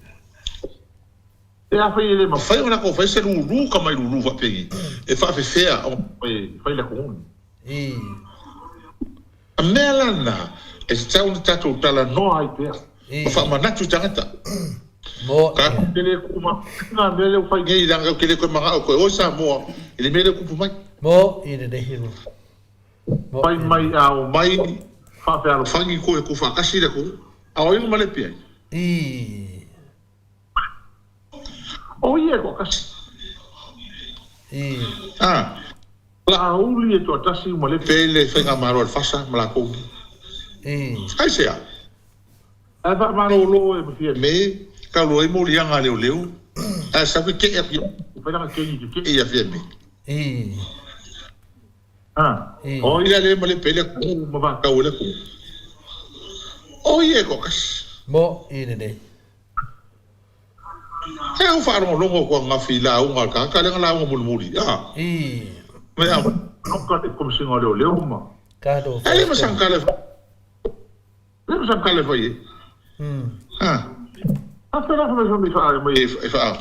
E afai e le mafai ona latou fai se lulu ka mai lulu faapeni, e faafefea ona fai le atunuu lenei? A mea la lena, e tatau ona tatou talanoa ai pea ma faamanatu i tagata. Tatou te le tuumamaina mea lea ua fai nei, leaga tatou te le toe manao toe o i Samoa i le mea lea ua tupu mai. Fai mai a omai faafealofani koe tuufaatasi le atunuu, a o ai na malepe ai?
Ii.
O ia e toatasi.
Ii.
A. Laauli e toatasi ma le pe le faigamalo a le FASA ma lakou nei.
Ii.
Aisea? Ae faamalolo e ma Fiame talu ai moliaga a leoleo, ae sau keke'i atu ia fai lana kegi keke'i ia Fiame.
Ii.
A. O ia lea ma le pe le atunuu ma vatau ai le atunuu. O ia e toatasi.
Mo i lenei.
He au faalogologo atu ananafi i lauga a le tagata lea na lauga mulimuli, a.
Ii.
Me a noka le Komesina o Leoleo ma.
Talo
E le ma sana tala e fai. E le ma sana tala e fai ai. A. A fela fa mai fa mai e fa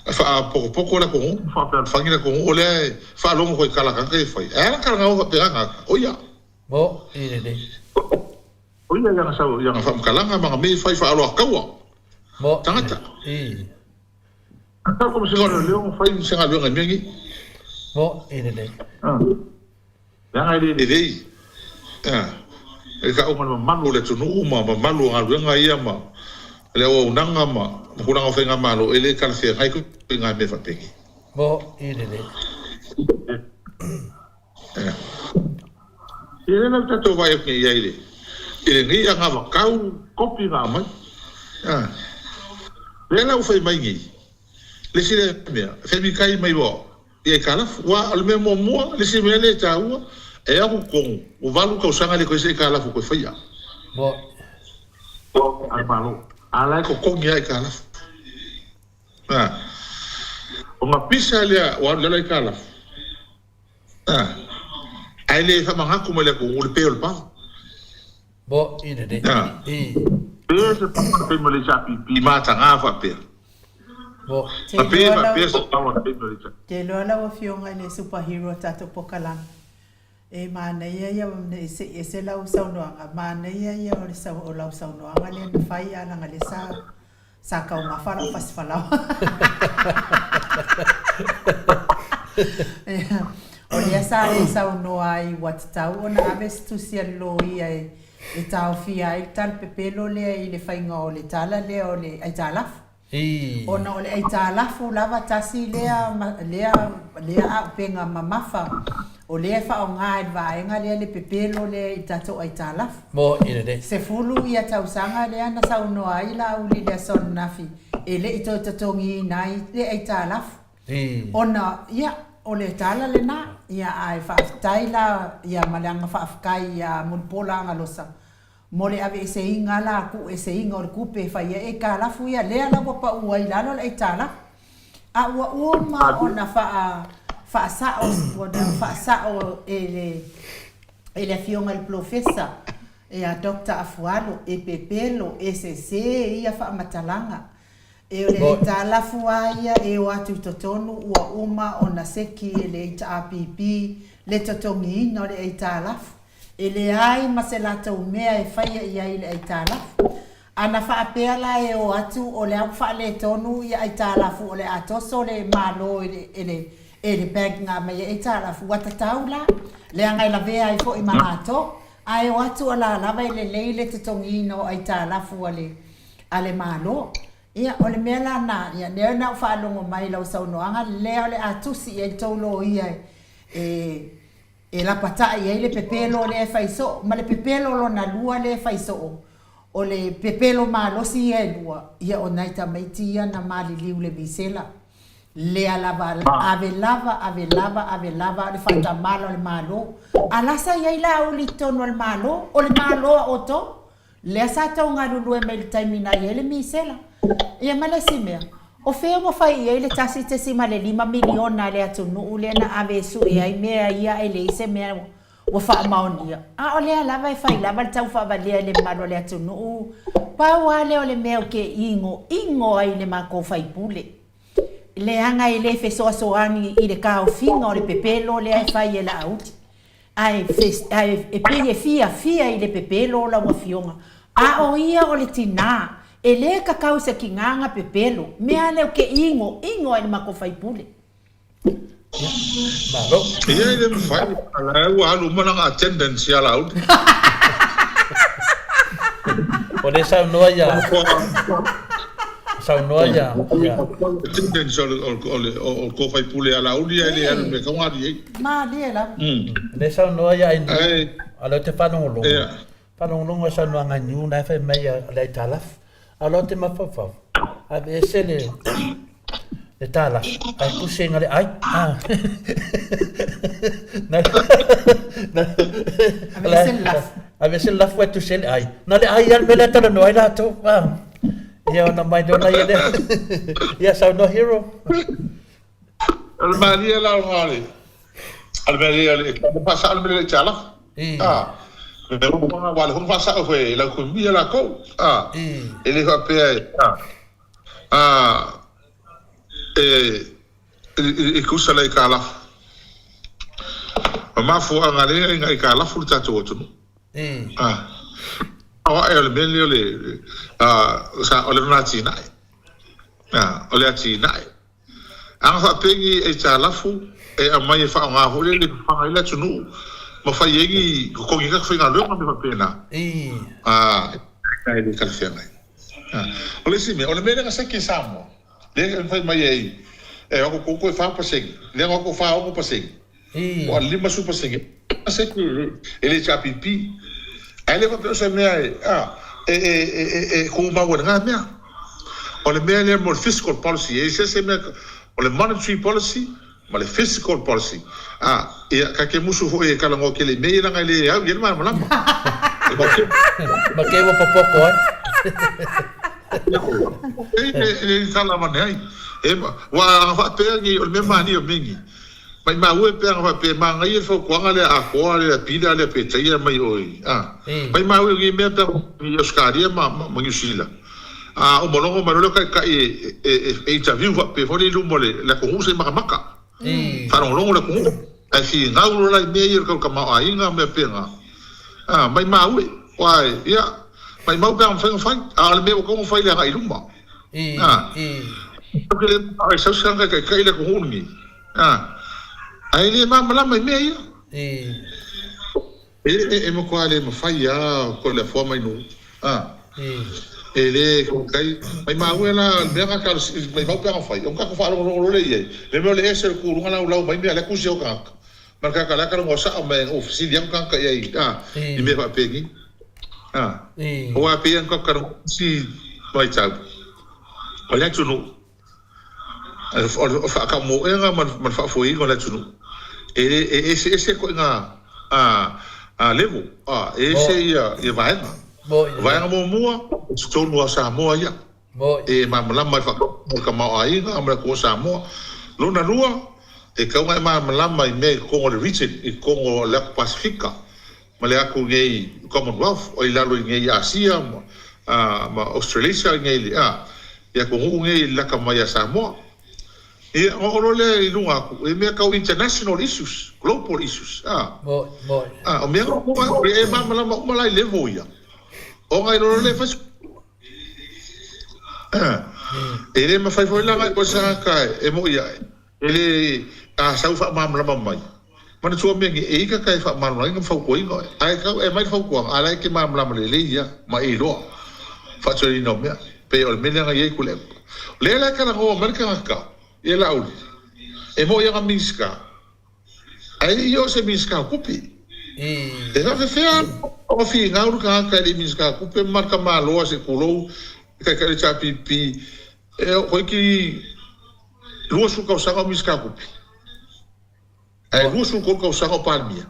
e faapotopoto le atunuu, faafealofani le atunuu, o lea e faalogo foi i tala a tagata ia e fai. E ala tala na faapena tagata, o ia.
Mo i lenei.
O ia i ana sau, i ana faamatalaga ma ana mea e fai faaaloataua
Mo
tagata.
i.
Tau Komesina o Leoleo ma fai se galuega i mea nei.
Mo i lenei.
Leaga e le lelei le tauga o le mamalu o le atunuu ma mamalu o galuega ia ma le auaunaga ma tulaga o faigamalo e le talafeagai ituaiga mea faapenei.
Mo i lelei.
Ia lea la ua tatou vaai atu nei i ai i lenei anavatau kopi na aumai. Lea la ua fai mai nei le isi lea mea, femikai mai loa i aitalafu. Aua o le mea muamua, le isi mea lea e taua, e o atu i totonu, ua valu tausaga e le toe i ai se aitalafu e toe faia. A le Malo. A la e totogi lava aitalafu. Ona pisa lea ua alu i lalo aitalafu. A, ae le faamanatu mai le atunuu le pe o le power.
Mo i lenei.
A.
I.
Pe se power fai ma le HRPP mataga faapea.
Mo.
A pe faapea se power fai ma le HRPP.
Te iloa lau afioga i le super hero o tatou pokalame e manaia ia ne i sei ese lau saunoaga manaia ia o le o lau saunoaga lea na fai a leaga lea sa Sa taumafa lau fasifalaoa. O lea sa e saunoa ai ua tatau ona ave se tusi a le loia e taofia ai le talapepelo lea i le faiga o le tala lea o le aitalafu. Ona o le aitalafu lava tasi lea lea lea auupega mamafa O lea e faaaoga e le vaega lea le pepelo lea i tatou aitalafu.
Moni lelei.
10 ia tausaga lea na saunoa ai Laauli i le aso ananafi e le i toe totogiina ai le aitalafu. Ona, ia, o le tala lena. Ia, ae faafetai la, ia, ma le aga faafetai ia Mulipola Agalosa mo le aveeseiga la, tuueseina o le tupe e fai ai aitalafu ia, lea la ua pau ai i lalo le aitalafu. A ua uma ona faa, faasao, ona faasao e le, e le Afioga i le Polofesa, ia Doctor Afualo, e pepelo, e sese ia faamatalaga. E o le aitalafu lava ia e o atu i totonu ua uma ona seki e le HRPP le totogiina o le aitalafu. E leai ma se latou mea e faia i ai i le aitalafu. A na faapea la e o atu o le a ua faaletonu ia aitalafu o le a toso le Malo e le e le bank na aumai ai aitalafu, ua tatau la, leaga e lavea ai foi ma latou. Ae o atu o la lava e lelei le totogiina o aitalafu a le a le Malo. Ia, o le mea la na, ia, lea na ou faalogo mai i lau saunoaga lea o le a tusi i ai le tou loia e E lapatai ai le pepelo lea e fai soo, ma le pepelo lona lua lea e fai soo, o le pepelo malosi ia e lua, ia o nai tamaiti ia na maliliu le misela. Lea lava, ave lava, ave lava, ave lava, o le faatamala o le Malo. A la sa i ai Laauli i totonu o le Malo, o le Malo a outou. Lea sa tau galulue mai i le taimi na i ai le misela. Ia ma le isi mea, o fea ua fai i ai le 1.5 miliona a le atunuu lea na ave e sue ai mea ia ae leai se mea ua faamaonia? A o lea lava e fai lava le taufaavalea i le mamalu o le atunuu. Pau lava lea o le mea ou te igoigo ai i le matou faipule, leaga e le fesoasoani i le taofiga o le pepelo lea e fai e Laauli. Ae e pei e fiafia i le pepelo o lau afioga, a o ia o le tinā, e lē kakau se kinā nga pepelo, mea lea ou ke igo igo ai i le makou faipule.
Ia, malo.
Ia e le mafai, a la ua alu uma lana attendance ia Laauli.
O lea e saunoa ia, saunoa ia, ia.
Attendance o le o le o le faipule ia Laauli ae le alu i le mea tau galu i ai.
Malie lava.
O lea e saunoa ia Ainu,
Ae,
a o lea ou te faalogologo,
ia.
faalogologo i saunoaga a Niu la e fai mai ia le aitalafu. A o lea ou te mafaufau, aveese le le tala, ae tusi ai le ai. Ah. Na, na,
Aveese le lafu.
Aveese le lafu ae tusi ai le ai. Na le ai lava le mea lea e talanoa ai latou. Ah. Ia ona mai lea ona ia lea. Ia saunoa Hero.
O le malie la o le o le mea lea o le faasao le mea lea i Talafu. Ah. Le wa le faasao foi lau kuimia lakou. Ah. E le faapea e ah. Ah, e, e, e tusa le aitalafu. O mafuaaga lea ina aitalafu le tatou atunuu. Ah, o ae o le mea lea o le, ah, sa, o le lona atinae. Ah, o le atinae. A na faapea ni aitalafu e aumai e faaaoga foi lele e fafaga ai le atunuu ma fai ai ni totogi ai tagata faigaluega ma mea faapena. Ah, e le talafeagai. O le isi mea, o le mea lea na seki e Samoa, lea e fai mai ai, e o atu toe 4%, lea na o atu 46%, ua 50%, na seki e le HRPP. Ae le faapea o se mea e, e, e, e, e tumau ai lena mea. O le mea lea mo le fiscal policy, e ese se mea, o le monetary policy ma le fiscal policy. A, ia, ka ke musu foi e talanoa tele i mea ia leaga e le au i ai le malamalama. E ma ke.
Ma ke ua popoko ai.
E le tala avane ai. E ma, ua aga faapea ni, o le mea mania o mea ni. Maimau e pe aga faapea e manaia le fautuaga lea atoa lea pila lea pe taia mai oi a. Maimau e ni mea pe i Ausetalia ma ma Niu Sila. A uma logo mai loa le taitai e e e interview faapea foi lea i luma o le atunuu se i makamaka. Faalogologo le atunuu ae finau loa la i mea ia o le tau tamaoaiga ma mea faapena. A maimau e, aua ia maimau pe a mafai ona fai a o le mea ua tatau ona fai i le agai i luma. A. Ou te le manao e sau se tagata e taitai i le atunuu lenei. A, ae le malamalama i mea ia. E, e, e matua le mafai lava ko le afoa mai nuu. A, e le kai, maimau e la, le mea na talo, maimau pe ana fai, ona tatou faalogologo loa lea i ai. Le mea o le ese o le kuluga laulau mai mea, lea tusi au tagata. Ma le tagata la talanoa sao mai, ua fesili atu tagata i ai, a, i mea faapeni. A, aua pei ona tatou talanoa i isi vaitau, o le atunuu, O le faakamoega ma le faafoeina o le atunuu, e eseese ituaiga level, e ese ia vaega. O le vaega muamua, o totonu lava o Samoa ia, e malamalama i le faakamoega o le tamaoaiga ma le atunuu o Samoa. Lona lua, e tatau ona e malamalama i mea i totonu o le region, i totonu o le Atu Pasefika, ma le atu nei Commonwealth o i lalo i nei Asia ma Australasia i nei a i atunuu nei i laka mai a Samoa. Ia ona oo loa lea i luga atu i mea tau international issues, global issues a. A o mea na e malamalama uma la i level ia ona i lalo lea e fai E le mafai foi la nai se tagata e moʻi aʻe, e le a sau faamalamalama mai. Manatua mea nei, e ika ka e faamalamalamaina ma fautuaina oe. Ae tau e aumai le fautuaga, a la e te malamalama lelei ia ma e iloa faatuaina o mea. Pei o le mea lea na i ai Tuilaepa. O lea la e talanoa mai le tagata ia Laauli, e moʻi ana Minisita, Ae le i oo se Minisita o Tupe. E faafefea ona finau le tagata e le i Minisita o Tupe ma le tamaloa se tulou le Taitai o le HRPP e oo toeitiiti 20 tausaga o Minisita o Tupe ae 23 tausaga o Palemia.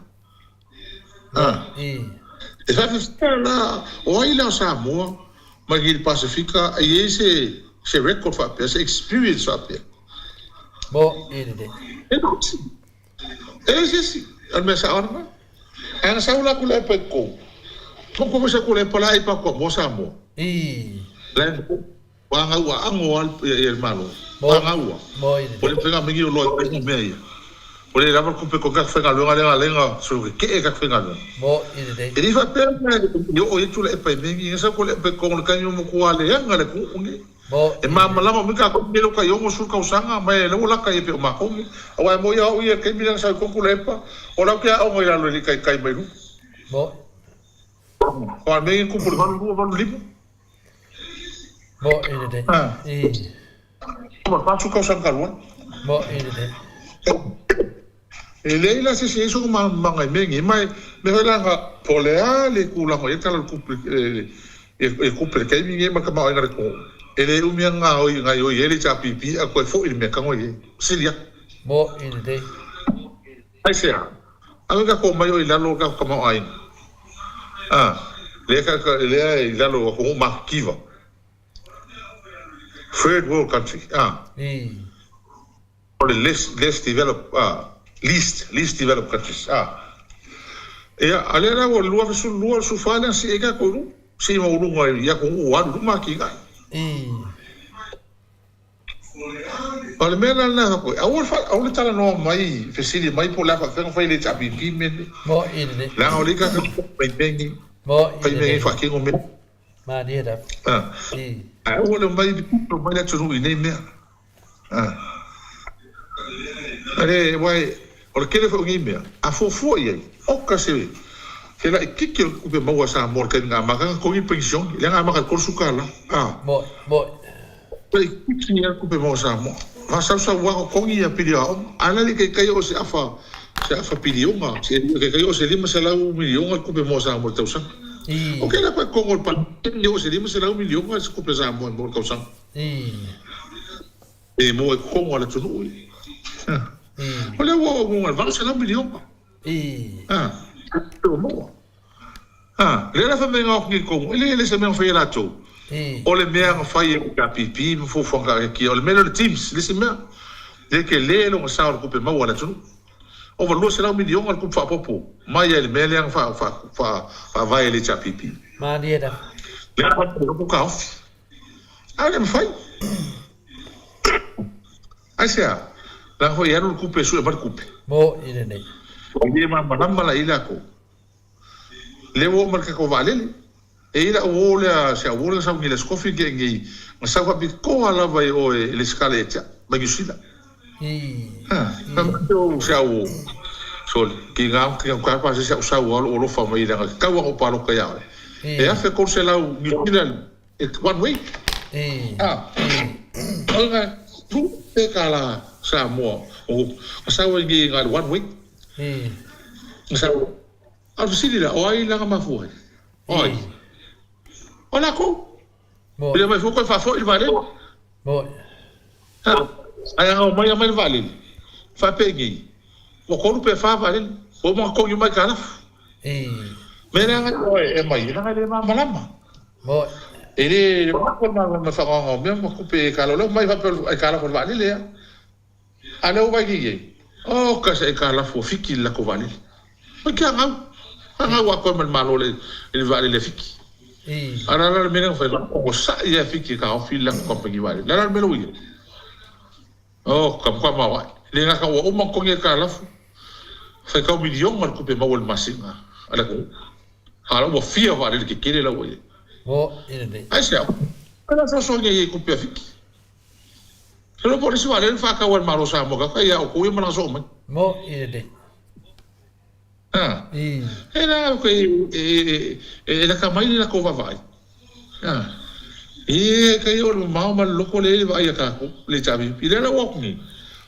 E faafefea la o ai la o Samoa mai le Pasefika e i ai se record faapea, se experience faapea.
Mo e lelei.
E leai. E leai se isi. O le mea sao lena. Ae na sau la Tuilaepa i totonu. Manatua foi sa Tuilaepa la e patua mo Samoa. La e ua gaua ago lava le Malo. Ua gaua. Ua le mafai ona migi oloa i mea ia. Ua le lava le tupe totogi atu faigaluega lea na ala ai ona solokekee tagata faigaluega. E le i faapea la i oo i ai Tuilaepa i mea nei. Na sau Tuilaepa i totonu i le taimi ua matua leaga le atunuu lenei. E malamalama mai tatou nei lou tai 60 tausaga ma e ua lata ia pei o matou nei. Aua e moi a au ia i le taimi lea na sau ai Tuilaepa, o lau te aoga i lalo e le i taitai mai luga. Aua o le mea ia na tupu i le 82, 85.
Mo'i lelei. Ii.
Ma 40 tausaga talu ai.
Mo'i lelei.
E leai la se isi e i ai sona malamalamaga i mea nei, ma e mea foi la na po o le a le tulaga o i ai le Tala o le Tupe e tupe i le taimi lenei ma le tamaoaiga o le atunuu, e le umi lava ona gaoioi ai le HRPP ae toe foi i le mea tago i ai. Sili atu.
Mo'i lelei.
Aisea? Ave tatou omai o i lalo o le tatou tamaoaiga, a, lea ka, lea e i lalo o atunuu matitiva, third world country, a, o le less, less developed, a, least, least developed countries, a. Ia, a lea la ua 2012, 14 lea na sii ai tatou i luga, sii maualuga i atunuu ua alu i luma atinae. O le mea la lena e fai atu ai, aua le aua le talanoa mai, fesili mai po o le a faapefea ona fai e le HRPP mea nei.
Mo'i lelei.
Leaga o lea tatou te fai mea nei,
Mo'i
fai mea nei
lelei.
faatino mea.
Malie lava.
Ah.
I.
Ae aua le omai omai le atunuu i nei mea. Ah. Ale, aua o le tele foi o nei mea, a fuafua i ai, oka se se laitiiti o le tupe maua a Samoa i le taimi na amata ai ona totogi penisione, lea na amata i le $30. Ah.
Mo'i, mo'i.
Laitiiti lava le tupe maua a Samoa. Faasausau lava totogi ia pili o aoga. A o le a le taitai oo se afa se afa piliona, se taitai oo se $500 miliona le tupe maua a Samoa i le tausaga.
I.
Ok la koe totogi o le Palemene oo se $500 miliona se tupe a Samoa e maua i le tausaga.
I.
E maua i totonu o le atunuu ia. O lea ua oo i luga i le $800 miliona. Ua maua. Lea la fai mai na o atu nei i totonu, e le se mea na fai e latou. O le mea na fai e le HRPP ma fuafuaga taatiatia, o le mea lea o le TIMS, le isi mea. E tele lona sao i le tupe maua a le atunuu. Ova $200 miliona le tupe faaopoopo mai ai i le mea lea na faavae e le HRPP.
Malie lava.
Lea na taofi. A le mafai. Aisea? Leaga foi e alu le tupe e sue mai le tupe.
Mo'i lenei.
E le malamalama la i ai latou. Lea ua oo mai le tatou vaalele. E i ai lau uo lea, si au uo lea na sau nei i le Aso Tofi na tea nei, na sau faapitoa lava i o e lesitala ia te au, mai Niu Sila. Ha, fai mai o si au uo, sole, tiga tiga ka pa se si au sau lava o lou alofa mai leaga e tatau lava ona ou palota ia oe. E $1,300 Niu Sila It's one week. Ah, o nga tupe kala Samoa. O ka sau ai nei nga one week. Nga sau. A fesili la, o ai la nga mafua ai? O ai? O lakou. Ia mai fua koe faafoi le vaalele.
Moi.
Ae a omai amai le vaalele, faapenei, ua tolu pe fa vaalele, ua uma ona togi uma aitalafu. Mea leaga e aumai, leaga e le malamalama.
Moi.
E le maua le malamalama i le faaaogaina o mea ma tupe aitalafu. O lea ua omai faapea o aitalafu a le vaalele a. A o lea ua vaai nei i ai, oka se aitalafu ua fiki i le latou vaalele. Oi ke agau, agau atoa ma le Malo i le vaalele a Fiti. A o le a la le mea lea na fai, na onosai lava e Fiti e taofi le latou kamupani vaalele. O le a la le mea lea ua i ai? Oh, ka matua maoae. Le gata ua uma ona togi aitalafu, faitau miliona le tupe maua i le masina a le atunuu. A o la ua fia vaalele tetele la ua i ai. Aisea? O le a fesoasoani ai i tupe a Fiti? Iloa po o le isi vaalele na faatau a le Malo o Samoa kaka ia outou ia malaga soo mai.
Mo'i lelei.
A. E la e e lata mai le latou vaavaai. A. E kai o le mamao ma le loko le le vaai a tatou le HRPP. Lea la ua atu nei.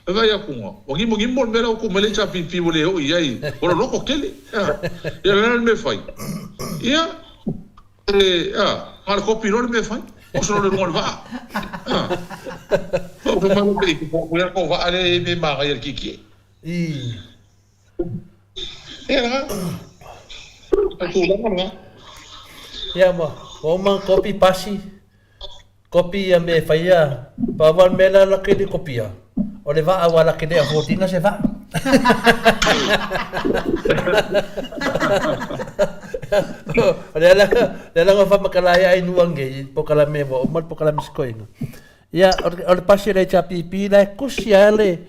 E vaai atu nga, ua nimonimo le mea la ua tuu mai le HRPP ua le oo i ai, ua loloko tele. A. Ia o le a le mea e fai? Ia E, a, na o le kopi loa le mea e fai. Oso loa le luga o le vaa. A. Ou fai mai loa i ko ia ko vaa lea e mea manaia i le kiekie. Ia lena. O le tulaga lena.
Ia ma, ua uma ona kopi pasi, kopi ia mea e faia, pau lava le mea la laki le kopia, o le vaa ua laki le afford-ina se vaa. O lea la, lea la ua faamatala ai ai nua nei i polokalame ua uma le polokalame sikoina. Ia, o le pasi o le HRPP la e kusi lava le,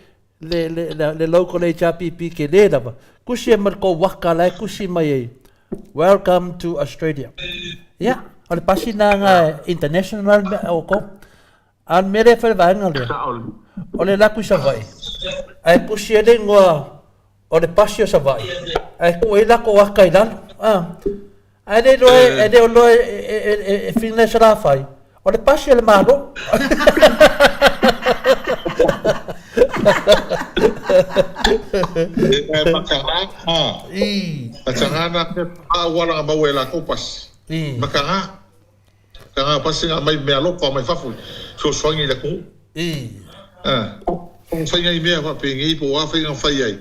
le, le, le, le logo o le HRPP kele lava. Kusi ai ma le kou waka la e kusi mai ai, Welcome to Australia. Ia, o le pasi na nga international mea o kou. A o le mea lea e fai le vaega lea, o le laku i Savaii, ae kusi ai le ingoa o le pasi o Savaii, ae tuu ai lako aka i lalo. Ah. Ae le iloa e le o iloa e Finlay Salafai. O le pasi a le Malo.
E makaga, makaga na mea auala na maua e lakou pasi. Makaga. Makaga pasi na aumai mea alofa mai fafo fesoasoani i le atunuu. Faiga i mea faapenei po o a faiga na fai ai.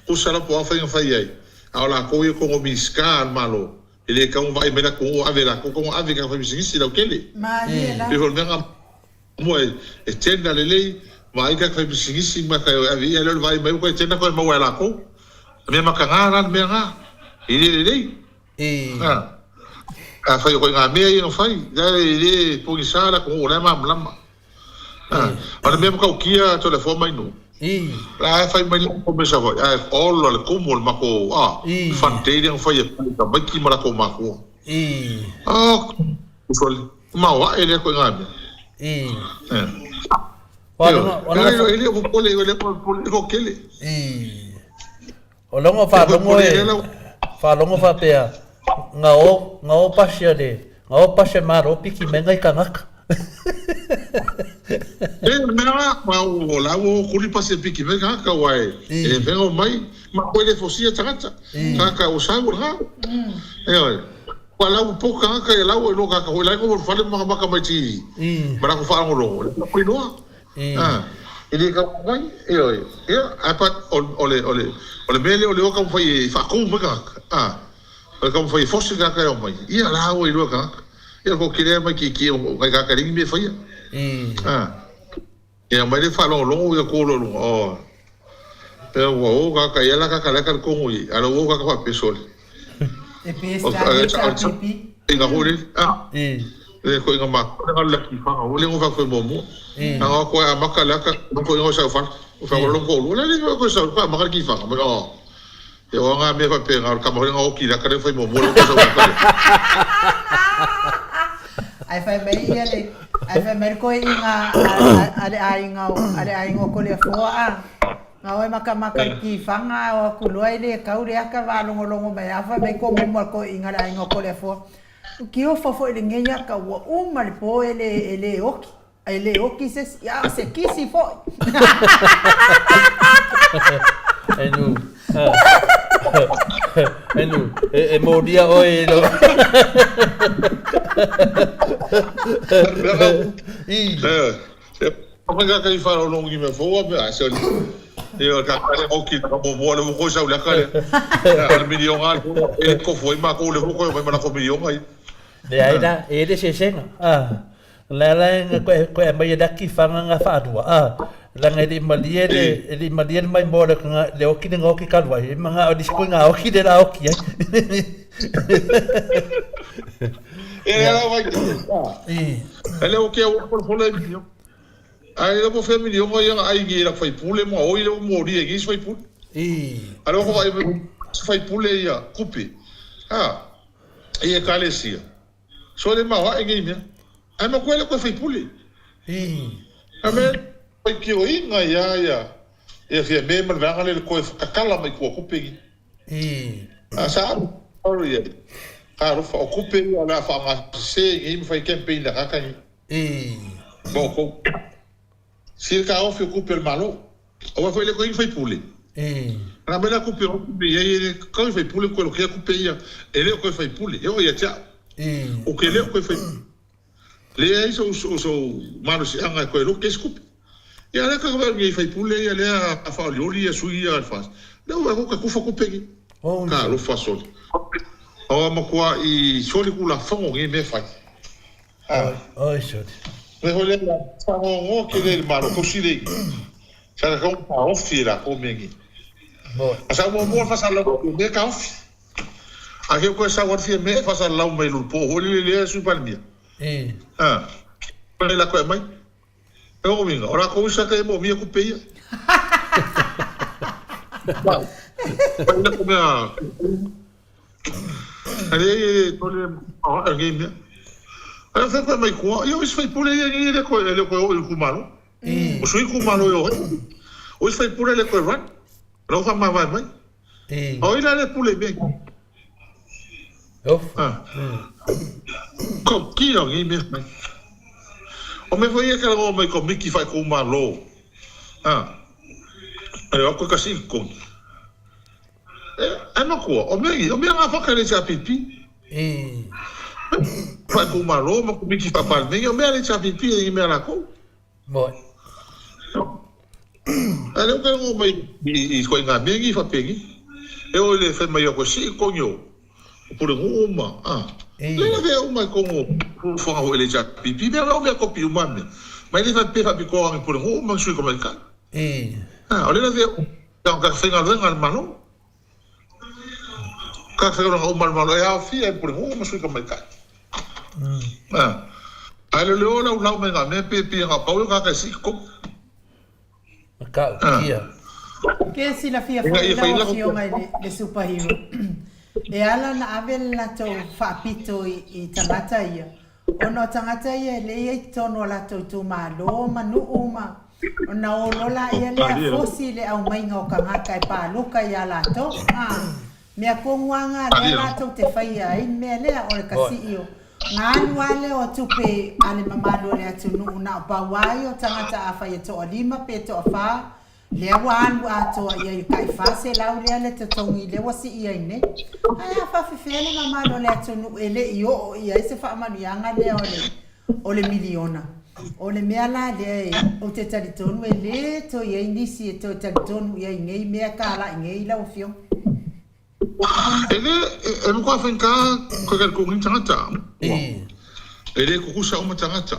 Tusa la po o a faiga na fai ai. A o lakou ia tonu o Minisita a le Malo. E le tatau ona vaai mai le atunuu ave e latou, tatau ona ave i tagata faipisinisi lautele.
Malie la.
Pei foi o le mea na mua e tender lelei, vaai tagata faipisinisi ma e ave i ai, a le o le vaai mai ua toe tender toe maua e latou. O le mea mataga la le mea lena, e le lelei. A, afai o ituaiga mea ia na fai, e le pogisa le atunuu o la e malamalama. O le mea matautia Toleafoa mai nuu. La e fai mai le promesa foi, ae ola le tumu o le matou fun day lea na fai e tamaiti ma latou matua. Oh, sole, maoae lea ituaiga mea. E le o popole, e le o popole le toatele.
O logo faalogo e faalogo faapea gao gao pasi a le gao pasi a Malo piki mai ngai tagata.
E le mea la ma o la ua kuli pasi e piki mai tagata aua e e mafai ona omai ma koe le fosia tagata tagata ua sau lena. Ioe. Ua la ua poka tagata ia la ua iloa tagata foi la e noho i le fale ma makamaka mai TV ma latou faalogologo le latou iloa. A, e le tau mai, ioe, ia, ae pa, o, o le, o le, o le mea lea o le o taumafai e faatumu mai tagata, a, o le taumafai e force le tagata e omai, ia, la ua iloa e tagata. Ia, o le toatele lava e maitiitie o nai tagata e leai ni mea e faia. A, ia aumai lea faalogologo ia tou loa i luga, oh, ia ua o tagata, ia la tagata la e talitonu i ai, a o la ua o tagata faapea, sole.
E pe stani sa pipi.
Inga foi le a. Le ko inga ma ko le ki fa o le ngo fa mo mo. A o ko a maka la ka ko inga sa fa. O fa lo ko lo le le ko sa fa maka ki fa mo o. E o nga me fa pe nga ka mo nga o ki la ka le fa mo mo le ko sa fa.
Ai fai mai ia le ai fai mai ko inga a le aiga a le aiga o ko le foa a. Ngau e makamaka i kiwhanga o aku loa i le kau le aka waalongolongo mai a fai mai ko momo al koeʻiga le aiga o Koleafoa. Kiofa foi lenei aka ua uma le po e le e le oki. E le oki se isi, a o se kisi foi.
E nu. E nu, e molia oe i lo.
Ka kai whārau ki mea fou a mea, so, ia, ka kare hoki, ka momoa le moko i sau le aka lea. A le milionga, e kofu ai mākou le moko e mai mana ko milionga ia.
Leai la, e le sesega, a. La la e koe koe mai e laki whanga ngā whārua, a. Langa e le malie le, e le malie le mai moa le nga, le oki le ngā oki kalua, e mga o disco ngā oki le la oki ai.
E la vai. E le oki a ua pole e milionga. A e le mo fea milionga ia nga ai ngi la faipule mo oi le mo ri e ngi faipule. A le ko vai faipule ia kupe. Ha. I e kalesia. So le maoaʻe nei mea. Ae ma koe le koe faipule. A me pai kioiga ia ia ia Fiame ma le vaega lea le koe whakakala mai kua kupe ni. A sa aru ia. Ka alofa o kupe ia o le a whaangasese ngi ma whai campaign a kaka ni. Ma o kou. Sila ka ofi o kupe o le Malo. Aua foi le koe ni faipule. Ana mai la kupe o kupe ia ia le koe faipule koe lo kia kupe ia e le o koe faipule. E o ia te au. O ke le o koe faipule. Leai sou sou malosiaga e koe loke isi kupe. Ia lea ka wau nei faipule ia lea a whaolioli ia sui ia alfas. Lea ua ka kufa kupe ni. Ka alofa soli. O a matua i soli ku la whango ngi me whai.
Oi soli.
Me hoi lea whango ke le malo kosi le. Sa ka ka ofi la ko me ngi. A sa mua mua whasa lau me ka ofi. A ke koe sa warfia me whasa lau mai lulu po hoi le lea sui palemia. A, mai la koe mai. E o winga, o rākou isa ka e mo mia kupe ia. Pai la ko mea, a le e tole a ngei mea. A whai koe mai kua, ia o isi whaipule ia ngei le koe, le koe o i kumalo. O sui kumalo i o hei. O isi whaipule le koe run. Rau wha mawai mai. O ila le pule mea.
Ofa.
Ko kira ngei mea mai. O mea foi ia e talanoa mai i Komiti Faaitumalo, a, e o atu e kasii i totonu. E, ae matua, o mea ia, o mea gafata e le HRPP. Faaitumalo ma Komiti Faapalemene, o mea a le HRPP e le ni mea a latou.
Moi.
Ae lea ua talanoa mai i ituaiga mea nei faapenei. E oo i le fai mai o atu e sii i totonu o Pulenuu ma, a. Lea lavea uma i totonu o fuafuaga foi a le HRPP, mea o mea kopi uma mea. Ma e le faapea faapitoa ni Pulenuu ma ni sui tamaitai. A, o lea lavea uma tagata faigaluega a le Malo. Ka faigaluega uma a le Malo e aofia ai Pulenuu ma sui tamaitai. A, ae le leo laulau mai ngā mea pe pia ngā pau e tagata e sii totonu.
Matautia.
Ke silafia foi lau afioga i le Super Hero, e ala ona ave le latou faapito i tagata ia, ona o tagata ia e le i ai totonu o latou itumalo ma nuu ma, ona o loa laia lea fosi le aumaiga o tagata e paloka ia latou. Mea tonu a nga lea latou te faia ai le mea lea o le kasii o nga alu a lea o tupe a le mamalu o le atunuu na o pau a ia o tagata afai e toalima pe toafa lea ua alu atoa i ai tai 400 lea le totogi lea ua sii ai nei. Ae a faafefea le mamalu o le atunuu e le i oo i ai se faamanuiaga lea o le o le miliona. O le mea la lea e ou te talitonu e le toe i ai nisi e toe talitonu i ai i nei mea e tāla'i nei lau Afioga.
E le, e matua faigata toe talitonu ni tagata. E le tutusa uma tagata.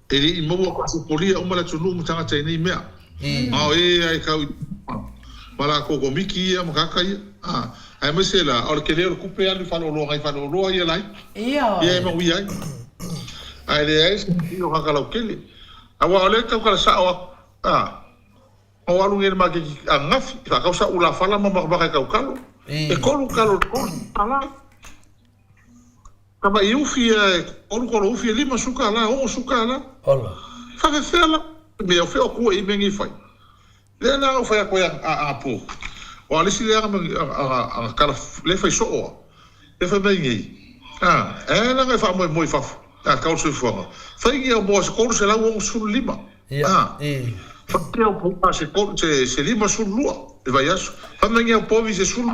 E le i maua faasopolia uma le atunuu ma tagata i nei mea. A o e ai kau i ma latou komiti ia ma tagata ia. A, aemaise la, o le tele o le tupe e alu i faleoloa, nai faleoloa ia laiti. Ia e manuia ai. Ae leai se manuia o tagata lautele. Aua o lea e tautala sao atu, a, na ou alu nei i le maketi ananafi, faatau sau ulafala ma matamata e tautalo. E tolu talo i le $30. Tama'i ufi ia e tolu talo ufi e $50, $60.
Ola.
Faafefea la mea o fea o tua i mea nei fai. Lea la ou fai atu ai a po. Aua o le isi lea aga tala lea fai soo a. Lea fai mai nei. A, e ala ona e faamoemoe i fafo a tau le soifuaga. Fai ni au moa se 365.
A,
fai ni au poa se 52 i vaiaso. Fai mai ni au povi se 12.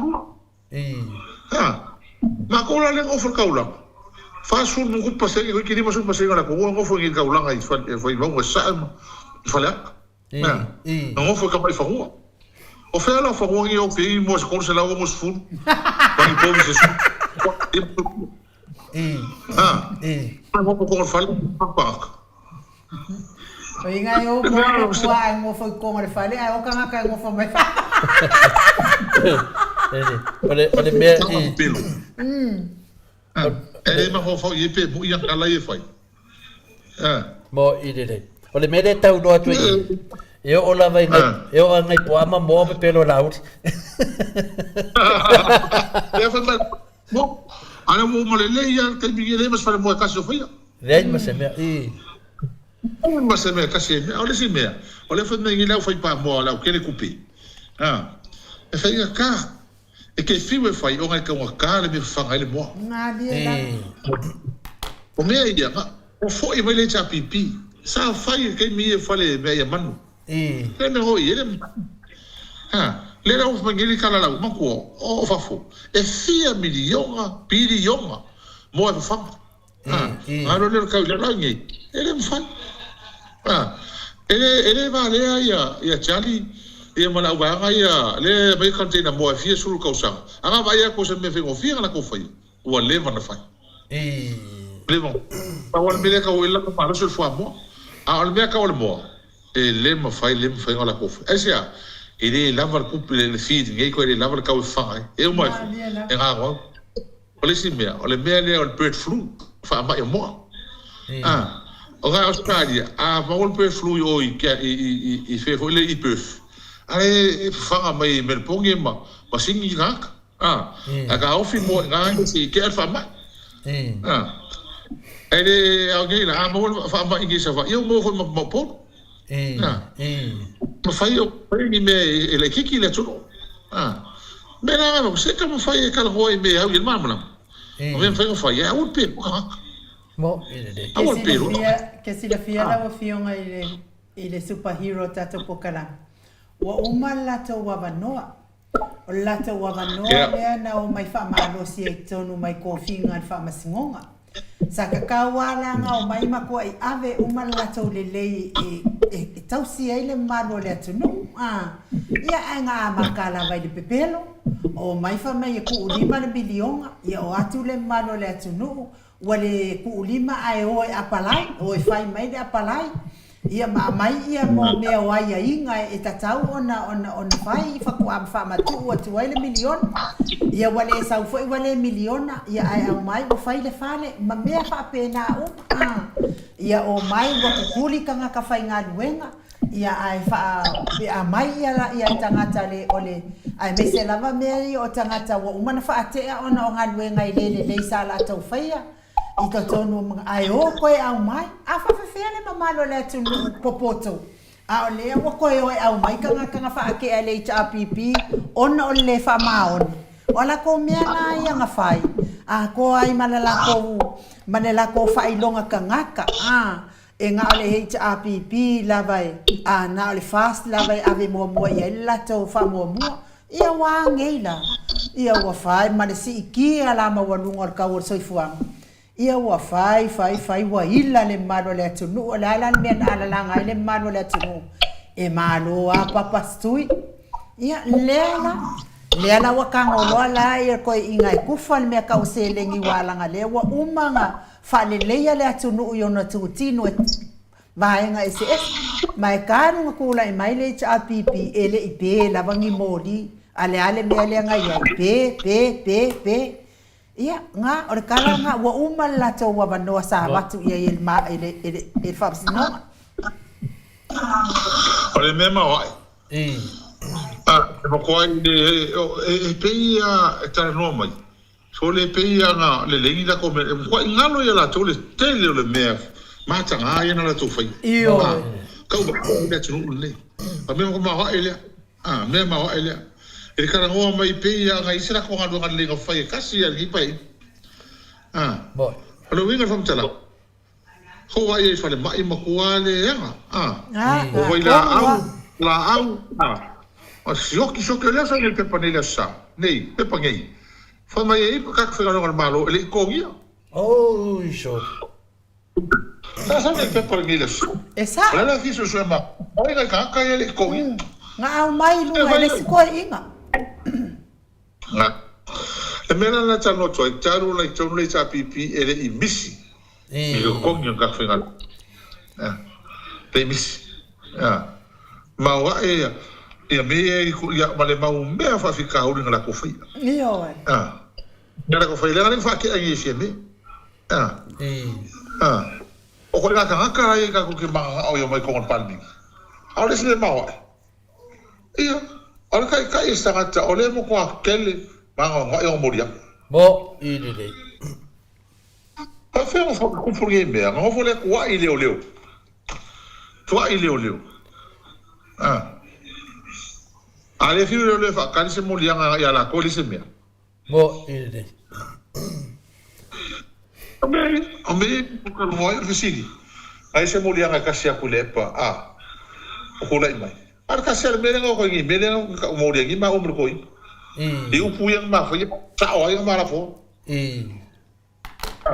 A, matou la lea nofo i le taulaga, 40 ma tupu pasene, toeitiiti 50 pasene o le atunuu e nofo i nei taulaga i Vaimauga i Sasae ma Faleata. A, na nofo i Kamai Fanua. O fea la o fanua nei o pei mo se 360, ma ni povi se 10. A, nofo i totonu o le fale, paka.
O inga e ou moa ke pua ai ngofo i konga le fale ai o kangaka e ngofo mai fafo.
O le mea i...
E le mafaufau i ai pe moi ana ala ia e fai.
Mo i lelei. O le mea lea e tau loa atu i i, e oo lava i nai, e oo nai poa ma moa pepelo lauli.
Lea fai mai, mo, a lea ua uma lelei lava le taimi nei, leai ma se falemoa e tasi o faia.
Leai ma se mea, i.
Leai ma se mea e tasi e mea. O le isi mea, o lea fai mai nei le aufai pamoa o le aukele kupe, a, e faigata, e te fiu e fai ona e taugata le mea e fafaga ai le moa.
Malie lava.
O mea ia, na, ua foi mai le HRPP, sa fai i le taimi ia i fale mea ia manu. Le mea hoi, e le mafai. Ha, le la ua fai mai nei le tala lau matua o fafo, e fia miliona, piliona moa e fafaga. Ha, galo lea o le kau i lalo ai nei, e le mafai. Ha, e le, e le valea ia, ia Charlie, ia ma le auvaega ia, lea e aumai container moa e fia sulu tausaga. A na vaai atu o se mea faigofie na latou faia, ua leva na fai. Leva. Pau lava le mea lea e tau ai le laka malosi o le fuamoa. A o le mea tau o le moa, e le mafai, le mafai ona latou faia. Aisea? E le lava le tupe, le feed nei koe, e le lava le tau e fafaga ai. E uma ifo, e gago au. O le isi mea, o le mea lea o le bird flu, faamai o moa. A, o ka Australia, a maua le bird flu i o i, i, i, i fea foi lea i Perth, a e fafaga mai i Melbourne ma, ma Sydney i tagata. A, ae ka ofi moa i ngā se i kea le faamai. A, e le ao nei la, a maua le faamai i nei Savaii, ia ua maua foi ma, ma Upolu. A, mafai o fai ni mea e laitiiti le atunuu. A, mea la, se taumafai e talanoa i mea e au i ai le malamalama. O mea e mafai ona fai, ae aua le pe tagata.
Moʻi lelei.
Ke silafia, ke silafia lau Afioga i le, i le superhero o tatou pokalame, ua uma le latou avanoa. O le latou avanoa lea na omai faamalosi ai totonu mai tofiga a le Faamasinoga. Sa tatau lava la ona omai ma tuai ave uma le latou lelei e tausi ai le mamalu o le atunuu. Ia ae na amata lava i le pepelo, omai fai mai e tuulima le miliona, ia o atu le mamalu o le atunuu, Ua le kuulima ae o e apalai, o e fai mai le apalai, ia ma aumai ia mo mea o aiaiga e tatau ona ona ona fai faatoa faamatuu atu ai le miliona. Ia ua le sau foi ua le miliona, ia ae aumai ua fai le fale ma mea faapena uma. Ia omai ua tutuli tagata faigaluega, ia ae faa aumai ia la ia tagata le o le aemaise lava mea ia o tagata ua uma ona faatea ona o galuega e le lelei sa latou faia i totonu o ae o toe aumai a faafefea le mamalu o le atunuu popoto a o lea ua toe o e aumai tagata na faatea e le HRPP ona o le le faamaoni. O a latou mea la ia na fai atoa ai ma le latou ma le latou faailoga tagata a E na o le HRPP lava e, a na o le FAST lava e ave muamua i ai le latou faamuamua. Ia ua a nei la? Ia ua fai ma le siitia la maualuga o le tau o le soifuaga. Ia ua fai, fai, fai, ua ila le mamalu o le atunuu. O le a la le mea na alalaga ai le mamalu o le atunuu? E malo a papa stui. Ia, lea la, lea la ua tagoloa la ia toeaiina e kufa le mea tau o seleni ua alaga lea ua uma ona Faaleleia le atunuu i ona tutino e vaega eseese, ma e talu ona tulai mai le HRPP e le i pe lava ni moli, a le a le mea lea na i ai, pe, pe, pe, pe. Ia, na, o le tala lena, ua uma le latou avanoa sa avatu i ai e le, e le, e le, e le Faamasinoga.
O le mea maoae, e matua i le, e pei lava e talanoa mai, So le pei a na lelei ni latou mea, e matuai galo ia latou le tele o le mea mataga ia na latou faia.
Ioe.
Tau vaai ai le atunuu lenei. A mea maoae lea. A mea maoae lea. E le talanoa mai pei a na i ai se latou galuega lelei na fai e tasi a lenei paeaiga. A. O le uiga o le faamatalaga. Ko wai e falemai ma kua leaga, a. Ko wai laau, laau, a. O sioki sioki o lea sa nei pepa nei le aso sa, nei, pepa nei. Fai mai e ipa kaka whaigaluega le Malo e le i togia.
Oi, sorry.
Sa sa nei pepa nei le aso sa.
E sa.
O le ala fia suesue ma, ai ngai tagata ia e le i togia.
Nga au mai i lunga e le isi toeaiina.
Nga. Le mea lena na talanoa atu ai, talu ona i tonu le HRPP e le i misi i le totogi o le tatou faigaluega. Ea. Le i misi. Ea. Ma o ae ia, ia mea ia i, ia, ma le mau mea faafitauli na latou faia.
Ioe.
Ea. Mea latou faia, leaga lea ua faatea i nisi e mea. Ea. Ea. O koe la tagata la ia i tatou te mananao ia mai totonu o le Palemene. A o le isi mea maoae, Ia, o le taitai o se tagata o lea e matua tele ma anoanoai ona moliaga.
Mo i lelei.
Faafefea ona tupu lenei mea, na nofo lea tuai i leoleo. Tuai i leoleo. A. A le fiu leoleo e faatali se moliaga ia latou e leai se mea.
Mo i lelei.
O mea ia, o mea ia e talanoa ai o le fesili, ai se moliaga e kasi atu i le epa, a, o tulai mai. A o le kasi lava o le mea lea na o nei mea lea na tau moli ai nei maua ma le toeaina. I upu ia na ma faia, sao ai na ma lafoa. A,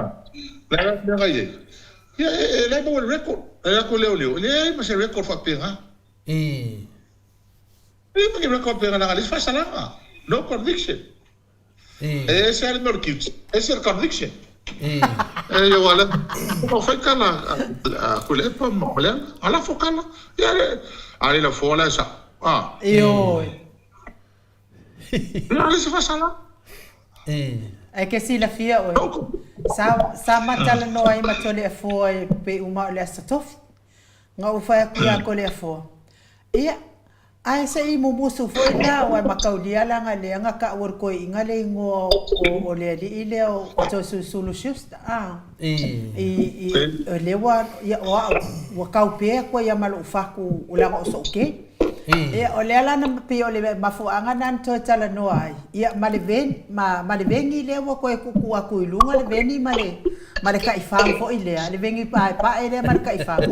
le a la le mea na i ai? Ia, e, e leai maua le record, e latou leoleo, e leai ma se record faapena. E leai ma ni record faapena leaga e leai se faasalaga, no conviction. E ese lava le mea o le guilty, ese le conviction. E aua lea ua fai tala a Tuilaepa ma Leala, a lafo tala, ia a le lafoa la e sao. A.
Ioe.
Ia leai se faasalaga.
Ae ke silafia oe, sa sa ma talanoa ai ma Toleafoa e pei uma o le Aso Tofi. Na ou fai atu ia Toleafoa, ia, Ae se i mumusu foi la aua e mataulia leaga lea na taua e le toeaina le igoa o le alii lea o Toesulusulu Schuster a i i o lea ua ia o au ua tau pea atu ai ma lou fatu leaga o sou kei. Ia o lea la na pei o le mafuaaga lena na toe talanoa ai ia ma le veni ma ma le veni lea ua toe tuutuu atu i luga le veni ma le Ma le taifau foi lea, le vegi paepae lea ma le taifau.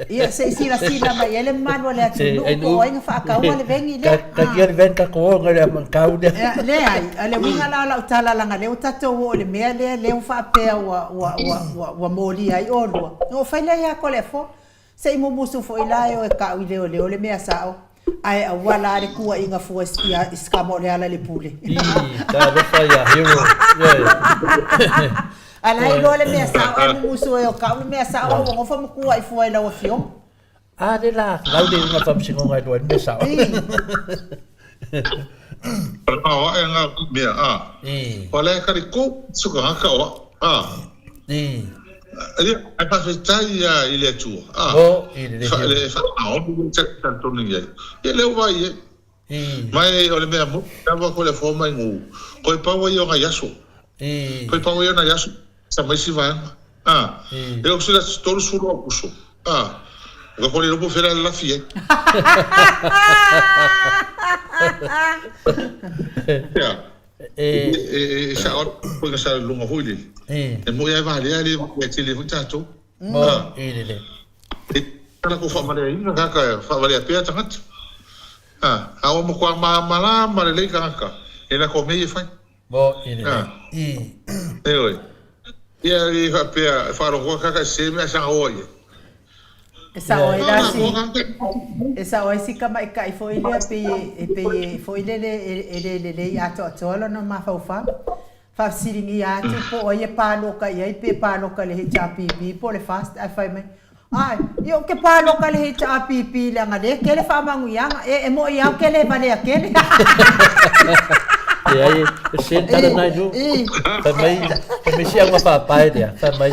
Ia, se i silasila mai i ai le mamalu o le atunuu po o ai na faataua le vegi lea.
Takia le veni tatou o ngai le kau lea.
Ia, leai, o le uiga la o lau tala leaga lea ua tatou oo i le mea lea, lea ua faapea ua, ua, ua, ua, ua molia ai oulua. Ona ou fai lea ia Toleafoa, Se i mumusu foi la e o e kau i leoleo le mea sao, ae aua la le kuaiga fua i i scam o Lealailepule.
Ii, talofa ia Hero.
A la e iloa le mea sao ae mumusu e o kau le mea sao ae ua nofo ma kuai fua i lau afioga.
A le la, lau le iuga faamasinoga e iloa ai le mea sao.
O ae nga mea, a. O le kari ko suka haka o a. Ia, ai faafetai ia i le Atua. A.
O, i le
le. Le wha o te tonu i ai. Ia leo vai e. Mai o le mea mo, lava ko le fo mai ngu. Ko e paua i o ngai aso. Ko e paua i o ngai aso. Sa mai si vaega. A. E o sila 30 o kuso. A. Ua ko le lopo fela le lafi e. Ia. E sa o ko nga sa lunga hoi le. E mo ia va le le e tele foi tatou.
Mo i le le.
E tala ko fa male ina ka ka fa vale pea tangata. A, a o mo kwa ma mala ma le le ka E na ko me e fai.
Mo i le le. I.
E oi. Ia e faapea e faalogo kaka se mea sanga oa ia.
E sao ai la si e sao ai si tamaitai foi lea pei e pei e foi lele e le lelei atoatoa lona mafaufau. Faafesiligia atu po o ai e paloka i ai pe paloka i le HRPP po o le FAST ae fai mai, Ae, ia ou te paloka i le HRPP leaga lea e tele faamanuiaga. E, e moi lava ou te le valea tele.
Leai, e se le tala nai lu. Fai mai, fai mai si auga faapae lea, fai mai.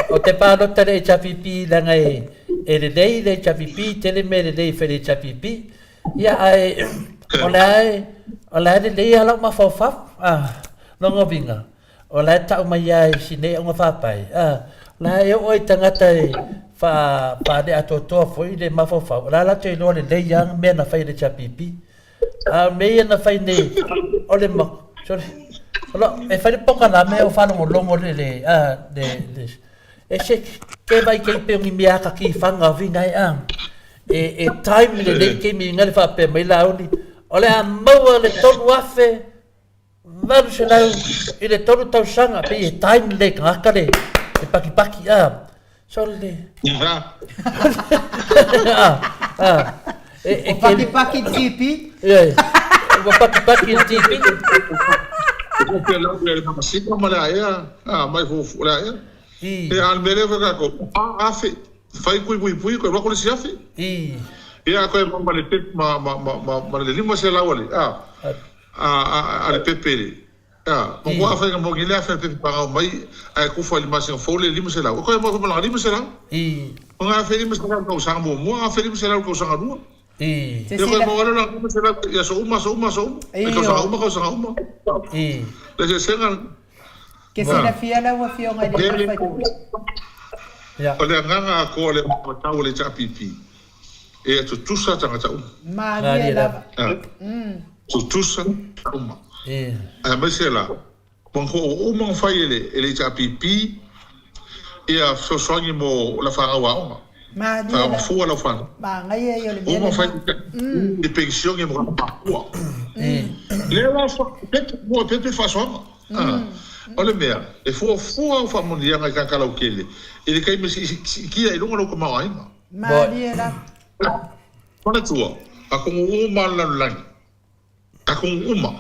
Ou te palota i le HRPP leaga e, e lelei le HRPP, tele mea lelei e fai i le HRPP. Ia, ae, o le a e, o le a e lelei lava lau mafaufau. Ah, lona uiga, O la e tau mai lava i si nei auga faapae, a, o la e oo ai tagata e faa, faaleatoatoa foi le mafaufau, o la latou iloa lelei lava mea na fai e le HRPP. A o mea ia na fai nei, o le ma, sorry, o lo, e fai le polokalame o faalogologo le, le, a, le, le, e se, ke vai kei pe o ni mea aka ki whanga vinga e a, e, e time lelei taimi inga le faapea mai Laauli, o le a maua le 3,000 800 i le tolu tausaga pei e time le tagata le le pakipaki a so le a a
e e pakipaki TP
e ua pakipaki le TP
Ko te lau le masika ma le aea a mai fu fu le aea. E al mele fa ka ko a afe fai kui kui pui ko roko le siafe. Ia ko ma le ma ma ma ma le lima se lau ale a a le pepe le a mo ko afa mo ngile afa pepe pa mai a ku fa le masina fo le 500 ko mo ko la 500
i
o nga fe 500 ko sanga mo mo a fe 500 ko sanga rua
i
ko mo la 500 ya so uma so uma so uma ko sanga uma ko sanga uma
i
le se senga
Ke silafia lau Afioga i le Faipule.
Ia.
O le agaga a ko le matau o le HRPP e tutusa tagata uma.
Malie lava.
Tutusa uma. Aemaise la, ua uma ona fai e le HRPP ia fesoasoani mo la fanau aoga.
Malie lava.
Fua lau fanau.
Manaia ia o le mea
lena. Uma fai le penisione mo makua. Lea la pepe, mua pepe faasoaga. O le mea, e fuafua au faamanuiaga i tagata lautele i le taimi e siitia i luga lou tamaoaiga.
Malie lava.
Manatua, atunuu uma o le lalolagi, atunuu uma,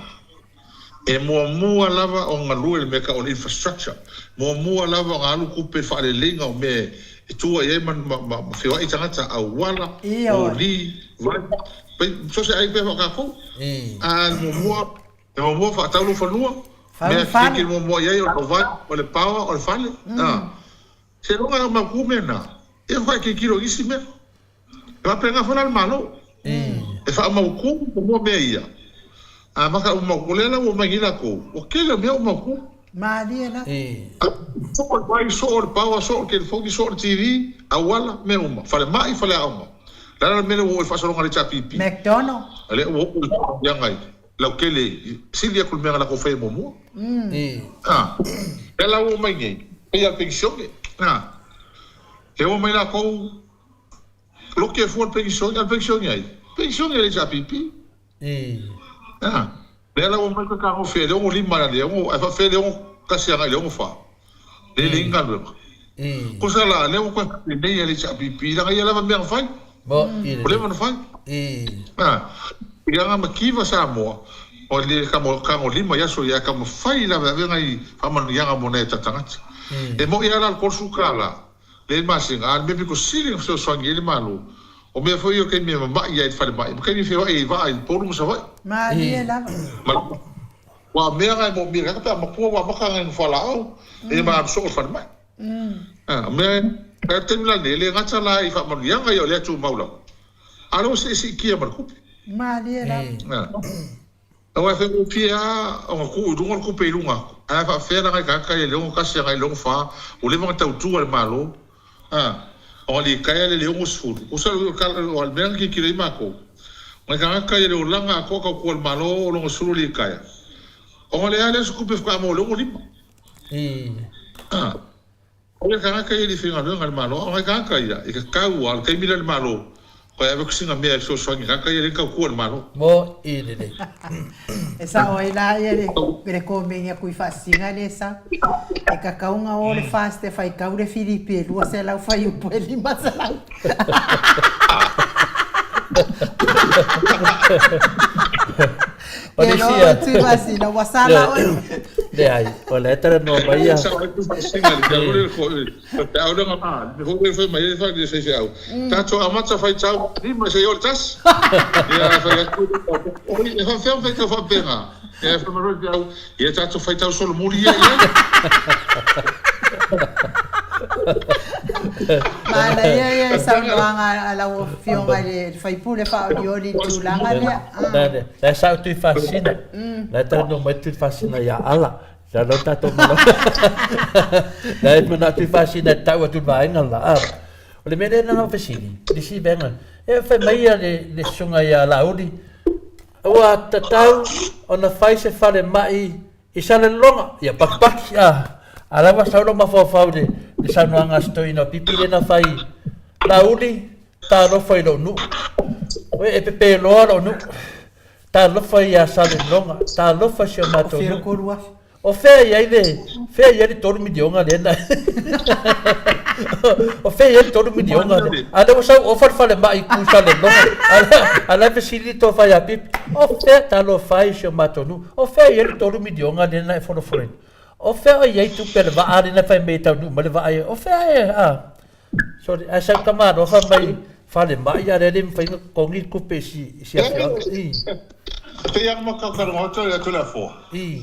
e muamua lava ona galue i le mea e tau o le infrastructure, muamua lava ona alu tupe i le faaleleiga o mea e tua i ai ma feoai tagata, auala, moli, vai, so se ai pea faa tatou. A e muamua, e muamua faatau lou fanua, mea e muamua i ai o le vai, o le power, o le fale. Seiloga e mautu mea na, ia faatoa e tilotilo i isi mea. E faapena foi la le Malo. E faamautu muamua mea ia. A maka ua mautu, lea la ua omai nei latou, ua tele o mea ua mautu.
Malie la.
Soo le vai, soo le power, soo le telefoni, soo le TV, auala, mea uma. Falemai, faleaoga. O le a la le mea lea ua oo i le faasologa a le HRPP?
McDonald.
Lea ua oo i le faamanuiaga i lautele, sili atu i le mea na latou faia muamua. Lea la ua omai nei. Ia penisione, a. E oo mai lakou, loke e fua le penisione, a o le penisione ai? Penisione a le HRPP. A. Lea la ua omai koe tagofi e le 65 i le 6, ae faafefea le 61 agai i le 64? Lea e leai ni galuega. Kosa la, lea ua toe faapenei e le HRPP, leaga ia lava mea na fai. Ua leva ona fai. A. I aga mativa Samoa, o le tagolima i aso ia, ae taumafai lava e ave nai faamanuiaga mo nai o tatou tagata. E moni lava la le $30 lea i le masina, a o le mea pito sili ona fesoasoani ai le Malo, o mea foi ia o taimi e mamai ai i le falemai, ma taimi e feoai ai i vaa i Upolu ma Savaii.
Malie lava.
Aua o mea na e moomia e le tagata pe a matua ua amata ona inu fualaau, ia ma alu soo i le falemai. A o mea, a o le taimi la lenei, e le gata la i faamanuiaga ia o lea e tumau lava, A o lea ua see siitia ma le tupe.
Malie lava.
Aua e faigofie lava ona tuu i luga le tupe i luga atu, ae faapefea la nai tagata ia i le 61 agai i le 64, ua leva ona tautua i le Malo, a, ona litaea lea i le 60. Tusa o le mea na tilotilo ai matou, o nai tagata ia i le olaga atoa tautua i le Malo o le 60 o litaea, ona leai lava lea o se tupe faatoa maua i le 65. A. O le tagata ia e le faigaluega i le Malo, a o nai tagata ia, e tatau lava, o le taimi lea i le Malo, toe ave atu sina mea e fesoasoani i tagata ia e le tautua i le Malo.
Mo i lelei.
E sao ai la ia le komeni a kui faasisiga le sau. E kakau nga o le fast e faitau le Filipi e 200 fuaiupu e 500.
O le isi ia.
Tuimasina, ua sala oe.
Leai, o lea e talanoa mai ia.
Tatou amata faitau lima seia oo i le tasi. Ia fai atu, oi, e faapefea ona faitau faapena? Ia fai mai loa le feau, ia tatou faitau solomuli ia i ai.
Manaia ia le saunoaga a lau Afioga i le sui usufono faaolioli i le tulaga lea.
La e sao Tuifaasisina. La e talanoa mai Tuifaasisina ia Ala. Sa lau tatou manao. La e manao Tuifaasisina e tau atu i le vaega le la. O le mea lea na fesili, le isi vaega, e fai mai ia le susuga ia Laauli, ua tatau ona fai se falemai I Salelologa, ia pakipaki, a, a la ua sau lou mafaufau i le saunoaga a si toeaina o Pipi lea na fai, Laauli, talofa i lou nuu. Oe, e pepe loa lou nuu. Talofa ia Salelologa, talofa i si o matou nuu. O fea i ai le, fea i ai le $3 miliona lea na... O fea i ai le $3 miliona lea? A lea ua sau ofa le falemai i Salelologa. A la e fesili le tofa ia Pipi, o fea, talofa e i si o matou nuu. O fea e i ai le $3 miliona lea na e folafolaina? O fea o i ai tupe a le vaa lea na fai mai e taunuu mai le vaa ia? O fea e, a? Sorry, ae sau tamaloa fai mai falemai a lea le mafai ona totogi le tupe i si, i si afioaga. I.
E pei lava ona talanoa atu i le afoa. I.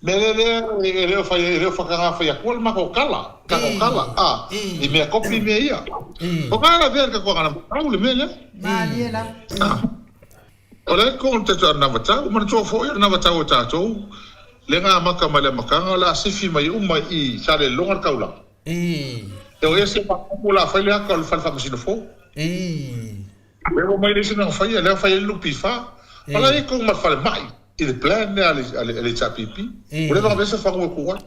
Mea lea lea e le o fai e le o whakangā whai atua le matou tala, tatou tala, a, i mea kopi mea ia. I. O ka lavea le tatou agana matau le mea lea.
Malie lava.
A. O le ko te te anavatau, manatua foi o le anavatau a tatou, lea na amata mai le amataga, o le a sifi mai uma i Salelologa le taulaga.
I.
E o ese matou o le a fai le ata o le fale faamasino fou.
I.
Lea ua mai le isi mea na faia, lea na fai ai le NPF.
I.
O la e i ai tonu ma le falemai i le plan lea a le, a le HRPP.
I.
Ua leva ona aveese fanua e tu ai.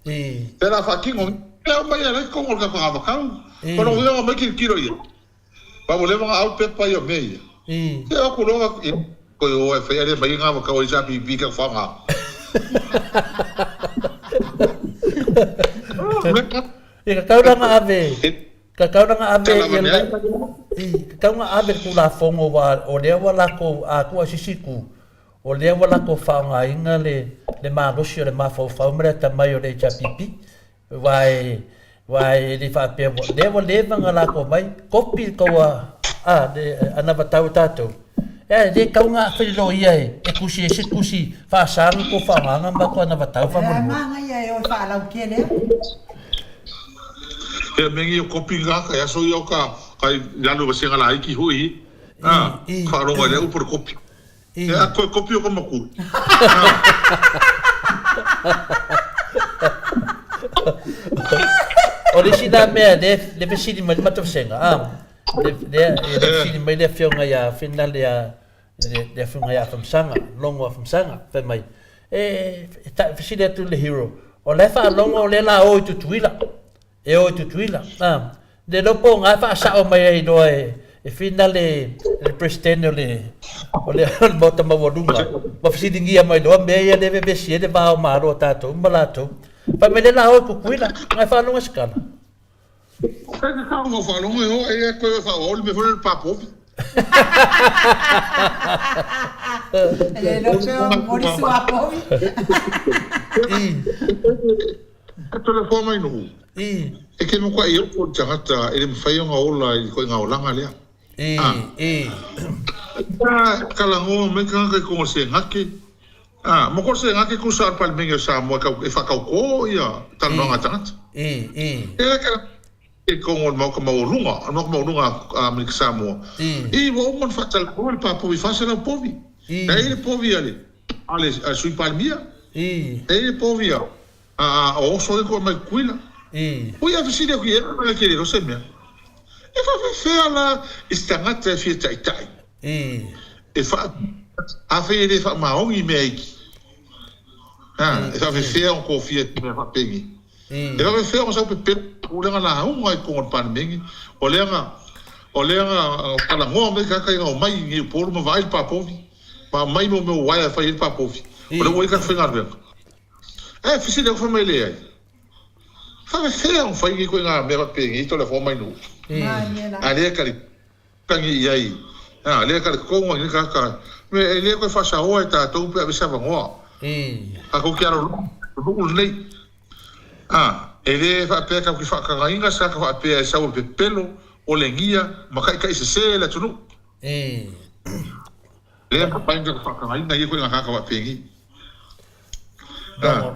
I.
Lea o le a faatino, lea aumai e la e i totonu o le tatou anavatau.
I.
O lona uiga na omai tilotilo i ai. Ba ua leva ona au pepa ia o mea ia. Se o atu loa ia koe o e fai ale mai ngā whakau i HRPP ka whanga.
Ia ka tauranga ave, ka tauranga ave ia la, i, ka tauranga ave le Tulafono wa, o lea ua latou a tua sisi ku, o lea ua latou faaaogaina le, le malosi o le mafaufau ma le atamai o le HRPP. Aua e, aua e le faapea ua, lea ua leva ona latou aumai, kopi le tou a, a, le anavatau a tatou. E le tatau ona fai le loia e, e tusi ai se tusi faasa ona tou faaaogaina matou anavatau
E a
faamolemole.
manaia e oe faalautele a.
He mea nei o kopi nga kai aso ia o ka kai lalo vasenga laiti hoi a
I, i,
wharonga i le upu le kopi.
I.
E a koe kopi o ka makuru.
O le isi la mea le, le fesili mai le matou vasega, a, le, le, le fesili mai le afioga ia Finale ia, le, le afioga ia Afamasaga, Logo Afamasaga, fai mai, e, e, ta, fesili atu le hero, O la e faalogo o lea la o i Tutuila. E o i Tutuila. A, le iloa po o ga e faasao mai ai loa e, e Fina le, le President o le, o le, o le Maota Maualuga ma fesiligia mai loa mea ia lea e vevesi ai le va o Malo o tatou ma latou. Fai mai lea la o i Tutuila, ga e faalogo e se tala.
E te tau mau faalogo e o e e koe whaoa le me fole le papovi.
Le lo pe o mori sua povi.
E tole hoa mai nuu. E ke mo i o tagata e le mawhai o ngā ola i koe ngā olanga lea. Ka langoa mai kanga kai konga se ngake. Mo ko se ngake ku sa palemenge o Samoa e whakaukō ia talanoaga a tagata. E ka e kongo le maoka maualuga, le maoka maualuga a Amerika Samoa. I ua uma ona faatalanoa le papovi 400 povi. E i ai le povi a le a le Sui Palemia. E i ai le povi a a oso e ko mai Tutuila. Ui a fesili atu i ai mai ke le se mea. E faafefea la i se tagata e fia taitai. E fa afai e le faamaoni mea iki. Ha, e faafefea ona tofia i mea faapenei. E faafefea ona sau pepelo o lea na lauga i totonu o le Palemene, o lea na o lea na talanoa mai tagata ina omai i nei Upolu ma vaai le papovi, ma aumai mo mea o uaea e fai ai le papovi. O lea ua i ai le tatou faigaluega. Ae fesili atu fai mai leai. Faafefea ona fai nei ituaiga mea faapenei Toleafoa mai nuu. A lea tali tagi i ai, a lea tali totonu ai nei tagata, me e le toe faasaoa e tatou pe ave se avanoa. Tatou te alolofa i le nuu lenei. A, e le faapea tatou te faatagaina se tagata faapea e sau e pepelo, olegia ma taitai sese le atunuu. Lea mafai ona tatou faatagaina ia ituaiga tagata faapenei.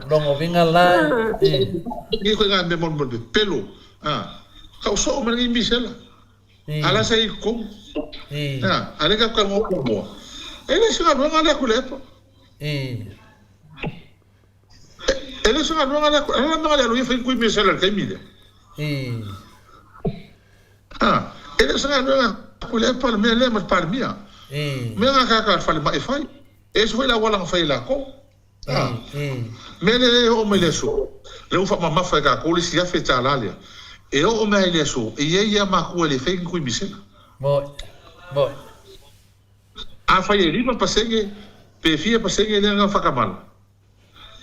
Logo uiga la e.
Ia koe ngā mea molimoli pepelo. Ka usoo mai lenei misela. A la sa i totonu. A lea ka talanoa muamua. E le o se galuega lea Tuilaepa. E le o se galuega lea. A la mea le alu ia fai kui misela i le taimi lea. E le o se galuega Tuilaepa le mea lea ma le Palemia. Mea ngā kākā le falemai e fai. E ese foi le auala na fai e lakou. A mea lea e oo mai le aso, lea ua faamamafa e tatou le isi $1,000 lea, e oo mai lava i le aso, e i ai lava matua e le fai ni kui misela.
Moi. Moi.
Afai e 5% pe fia pasene lea na whakamana.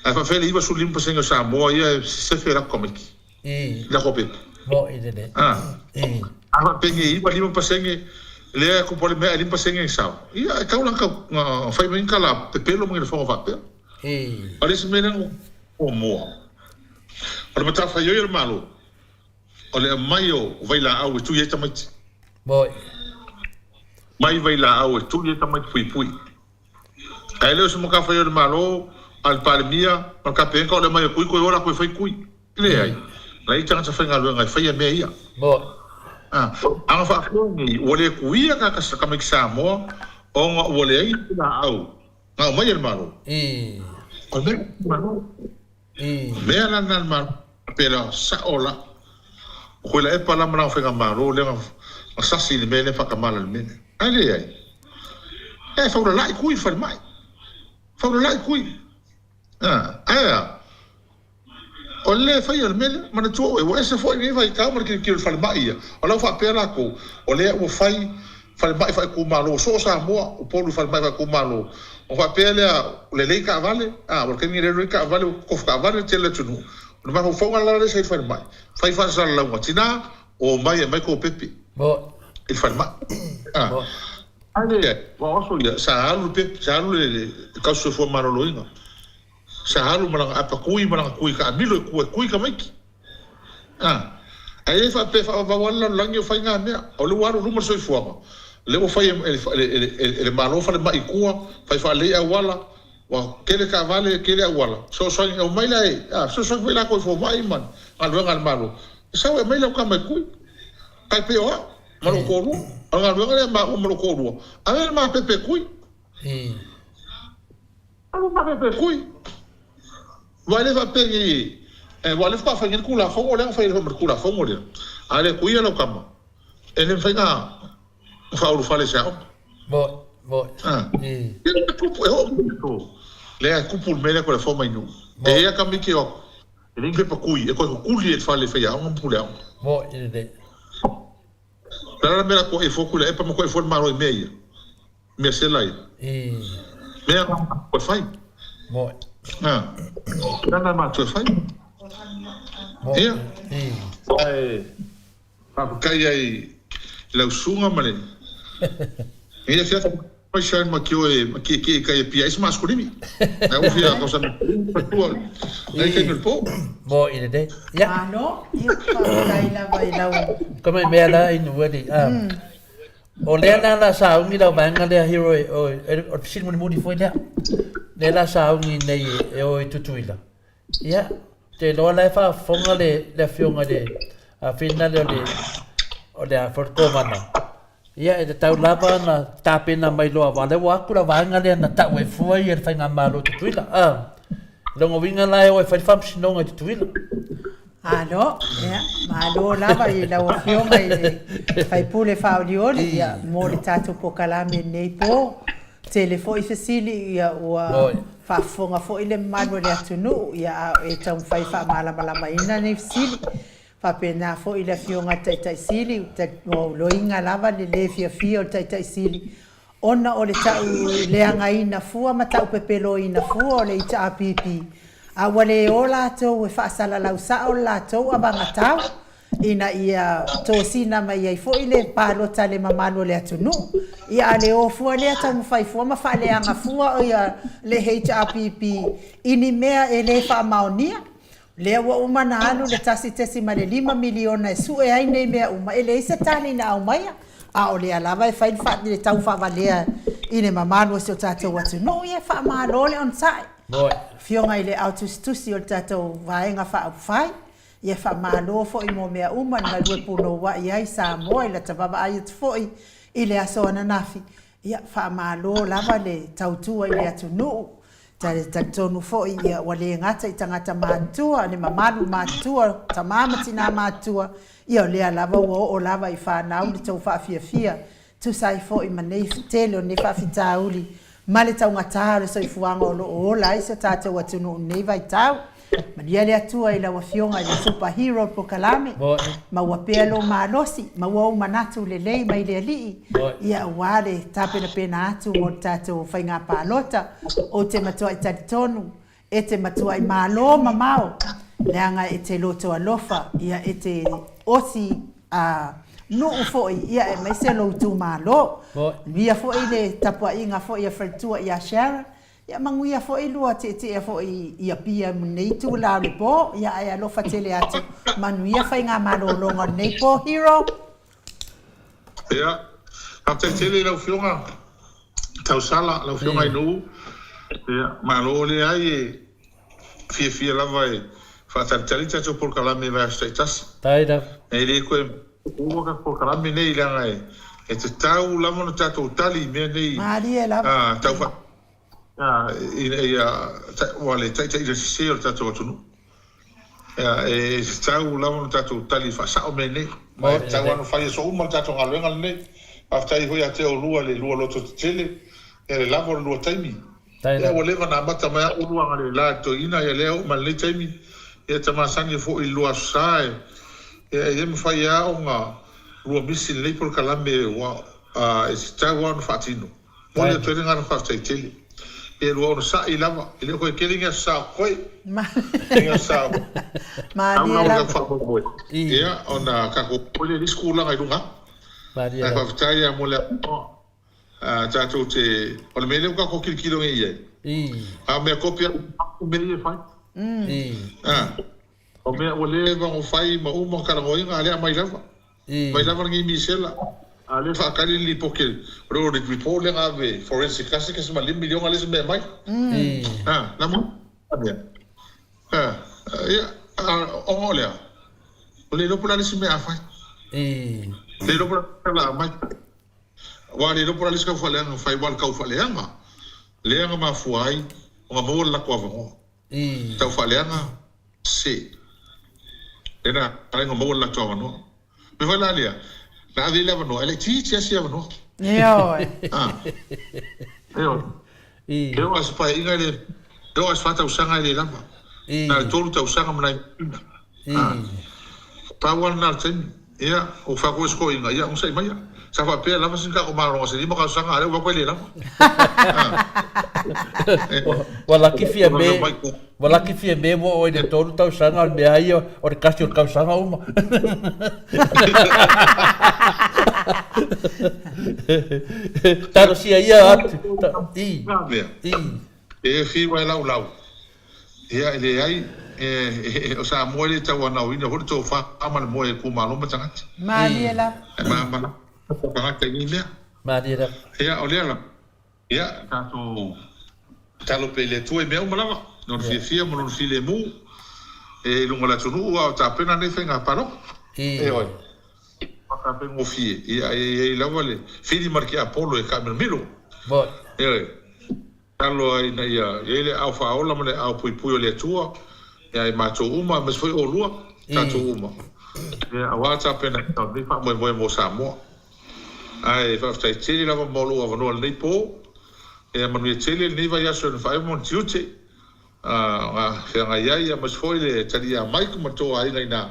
Ae faafefea le 95% o Samoa ia e sefe e latou tamaiti. I latou pepa.
Moi lelei.
A. A faapea e 95% lea e tupu ai le mea ae 5% ni sao. Ia e tau la na fai mai ni tala pepelo ma ni lafoga faapea. A o le isi mea lea na muamua, o le matafaioi a le Malo, o le aumai o vailaau e tui ai tamaiti.
Moi.
Mai vailaau e tui ai tamaiti puipui. Ae le o se matafaioi a le Malo, a le Palemia ma le Kapeneta o le aumai o tui toe o latou e fai tui. Leai. Na i ai tagata faigaluega e faia mea ia.
Moi.
A na faapea nei, ua le tuia tagata tamaiti Samoa ona ua leai ni laau na aumai e le Malo. O le mea le Malo. Mea la lena a le Malo, pe la sao la. O Tuilaepa la ma lana faigamalo lea na sasi i le mea lea faatamala i le mea lea. Ae leai. E faulalai tui i le falemai. Faulalai tui. Ae a? O le le faia o le mea lea, manatua oe, ua ese foi lenei vaitau ma le tilotilo i le falemai ia. O la ua faapea latou, o lea ua fai falemai faaitumalo, soo Samoa, Upolu i falemai faaitumalo. Ona faapea lea, ua lelei taavale, a, ua le taimi lelei taavale, ua tofu taavale le tele o le atunuu. O le mafaufauga la lea sa i le falemai, fai faasalalauga, tina, omai e aumai tou pepe i le falemai. A, a leai, aua o aso ia, sa alu le pepe, sa alu le tausi soifua maloloina. Sa alu ma lana apa kui ma lana kui taamilo i tua e kui tamaiti. A, ae le faapea e faavavau lava le lalolagi o fai ngā mea. O lea ua alu i luma le soifuaga, lea ua fai e le Malo falemai i tua, fai faalelei auala, ua tele taavale, tele auala. Fesoasoani, aumai la e, a, fesoasoani foi latou i fomai ma galuega a le Malo. E sau e aumai lau tama e kui. Tai pei o au ma lou toalua. O le galuega lea a maua ma lou toalua, ave le ma pepe e kui. Alu ma pepe kui. Aua e le faapea ni, aua o lea faatoa fai nei le Tulafono lea na fai ai ma le Tulafono lea. A le kui ia lau tama, e le mafai ona faaulufale i se aoga.
Moi, moi.
Ia e tupu, e oo mai le aso, lea e tupu le mea lea Toleafoa mai nuu. E i ai lava tamaiti e o atu. E leai ni pepa kui e toe kukuli ai le fale faiaoga ma puleaoga.
Moʻi lelei.
O le a la mea la tua efo Tuilaepa ma tua efo le Malo i mea ia? Mea sela ia. Mea na matou e fai.
Moʻi.
A. Mea na matou e fai.
Moʻi.
Ia. Ae faafetai ai i lau susuga ma le Ia fia mai shine ma kioe ma kiekie i kai e pia ai se maaskolimi. Ae ua fia kausani matua ai kai me le po.
Moʻi lelei. Ia.
Malo, ia faafetai lava i lau.
Ko mai mea la inu ali. O lea la la sauni lau vaega lea hero e o o le fesili mulimuli foi lea. Lea la sauni nei e o i Tutuila. Ia, ou te iloa la e faafofoga le le afioga i le Whina lea o le o le a foi le Kovana. Ia e tatau lava ona tapena mai loa aua o lea ua atu la vaega lea na tau ai fua ia le faigamalo i Tutuila. A, lona uiga la e o e fai le faamasinoga i Tutuila.
Malo, ia, malo lava i lau Afioga i le Faipule Faaolioli, ia, mo le tatou polokalame i lenei po. Tele foi fesili, ia, ua faafofoga foi le mamalu o le atunuu, ia, a o e taumafai e faamalamalamaina nei fesili. Faapena foi le Afioga i le Taitai Sili, ua loiga lava le le fiafia o le Taitai Sili ona o le tau leagaina fua ma tau pepeloina fua o le HRPP, a ua le o latou e faasalalau sao le latou avagatau ina ia tosina mai ai foi le palota a le mamalu o le atunuu. Ia a le o fua lea taumafai fua ma faaleaga fua ia le HRPP i ni mea e le faamaonia. Lea ua uma ona alu le $1.5 miliona e sue ai nei mea uma, e leai se tali na aumaia, a o lea lava e fai le tau faavalea i le mamalu o si o tatou atunuu. Ia, faamalo le onosai, Afioga i le Ao Tusitusi o le tatou Vaega Faaupufai. Ia, faamalo foi mo mea uma na galue punouai ai Samoa i lata vaavaai atu foi i le aso ananafi. Ia, faamalo lava le tautua i le atunuu. Talitonu foi ia ua le gata i tagata matutua, le mamalu matutua, tama ma tina matutua, ia o lea lava ua oo lava i fanau le tou faafiafia, tusa ai foi ma nei tele o nei faafitauli ma le taugata o le soifuaga o lo o ola ai si o tatou atunuu i lenei vaitau. Manuia le Atua i lau Afioga i le Super Hero Polokalame, maua pea lou malosi, maua ou manatu lelei mai le Alii, ia aua le tapenapena atu mo le tatou faiga palota. Ou te matuai talitonu, e te matuai malo mamao, leaga e te loto alofa, ia e te osi a nuu foi, ia aemaise lou itumalo. Manuia foi le tapuaiga foi a faletua ia Sharon, Ia manuia foi lua tietie foi i Apia i lenei itula o le po, ia ae alofa tele atu, manuia faigamalologa o lenei po Hero.
Ia, faafetai tele i lau Afioga Tausala, lau Afioga Ainuu. Ia, malo leai e fiafia lava e faatalitali tatou polokalame i vaiaso taitasi.
Faafetai lava.
E le toe maua tatou polokalame nei leaga e tatau lava ona tatou tali i mea nei.
Malie lava.
Tau fa ina ia ua le taitaiina sese o le tatou atunuu. Ia, e tatau lava ona tatou tali faasao mea nei. Ma e tatau lava ona fai aso uma le tatou galuega lenei. Faafetai foi ia te oulua i le lua loto tetele, ia le lava o le lua taimi. Ia ua leva ona amata mai a oulua agalelā i le toeaina, ia lea oo mai lenei taimi, ia ta masani foi i le lua aso sa e, ia e le mafai lava ona lua misi lenei polokalame ua e tatau lava ona faatino. Momoli atu ai le agaga faafetai tele. Ia lua onosai lava, e le o koe tele ni aso sa o koe. Ni aso sa o
Malie lava.
Faamoemoe. Ia, ona tatou oo lea i le isi tulaga i luga atu.
Malie
Ae
lava.
faafetai lava mo le avanoa. Tatou te, o le mea lea ua tatou tilotilo nei i ai. A o mea kopi lava mea ia e fai. O mea ua leva ona fai ma uma ona talanoaina, a lea aumai lava. Aumai lava lenei misela. A lea faatali le lipoti o le audit report lea na ave forensic $1.5 miliona le isi mea e aumai. Na mo mea. Ia, ona o lea, ua le iloa po o le a le isi mea a fai. Le iloa po o le a aumai. Aua le iloa po o le a le isi taufaaleaga na fai, aua o le taufaaleaga lea na mafua ai ona maua le latou avanoa. Taufaaleaga se lea na ala ai ona maua le latou avanoa. Mea foi la lea, na ave i ai le avanoa, e laitiiti lava si avanoa.
Ioe.
Ioe. E oo lava i se paeaiga e le, e oo lava i se fa tausaga e le lava. Na o le 3 tausaga ma nai masina. Pau lava lena o le taimi. Ia, ua fai atu esikoiga, ia onosai maia. Sa faapea e lava sina tatou malologa se 5 tausaga, a o lea ua vaai atu e le lava.
Ua laki Fiame, ua laki Fiame ua oo i le 3 tausaga, o le mea lava ia o le tasi o le tausaga uma. Talosia ia atu. I.
I. E fiu ai laulau. Ia, e leai, o Samoa e le tauanaoina foi le tofa ma le moe e itumalo ma tagata.
Malie lava.
E malamalama tagata i nei mea.
Malie lava.
Ia, o lea lava, ia, tatou tatalo pea i le Atua i mea uma lava, Lona fiafia ma Lona filemu i luga o le atunuu a o tapena nei faiga palota. Ioe. Faigofie, ia, e i ai lava le fili ma le tiapolo e taamilomilo. Ioe. Tatalo ai ina ia i ai le aao faaola ma le aao puipui o le Atua ia i matou uma aemaise foi oulua, tatou uma, aua tapenaina o lenei faamoemoe mo Samoa. Ae faafetai tele lava mo lou avanoa i lenei po. Ia manuia tele lenei vaiaso i lona faaiuga ma ona tiute na feagai ai, aemaise foi le talii ia Mike ma le tou aiga i ina.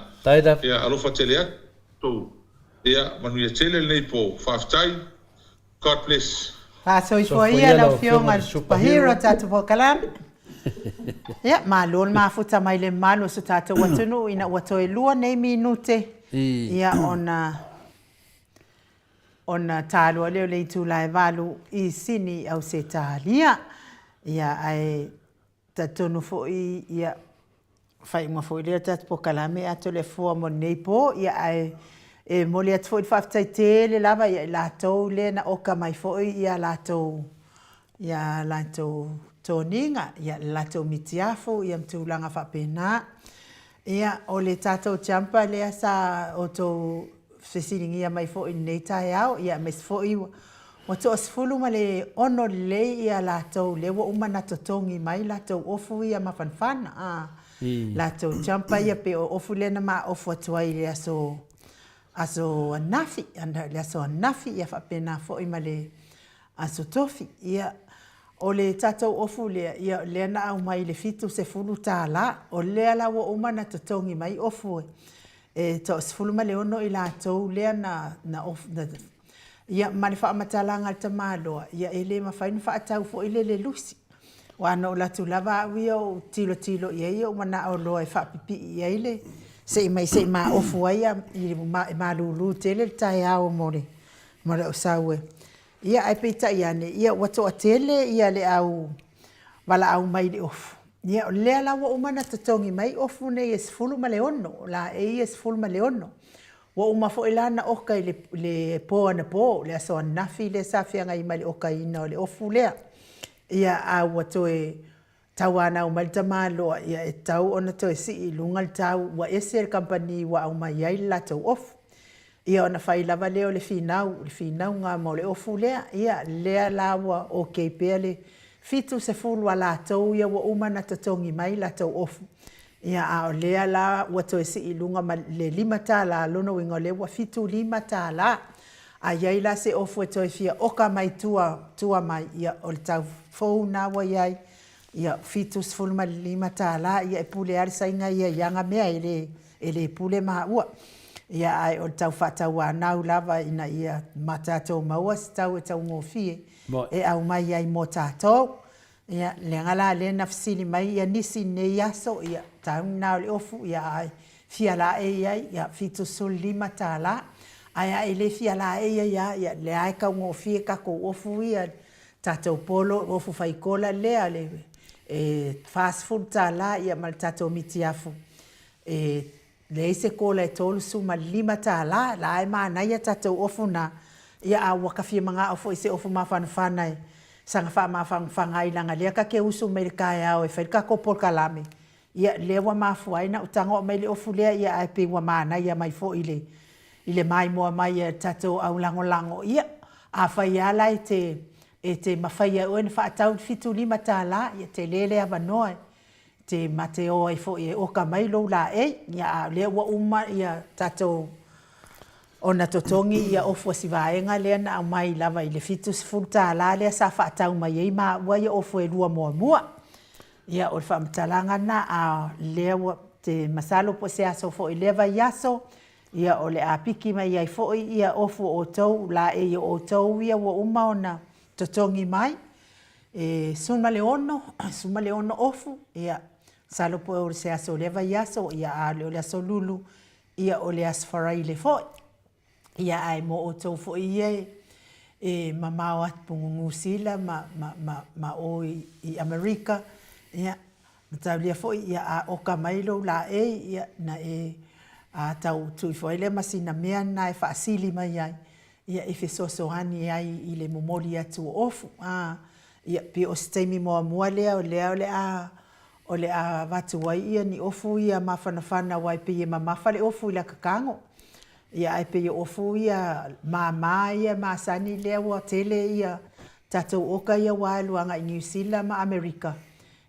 Ia alofa tele atu. Ia manuia tele lenei po. Faafetai. God bless.
Faasoifua ia lau Afioga i le Super Hero tatou polokalame. Ia, malo le mafuta mai le mamalu o so tatou atunuu ina ua toe 2 nei minute ia ona ona talua lea o le itula e 8 i Sini, Ausetalia. Ia, ae Talitonu foi, ia, faaiuga foi lea o le tatou polokalame ato le afua mo lenei po, ia, ae e momoli atu foi le faafetai tele lava ia i latou lea na oka mai foi ia latou, ia latou toniga, ia le latou mitiafu, ia ma tulaga faapena. Ia, o le tatou jumper lea sa outou fesiligia mai foi i lenei taeao, ia aemaise foi ua toa-16 lelei ia latou lea ua uma ona totogi mai latou ofu ia mafanafana, a, latou jumper ia pei o ofu lea na ma ofu atu ai i le aso, aso ananafi, le aso ananafi, ia faapena foi ma le Aso Tofi, ia, o le tatou ofu lea, ia, lea na aumai i le $70, o lea la ua uma ona totogi mai ofu e toa-16 i latou lea na, na ofu, na, ia, ma le faamatalaga a le tamaloa, ia, e le mafai ona faatau foi le le lusi. Aua na ou alu atu lava au ia ou tilotilo i ai, ou manao loa e faapipii i ai le, se i mai se i maofu ai, e malulu tele le taeao mo le, ma lou sau e. Ia, ae peitai ane, ia ua toatele ia le au valaau mai i le ofu. Ia, o lea la ua uma ona totogi mai ofu nei e 16, o laei e 16. Ua uma foi la ona oka i le, le po anapo, le aso ananafi lea sa feagai ma le okaina o le ofu lea. Ia, a ua toe tauanau mai le tamaloa, ia e tatau ona toe sii i luga le tau, ua ese le kamupani ua aumai ai le latou ofu. Ia ona fai lava lea o le finau, le finauga mo le ofu lea, ia lea la ua okay pea le 70 a latou ia ua uma ona totogi mai latou ofu. Ia a o lea la ua toe sii i luga ma le $5, lona uiga o lea ua $75. A i ai la se ofu e toe fia oka mai tua, tua mai, ia o le tau fou lena ua i ai, ia $75, ia e pule lava le saiga ia i ana mea, e le, e le pule maua. Ia ae o le tau faatauanau lava ina ia ma tatou maua se tau e taugofie e aumai ai mo tatou. Ia, leaga la lea na fesili mai ia nisi i lenei aso, ia, tau lena o le ofu, ia, a fia laei ai, ia, $75. Ae a e le fia laei ai lava, ia, lea lava e taugofie tatou ofu ia, tatou polo, ofu faikola lea, le, e $40, ia, ma le tatou mitiafu e Leai se kola e $35, la e manaia tatou ofu na, ia a ua ka fia manao foi i se ofu mafanafana e saga faamafanafana ai leaga lea ka te usu mai le taeao e fai le tatou polokalame, ia lea ua mafua ai na ou tago aumai le ofu lea, ia ae pei ua manaia mai foi i le i le maimoa mai a le tatou au lagolago, ia afai lava la e te e te mafai e oe ona faatau le $75, ia tele le avanoa e te ma te o ai foi e oka mai lou laei, ia a o lea ua uma ia tatou ona totogi ia ofu a si vaega lea na aumai lava i le $70 lea sa faatau mai ai maua ia ofu e lua muamua. Ia, o le faamatalaga lena, a lea ua te masalo po o se aso foi i lea vaiaso, ia o le a piki mai ai foi ia ofu o outou, laei o outou ia ua uma ona totogi mai, e 16, 16 ofu, ia, masalo po o se aso o lea vaiaso, ia a le o le aso Lulu, ia o le aso Faraile foi. Ia ae mo outou foi ia e mamao atu i Niu Sila ma, ma, ma, ma o i, i Amerika, ia, mataulia foi, ia a oka mai lou laei, ia, na e a, tau tuu ifo ai lea ma sina mea lena e faasili mai ai, ia, e fesoasoani ai i le momoli atu o ofu. A, ia, pei o se taimi muamua lea o lea o le a o le a avatu ai ia ni ofu ia mafanafana aua e pei e mamafa le ofu i laka tago. Ia ae pei o ofu ia māmā ia masani lea ua tele ia tatou oka ia ua alu agai i Niu Sila ma Amerika,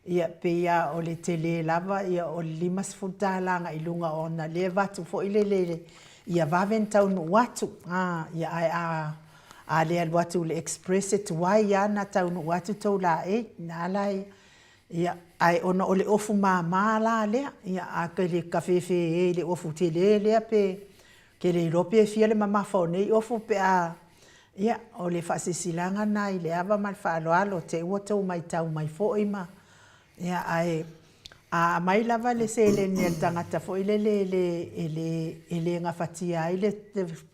ia pei a o le tele lava ia o le 50 tala agai i luga ona lea e avatu foi lele ia vave ona taunuu atu. A, ia ae a a le alu atu i le express e tuai a ona taunuu atu tou laei, na ala e Ia, ae ona o le ofu māmā la lea, ia, a ke le kafefe ē i le ofu tele lea pe, ke le iloa pe fia le mamafa o nei ofu pe a, ia, o le faasilasilaga lena i le ava ma le faaaloalo, te i ua tou maitau mai foi ma, ia, ae a aumai lava le seleni a le tagata foi lele e le, e le, e le gafatia ai le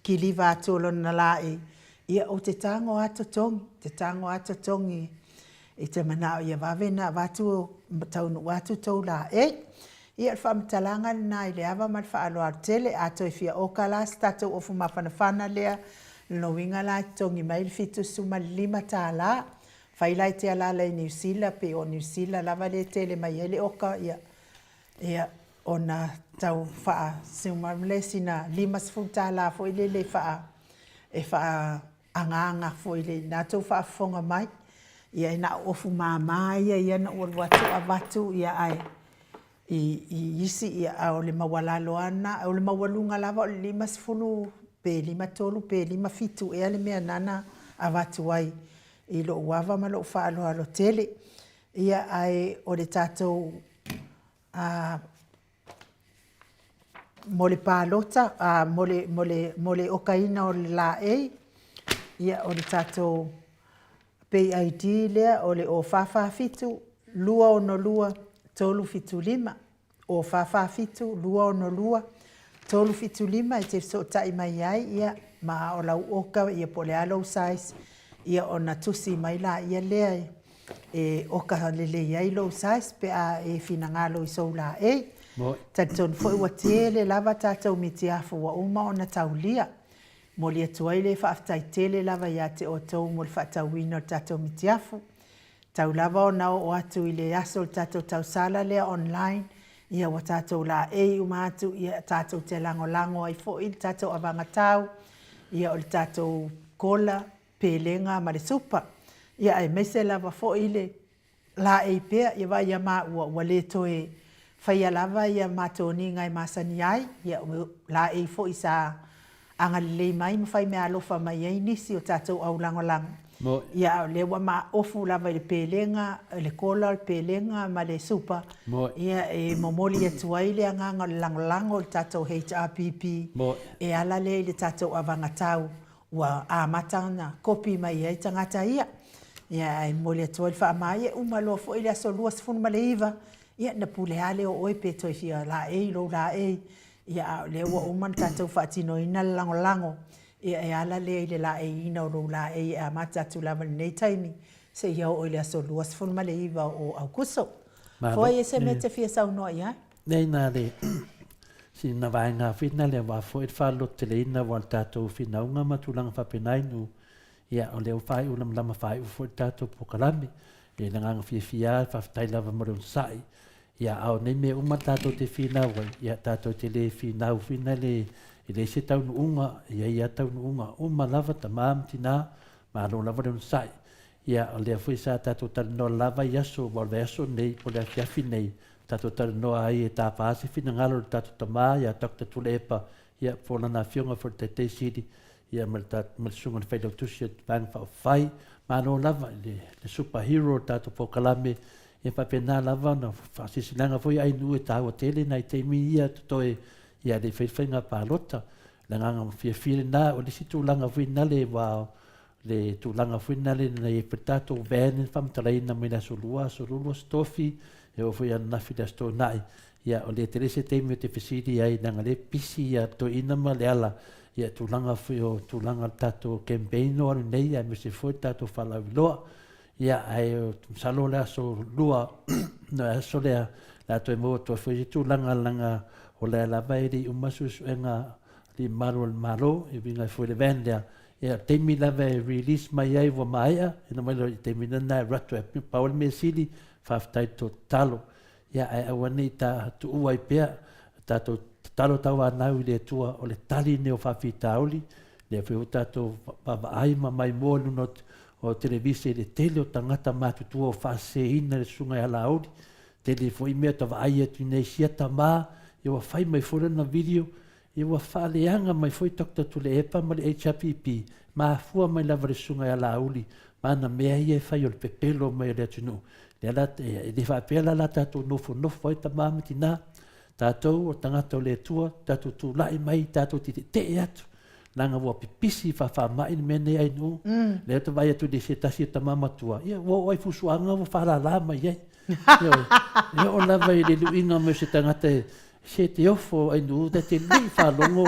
kiliva atu o lona laei, ia, ou te tago lava totogi, te tago lava totogi I te manao ia vave ona avatu ma taunuu atu tou laei. Ia o le faamatalaga lena i le ava ma le faaaloalo tele. A toe fia oka la se tatou ofu mafanafana lea, lona uiga la e totogi mai le $75 tala. Fai la i te alala i Niu Sila, pei o Niu Sila lava lea e tele mai ai le oka, ia, ia ona tau faasiuma lea sina $50 tala foi lele e faa, e faa agaga foi i lena tou faafofoga mai, ia e na o ofu mama ia ia na ou alu atu avatu ia ae i, i isi ia a o le maualalo lava lena, o le maualuga lava o le 50 pe 53 pe 57 ea le mea na na avatu ai i lou ava ma lou faaaloalo tele. Ia ae o le tatou a mo le palota, a, mo le, mo le, mo le okaina o le laei, ia, o le tatou pay ID lea, o le 0447 262 375, 0447 262 375 e te fesootai mai ai, ia, ma o lau oka, ia, po o le a lou size, ia, ona tusi mai laia lea e oka lelei ai lou size pe a e finagalo i sou laei. Talitonu foi ua tele lava tatou mitiafu ua uma ona taulia. Momoli atu ai le faafetai tele lava ia te outou mo le faatauina o le tatou mitiafu. Tau lava ona oo atu i le aso o le tatou tausala lea online, ia ua tatou laei uma atu, ia tatou te lagolago ai foi i le tatou avagatau, ia o le tatou kola, pelega ma le supa, ia aemaise lava foi le laei pea, ia vaai ia maua ua le toe faia lava ia ma toniga e masani ai, ia o laei foi sa agalelei mai ma fai meaalofa mai ai nisi o tatou au lagolago, ia a o lea ua ma ofu lava i le pelega, le kola o le pelega ma le supa, ia e momoli atu ai le agaga o le lagolago o le tatou HRPP e ala lea i le tatou avagatau Ua amata ona kopi mai ai tagata ia. Ia, ae momoli atu ai le faamā, ia e uma loa foi le aso 29, ia na pule lava lea o oe pe toe fia laei lou laei, ia a o lea ua uma ona tatou faatinoina le lagolago, ia e ala lea i le laeiina o lou laei e amata atu lava i lenei taimi seia oo i le aso 29 o Aokuso. Foai e se mea e te fia saunoa i ai?
Nei na le sina vaega fina lea aua foi le faalototeleina aua le tatou finauga ma tulaga faapena inu ia o lea ua faaiu lamalama faaiu foi le tatou polokalame e le agaga fiafia lava faafetai lava mo le onosai ia a o nei mea uma tatou te finau ai ia tatou te le finau fina le e leai se taunuuga e iai a taunuuga uma lava tama ma tina malo lava le onosai ia o lea foi sa tatou talanoa lava i aso aua o le vaiaso nei po o le afiafi nei tatou talanoa ai e tapa se finagalo i le tatou tama ia Doctor Tuilaepa, ia, po o lana afioga foi i le Taitai Sili, ia, ma le, ma le Susuga i le Failautusi o le Vaega Faaupufai. Malo lava i le, le super hero o le tatou polokalame, E faapena lava ona faasilasilaga foi ai nuu e taua tele nai taimi ia totoe ia le i fai le faiga palota. Le agaga fiafia lena, o le isi tulaga foi nale ua le tulaga foi nale na i ai foi le tatou van na faamatalaina mai le aso Lua, aso Lulu, aso Tofi, e oo foi ananafi i le aso Toonai. Ia o lea tele se taimi ou te fesili ai leaga lea e pisi ia Toeaina ma Leala ia tulaga foi o tulaga o le tatou campaign o alu nei aemaise foi le tatou faalauiloa. Ia, ae masalo o le aso Lua, o le aso lea, o le a toe maua atu ai foi se tulaga leaga o lea lava e le i uma suesuega a alii mamalu o le Malo e uiga ai foi i le van lea. Ia, o le taimi lava e release mai ai ua maea, ona omai lea i le taimi lena e alu atu ai. Pau le mea sili, faafetai i le tou tatalo. Ia, ae aua ne i ta tuua ai pea tatou tatalo tauanau i le Atua, o le tali lenei o faafitauli, lea foi ua tatou vaavaai ma maimoa i luga o televise i le tele o tagata matutua o faaseseina le Susuga ia Laauli, tele foi mea ta vaai atu i nei sia tama, ia ua fai mai foi lana video, Ia ua faaleaga mai foi Doctor Tuleepa ma le HRPP, mafua mai lava le susuga ia Laauli ma ana mea ia e fai o le pepelo mai o le atunuu. Lea la, e le faapea la la tatou nofonofo ai tama ma tina, tatou o tagata o le Atua, tatou tulai mai, tatou te tetee atu, leaga ua pipisi faafaamai le mea nei ainuu. Lea ou te vaai atu i se tasi o tama matua, ia ua oo ai fusuaga ua faalala mai ai. Ioe, e oo lava i le luiga mai o se tagata e Se te ofo ai nu ta te lei faalogo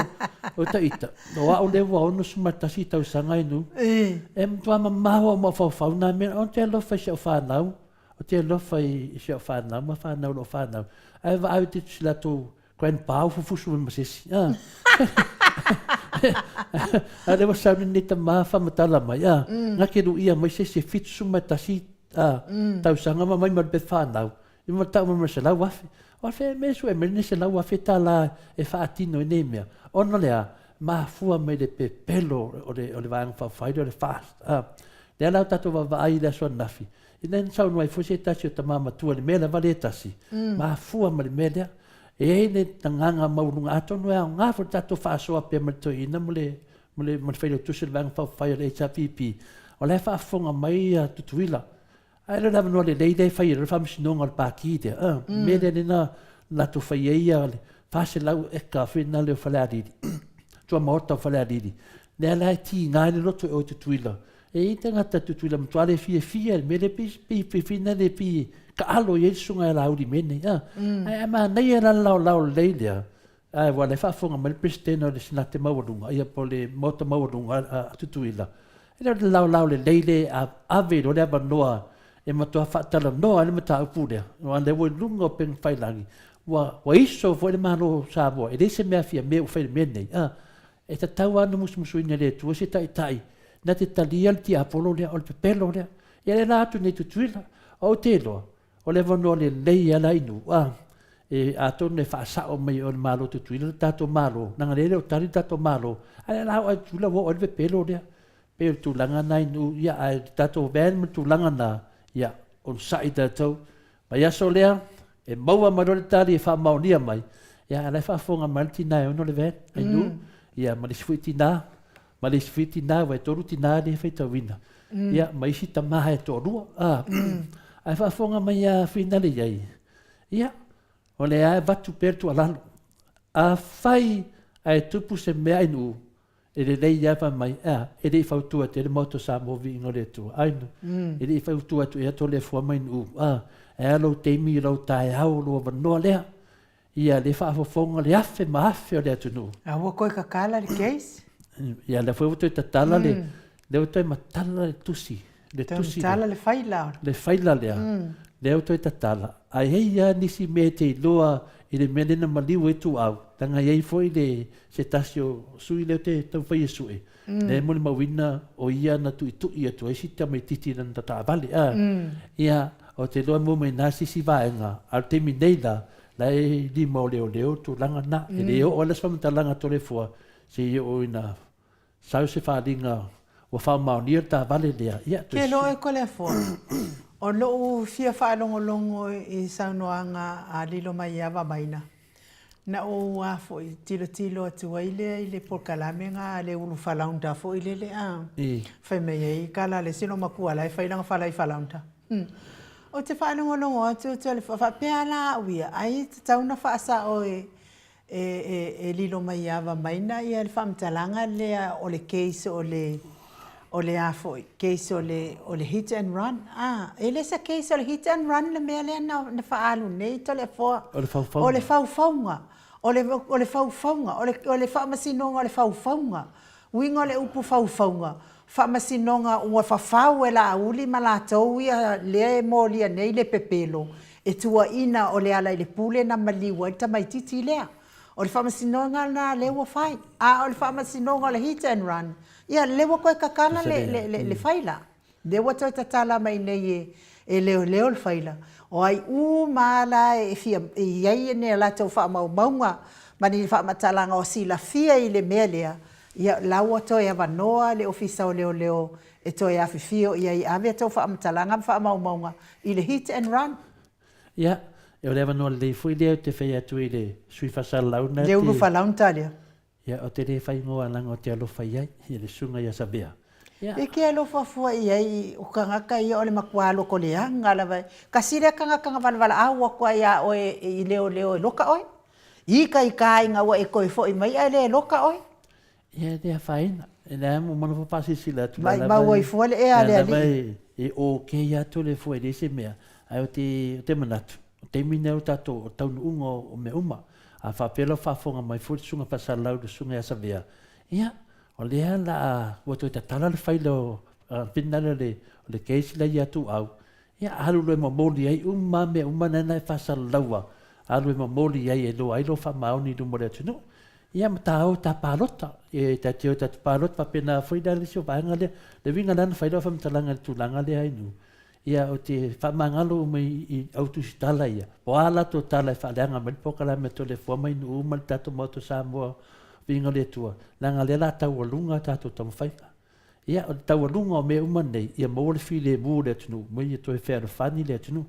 o ta ita. O au lea ua 61 tausaga ai nu. E matua mamao au mafaufau na mea, o te alofa i si au fanau, o te alofa i si au fanau ma fanau o loo fanau. Ae vaai te si latou grandpa o fufusu mai ma se isi. A lea ua sau lenei tama faamatala mai, a, na ke luia mai se isi e 71 tausaga ma mai ma le fanau. I ma tau mai ma le 100,000. O fea mea e sue mai lenei 100,000 tālā e faatino ai nei mea? Ona o le a? Mafua mai le pepelo o le, o le Vaega Faaupufai lea o le FAST. A, lea la o tatou vaavaai i le aso ananafi, ina na saunoa ai foi se tasi o tama matua i le mea lava lea e tasi, mafua mai le mea lea. E i ai le agaga maualuga, atonu e aoga foi le tatou faasoa pea ma le toeaina ma le, ma le, ma le Failautusi o le Vaega Faaupufai o le HRPP, o la e faafofoga mai Tutuila. Ae le o le avanoa lelei lea e fai ai loa le faamasinoga o le pati lea, a, mm. mea lea na latou fai ai ia le 400 eka foi na lea o Falealili, tuamaota o Falealili, lea la e tiga ai le loto e oe Tutuila. E i ai tagata Tutuila matua le fiafia i le mea lea pei pei pei pei na le pei taalo i ai le susuga ia Laauli i mea nei, a. Mm. Ae a manaia la le laolao lelei lea, Ae ua le faafofoga mai le Peresetene o le Senate Maualuga, ia po o le Maota Maualuga a Tutuila, e le o le laolao lelei le ave loa le avanoa e matua faatalanoa ai le mataupu lea, aua o lea ua i luga o upega tafailagi, ua, ua iso foi le Malo o Samoa, e leai se mea fiamē ua fai i le mea lenei, a, e tatau lava ona musumusuina e le Atua se taitai na te talia le tiapolo lea, o le pepelo lea. Ia lea la atu nei Tutuila, ou te iloa, O le avanoa lelei a Lainu, a, e, atonu e faasao mai o le Malo Tutuila le tatou Malo, leaga lea e le o tali le tatou Malo, a lea la o ai Tutuila ua oo ai le pepelo lea. Pei o le tulaga na Inu, ia, ae le tatou van ma le tulaga na, ia, onosai tatou. Vaiaso lea, e maua mai loa le tali e faamaonia mai, ia, a la e faafofoga mai le tina e ono le van, Inu, ia, ma le isi foi tina, ma le isi foi tina, aua e tolu tina lea e faitauina, ia, ma isi tama e toalua, a, ae faafofoga mai ia Finale i ai, ia, o lea e avatu pea le tuualalo, afai ae tupu se mea ainu, e lelei lava fai mai, a, e le i fautua atu ai le Maota o Samoa viiga o le Atua, ainu, e le i fautua atu ea Toleafoa mai Nu'u, a, e a lou taimi, lou taeao, lou avanoa lea, Ia le faafofoga le afe ma afe o le atunuu.
A ua toe tatala le case?
Ia lea foi ua toe tatala le, lea ua toe matala le tusi, le tusi.
Toe matala le faila.
Le faila lea, lea ua toe tatala. Ae i ai lava nisi mea e te iloa i le mea lea na maliu ai Tuau, leaga e i ai foi le se tasi o sui lea ou te taumafai e sue, lea e molimauina o ia na tuitui atu ai si tamaitiiti i lana taavale. A, ia, ou te iloa e maua mai i ina se isi vaega, a o le taimi nei la, la e lima o leoleo le tulaga lena. E le oo ai la se faamatalaga a Toleafoa seia oo ina sau se faaaliga ua faamaonia le taavale lea, ia,
toe Ke loa e Toleafoa, o lou fia faalogologo i saunoaga a Lilomaiava Maina, Na ou a foi tilotilo atu ai lea i le polokalame na a le ulu falaunda foi lele a. Fai mai ai kala a le isi loomatua la e fai lana fala i falaunda. Ou te faalogologo atu Toleafoa, faapea la au ia, ai e tatau ona faasao e, e, e, e lilo maiava mai na ia le faamatalaga lea o le case o le, o le a foi, case o le, o le hit and run. A, e le se case o le hit and run le mea lea na, na faaalu nei Toleafoa.
O le faufauga.
O le faufauga. O le, o le faufauga, o le, o le faamasinoga o le faufauga. Uiga o le upu faufauga, faamasinoga ua fafau e Laauli ma latou ia lea e molia nei le pepelo e tuuaina o Lealailepule na maliu ai le tamaititi lea. O le faamasinoga lena lea ua fai. A o le faamasinoga o le hit and run, ia lea ua toe tatala le, le, le, le faila. Lea ua toe tatala mai nei e, e leoleo le faila. O ai uma lava la e fia, e i ai ni a latou faamaumauga ma ni faamatalaga o silafia i le mea lea, ia, la ua toe avanoa le Ofisa o Leoleo e toe afifio i ai e ave a outou faamatalaga ma faamaumauga i le hit and run.
Ia, o le avanoa lelei foi lea ou te fai atu i le sui faasalalau na
te. Le ulufalau na talia.
Ia, ou te le fai igoa leaga ou te alofa i ai, i le susuga ia Savea. Ia.
E ke alofa fua i ai o kagaka ia o le matua loko leaga lava. Kasi lea kagaka na valevalaau aku ai ia oe i leoleo e loka oe. I ka ika ina ua e toe foi mai ae le loka oe.
Ia, e le afaina. E leai mo mana faapasilasila atu.
Maimau ai fua le ea a le alii.
E okay atu le fua e leai se mea, ae ou te manatu, O le taimi lenei o tatou, o le taunuuga o mea uma. A faapea la ua faafofoga mai foi le Susuga Faasalalau i le Susuga ia Savea, ia, o lea la a, ua toe tatala le faila o finagalo o le, o le case la ia Tuuau, ia, alu loa e momoli ai uma lava mea uma na e faasalalaua, alu e momoli ai e iloa ai lou faamaoni i luma o le atunuu. Ia, ma ta o ta palota, e ta te o ta te palota faapena foi la le isi o vaega lea. Le uiga la na fai lau faamatalaga i le tulaga lea Ainuu, Ia, ou te faamagalo uma i au tusitala ia, po o a latou tala e faaleaga mai le polokalame a Toleafoa mai nuu uma le tatou Maota o Samoa, viiga o le Atua, leaga o lea o le a taualuga a tatou taumafaiga. Ia, o le taualuga o mea uma nei, ia maua le filemu o le atunuu, ma ia toe fealofani le atunuu.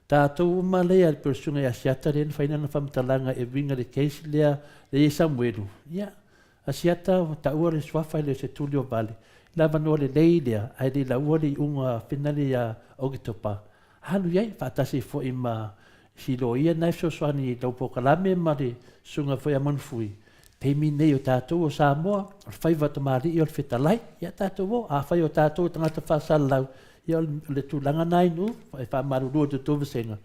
Tatou uma lea, pei o le susuga ia Asiata lea na fai lana faamatalaga e uiga i le case lea, lea e i ai Samuelu, ia, Asiata ua taua le suafa e le o se tuli o vale, le avanoa lelei lea ae le i laua le iuga finale ia Oketopa, alu i ai faatasi foi ma si loia na e fesoasoani i lau polokalame ma le susuga foi a Manufui. Taimi nei o tatou o Samoa, o le faiva tamalii o le fetalai, ia tatou o, afai o tatou o tagata faasalalau, ia o le tulaga na i nuu, e faamalulu atu i tou vasega,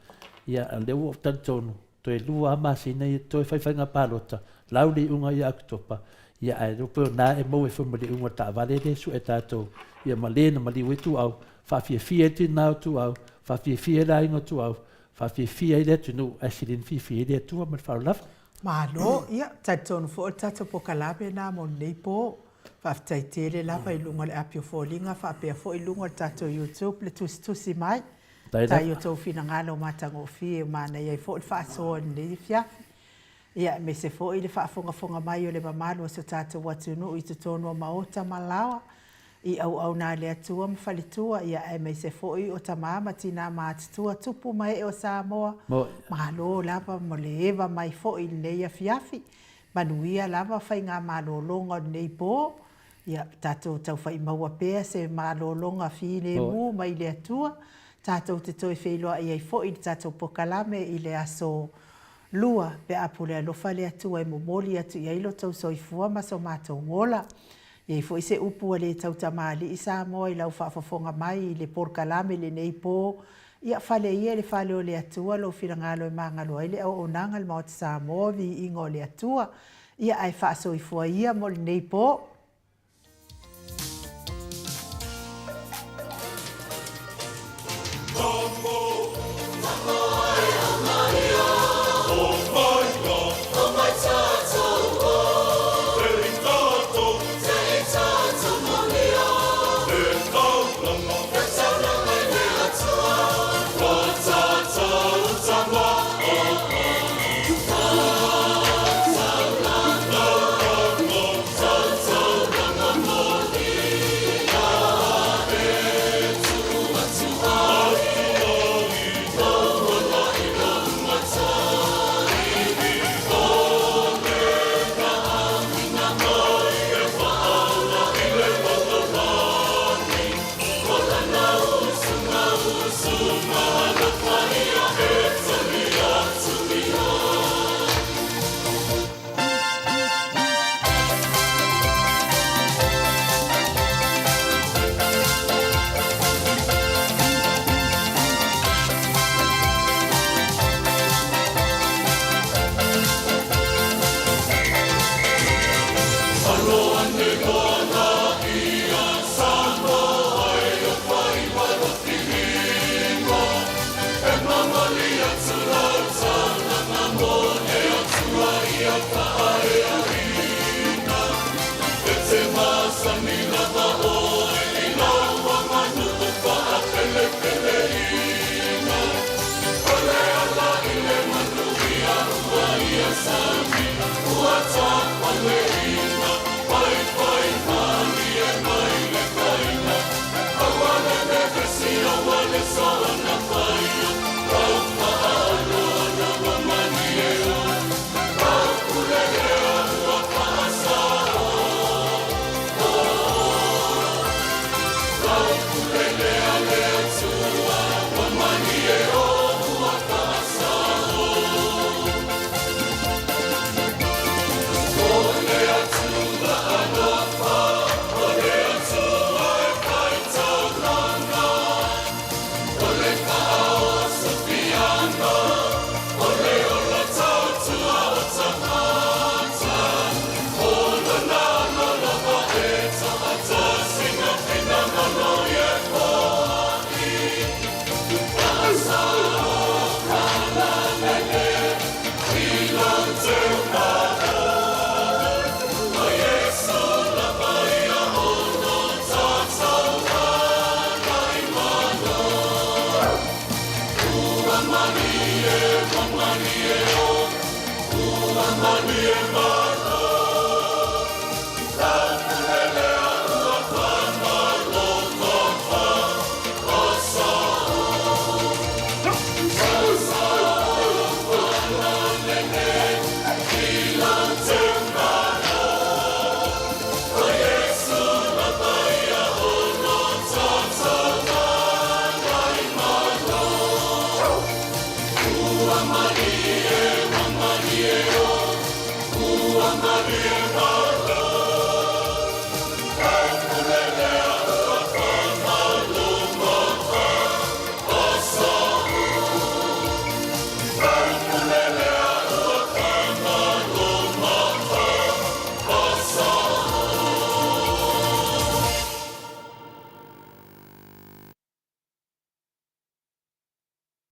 ia lea ua ou talitonu, Toe lua a masina ia toe fai faiga palota, lau le iuga ia Oketopa, ia ae iloa pei o na e maua ai foi ma le iuga o le taavale lea e sue tatou, ia ma le na maliu ai Tuuau, faafiafia ai le tina o Tuuau, faafiafia ai le aiga o Tuuau, faafiafia ai le atunuu, ae sili ona fiafia ai le Atua ma le faaaloalo lava.
Malo, ia, talitonu foi o le tatou polokalame lena mo lenei po. Faafetai tele lava i luga o le api o foliga faapea foi i luga o le tatou YouTube le tusitusi mai. Faafetai i o outou finagalo matagofie ua manaia ai foi le faasoa i lenei afiafi. Ia, aemaise foi le faafogafoga mai o le mamalu o si o tatou atunuu i totonu o maota ma laoa, i auauna a le Atua ma faletua, ia, aemaise foi o tama ma tina matutua, tupu ma ee o Samoa. Malo lava mo le eva mai foi i lenei afiafi. Manuia lava faigamalologa o lenei po. Ia, tatou taufa'i maua pea se malologa filemu mai le Atua, tatou te toe feiloa'i ai foi i le tatou pokalame i le aso Lua, pe a pule alofa le Atua e momoli atu i ai lo tou soifua ma so matou ola. E i ai foi se upu ua le tautamalii Samoa i lau faafofoga mai i le polokalame i lenei po, ia fale ia i le fale o le Atua lou finagalo e magalo ai le auaunaga a le Maota Samoa, viiga o le Atua. Ia ae faasoifua ia mo lenei po.